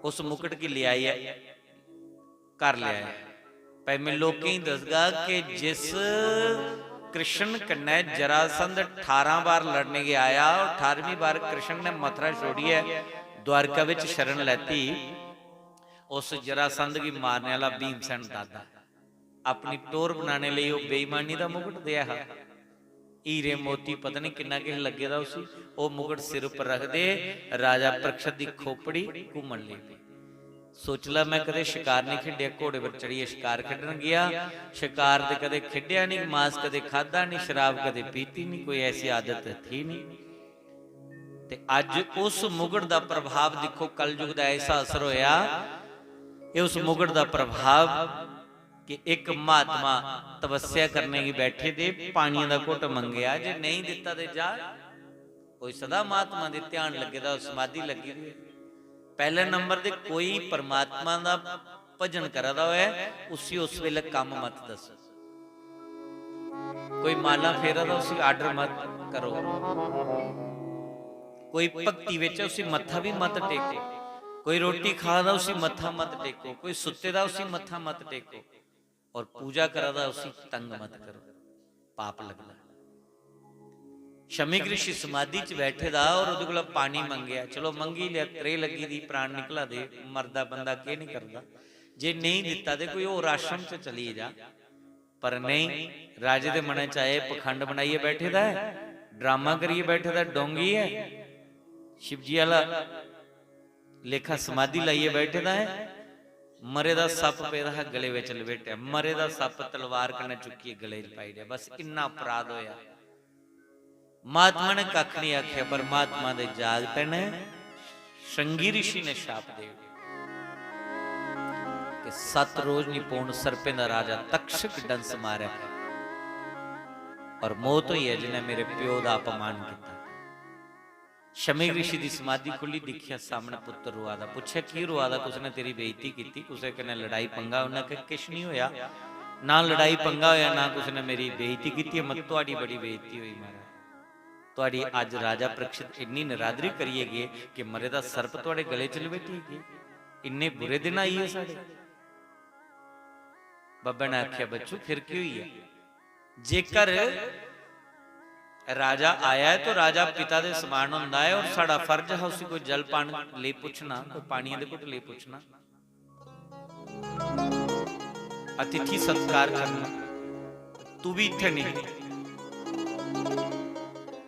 उस मुकुट गी ले आए, घर ले आए। भाई, मैं लोकें गी दसगा कि जिस कृष्ण कन्नै जरासंध अठारह बार लड़ने गी आया और अठारहवीं बार कृष्ण ने मथुरा छोड़ियै द्वारका विच शरण लैती, उस जरासंध गी मारने आह्ला भीमसेन दादा। अपनी टोर बनाने लेई ओह बेईमानी दा मुकुट देआ हा। हीरे मोती पता नहीं किन्ना किश लग्गे दा उसी। ओह मुकुट सिर उप्पर रखदे, राजा परीक्षित दी खोपड़ी घूमन लगी पई। सोच लै, मैं कदे शिकार नहीं खेड्या, घोड़े पर चढ़ियै शिकार खेडन गया, शिकार ते कदे खेड्या नहीं, मांस कदे खादा नहीं, शराब कदे पीती नहीं, कोई ऐसी आदत थी नहीं। ते अज उस मुगट दा प्रभाव दिक्खो, कलयुग दा ऐसा असर होया, एह् उस मुगट दा प्रभाव कि इक महात्मा तपस्या करने गी बैठे दे, पानिये दा घुट मंगेआ, जे नेईं दित्ता ते जा। कोई सदा महात्मा दे ध्यान लग्गे दा, समाधि लग्गी दी होऐ। पैह्ले नंबर ते कोई परमात्मा दा भजन करा दा होऐ, उसी उस वेले कम्म मत दस्सो। कोई माला फेरा दा, उसी आर्डर मत करो। कोई भक्ति बिच, उसी मत्था भी मत टेको। कोई रोटी खा दा, उसी मत्था मत टेको। कोई सुत्ते दा, उसी मत्था मत टेको। और पूजा करा दा, उसी तंग मत करो, पाप लगदा। शमीक ऋषि समाधि च बैठे दा और ओह्दे कोला पानी मंगेआ, चलो मंगी लेआ, त्रेह् लग्गी दी, प्राण निकला दे, मरदा बंदा केह् नहीं करदा, जे नेईं दित्ता ते कोई होर आश्रम च चली जा। पर नेईं, राजे दे मनै च आए, पखंड बनाइयै बैठे दा ऐ, ड्रामा करियै बैठे दा, डोंगी ऐ, शिवजी आह्ला लेखा समाधि लाइयै बैठे दा ऐ। मरे दा सप्प पेदा हा गले विच लपेटेआ, मरे दा सप्प तलवार कन्नै चुक्कियै गले च पाई ओड़ेआ। बस इन्ना अपराध होया। महात्मा ने कक्ख नहीं आखेआ, पर महात्मा दे जागतै ने, श्रृंगी ऋषि ने शाप दे ओड़ेआ कि सत्त रोज नहीं पौन, सर्पें दा राजा तक्षक डंस मारै और मौत होई ऐ, जिन्नै मेरे प्यो दा अपमान किया। शमीक ऋषि दी समाधि खु'ल्ली, दिक्खेआ सामनै पुत्तर रोआ दा। पुच्छेआ, "की रोआ दा? कुसै ने तेरी बेइज्जती कीती? कुसै कन्नै लड़ाई पंगा?" उन्नै आखेआ, "किश निं होआ, ना लड़ाई पंगा होआ, ना कुसै ने मेरी बेइज्जती कीती। मत, तुहाडी बड़ी बेइज्जती होई महाराज। तुहाडी अज्ज राजा परीक्षित इन्नी नरादरी करियै गे कि मरे दा सर्प तुहाडे गले च लपेटी गे। इन्ने बुरे दिन आई गे साढ़े।" बब्बै ने आखेआ, "बच्चू, फिर केह् होई गेआ?" जेकर राजा आया है तो राजा पिता दे समान होंदा है और साढ़ा फर्ज हा उसी कोई जलपान लेई पुच्छना, कोई पानिये दे घुट लेई पुच्छना, अतिथि सत्कार करना। तू भी इत्थै नहीं।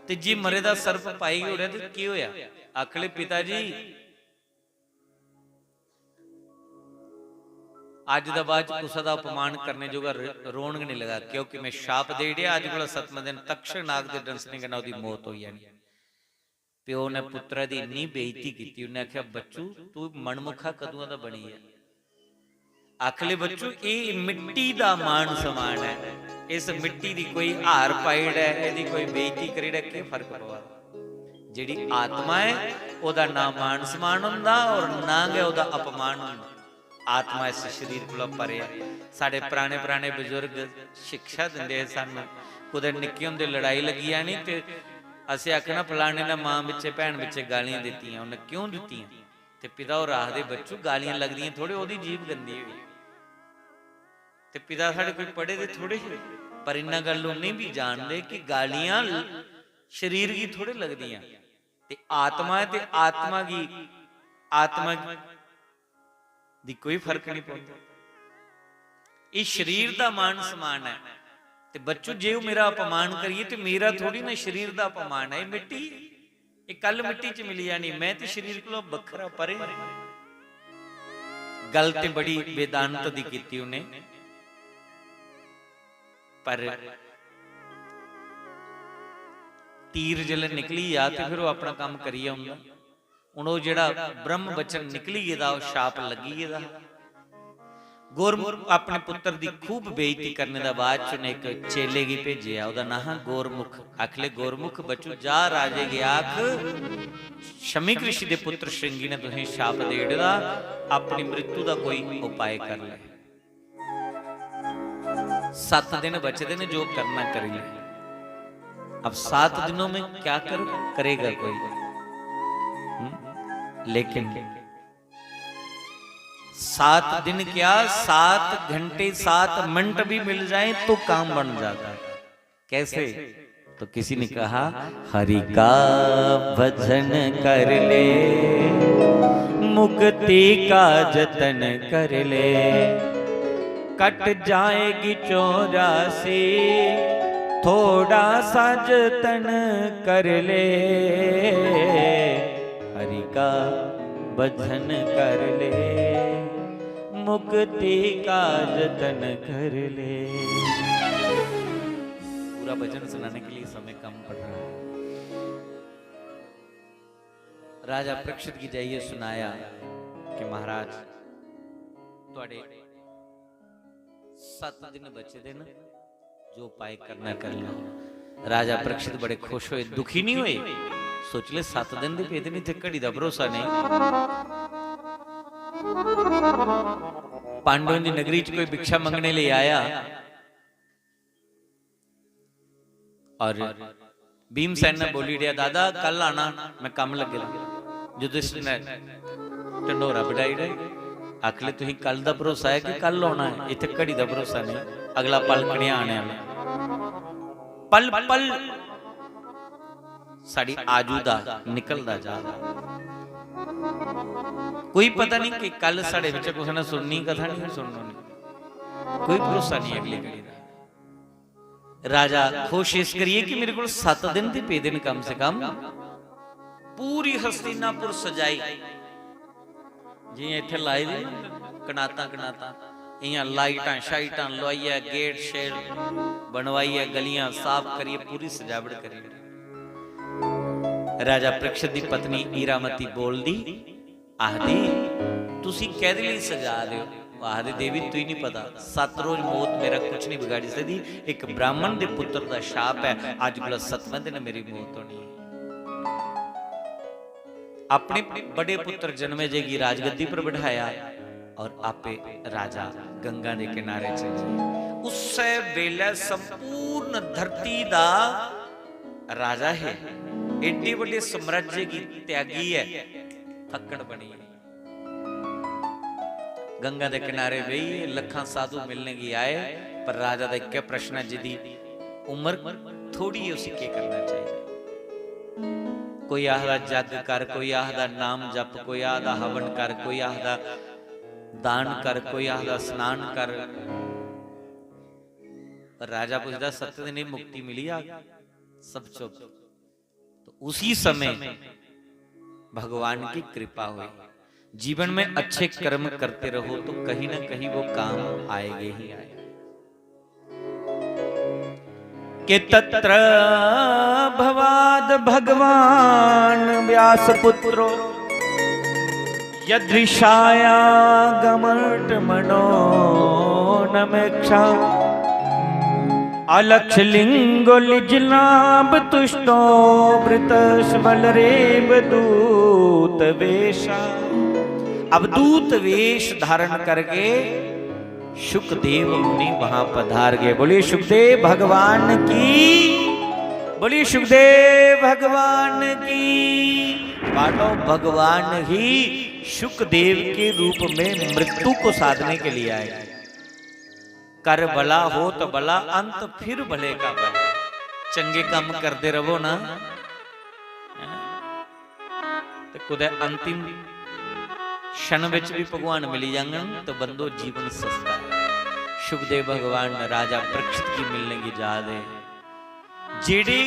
ते जे मरे दा सर्प पाई ओड़ेआ ते केह् होया? आखले, "पिता जी, अज्ज दे बाद च कुसै दा अपमान करने जोगा र-, रोन गै नहीं लगा, क्योंकि मैं शाप दे ओड़ेआ, अज्ज कोला सतमें दिन तक्षक नाग दे डंसने कन्नै ओह्दी मौत होई जानी।" प्यो ने पुत्तरा दी इन्नी बेइज्जती कीती, उन्नै आखेआ, "बच्चू, तू मनमुखा कदुआं दा बनी गेआ?" आखले, "बच्चू, एह् मिट्टी दा मान सम्मान ऐ, इस मिट्टी दी कोई हार पाई ओड़ै, एह्दी कोई बेइज्जती करी ओड़ै, केह् फर्क पवा दा?" जेह्ड़ी आत्मा ऐ, ओह्दा ना मान सम्मान होंदा और ना गै ओह्दा अपमान होंदा। आत्मा इस शरीर कोला परे ऐ। साढ़े पराने पराने बजुर्ग शिक्षा दिंदे हे सानू, कुतै निक्के होंदे लड़ाई लग्गी जानी ते असें आखना, "फलाने ने मां बिच्चे भैन बिच्चे गालियां दित्तियां।" उन्नै क्यों दित्तियां? ते पिता होर आखदे, "बच्चू, गालियां लगदियां थोड़े, ओह्दी जीभ गंदी होई।" ते पिता साढ़े कोई पढ़े दे थोड़े हे, पर इन्ना गल्ल उन्नी बी जानदे कि गालियां ल-, शरीर गी थोड़े लगदियां। ते आत्मा ऐ, ते आत्मा गी, आत्मा दी कोई फर्क नहीं पौंदा। इस शरीर दा मान सम्मान ऐ। ते बच्चो, जे ओह् मेरा अपमान करिए, ते मेरा थोड़ी ना शरीर दा अपमान ऐ। एह् मिट्टी, एह् कल मिट्टी च मिली जानी। मैं ते शरीर कोला बक्खरा, परे। गल्ल ते बड़ी वेदांत दी कीती उ'नें, पर तीर जिसलै निकली जा ते फिर ओह् अपना कम्म करियै औंदा। हून ओह् जेह्ड़ा ब्रह्म वचन निकली गेदा, ओह् शाप लग्गी गेदा। गोरमुख अपने पुत्र दी खूब बेइज्जती करने दे बाद च उ'नें इक चेले गी भेजेआ, ओह्दा नांऽ हा गोरमुख। आखले, "गोरमुख बच्चू, जा राजे गी आख, शमीक ऋषि दे पुत्र श्रृंगी ने तुसें शाप देई ओड़े दा, अपनी मृत्यु दा कोई उपाय कर ले।" सत्त दिन बचे दे न, जो करना करी ले। अब सात दिनों में क्या कर, करेगा कोई? हम्म? लेकिन सात दिन क्या, सात घंटे, सात मिनट भी मिल जाए तो काम बन जाता है। कैसे? तो किसी ने कहा, "हरि का भजन कर ले, मुक्ति का जतन कर ले, कट जाएगी चौरासी, थोड़ा सा जतन कर ले।" हरि का भजन कर ले, मुक्ति का जतन कर ले। पूरा भजन सुनाने के लिए समय कम पड़ रहा है। राजा परीक्षित गी जाइयै सनाया कि महाराज, थुआड़े सत्त दिन बचे दे न, जो उपाय करना करी लैओ। राजा परीक्षित बड़े खुश होए, दुखी नहीं होए। सोच ले, सत्त दिन दे पेदे न, इत्थै घड़ी दा भरोसा नहीं। पांडवें दी नगरी च कोई भिक्षा मंगने लेई आया और भीमसेन ने बोली ओड़ेआ, "दादा, कल आना, मैं कम्म लग्गे दा।" युधिष्ठिर ने ढंडोरा बडाई ओड़ेआ। आखले, "तुसें कल दा भरोसा ऐ कि कल औना ऐ? इत्थै घड़ी दा भरोसा नहीं, अगला पल कनेहा आने आह्ला।" पल पल साढ़ी आजू दा निकलदा जा रहा। कोई पता नहीं कि कल साढ़े बिच कुसै ने सुननी कथा, नहीं सुननी, कोई भरोसा नहीं अगली घड़ी दा। राजा खुश इस करिए कि मेरे को सत्त दिन ते पेदे न कम से कम। पूरी हस्तिनापुर सजाई, जियां इत्थै लाई दी ना कनातां कनातां, इयां लाइटां शाइटां लुआइयै, गेट शेट बनवाइयै, गलियां साफ करियै, पूरी सजावट करी। राजा परीक्षित दी पत्नी ईरामती बोलदी, आखदी, "तुसी कैदे लेई सजा दे हो?" ओह् आखदे, "देवी, तुई नहीं पता, सत्त रोज मौत मेरा कुछ नहीं बिगाड़ी सकदी। एक ब्राह्मण दे पुत्र दा शाप है, अज्ज कोला सतमें दिन मेरी मौत होनी है।" अपने बड़े पुत्र जन्मेजय गी राजगद्दी पर बिठाया और आपे राजा गंगा दे किनारे चले गए। उससे बेले संपूर्ण धरती दा राजा है, एड्डे बड़े साम्राज्य गी त्यागी है, थक्कड़ बनी। गंगा दे किनारे बेही, लक्खां साधु मिलने गी आए, पर राजा दा इक्कै प्रश्न ऐ, जिदी उम्र थोड़ी है, उसी केह् करना चाहिए? कोई आखदा जग कर, कोई आखदा नाम जप, कोई आखदा हवन कर, कोई आखदा दान कर, कोई आखदा स्नान कर। पर राजा पुछदा, "सत्त दिन दी मुक्ति मिली जाग?" सब चुप। तो उसी समय भगवान की कृपा हुई। जीवन में अच्छे कर्म करते रहो तो कहीं ना कहीं वो काम आएंगे ही आएंगे। के तत्र भवाद भगवान व्यास पुत्रो यदृशायागमट मनो नमेक्षा। अलक्ष लिंगो लिजनाभ तुष्टो वृतस्वल रेव दूत वेशा। अब दूत वेश धारण करके सुखदेव मुनि वहां पधार गए। बोलिए सुखदेव भगवान की, बोलिए सुखदेव भगवान की। बालो, भगवान ही सुखदेव के रूप में मृत्यु को साधने के लिए आए। कर भला होत भला, अंत फिर भले का भला। चंगे काम करदे रवो ना, ते कुदै अंतिम क्षण विच भी भगवान मिली जांगन तो बंदो, जीवन सस्ता है। सुखदेव भगवान राजा परीक्षित की मिलने की जा दे, जेड़े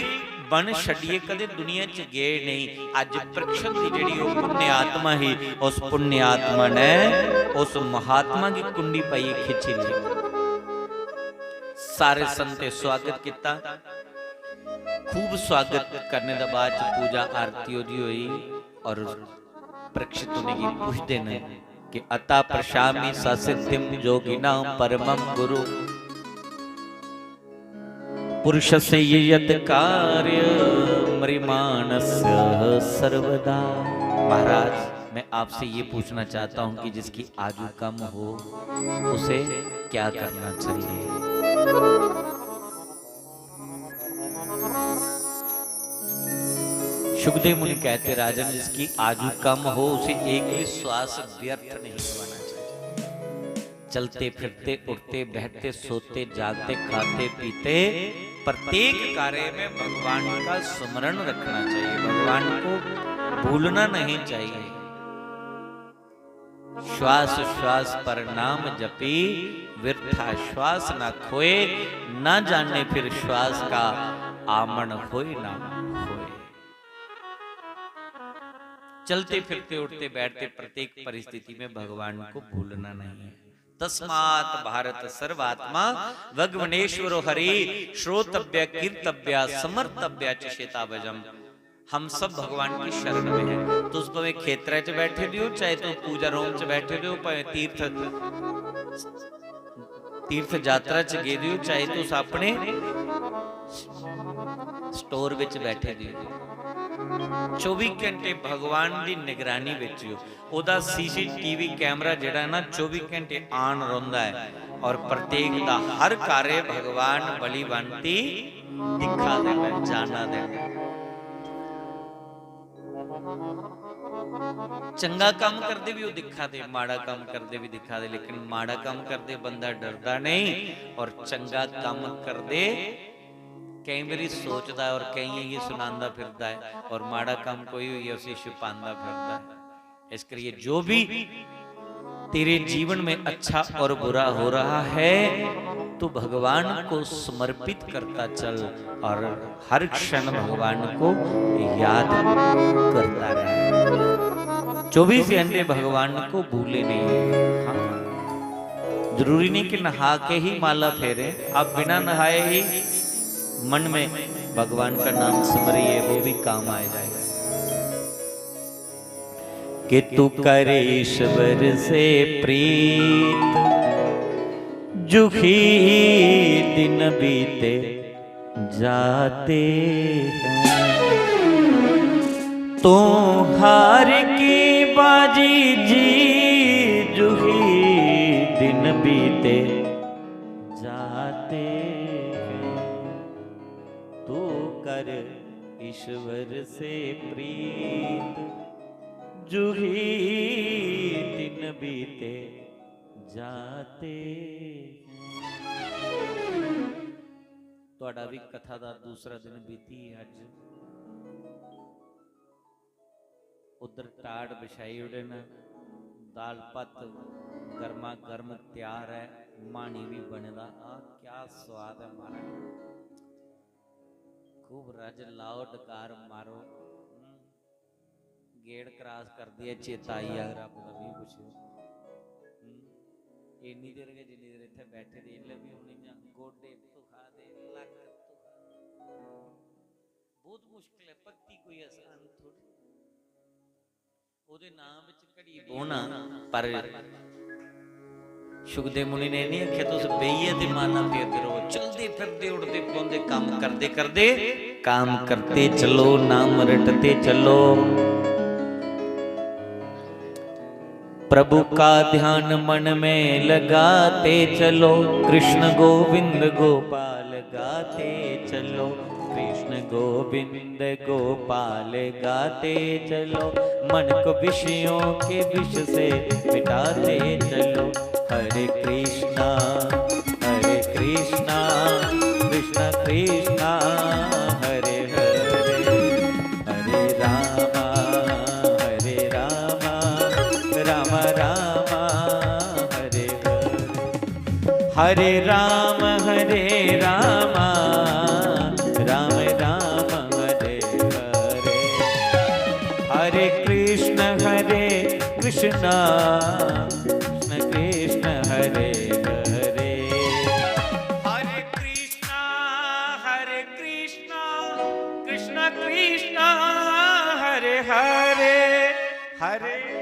वन छड्डियै कदे दुनिया च गए नहीं, अज परीक्षित दी जेड़ी ओह पुण्य आत्मा ही, उस पुण्य आत्मा ने उस महात्मा की कुंडी पाइयै खिंची ली। सारे संते स्वागत किता, खूब स्वागत करने दा बाद च पूजा आरती ओदी होई और परीक्षित उनेंगी पूछदे न कि अता प्रशामी ससिद्धिम योगिनाम परमम गुरु। पुरुषस्य यद कार्य मृमाणस्य सर्वदा। महाराज, मैं आपसे ये पूछना चाहता हूँ कि जिसकी आयु कम हो, उसे क्या करना चाहिए? सुखदेव मुनि कहते, राजन, जिसकी आयु कम हो, उसे एक भी श्वास व्यर्थ नहीं गवाना चाहिए। चलते फिरते, उठते बैठते, सोते जागते, खाते पीते, प्रत्येक कार्य में भगवान का स्मरण रखना चाहिए। भगवान को भूलना नहीं चाहिए। श्वास श्वास पर नाम जपी, व्यर्था श्वास ना खोए, ना जाने फिर श्वास का आमन होए ना होए। चलते फिरते, उठते बैठते, प्रत्येक परिस्थिति में भगवान को भूलना नहीं है। तस्मात् भारत सर्वात्मा भगवानेश्वरो हरि, श्रोतव्य कीर्तव्य स्मर्तव्य च शेतावजम। हम सब भगवान की शरण में हैं। तुस भावें खेतरै च बैठे दे हो, चाहे तुस पूजा रूम च बैठे दे हो, भावें तीर्थ, तीर्थ यात्रा च गेदे हो, चाहे तुस अपने स्टोर विच बैठे दे हो, चौबी घंटे भगवान दी निगरानी विच हो। ओदा सीसीटीवी कैमरा जेड़ा है ना, चौबी घंटे on रौंदा है और प्रत्येक दा हर कार्य भगवान बलिवंती दिखा दे, जाना दे। चंगा काम करदे भी ओह दिखा दे, माड़ा काम करदे भी दिखा दे, लेकिन माड़ा काम करदे बंदा डरदा नहीं और चंगा काम करदे कई बारी सोचदा है और कई ये सुनांदा फिरदा है और माड़ा काम कोई होई है उसी छुपांदा फिरदा है। इस करिए जो भी तेरे जीवन में अच्छा और बुरा हो रहा है, तू भगवान को समर्पित करता चल और हर क्षण भगवान को याद करता रहे। चौबीस घंटे भगवान को भूले नहीं। हाँ, जरूरी नहीं कि नहा के ही माला फेरे, आप बिना नहाए ही मन में भगवान का नाम स्मरिए, वो भी काम आ जाएगा। कि तू कर ईश्वर से प्रीत, जुही दिन बीते जाते हैं। तू हार की बाजी जीत, जुही दिन बीते जाते हैं। तू कर ईश्वर से प्रीत, जुही दिन बीते जाते हैं। ਤੁਹਾਡਾ ਵੀ ਕਥਾ ਦਾ ਦੂਸਰਾ ਦਿਨ ਬੀਤੀ ਅੱਜ। ਉਧਰ ਟਾਟ ਵਿਛਾਈ ਉੜੇ ਨੇ, ਦਾਲ ਪੱਤ ਗਰਮਾ ਗਰਮ ਤਿਆਰ ਹੈ, ਮਾਣੀ ਵੀ ਬਣਦਾ। ਆ ਕੀ ਸਵਾਦ ਹੈ ਮਹਾਰਾਜ। खूब रज लाओ, डकार मारो। हम्म। गेट क्रॉस कर दिया, चेता आई अगर आप कभी कुछ। हम्म। इन्नी देर गै जिन्नी देर इत्थै बैठे दे, इसलै बी हून इ'यां गोडे धुखा दे, लक्क धुखा दे। बहुत मुश्किल है, भक्ति कोई आसान थोड़ी। ओह्दे नाम विच घड़ी बौह्ना, पर शुकदेव मुनि ने नहीं आख्या, "तुस बेहियै ते माना फेरदे रहो, चलदे फिरदे, उठदे बौंहदे, काम करदे करदे, काम करते चलो, नाम रटते चलो।" प्रभु का ध्यान मन में लगाते चलो, कृष्ण गोविंद गोपाल गाते चलो, कृष्ण गोविंद गोपाल गाते चलो, मन को विषयों के विष से मिटाते चलो। हरे कृष्णा, हरे कृष्णा, कृष्णा कृष्णा, हरे हरे, हरे रामा, हरे रामा, रामा रामा, हरे हरे। हरे राम, हरे रामा, राम राम, हरे हरे। हरे कृष्ण, हरे कृष्णा, कृष्ण कृष्ण, हरे हरे। हरे कृष्णा, हरे कृष्णा, कृष्ण कृष्ण, हरे हरे। हरे।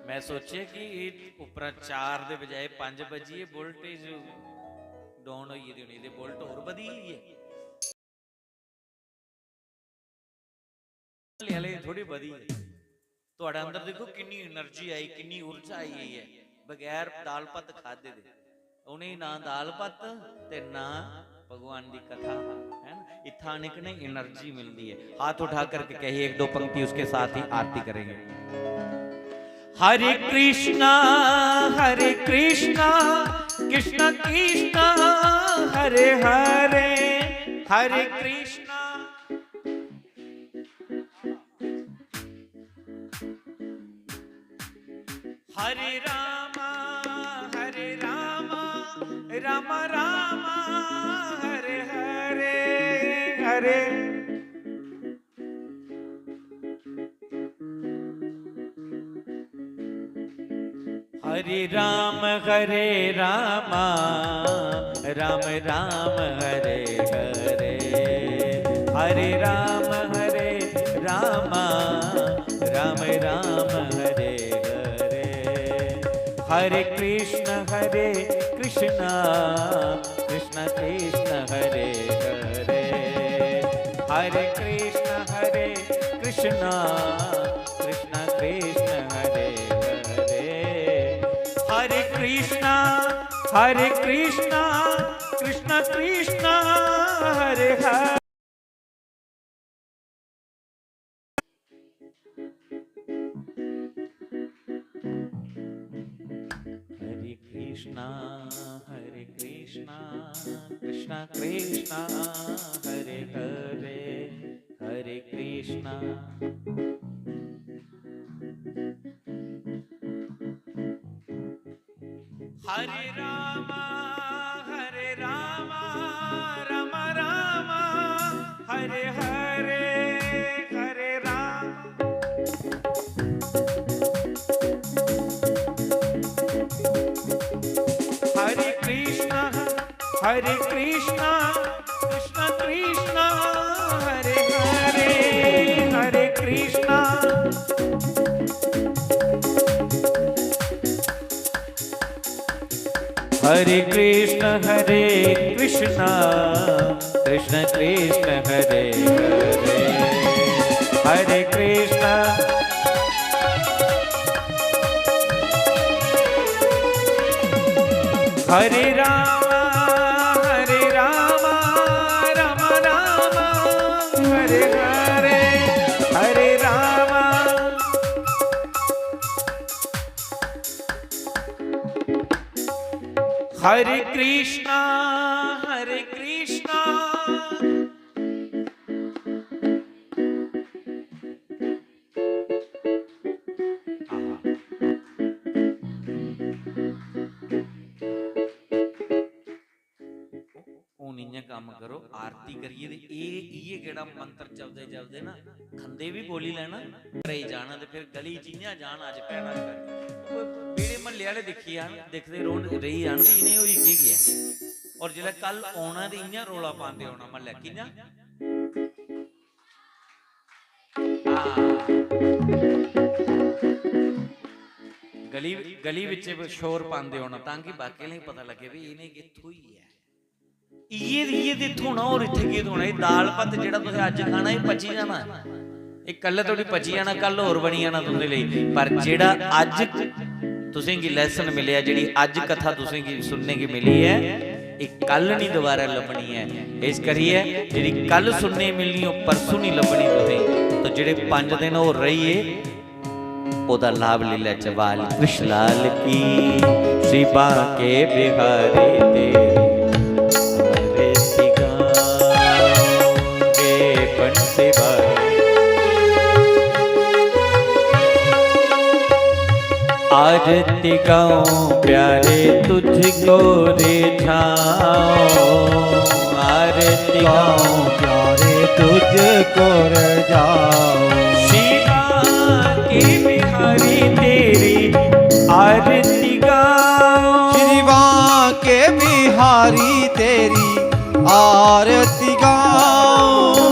मैं सोचे कि उपरा चार दे बजाय पंज बजिए, voltage down होई गेदी होनी, ते volt होर बधी गेई ऐ। हल्ले हल्ले थोड़ी बधी ऐ। ਤੁਹਾਡੇ ਅੰਦਰ ਦੇਖੋ ਕਿੰਨੀ ਐਨਰਜੀ ਆਈ, ਕਿੰਨੀ ਊਰਜਾ ਆਈ ਹੋਈ ਹੈ, ਬਗੈਰ ਦਾਲ ਪੱਤ ਖਾਦੇ ਦੇ। ਉਹਨੇ ਨਾ ਦਾਲ ਪੱਤ ਤੇ ਨਾ भगवान की कथा, है ना? इत्थां आने कन्नै एनर्जी मिलदी है। हाथ उठा करके कहिए एक दो पंक्ति, उसके साथ ही आरती करेंगे। हरे कृष्णा, हरे कृष्णा, कृष्णा कृष्णा, हरे हरे। हरे कृष्णा, हरे रामा, हरे रामा, रामा रामा, हरे हरे। हरे। हरे राम, हरे रामा, राम राम, हरे हरे। हरे राम, हरे रामा, राम राम, हरे हरे। हरे कृष्ण, हरे कृष्णा, कृष्ण कृष्ण, हरे हरे। हरे कृष्ण, हरे कृष्णा, कृष्ण कृष्ण, हरे हरे। हरे कृष्णा, हरे कृष्णा, कृष्ण कृष्ण, हरे हरे। हरे कृष्णा, हरे कृष्णा, कृष्णा कृष्णा, हरे हरे। हरे कृष्णा। हरे रामा, हरे रामा, रामा रामा, हरे हरे। हरे रामा। हरे कृष्णा, हरे कृष्णा, कृष्णा कृष्णा, हरे हरे। हरे कृष्णा। हरे कृष्ण, हरे कृष्ण, कृष्ण कृष्ण, हरे हरे। हरे कृष्ण। हरे राम, हरे राम, राम राम, हरे हरे। हरे राम। हरे कृष्णा, हरे कृष्णा। आहा। हून इ'यां कम्म करो, आरती करियै ते एह्, इ'यै केह्ड़ा मंत्र जपदे जपदे ना खंदे बी बोली लैना, घरै गी जाना ते फिर गली च इ'यां जाना, अज्ज पैना। बेह्ड़े म्हल्ले आह्ले दिक्खी जान, दिखदे रौह्न, रेही जान ते इ'नें होई केह् गेआ। और जिसलै कल औना ते इ'यां रौला पांदे औना म्हल्लै, कि'यां? हां। गली गली बिच शोर पांदे होना तां कि बाकी आह्लें गी पता लग्गे भी इ'नें कित्थों ही ऐ। इ'यै इ'यै ते थ्होना, होर इत्थै केह् थ्होना? एह् दाल भत्त जेह्ड़ा तुसें अज्ज खाना, एह् पची जाना, एह् कल्लै धोड़ी पची जाना, कल होर बनी जाना तुं'दे लेई। पर जेह्ड़ा अज्ज तुसें गी लैसन मिलेआ, जेह्ड़ी अज्ज कथा तुसें गी सुनने गी मिली ऐ, एह् कल निं दोबारा लब्भनी ऐ। इस करियै जेह्ड़ी कल सुनने गी मिलनी, ओह् परसूं निं लब्भनी तुसें गी। तो जेह्ड़े पंज दिन होर रेही गे, ओह्दा लाभ लेई लैचै। बाल कृष्ण लाल की, श्री बांके बिहारी तेरी आरती गाओ, हे बंसी वाले। आरती गाऊं प्यारे तुझको रिझाऊं, आरती गाऊं प्यारे तुझको रिझाऊं। श्री बांके बिहारी तेरी आरती गाऊं। श्री बांके बिहारी तेरी आरती गाऊं।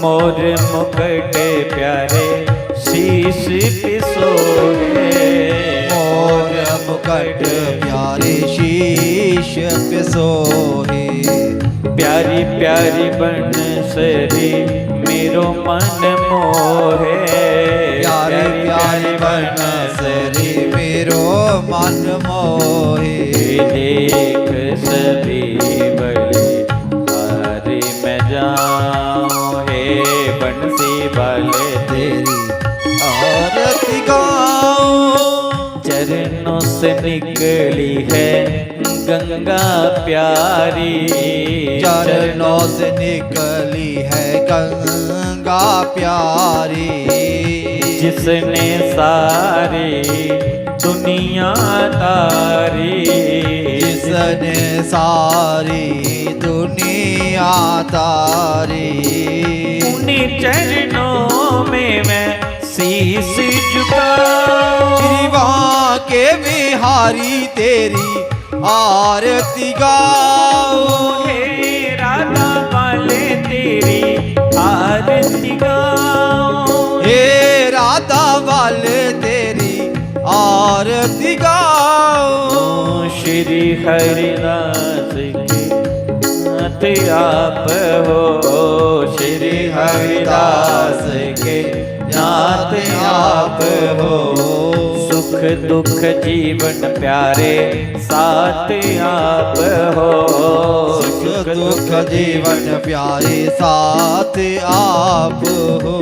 मोर मुकुट प्यारे शीश पे सोहे। मोर मुकुट प्यारे शीश पे सोहे। प्यारी प्यारी बंसरी मेरो मन मोहे। प्यारी प्यारी बंसरी मेरो मन मोहे। देख सभी बलिहारी मैं जाऊं, हे बंसी वाले तेरी आरती गाऊं। चरणों से निकली है गंगा प्यारी। चरणों से निकली है गंगा प्यारी। जिसने सारी दुनिया तारी। जिसने सारी दुनिया तारी। उन्हीं चरणों में मैं शीश झुकाऊं। श्री बांके बिहारी तेरी आरती गाऊं। हे राधा वाले तेरी आरती गाऊं। हे राधा वाले तेरी आरती गाऊं। श्री हरिदास के नाथ आप हो, श्री हरिदास के नाथ आप हो। सुख दुख जीवन प्यारे साथ आप हो। सुख दुख जीवन प्यारे साथ आप हो।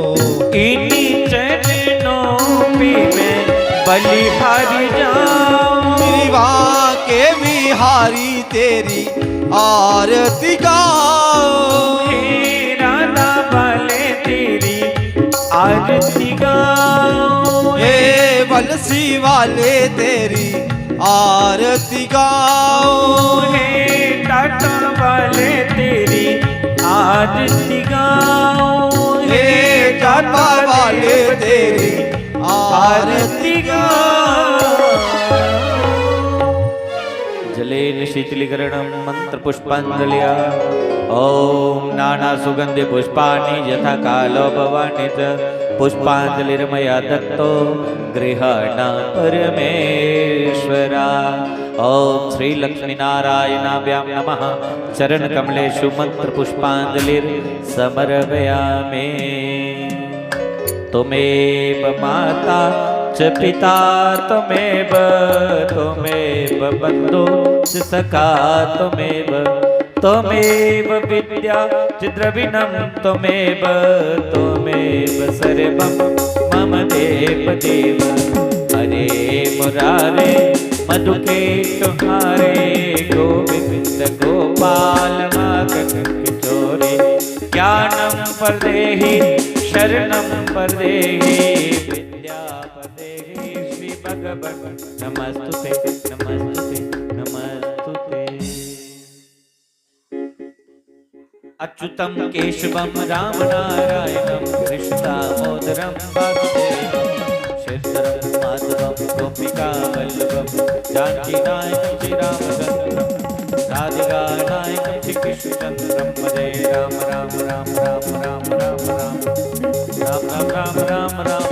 इन्हीं चरणों पे मैं बलिहारी जाऊं। श्री बांके बिहारी तेरी आरती गाऊं। हे राधा वाले तेरी आरती गाऊं। हे बंसी वाले तेरी आरती गाऊं। हे टाटा वाले तेरी आरती गाऊं। हे टाटा वाले तेरी आरती गाऊं। जलेन शीतलीकरणं मंत्र पुष्पांजलिया। ओम नाना सुगंधि पुष्पाणि यथा कालो भवानि च। पुष्पांजलिर्मया दत्तो गृहाण परमेश्वरा। ओम श्री लक्ष्मी नारायणाभ्याम नमः। चरण कमलेषु मंत्र पुष्पांजलिर्समर्पयामि। त्वमेव माता च पिता त्वमेव, त्वमेव बंधु च सखा त्वमेव, त्वमेव विद्या च द्रविणं त्वमेव, त्वमेव सर्वं मम देव देव। हरे मुरारे मधुके तुम्हारे, गोविंद गोपाल माखन किशोरे। ज्ञानं प्रदेहि शरणं प्रदेहि विद्या प्रदेहि श्री भगवन् नमस्तुते नमस्तुते नमस्तुते। अच्युतं केशवं राम नारायणं कृष्ण दामोदरं वासुदेवं। श्रीधरं माधवं गोपिका वल्लभं जानकी नायकं श्री रामचंद्रं। राधिका नायकं श्री कृष्ण चंद्रं भजे। राम राम राम राम राम राम राम राम राम राम राम राम राम।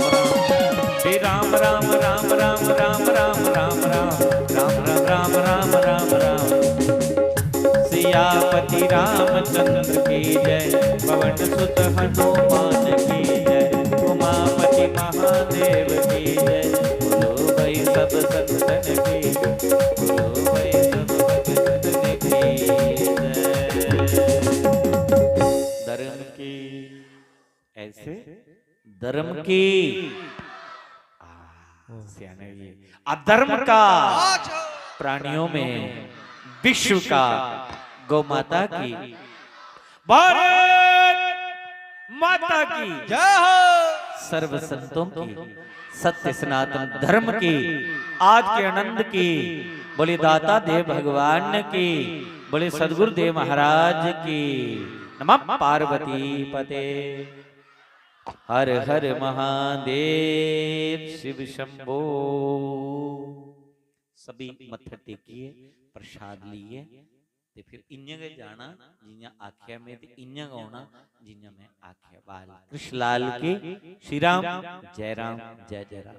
श्री राम राम राम राम राम राम राम राम राम राम राम राम राम राम राम। सियापति रामचंद्र की जय, पवन सुत हनुमान की जय, उमापति महादेव की जय। बोलो भाई सब संतन की, बोलो भाई सब भगतन की जय। धर्म की ऐसे धर्म की। आ, सियाने ये अधर्म का प्राणियों में विश्व का गौ माता की, भारत माता की जय हो। सर्व संतों की, सत्य सनातन धर्म की, आज के आनंद की, बोले दाता देव भगवान की, बोले सदगुरुदेव महाराज की। नमः पार्वती पते। हर हर महादेव शिव शंभो। सभी मत्था टेकिए, प्रसाद लिए, ते फिर इ'यां गै जाना जि'यां आखेआ में, ते इ'यां गै औना जि'यां में आखेआ। बाल कृष्ण लाल की। श्री राम, जय राम, जय जय राम।